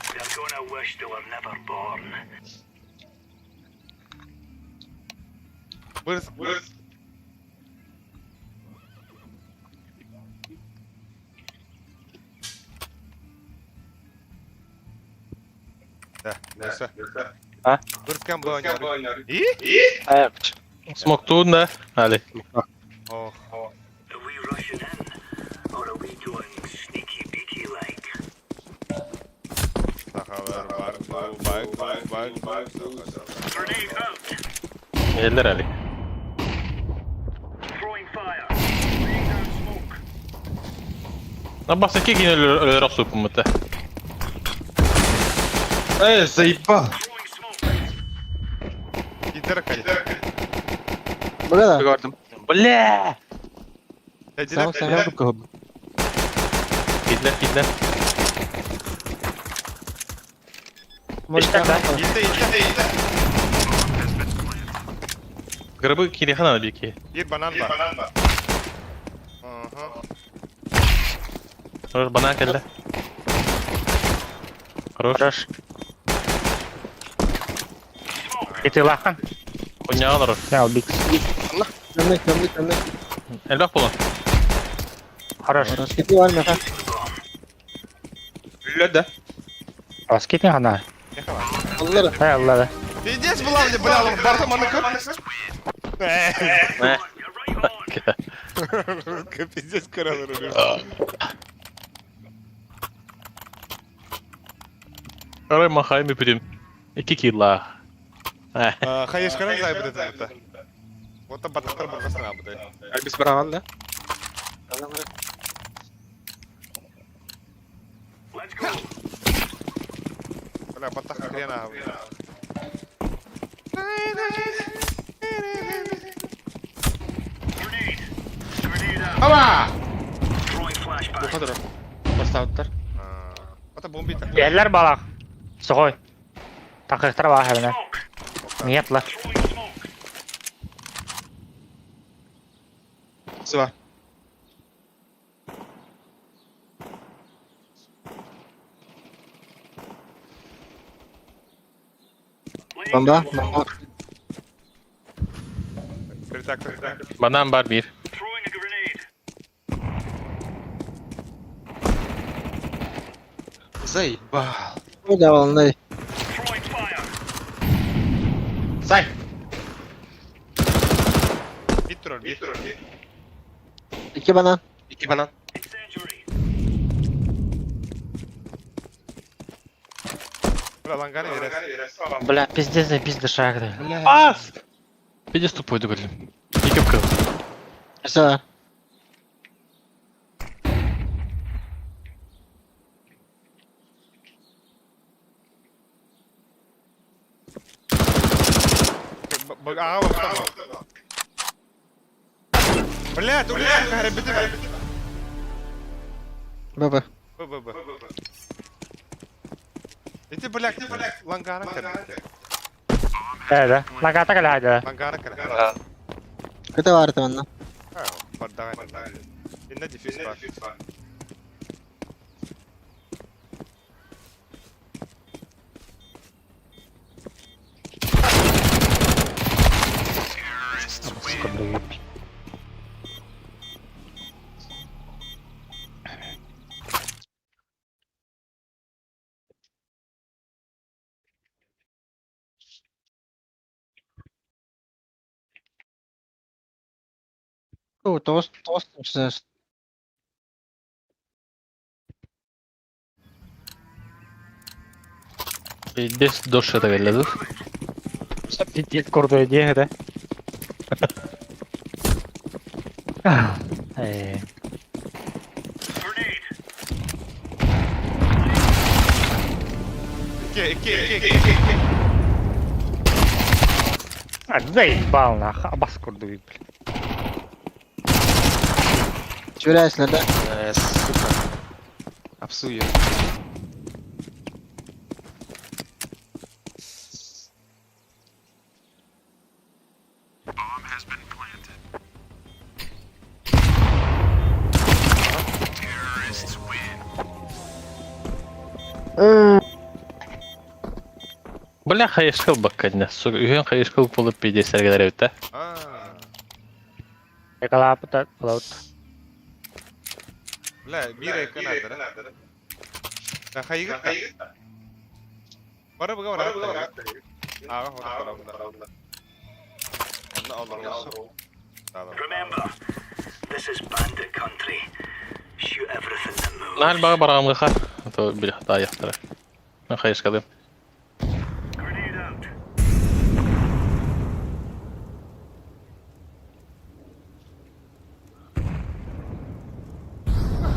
They're gonna wish they were never born. Вырос, вырос. Да, да, А? Вырскан был И? Смоктуун да. Али. Ох. Are we rushing in, or are we going sneaky beaky like? Сахалар бар, бар, бар, бар, бар, Grenade out! Eller Ali. Throwing fire! Laying down smoke! Аббас кикин өлөр охсуппуммута. Эй, заебал. Throwing smoke! Идер кали. Бага да. Gördüm. Бля! Эдилер, Сау, сау. Кидлер, кидлер. Ите, ите, ите. Грабы кирихан алики. Bir банан бар. Ага. Хорош, банан келді. Хорош. Хорош. И ты лахан? Хуйня хорош. Я убить. Көмлек, көмлек, көмлек. Элбэх болон. Хорош. Кети бар меха. Үлләр да. А скипни хана. Аллара. Ай, Алла да. Пиздец была мне, бля, Барта Монако. Э. Пиздец, король. Арай махайми бүтүм. Эки килла. Хайеш каран зай будет это. Вот там батактар баргасына абыдай. Альбис бараган да. Let's go! Бля, батах хрена. Grenade! Grenade out! Ава! Throwing flashbang! Буха дурар. Бастауттар. Ата бомбита. Эллер балах. Сухой. Такыктар балах эбине. Smoke! Нет ла. Throwing smoke! Сыва. Laying Бомба, down бомба. smoke! Притак, притак. Банан бар бир. Throwing a grenade! Заебал. Bu da vallahi. Throwing fire! Сай. Бит турар, бит турар. İki banan. İki banan. Incendiary! Бля, ланганы верес. Бля, пиздец, да пизда шаг да. Пас! Пиздец тупой дугали. Екі кыл. Mesela. А, вот там. Блядь, улица, харабиты. Baba. Б, Б, Б. Иди, блядь, лангана кара. Э, да. Лагата каля да. Лангана кара. Kötü vardı bende. Бардаган. Инна дефьюз бар. Сука, блядь. Oo, tost, tost işte. Пиздец дош это келді. Пиздец, курдуй, где это? Э, Grenade! Икки, икки, икки, икки, икки. А, заебал нах, абас курдуй, блядь. Çürüyorlar da. Э, сука. Апсую. Бля, хайышкал бакканна. Сука, үһүн хайышкал буолуп пиздец сэргэлэр эбит да. Аа. Экалаапыта лаут. Бля, биир эйкэн аадара. Да хайыгыт да. Бары быга бараат. Ааҕа хоро барабын. Онно олороллор. Remember, this is bandit country. Shoot everything that moves. Нахал баҕа бараамыха. То били таайахтара. Мен хайышкалым. Grenade out.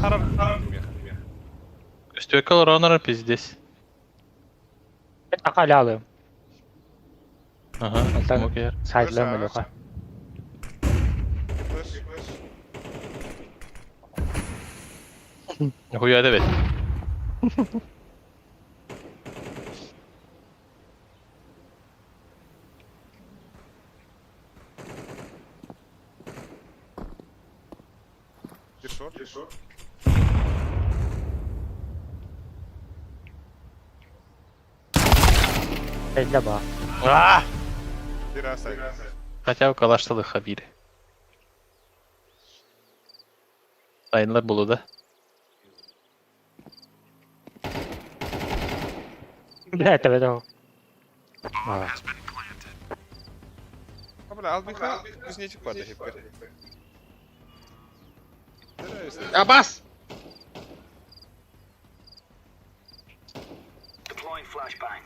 Харам. Үстүөккэ олоронор пиздец. Ака алалым. Ага, Алтан. окей. Сайдлам өлөка. Хуя да бет. Дешор. Сайдла ба. А! Бир асай. Хотя бы калашталы хабири. Сайынлар болу да. Бля, это это. А, Бля, албиха кузнечик бар дехип. Абас! Deploying flashbang.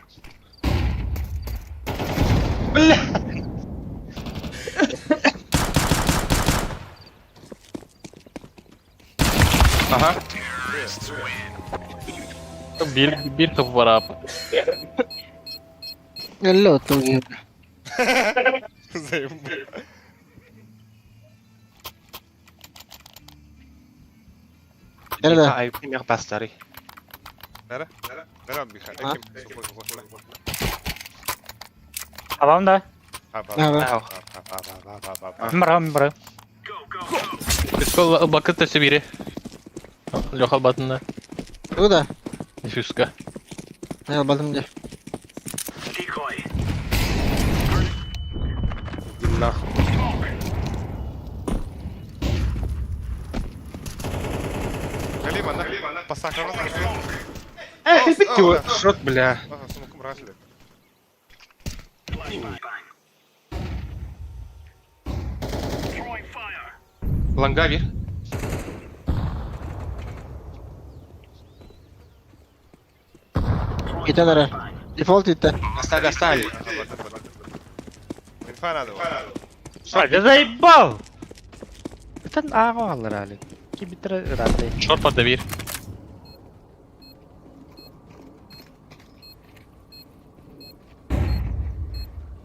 Бля! Ага. Bir, bir kapı var abi. Элле оттон киһи. Заебал. Эрэ. Ай, пример бастары. Нара? Нара албиха. А? Абам да. Ага. Мара, мара. Go, go, go. Пескол бакыт төсө бири. Лёхал батында. Тугу да? Диффузка. Мен албатым дии. Decoy. Иди нахуй. Калима, на. Пасакова. Эх, ты шот, бля. Сумукум расли. Flashbang. Throwing fire. Ланга вир. Throwing Китен эрэ. flashbang. Дефолт итте. Оставили, оставили. Инфа надо. А, я заебал! Это ага алар Кибитре рады. Шорт бар да бир.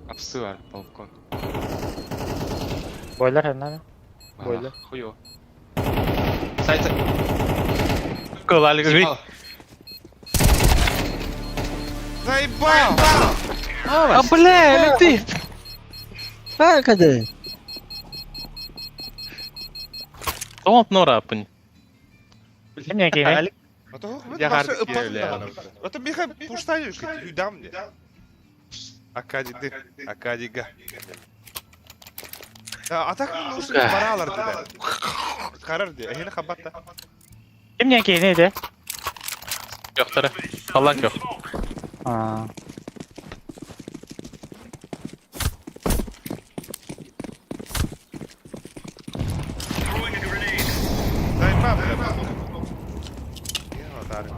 Апсы бар, балкон. Бойлер хэннэ. Бойлер. Хуё. Сайт, сайт. Колалик. Заебал! А бля, лети. А, каде? Тоңоп нора апын. Эмне кийин? А то Я башы гардик ыппатын бля. даҕаны. Ото миха пуштаю юдам мне. Акадиды, акадига. А так ну баралар диде. Карар ди. Эхини хабатта. Эмне кийин эди? Yoktara. Аллан yok. А. Throwing a grenade. Заебал, бля. Я ударил.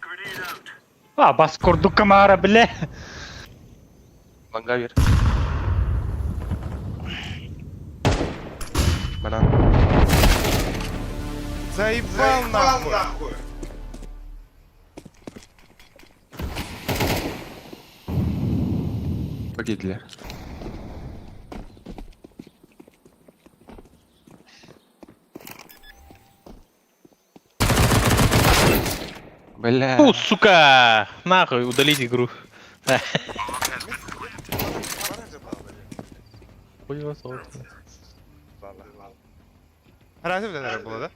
Grenade out. А, бас курдук камара, бля. Ланга вир. Банан. Заебал нахуй. Погибли. Бля. Фу, сука! Нахуй, удалить игру. Хуй соҕус. Харахы билэн була да?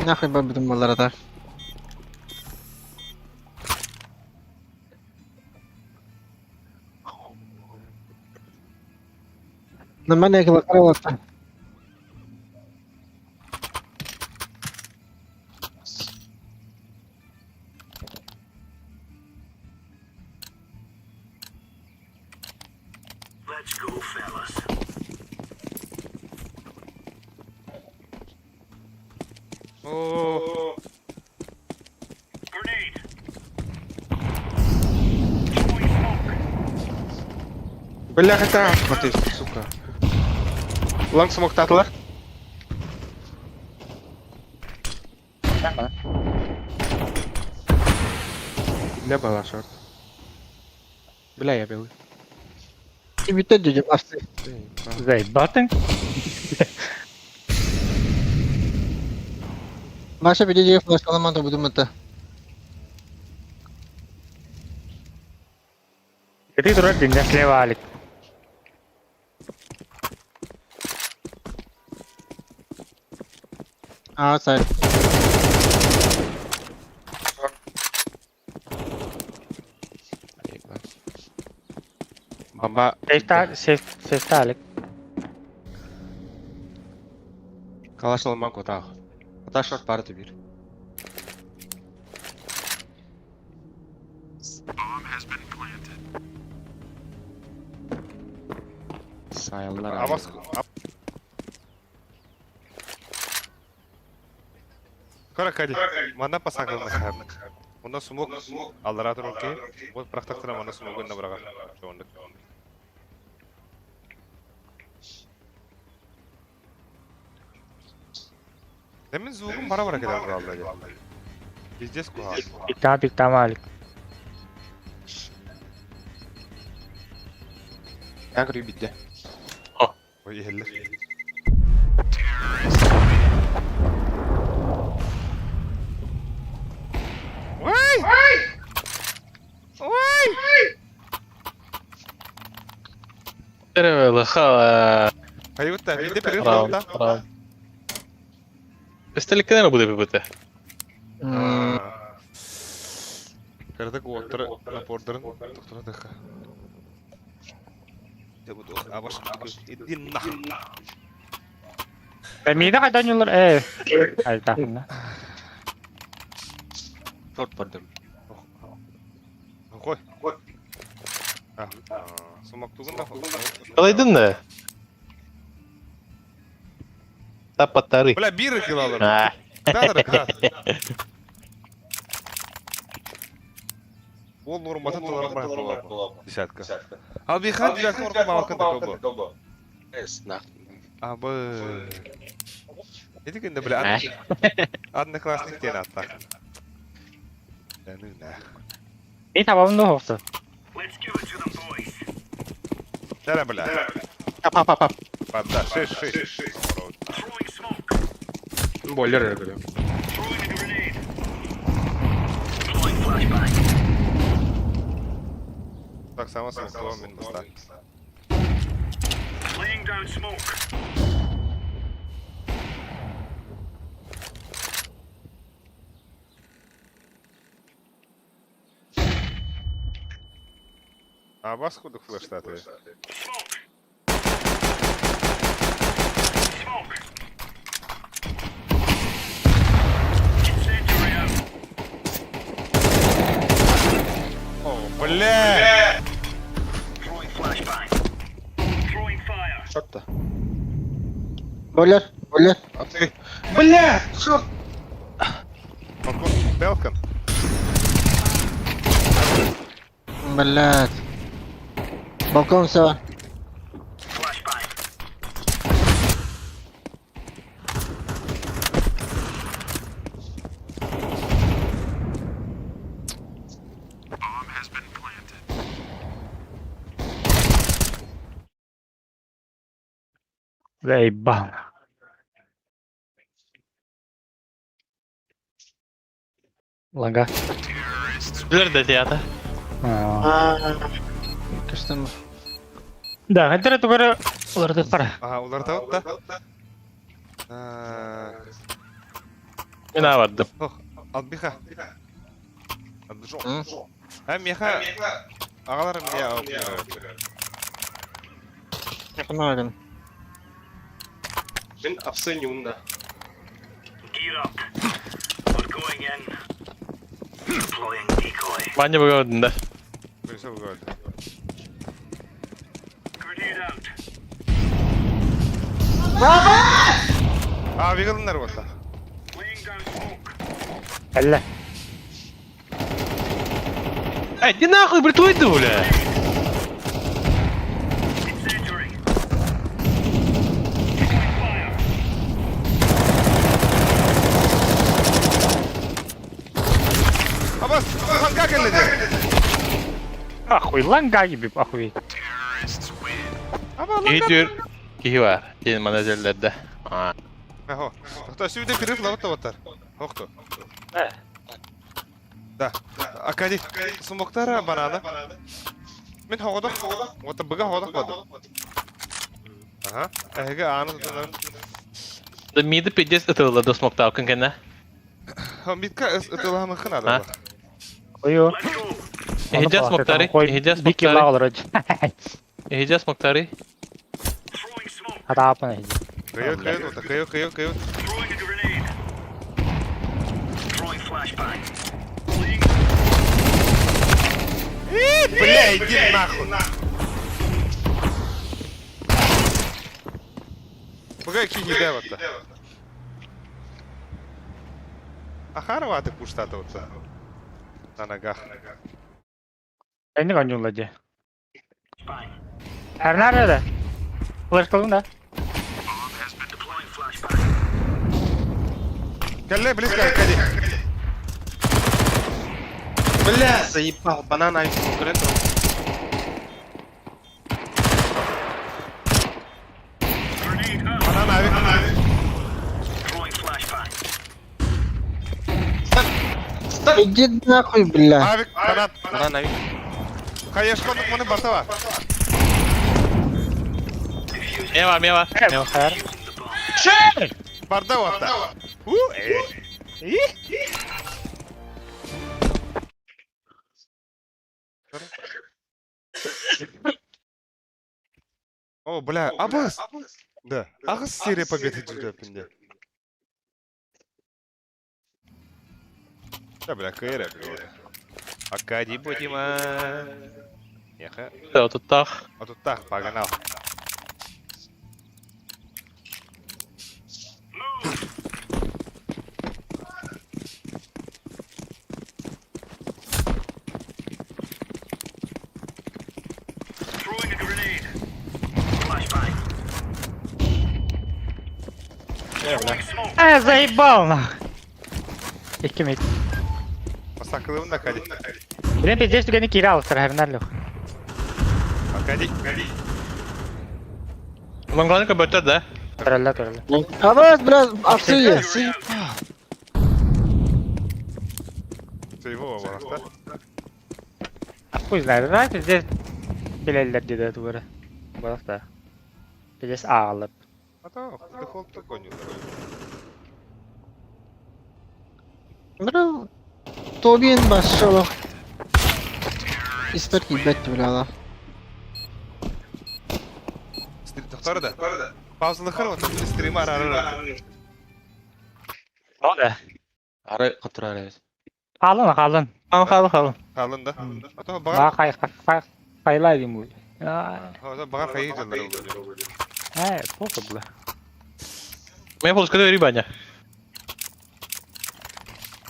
Нахуй барбытым буоллар ата. Нормально экилакара олорто. Let's go, fellas. Оо. Grenade. Throwing smoke. Бля, это ты, сука. Ланг смог татлар. Не была шорт. Бля, я белый. Бүттэ дьүдьүм асты. Заебатың. Маша видео флешкаламан тобудум это. Ты дурак, меня слева, Алик. А, царь. Бомба. Сейфта, сейф, сейфта, Алик. Калаш алман котақ. Ата шорт бары түбір. Сайыллар. Абас. Кара кади. Мана пасагылны хаб. Онда сумок аллара турки. Вот практактыра мана сумок на брага. Жондык. Demin звугум бара бара келер алда. Пиздец куха. Пиктама, пиктама, Алик. Я говорю, битте. Ой, еллер. Ой! Ой! Ха. Хайутта, биде Раунд, перерыв раунд. Пистолет буде бити. Кырдык уоттары напордарын доктора дыха. Абаш иди нахуй. Мида қайдан юлар? Э, айта. Шорт бардым. Кой. Сумак тугун да. Қалайдың да? Тапаттары. Бля, бир килалар. А, Да, да, да. Ол норматын тулар бар була. Десятка. Ал бихан десятка оркын балкын да бу. Абы. Эти күндө бля. Одноклассник тен атта. Да ну нах. Мен табамын да хоқты. Let's give it to them, boys. Да, бля. Пап, пап, пап. Да, шесть, шесть. Throwing smoke. Бойлер, я говорю. Throwing a grenade. Deploying flashbang. Так, само смоктуа мен баста. Laying down smoke. А бас кудук флештаты. Smoke. Smoke. Incendiary out. О, бля! Throwing flashbang. Throwing fire. Шорт-то. Бойлер, бойлер. А ты... Бля! Шорт! Балкон Белкон. Блять. Балкон все. Flashbang. Заебал. Лага. Білер да театр. А, А. Көстөн Да, это тугары улардык бара. Ага, уларытабыт да. А, Мен аабардым. Ох, албиха. Албижо. А, меха. Агалар мне албиха. Якын Мен апсы нюнда. Gear up. We're going in. Deploying decoy. Баня бөгөдүн да. Бөсө бөгөдү. Grenade out. А, вигалыннар болта. Laying down smoke. Әллә. Эй, иди нахуй, бритуй ты, бля! Incendiary. Throwing fire. Абас, ханга келди. Ахуй, ланга gibi, ахуй. Аба, Киһи ланга. түр, киһи бар. Диэн менеджерлерде. Аа. Ахо. Тохто, сүйдө перерыв лабыт табаттар. Хохто. Э. Да. Акади. Сумоктара банана. Мен хогодок. Вот быга хогодок бады. Ага. Эге аны тутунар. Да миди пиздец ытылла смоктаукын кэннэ. Митка ытыламы А? хынады. Ою. Let's go. Эхиджа смоктари, эхиджа Бики смоктари, лагалар. эхиджа смоктари. Throwing smoke. Атаапын. Кыйы кыйы вот кыйы кыйы кыйы. Throwing a grenade. Throwing flashbang. Laying Бля, иди нахуй. Быга кихи да вот. Ахарваты куштаты вот. На ногах. Эни конюла де. bang. Эрнар да. Флеш кылдың да. Deploying flashbang. Келле близко, Аркадий. Бля, заебал, банан авик конкурентов. Grenade out. Банан авик. Throwing flashbang. Иди нахуй, бля. Авик, банан. Банан авик. Хаешкондук муну бартава. Мэ бар, мэ бар. Не хар. Барда ватта. У, э. О, бля, абыз. Да, агыз серия победы жүдөпүндө. Да, бля, кыйра, бля. Акади будема. Яха. Да, туттах. А тут так, погнал. Throwing a grenade. Flashbang. Throwing smoke. Э, заебал нах. Икки мит. Басакылыбын да Акади. Блин, пиздец, түгәне кире алыптыр, Эрнар лех. Акади. Лангланы көбөттөр да. Төрөллө, төрөллө. Абас, бля, апсы. Своего барахта. Хуй знает, да, пиздец. Билеллер диде тугары. Барахта. Пиздец алып. А то, дефолт такой не Бля, Тобин башшолох. Испер кибет, бля. Тоқтар да. Паузалы қыр вот, стрим ара ара. Да. Ары котура ары. Алын, алын. Хан халы халы. Қалын да. А то Ба бағар, кай кай кайлай дим бу. бағар қайы жылдар oldu. Э, похуй бля. Мэ флешка бери баня.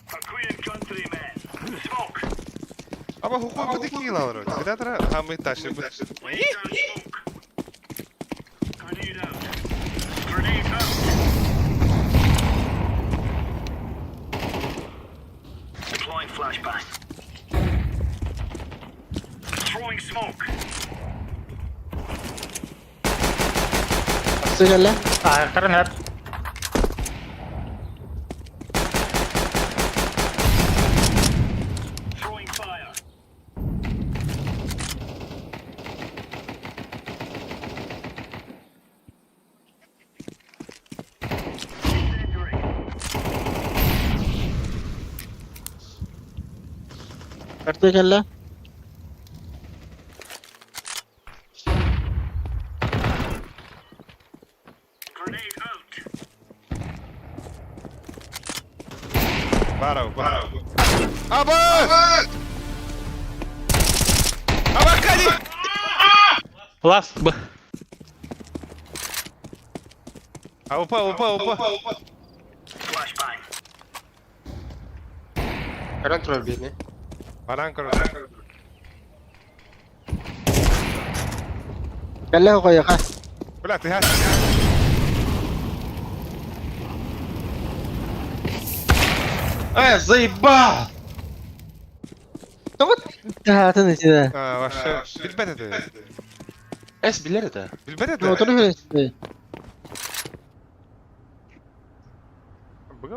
For Queen and country, men. Smoke. Ama hukuk bu dikil alır. Кидатра хамы ташы. Laying down smoke. Grenade out. Grenade out. Deploying flashbang. Throwing smoke. Апсы келе. Аяқтарын әп. Throwing fire. Көрдө кэллэ. Баар баар. Абас! Абакади! Лас Б. Опа, опа, опа. Көрөн турар биирни. Баран көрөр. Кэллэ хоҕойоха. Бля, ты хас. Э, заебал! Тоҕо таһаатын итинэ. А, вообще. Билбэт это. Эс билэр это. Билбэт это. Мотору хүрэн. Быга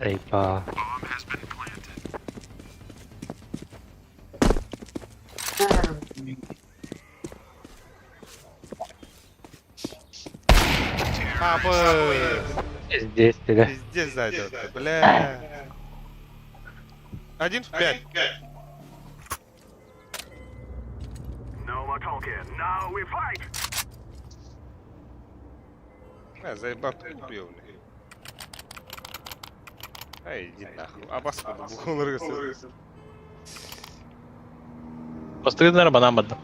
Эй, па. Абы. Здесь, да. Пиздец зайдет. Бля. Один в пять. No more talking. Now we fight. Бля, заебал, ты убил, бля. Ай, иди нахуй. Абас буду Бастыгыннар банан барды.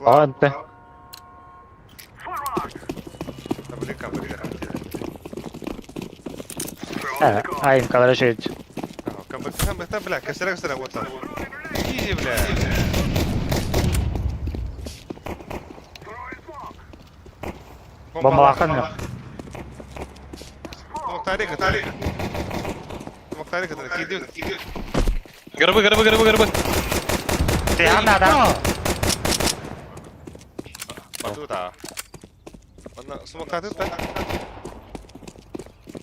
Ладно. Ай, короче. Бля, косера, косера, вот там. Изи, бля. Бомбалахан. Мактарика, тарика. Мактарика, киди. Гробы, гробы, гробы, гробы. Ты надо. Батута. Онна сумактаты та.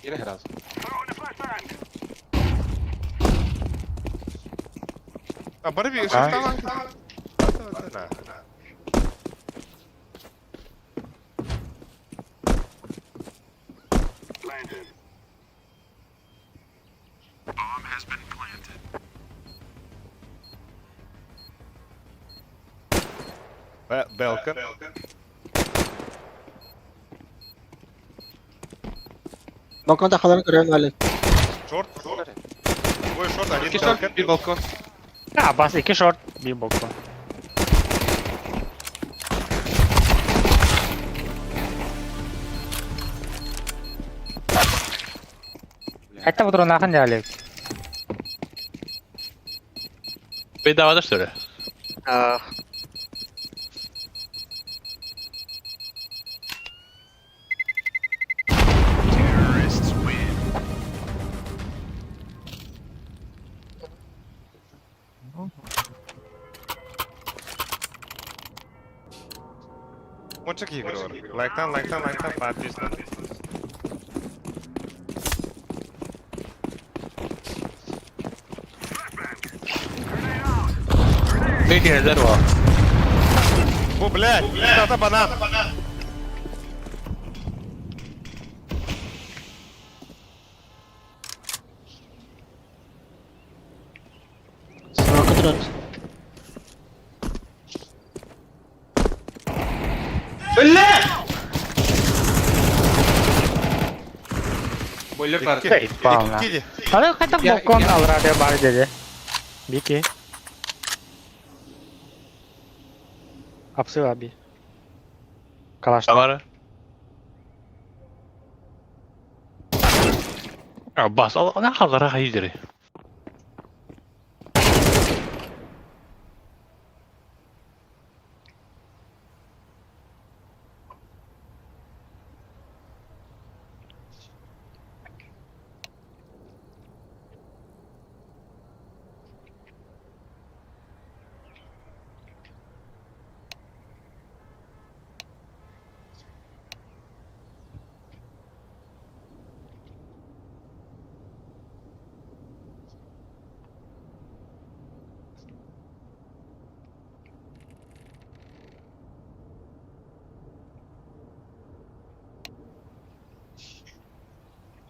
Yine herhalde. А, барби, что там? Белка. Балкон тахаларын көрөн али. Шорт. Двое шорт, один İki short, белка. bir balkon. А, бас, iki шорт, bir балкон. Это вот нахын дали. Bedava что ли? Мончак игры. Лайктан, лайктан, лайктан, подписан. Бекелер var. О, блядь, это банан. Срока турар. Boiler var. Эй, пална. Киди. Аны кайта балкон алрады бар деди. Бики. Апсы аби. Калаш. Тамара. Abbas, al ne kadar hayırdır.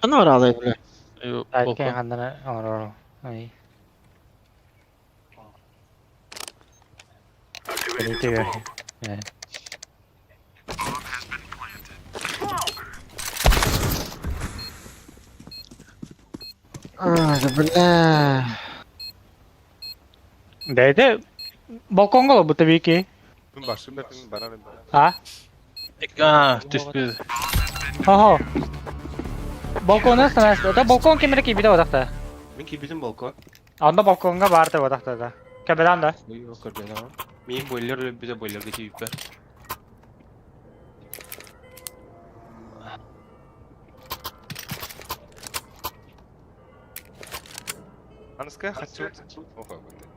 Ханна бараалай бля? Айкен ханнара оҥорор. Ай. Кэлитигэр. Э. А, да бля. Бэйдэ балкоҥҥа олорбута Вики. Мин барсым бэпин барар эбит. А? А, түспүт. Хо-хо. Балкона станас. Это балкон кемере киирбитэ бодахта. Мин киирбитим балкон. Онно балкоҥҥа баар да бодахта да. Кэбэлээн да. Ой, көрбөтөҕүм. Миин бойлер өлбүтэ бойлерга тиийбиппэр. Аныска хаччыбыт. Охо, вот.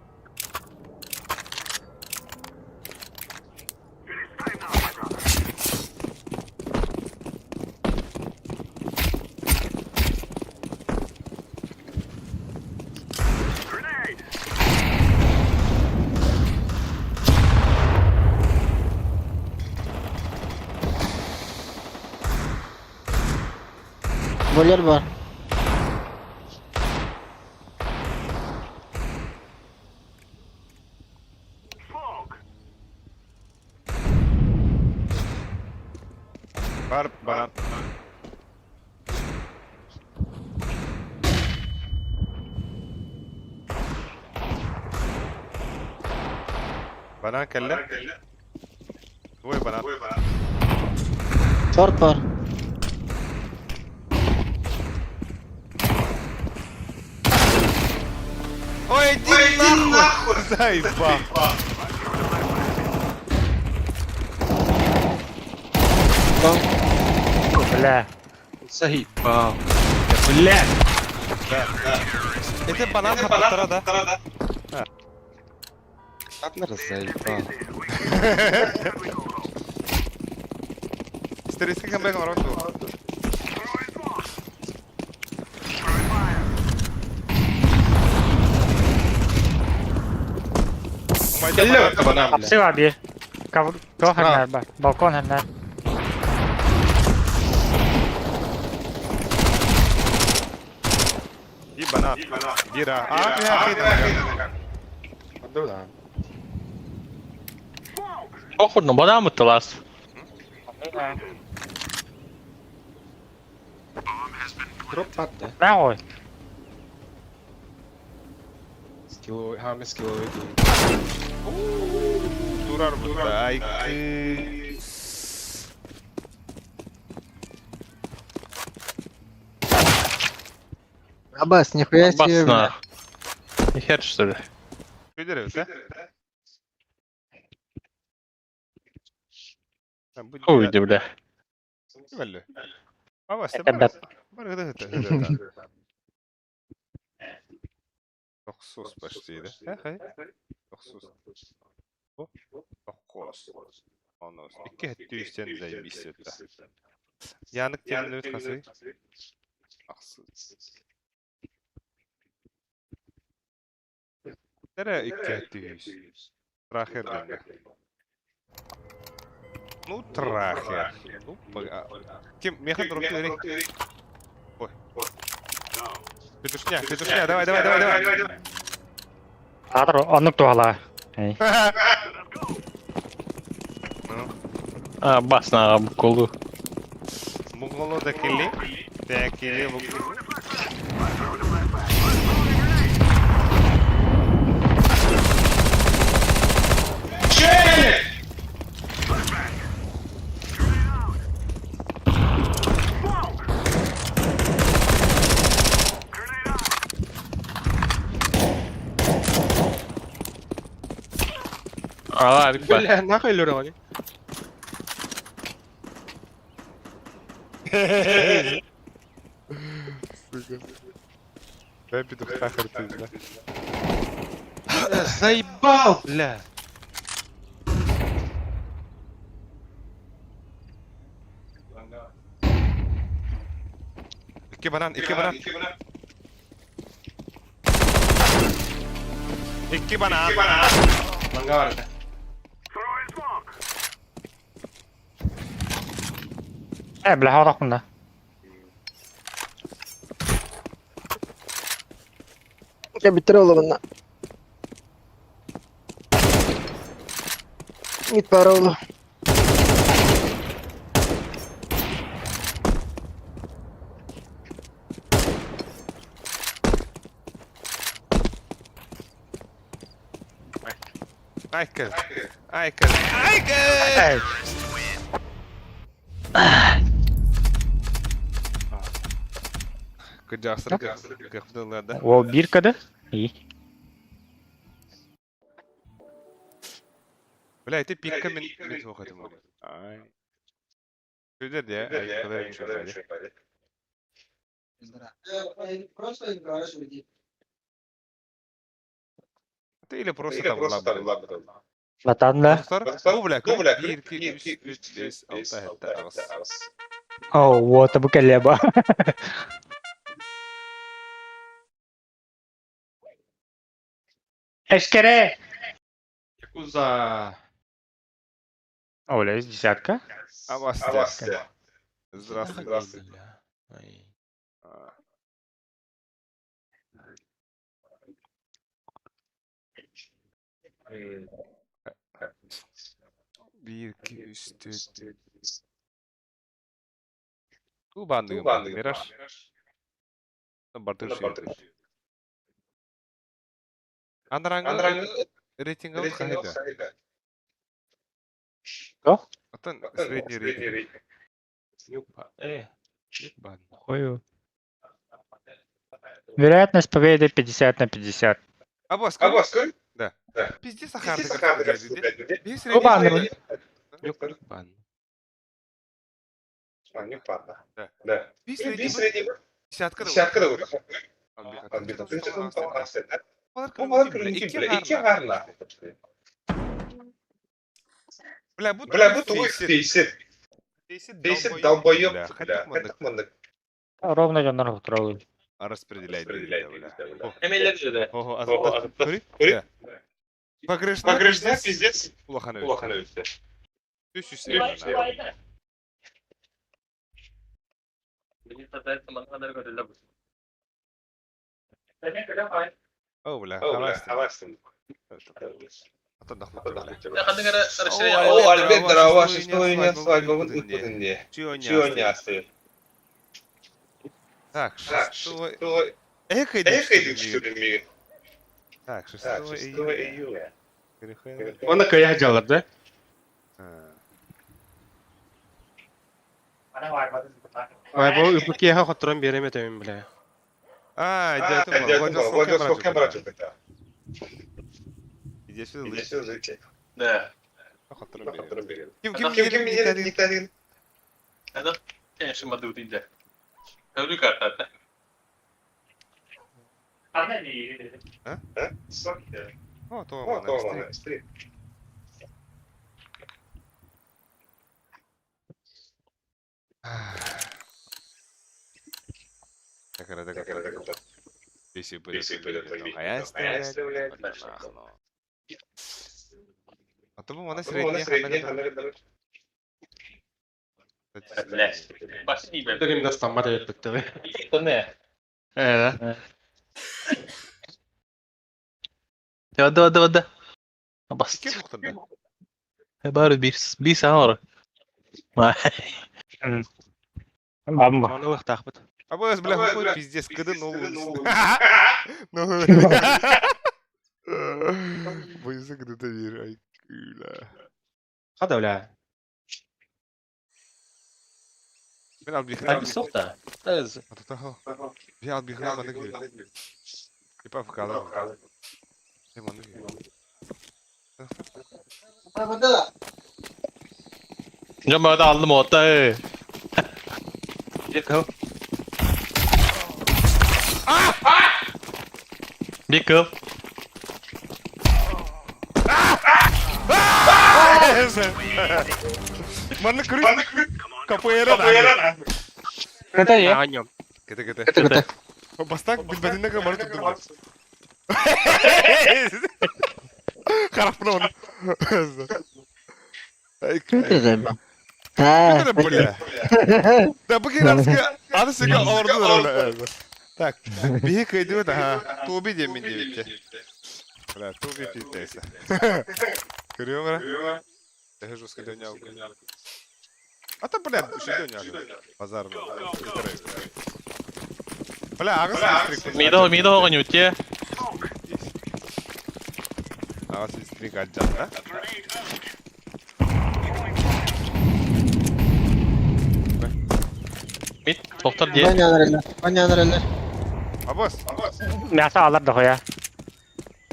Бойлер бар. Бар, баран. Банан кэллэ. Ой, банан. Торт бар. Ой, иди нахуй! Заебал. Бля. Заебал. Блядь! Это банан хаппыттара да? Ладно, заебал. Стериски камбэк оҥорон дуо? Кэллэ банан, бля. Хапсыга биир. Туох ханнар бар. Балкон ханнар. Биир банан. Биир а. Аа, киһи Да. Охурна, банан мыттылас. Дроп патта. Нахуй. Скилловый, хаме скилловый дии. Турар бутта. Айкы. Абас, нихуя себе, бля. Басна. Хер, что ли? Күдер эбит, а? Ой, да, бля. Абас, Это бэп. бар это. Тохсус почти, да? Хай. Тохсус. Тохкос. Онос. Икки хэттүүстен заебись это. Янык темнөт хасы. Ахсы. Тере икки хэттүүс. Трахер дэнэ. Ну, трахер. Ну, Ким, меха дропты эрей. Ой. Петушня, петушня, давай, давай, давай, давай. Аатар оннук туһала. Эй. А, басна, колу. Муголо да кили. Да кили. А, бик бар. Бля, нахуй өлөрөҕүн? Дай петух сахар ты, да. Заебал, бля! Икки банан, икки банан. Икки банан. Манга бар это. Э, бля, хорохпун да. Кэбиттэр олорунна. Мит баар олу. Айкел. Айкел. Айкел! Кыдьаахсыр кыахпытын да. Ол биир када? И. Бля, ити пикка мин мин суох этим. Ай. Күдер де, ай, кыдай Просто играешь в Ты или просто там лабы. Батан да. Бу бля, 1 2 3 3 5 6 7 8. О, вот, бу кэллэ Эшкере! Якуза. Оля, есть десятка. Авастя. Здравствуйте. Ай. 1 2 3 4. Ту банды, Мираж. Бартыр Андрангы рейтинг хайда. Кто? Атын средний рейтинг. Юпа. Юпа. Ой. Вероятность победы 50 на 50. Абас, Да. Пизди сахар. Оба, Юпа. Би средний десятка. Десятка Бля, бу Бля, бу тугу фейсит. Фейсит долбоёб, бля. Ровно дьоннор хотуралый. Распределяй, бля. Эмелер же да. Ого, азатта. Погрешна, пиздец. Улахан өттө. Түс үс. О, бля, хавастын. О, Альберт, здорово, шестой свадьбу Так, шестой... Эхо, Так, 6 июля. Оны кая жалар да? Ай, бу үпүкеха хоторон береме төмүн бля. А, дядя, Владивосток брат. Иди сюда, лучше. Да. Ким, ким, ким, ким, Конечно, мадут иде. Öbür kartlarda. О, то, Так, так, так, так. Если А то бы она средняя. Дөрим дастан бар өтпүттү. Ne? Э, Hadi hadi hadi. Bas. Ким тоқтады? Bari bir bir saat var. Бамба. Оны лыктакпыт. А бу бля, хуй пиздец, кыды новую. Ну. Боюсь, кыды бир, ай, күлә. Када бля. Мен алып Abi sok da. Evet. Би алып бихна маны кил. Типа вкала. Маны Cama da aldım o da. Bir кыл. Bir kıl. Маны күрү. Капоэра. Капоэра. Это я. Аньом. Кете кете. Кете кете. Бастак билбетинде мары турдум. Харапны оны. Кете да. Ha. Бля. Да бу кин арсы арсы орду бля. Так, биһи кыайдыбыт аха. Туоби диэммин диэбитте. Бля, Туоби пиздейся. Көрүөм эрэ. Төһө жестко дөньялгын. А то, бля, үші дөньялгын. Базар. Бля, аҕыс дистрикт. Мида мида оҕонньуттие. Аҕыс дистрикт алдьанна. Мид тохтор диэ. Баннянар Баннянар Абас. Мясо алар дохуя.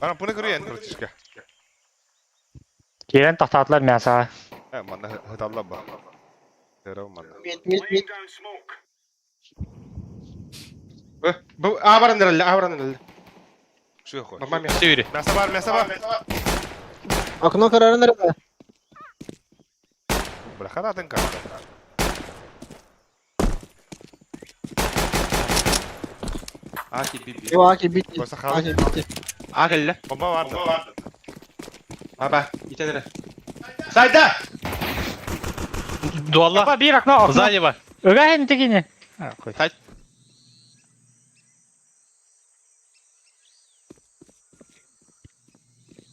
Ана пуны көрүйен, братишка. Киирэн тохтоотулар мясоҕа. Э, манна хыталла ба. Терау манна. Мид, мид, мид. Бу А баран эрэллэ, А баран эрэллэ. Şu хой. Бамам я. Сүүрі. Мясо бар, мясо бар. Окно карарын эрэ. Бля, ханатын карта. А ки би би. Yo аки битти. Просто хал. Аки битти. А кэллэ. Бомба бар. Аба, итен эрэ. Сайда! Дуалла. Опа, биир окно, окно. Сзади бар. Ыга тигини. Сайт.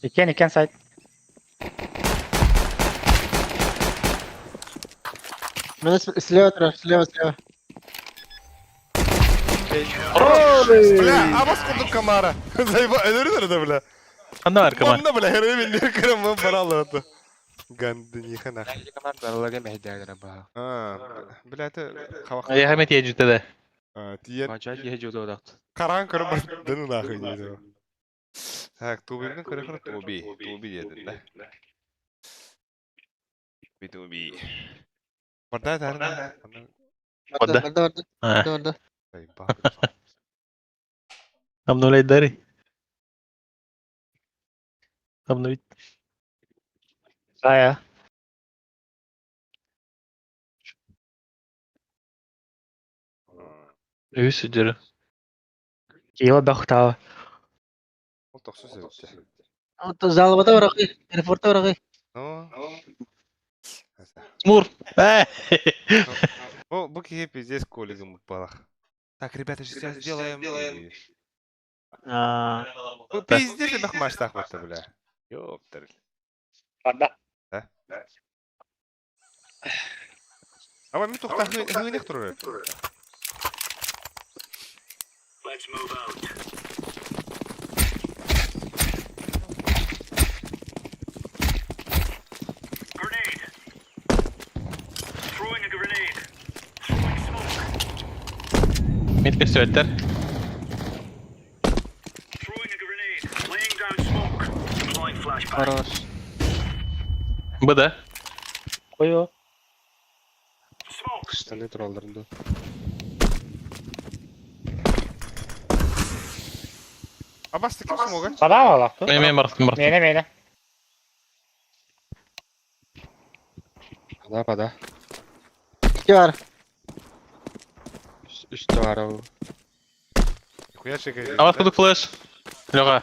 Иккен, иккен сайт. Мене слева турар, слева, слева. Бля, абас курдук камара. Зайба, өлөрү да бля. Ханна бар кама. Манна бля, херебин дир кырым бара алды. Гандыниха нах. Бараларга мэһдээлэрэ баа. А, бля, это хавах. Я хамет ежүтэ да. Тиен Мача киһи дьуодоодахт. каран көрө бар дыны нахуй диде. Так, тубибин көрө көрө туби, туби дедин да. Би туби. Барда тарна. Барда, Барда. барда, барда. А. Барда, барда. Айба. Обновлять Обновить. Сая. Үс үдүрү. Киила бахтаа. Ол тохсу себепте. Ото залбата баракы, аэропортта баракы. Ну. Смур. Э. Бу бу киһи пиздец коллегам упалах. Так, ребята, сейчас сделаем. Бу пиздец это хмаштах вот бля. Ёптер. Барда. А вам тухта хыных турар. Let's move out. Grenade. Throwing a grenade. Throwing smoke. Мид көстүбэттэр. Throwing a grenade. Laying down smoke. Deploying flashbang. Хорош. Б да. Кою. Smoke. Штаны туралларын да. Абас ты ким смога? Бада алактı. Мен мен бараттым бараттым. Мene мene. Пада, пада. Икки бар. Үстэ бар ол. Хуя чекай. Абас кудук флеш. Леха.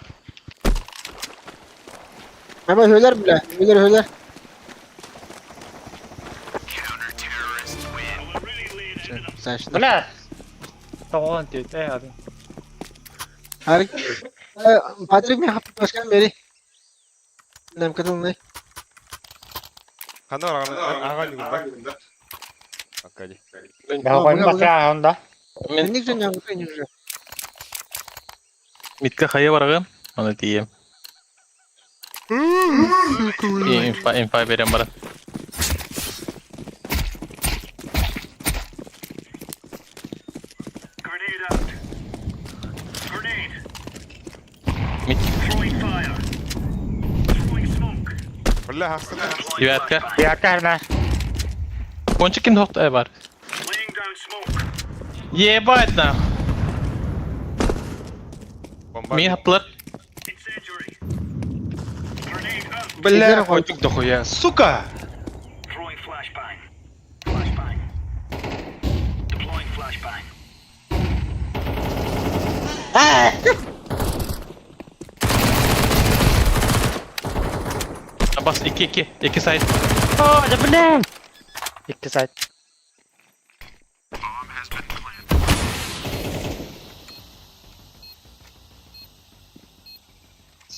Hemen höyler bile. Höyler höyler. Sen şimdi. Бля. Тоҕон түт, э адын. Her Patrick mi başkan beri. Nem katılın Хана ага нюгунда. Акади. Бахойн баса онда. Мен Ne güzel ne güzel. мидке хайа барагым. Аны тием. Инфа инфа берем барат. Grenade out. Grenade. Мид. Throwing fire. Throwing smoke. Бля, хастан. Deploying Девятка. flashbang. Якарна. Кончик ким тохт э бар. Laying down smoke. Ебать на. Бомба. Мин хаптылар. Incendiary. Grenade out. Бля, хотик дохуя. Сука! Throwing flashbang. Flashbang. Deploying flashbang. Абас 2 2 2 сайт. О, да бля. Икки сайт.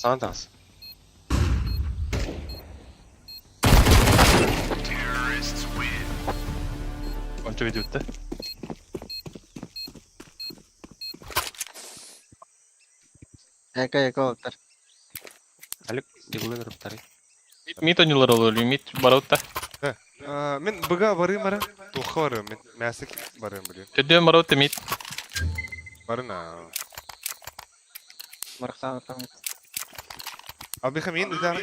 Саҥа таҕыс. Ончу видеота. Эко эко олтар. Алик дегулы кырыптары. Мит ойнулар олор, мит бараута. Мин быга барыым бара. Туохха барыам мин. Мясо барыам билим. Төдүөн бараута мит. Барына. Мархсан там. Албиха мин ыта.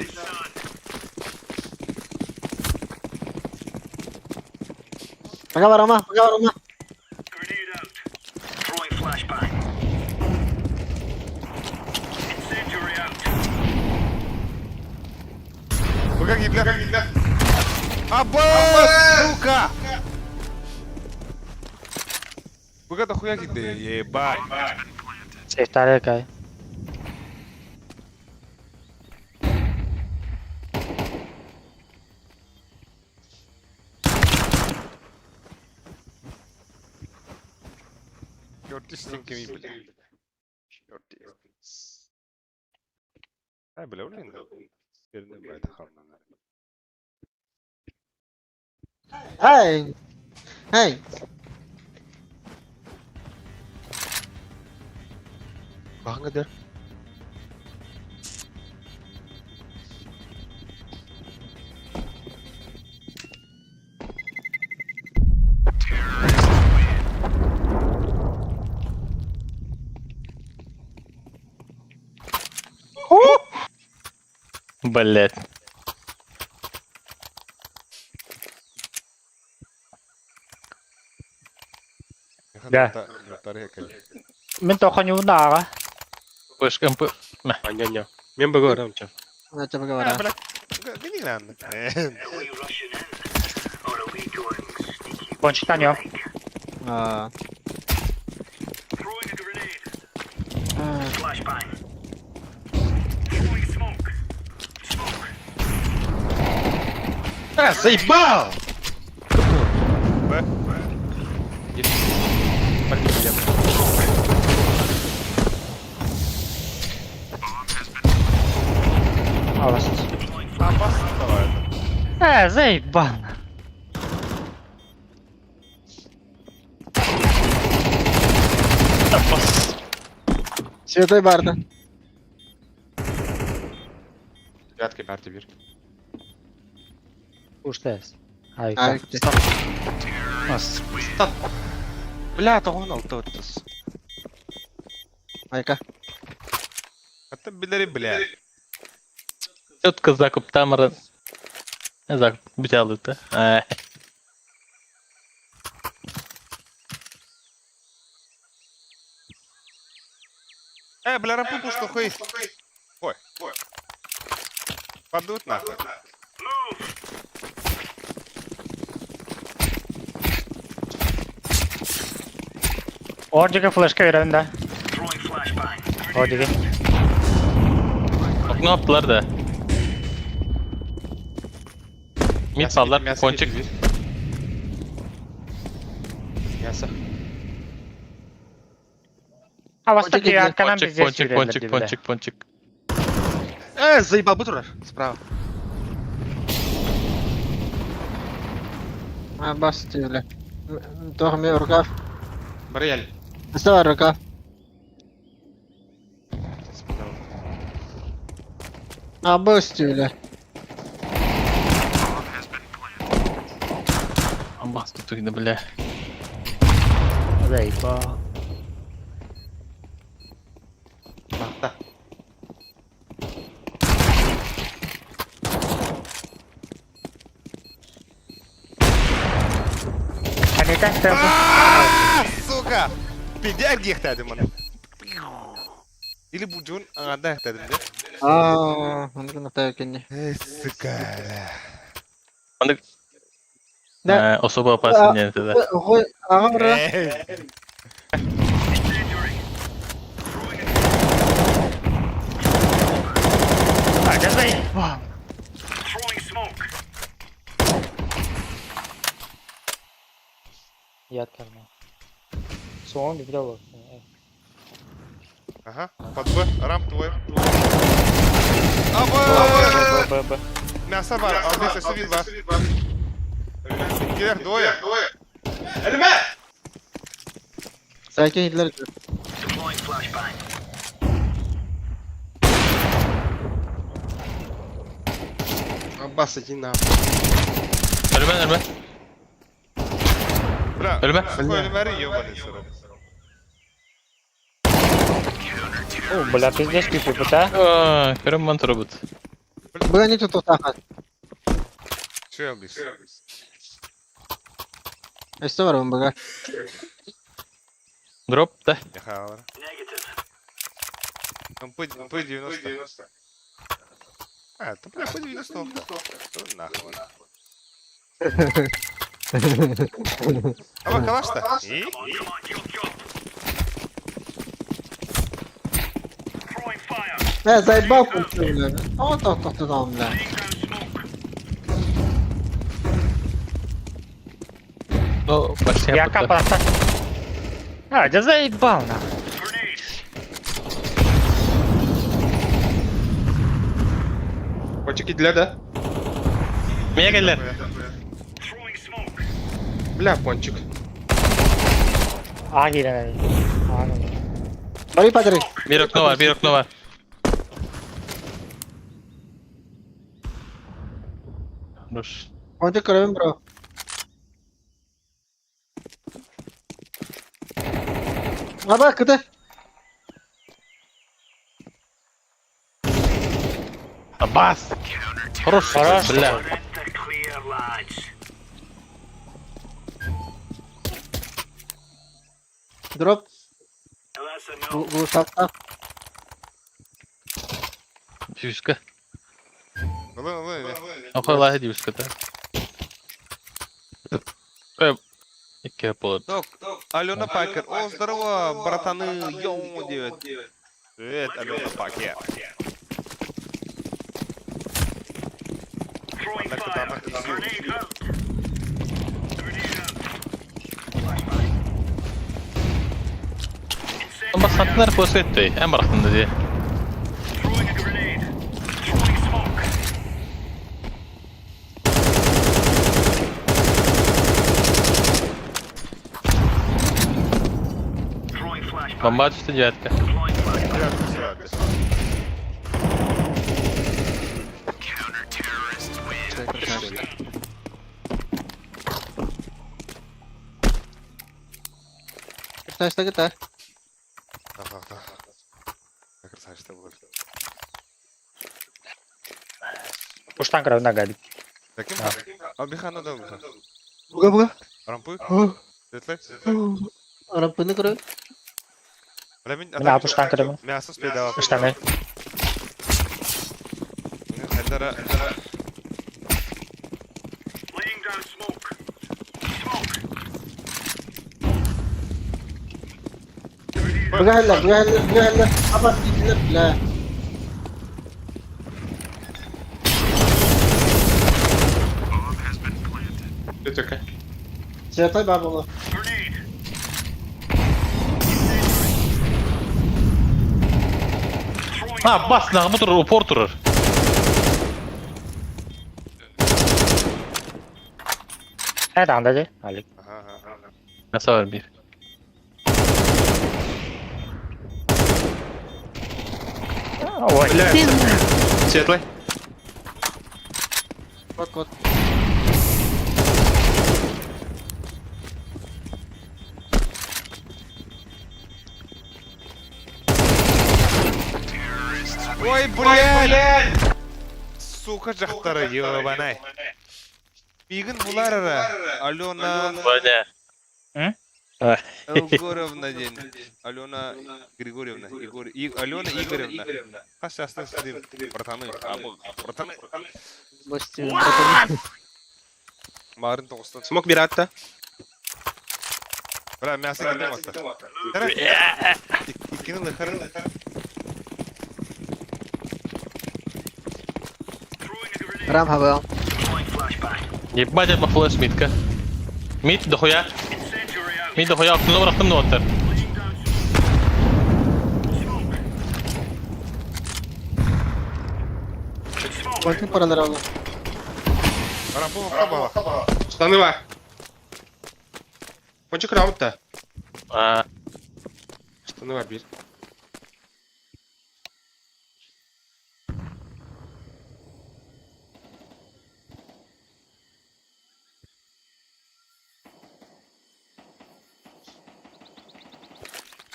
Пока барама, пока барама. Grenade out. Throwing flashbang. Incendiary out. Быга киирдэ. Абас, сука! Быга дохуя киирдэ, ебать. Сейфтары кай. Чёрт стенками, бля. Чёрт. Ай, бля, блин. Перед хайда. Эй! Эй! Баҕаҥҥа дэр. Блять. Да. Мин тохонюунааҕа. Пышка МП. Анья-анья. Мен быга барам ча. Нача пока бара. Бля, не надо. Are we rushing in? Or are we going sneaky? Пончик танё. Аа. Throwing a grenade. Flashbang. Throwing smoke. Smoke. А, заебал! Б. Алас. Абас, давай. Э, заебан. Святой барда. Девятка барты бир. Уштес. Ай, Ай, Стан. Бля, тоҕон алта оттус. Айка. Hatta billeri бля. Четко закуп тамара. Закуп бүтэ алыта. Бля, рампу пушку хуй. Ой, ой. Падут нахуй. Ордига флешка верен да. Throwing flashbang. Ордига. Bak ne yaptılar da. Mid sallar, ponçik. Мясо. Аваста Пончик иди. арканан Пончик, бизе пончик, пончик, пончик, пончик. Заебал, бутурар. Справа. А, бас тиэлэ. Тох ми рукав. Барыяль. Астава рукав. А, бас тиэлэ. Амбас тут бля. Заебал. Бахта. Они так стелсу. Сука! Пидяр гехтадым мана. Или бу дьон аңарда эхтадым да. Аа, оннук натаа кэнни. Эй, сука. Аны Да. Особо опасный не это, да. Ой, ага, бра. Эй. Incendiary. А, да заебал. Throwing smoke. Я откажу. Сон бил. Ага, под Б, рамп твой. Аба! Б, Б, Б. Мясо бар, албес өссө бар. Иккилэр двое. Сәке хиллер. Аббас, иди нахуй. Ölme ölme. Бля, Өлмө. Өлмәри ебаный сырок. О, бля, пиздец, пипи, да? Аа, Көрөм ман турабыт. Быга не тутаха. Че албес? Өссө бар быга. Дроп да. Яхалар. МП 90. А, это бля, П90. Что нахуй? А вы калаш-то? И? Э, заебал бля. О, то, то, то, то, бля. Ну, почти Я капа. А, да заебал нахуй. Пончик иди да? Меня келлер. Бля, пончик. А, киирэн. А, ну. Бары падры. Bir окно var, bir окно var. Dur. Пончик көрөбүн бро. Аба, кыты. Аббас! Хорош, Хорош. бля. Дроп. Глушакта. Дюшка. Ылы, ылы, ылы. Охой дюшка да. Э, Икки болот. Так, Алена Пакер. О, здорово, братаны. Йоу, девять. Привет, Алена Пакер. Однако там изюм. Ama sattılar post etti. En bıraktın dedi. Bomba düştü cihatka. Taşta кыта. Так, так, так. Красавчик ты был. Пуштан кровь нагадит. Таким? Албихан надо. Буга буга. Рампы? Светлый? Рампыны көрөбүн. Бля, мин... Мин апыштан көрөмүн. Мясо спедала. Штаны. Хайдара... Буга хеллер, буга хеллер, буга хеллер. Аба, хиллер, бля. Ты такая. Светлый бар болу. Ha bas nağımı durur, upor durur. Э, там, да, Алик. Ага, ага. Nasıl var bir? Ой, Бля. Светлый. Вот, вот. Ой, блядь! Сука, жахтары, ебаный. Мигін буларара. Алена Ваня. Егоровна день. Алена Григорьевна. Егор... И... Алена Игоревна. А сейчас сидим. Братаны. А, братаны. Марын тоғыстан. Смок бир атта. Бля, мясо кидем атта. Иккини лыхарын. Рам хабал. Ебать, это флеш митка. Мит дохуя. Мит дохуя, aklını bıraktım da otur. Пончик paraları alın. Рампы хопка баҕа. Штаны бар. Пончик раундта. А, Штаны бар bir.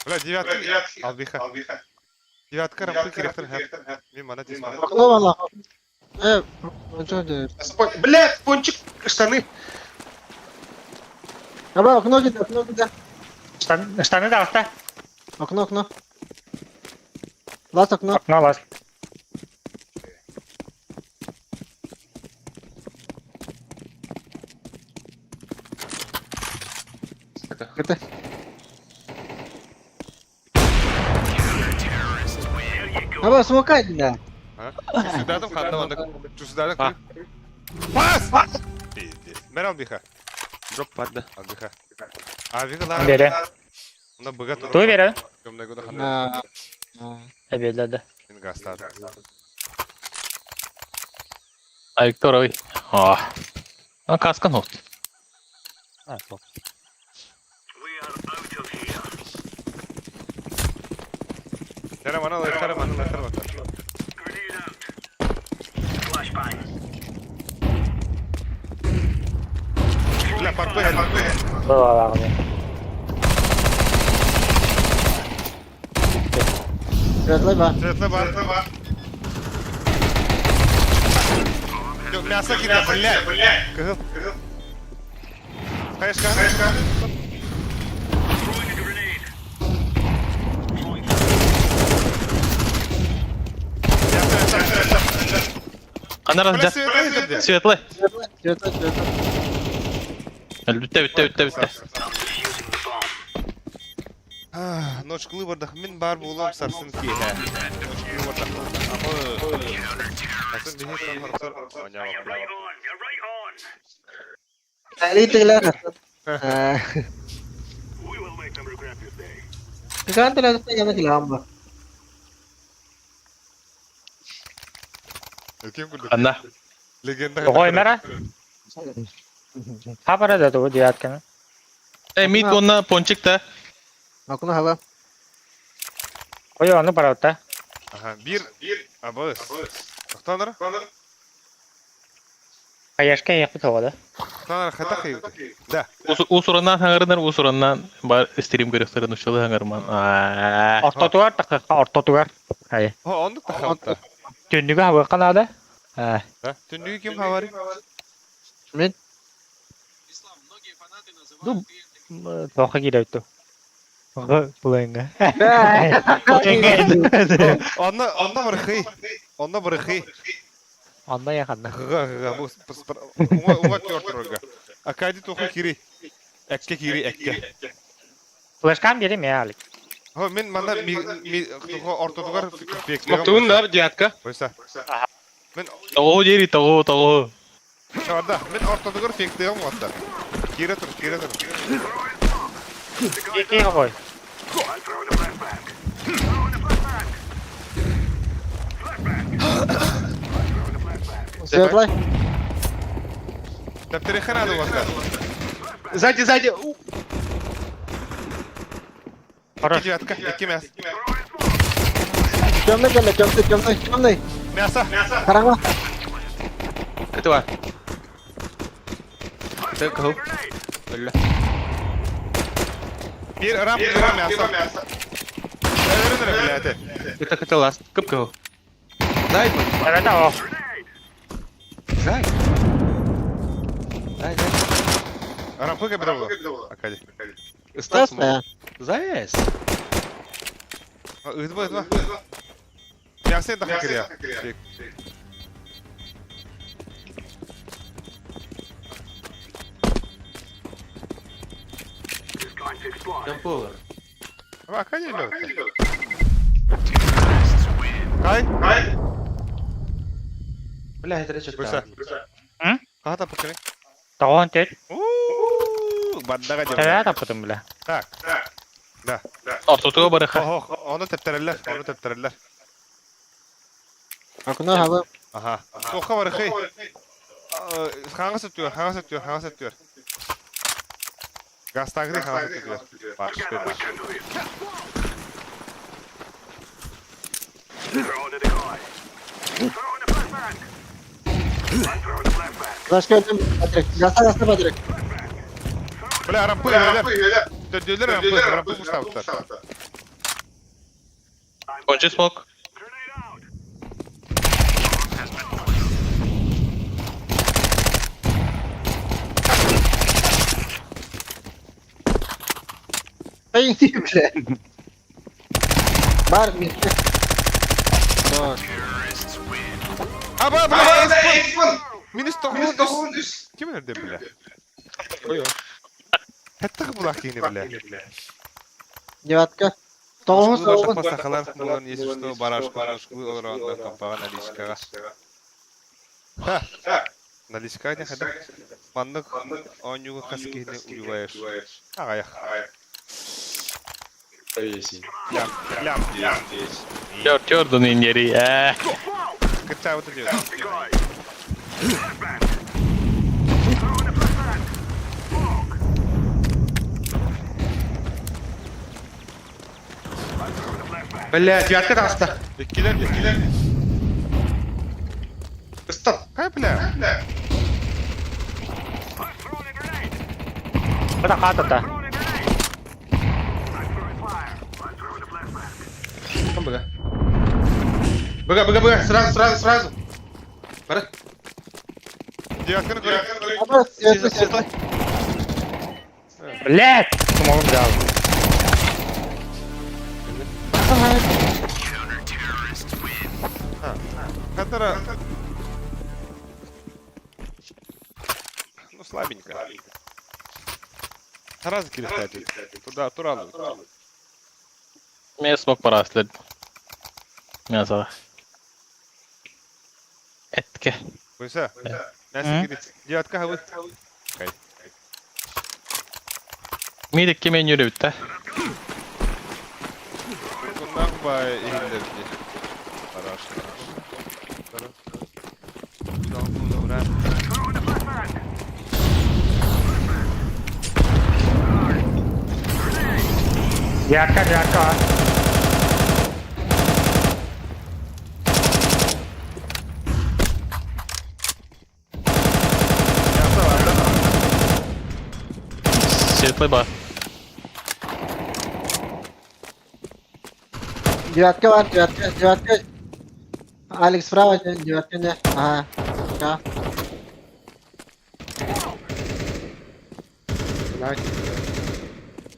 Бля, девятка. Албиха. Девятка рампы кирехтер хэп. Мен мана тес. Окно valla. Э, пончик diyor. Бля, пончик, штаны. Аба окно gidiyor, окно gidiyor. Штан, штаны да алта. Окно, окно. Лас окно. Окно лаз. Кете. Аба смокай да. Чусудадым ханда онда. Чусудадым. Пас! Пиздец. Мэр албиха. Дроп падда. Албиха. Албиха лара. Бере. Онда быга тур. Туй бере. Көмнө көдө ханда. Эбелде да. Мен гастады. а Виктор, ой. А. А каска нот. А, сол. Тара мана лайхара мана лайхара бата. Бля, парпы, парпы. Была лагны. Светлый ба. Светлый бар. Всё, Мясо кида, блядь. Кызыл. Хаешка. Хаешка. Анарас Бля, жа. светлый где? Светлый. Светлый, светлый, светлый. Бүтте, бүтте, бүтте, бүтте. Ночкулы бардах мин бар булам сарсын ки. Ночкулы бардах. Амы. Сарсын бихи сон харсар. Онява. Элитилер. Кантра да яна килам ба. Кем күлдү? Ана. Легенда. Ой, мэра. Хабара да тугу девятканы. Э, мид онна пончик та. Окно хала. Ой, аны бараута. Ага, бир. Абы. Токтонор. Каяшка якы тоғада. Токтонор хата кыйды. Да. Усураннан хаңарынар, усураннан бар стрим көрөктөрүн ушулы хаңарман. А. Ортотугар такка ортотугар. Ай. О, ондук та хапта. Түндүгө хабы канада. А. Да. Түндүгү ким хабары? Мен Ну, тоха кирәйтү. Ғы булайынга. Онна, онна бархы. Онна бархы. Анда яханна. Гыга, гыга, бу уңа уңа кёртөргө. Акади тухы кири. Экке кири, экке. Флешкам бери ме алик. Хо, мен манда ми ми тухы ортодугар фек. Моктугун да девятка. Койса. Мен Того жери, того, того. Чарда, мен ортодугар фектегем ватта. Кире тур, кире тур. Ки кой. светлый. Тәптери ханады ватта. Сзади, сзади. У. Хорош. Девятка, экке мяс. Темный келе, темный, темный, темный. Мясо. Караңа. Это бар. Так, кого? Бля. Бир рам, бир мясо. Өрүнөр блядь. Это это ласт. Кып кого? Дай, Evet о. дай. Дай, дай. Рампы кабирова. Акади. Стас, Светлый. Заэс. Ыдба, ыдба. Мясо это хакерия. Темповер. Акади лёг. Кай? Бля, это речь. Койса. М? Ката покери. Тоғын төр. Ууу, бандага Тәвә тапытым бля. Так. Да. Ортотуга барыха. Охо, оны тептерелер, оны тептерелер. Окно хала. Аха. Туохха барыхый? Хаҥас өттүгэр, хаҥас өттүгэр, хаҥас өттүгэр. Гастаагры хаҥас өттүгэр. Баар, баар. Флешка өлдүм Патрик. Гаста гаста Патрик. Бля, рампы үһүлэр. Төрдүөлэр рампы, рампы пустаабыттар. Кончи смок. Эй, бля. Бар, митте. Хорош. Аба, бля, экспон! Минус 93. Ким өлөрдө, бля? Хаттах булах киһини, бля. Девятка. Тоҕус Тоҕус сахалар булан, если что, барашка нушку олороннор компаҕа наличкаҕа. Ха! Наличка не хада. Маннык оонньууга хас киһини убиваешь? Аҕайах. Лям, лям. Чор, чордун иннери. Э. Кырчаабыт диyor. Бля, девятка таҕыста. Иккилэр, иккилэр. Ыстан. Хай, бля. Бына хатата. Там быга. Быга, быга, быга, сразу, сразу, сразу. Бары. Девятканы көрө. Аба, светлый, светлый. Блять! Смогом взял. Которая... Ну, слабенько. Сразу кстати. Туда, туралу. Мен смок параслар. Мен сага. Этке. Бойса. Мясо кирит. Девятка хабы. Мидик кемен yürübütte. Bundan bay иһиллэрди. Парашка. Девятка, девятка. Светлый бар. Девятка бар, девятка, девятка. Алекс справа, девятка не. Ага. Да.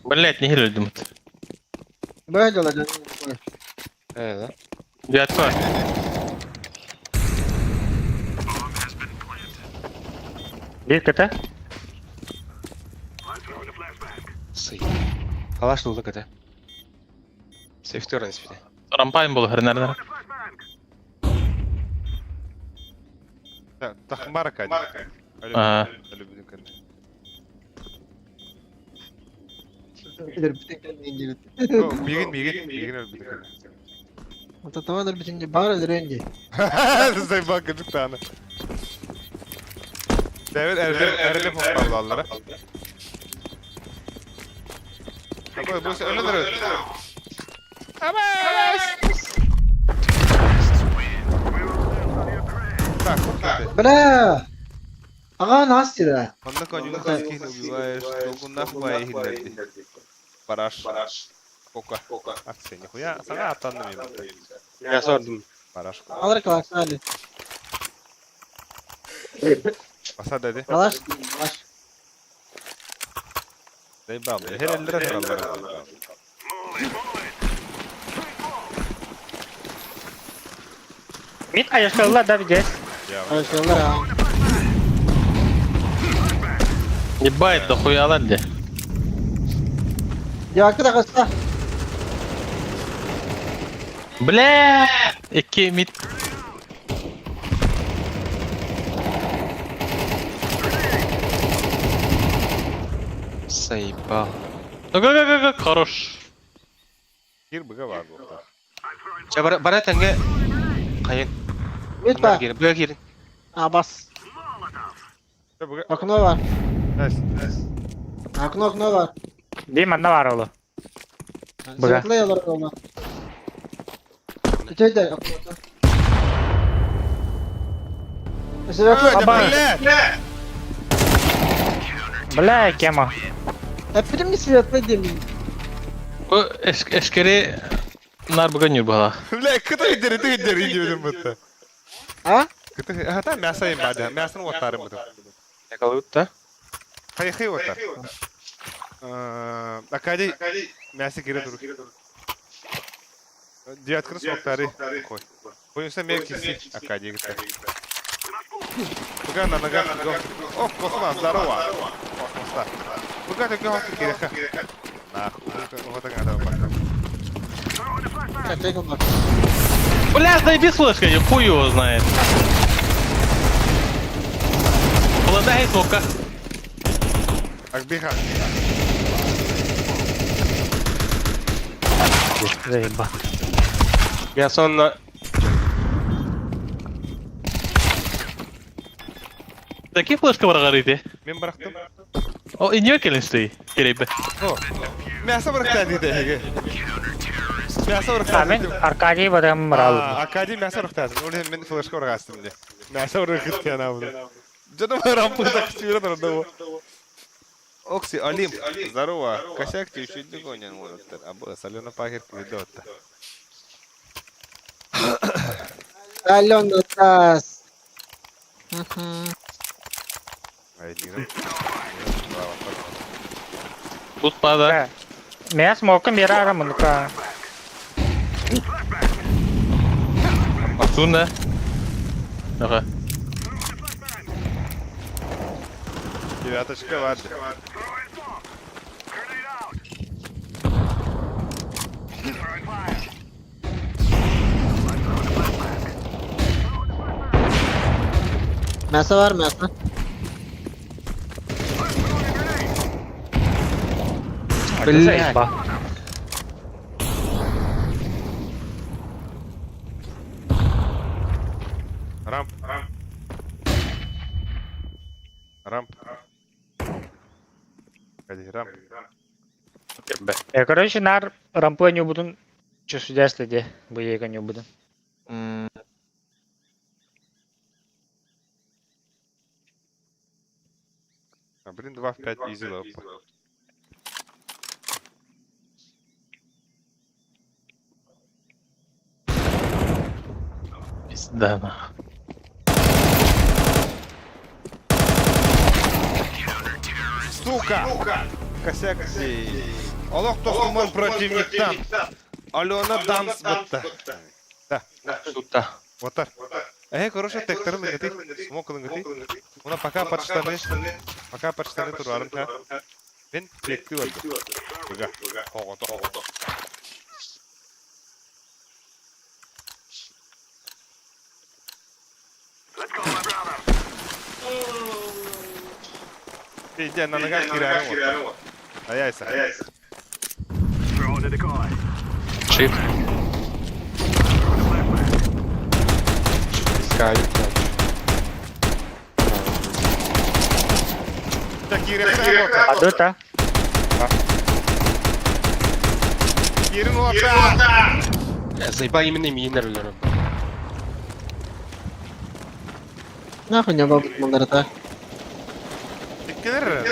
Блять, не хилюдим. Быга дела, Э, да. Девятка. Бир КТ. Сый. Калаш улы ката. Сейфти оран испите. Рампайм был хренердер. Тахмара кадь. Ага. Мигин, мигин, мигин өлбүтүн. Вот это өлбүтүн бар өлөрөн Заебал кыдыктааны. Дэвид эрде эрде фокаллаллара. Такой бу өлөдөр. Абас! Так, вот Бля! Ага, Настя. Онда конюга хаскихни убиваешь, долгуннах бай иһиллэрди. Параш. Пока. Акция нихуя. Сага аттанным им. Я сордум. Параш. Алар класс, али. Баса деди. Алаш, алаш. Заебал. Хереллere sarallar. Мид конечно, да, здесь. Алаш, а. Ебать, дохуя ланди. Девятка да каста. Бля! Икки мид. Заебал. Го го го го, хорош. Кир быга бар бу. Ча бара бара тәңге. Кайын. Мид Быа бар. киирин, быа киирин. А, бас. Окно бар. Nice. Окно, окно бар. Бии манна баар олу. Быга. Светлый олар олар. Үтөйдер окно. Светлый. Да, бля! Бля, кема. Эппитим не светлый демин. Бу эшкери нар бүгін юр бала. Бля, кыта идери, ты идери, иди бутта. А? Кыта, ага, там мясо им бада, мясо вот тарым бутта. Якалыбыт да? Хай хай вот тар. Акади мясо кире тур. Девятка смоктары. Хой. Боюсь, мер киси. Акади гыта. Пока на ногах. О, космос, здорово. Космос, Пока ты гос кире. Нахуй, вот так надо. Катек бар. Бля, заеби флешка, я хуй его знает. Поладай смока. Акбиха. Заеба. Я сонно Такие флешка барғарыйды. Мен барахтым. О, и не келінсті. Керек бе. О, мясо барахта дейді. Мясо А мен барахта. Аркадий барам рал. Аркадий мясо барахта. Ол мен флешка барахтым де. Мясо барахта ана буду. Жаным рампы так чүрө турду. Окси, Олимп, здорово. Косяк тебе еще не гонен может. А солено пахер квидота. Алена тас. Тут пада. Мен смокым бере арам мунука. Сунда. Ага. Девяточка варды. Мясо бар, мясо. Заеба. Рамп. Рамп. Ходи, рамп. Короче, нар рампы не будун. Че судья следи, буейка не буду. А, блин, 2 в 5 изи лоп. Пизда нахуй. Сука! Косяк. Олох тохтуман противниктан. Алена данс бытта. Да. Сутта. Вот так. Эй, короче, тектерин гыты, смокылын гыты. Уна пока под штаны, пока под штаны турарым ха. Мен бекти oldu. Быга. Хогото. Иди на ногах кирярым вот. Аяйса. Шип. Скай. Так кирярым вот. Адыта. Кирин вот. Заебал именно минер өлөрөм. Нахуй не бабыт мындарда. Кирер.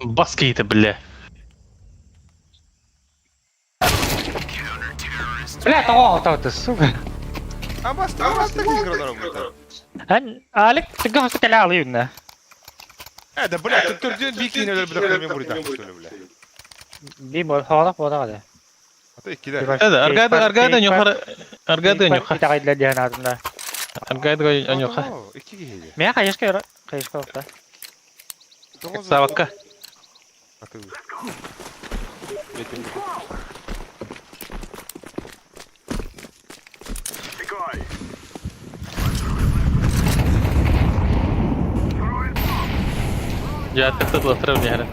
Баски это, бля. Бля, того, того, ты, сука. А баста, баста кирин. Ан, Алик, ты гос калял юнна. Да, бля, тут түрден бикини өлөр бир мен бурда, что ли, бля. Би бол хола бода гада. А то икки да. Да, аргада, аргада, нюхара. Аргада, нюха. Итагайдла диэн адында. Аргада, нюха. Икки киһи. Мен кайышка кайышка окта. Савакка. А ты. Я как-то ластырып не.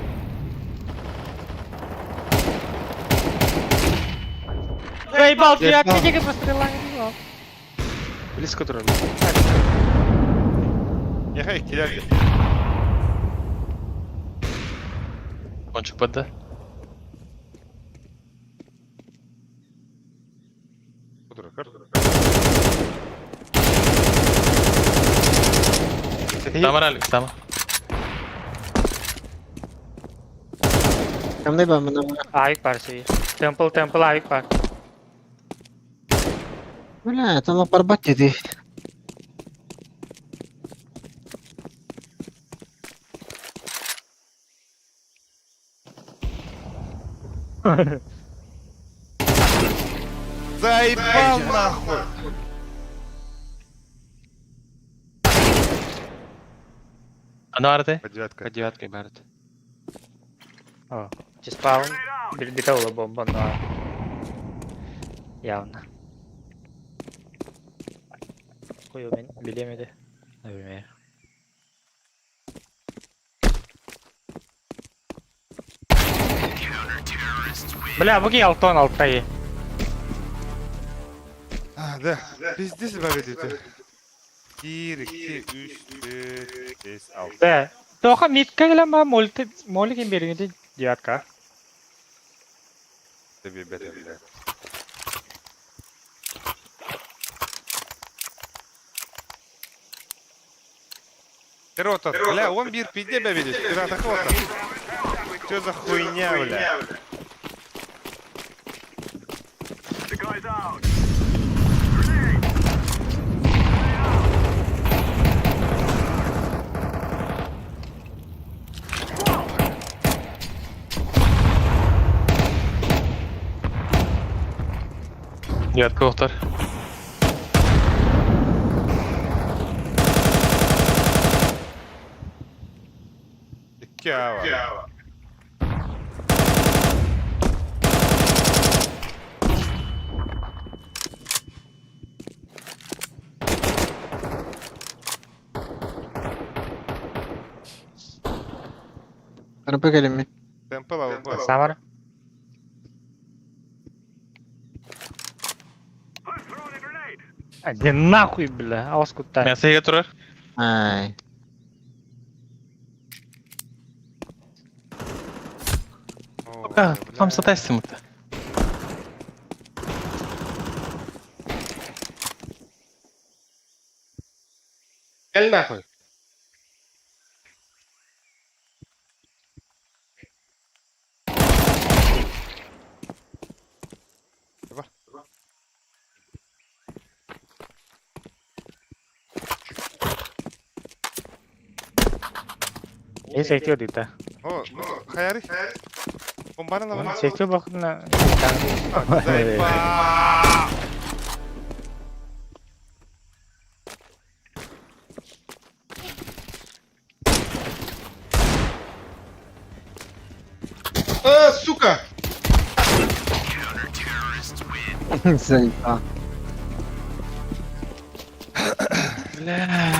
Заебал, Заебал. девятка, пострела. Близко турар. Яха иккилер. Кончик бада. Кудуракар. Tamam Alex tamam. Кемдей бар мына. Авик бар себе. Темпл, темпл, авик бар. Бля, это лапарбат деди. Заебал нахуй! Ана арты. По девятка. По девяткой барат. О, диспаун. Битаула бомба, но... Явно. Хуй мен билемеди. Например. Бля, буги алтон алтай. А, да. Пиздец бабедите. 1, 2, 3, 4, 5, 6. Да. Тоха митка гелема молти молики бериңди девятка. Тебе бля, бля. Рота, бля, он бир пизде бля видит. Ты так вот. Что за хуйня, бля? The guy's out. Grenade. Девятка охтар. Кява. Арапа келеме. Темпл алба. Самар. I'm throwing a grenade. Иди нахуй, бля, аускутта. Мясо иге турар. Ай. А, там сатайсың мыкты. Кел нахуй. Не сектио дита. О, хаяри. Бомбаны лама. Сектио бакына. Заебал. А, сука! Заебал. Бля.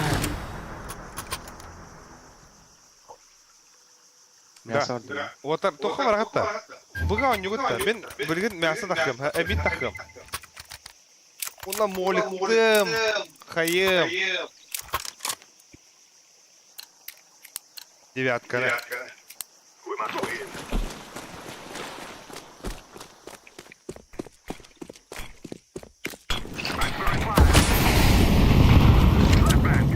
Мясо алды. Отар тоха баргатта. Буга онюгутта. Мен билген мясо тахым, эбит тахым. Уна моликтым. Хайым. Девятка. да. We must win. I'm throwing fire. Flashbang.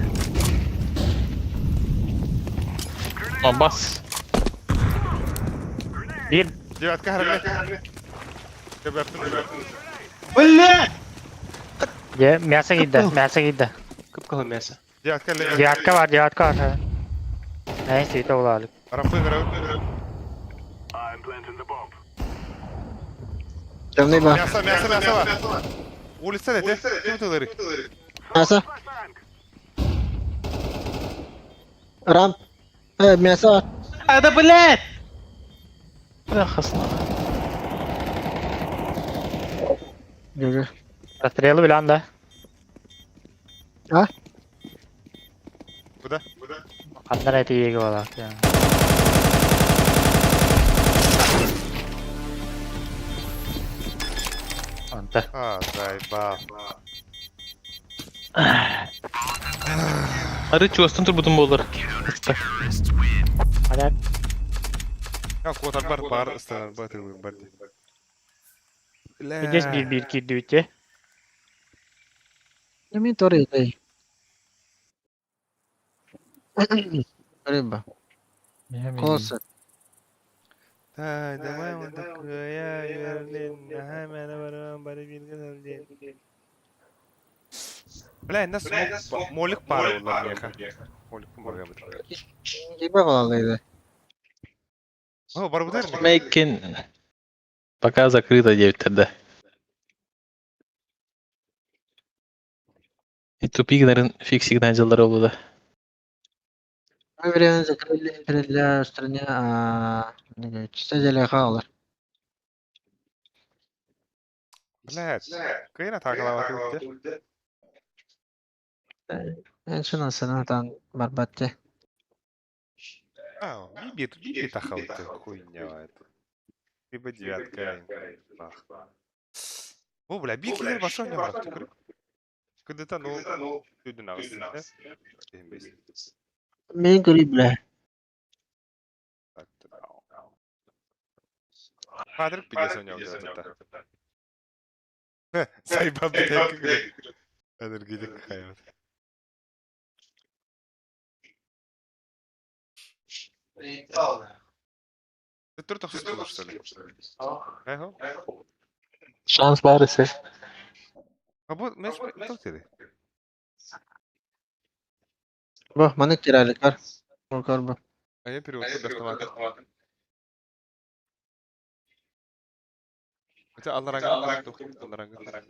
Grenade Lan bas. Grenade. Bir Девятка харбе. Бля! Ye, мясо кидdi, мясо кидdi. Көп кылы мясо. Девятка ле. Девятка бар, девятка бар. Neyse, ите олалык. Рампы граб. I'm planting the bomb. Кемдей бар. Мясо, мясо, мясо бар. Улица дете. Ким тылыры? Мясо. Flashbang. Рамп. Э, мясо бар. А да блядь! Бля, хасна. Жо-жо. Расстрелы билан да. А? Куда? Kandan eti yegi balak ya. Антон Та. А, заебал. Ары чугастан турбутум буоллар. Аля. Я куотар бар бар ыстанар бар тылым бар дии. Здесь биир-биир киирдибит дии. Мин торый Рыба. Косы. Тай, давай он такая, Берлин, наһаа мээнэ баран бары бииргэ сылдьан. Бля, инна смок молик пара улар миэхэ. Молик баргабыт. Киба балалайды. О, барбытар ми? Мейкин. Пока закрыто диэбиттэр да. И тупигнарын фиксигнан дьыллар олуда. Мы время закрыли для стране, а читателя хаалар. Блядь, кыйна таакалаабат эбит Эн шунан барбат те. А, би би тахалты хуйня это. Либо девятка. Бах. О, бля, би килер башон не брат, көрүк. Кыдыта ну үйдүн агыс. Мен көрүй бля. Патрик пидес ойнап жатат. Сайбап битек. Энергетик хайват. Ты тохсус булар, что ли? Эхо. Шанс бар эсе. А бу мен тоқ Бу, маны киралик бар. Бар бу. А я перевод доставать. Это алларанга алларанга.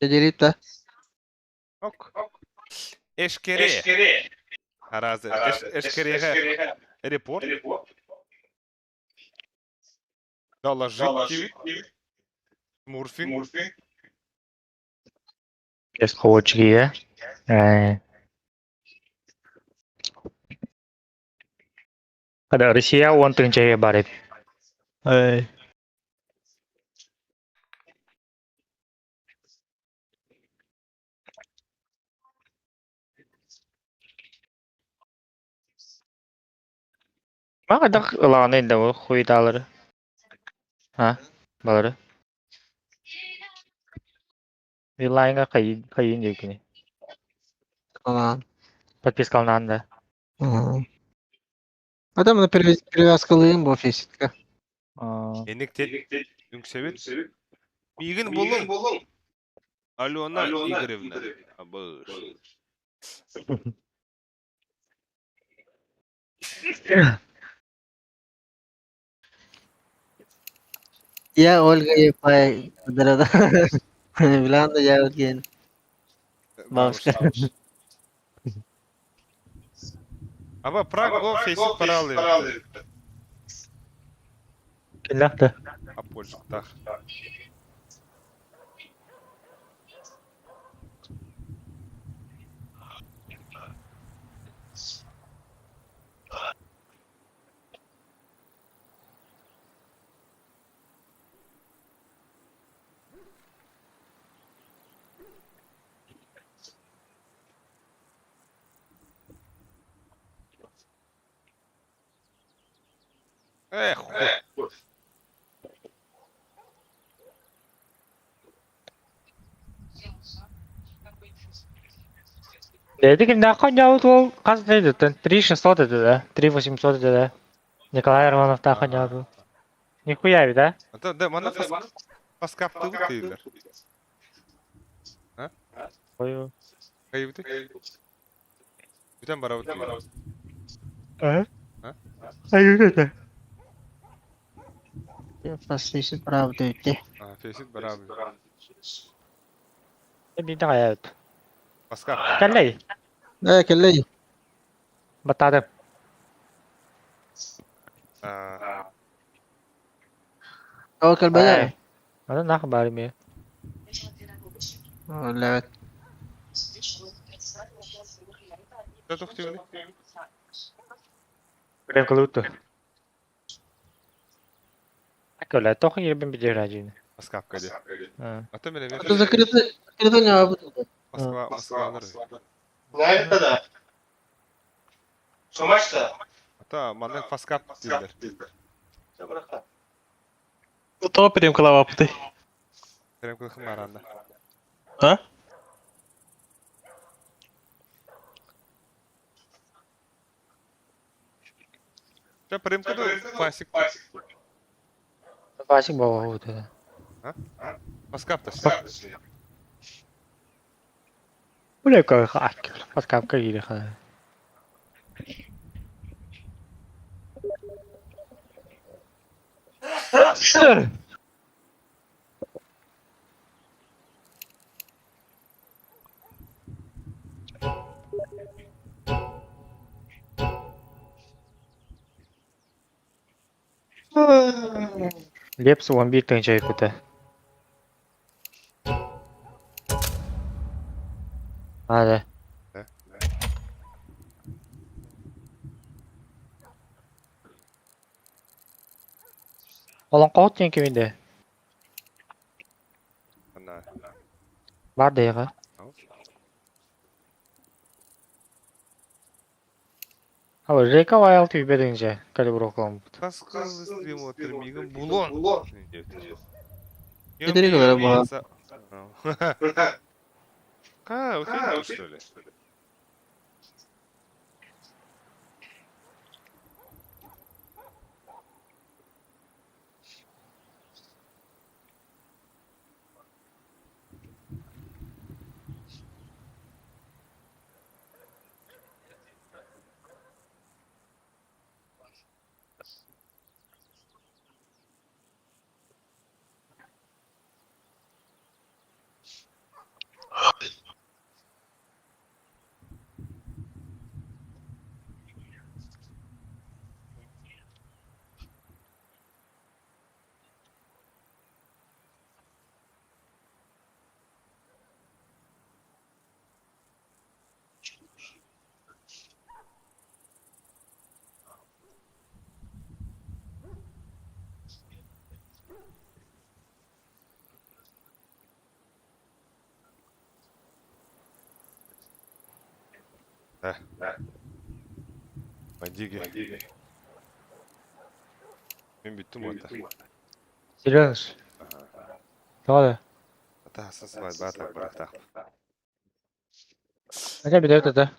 Делит да. Ок. Эшкере. Аразы. Эшкереге репорт. Доложить. Мурфинг. Есть холодчики, да? Когда Россия, он тынча барып. Эй. Мага да ылааны инде бу хуйталары. А, балары. Вилайнга кайын кайын декини. Алан. Подпискалнан да. Адам на привязкалыым бу фейситка. Эник тет үҥсэбит. Миигин булуҥ. Алена Игоревна. Абыш. Я Ольга Епай. Билан я Ольга. Бабушка. Аба Праг фейсит паралы. Килляхта. Апольжуктах. Эх, хуй. Дедик да хоняут ол қаз деді, 3600 деді да, 3800 деді да. Николай Романов та хоняут. Нихуя ви, да? Да, да, мана фаскаптыбыт дейдилер. А? Ой. Кайыбыты? Бүтэн барабыт дейдилер. А? А? Ай, Фейсит правда өтте. А, фейсит барабыт. Бинтен аябыт. Фаскап. Кәлләй. Э, келлей. Батады. А, О, кэлбэйэ. Аны нах бар ме. Лэвет. Туох диибиний? Прям круто. Коля, тоха ербин бедер Москвака дии. Ата мен эмиэ Это закрыто, закрыто не работает. Москва, Москвалар. Ата манна фаскап дииллэр. Тоҕо примкалаабаппытый? Прям кылхым аранна. А? Чэ, примка да классик. Васик баба вот это. Москвап та. Бля, как хак. Подкапка или ха. Лепс 11 тыһыынча иппитэ. Аада. Олоҥхоһут диэн кимий дээ? Анна. Баар дэйэҕэ. Aba Жека Wild түйбе деңже калибровкаламмыт. Хас кыз стриму термигин булон. Этери кылара баҕа. Ха, вот что ли? Бандиги. Мен бүттүм ота. Серьезно? Тоҕо? Ата хасас бай баатак барахтаах. Хотя бедер это.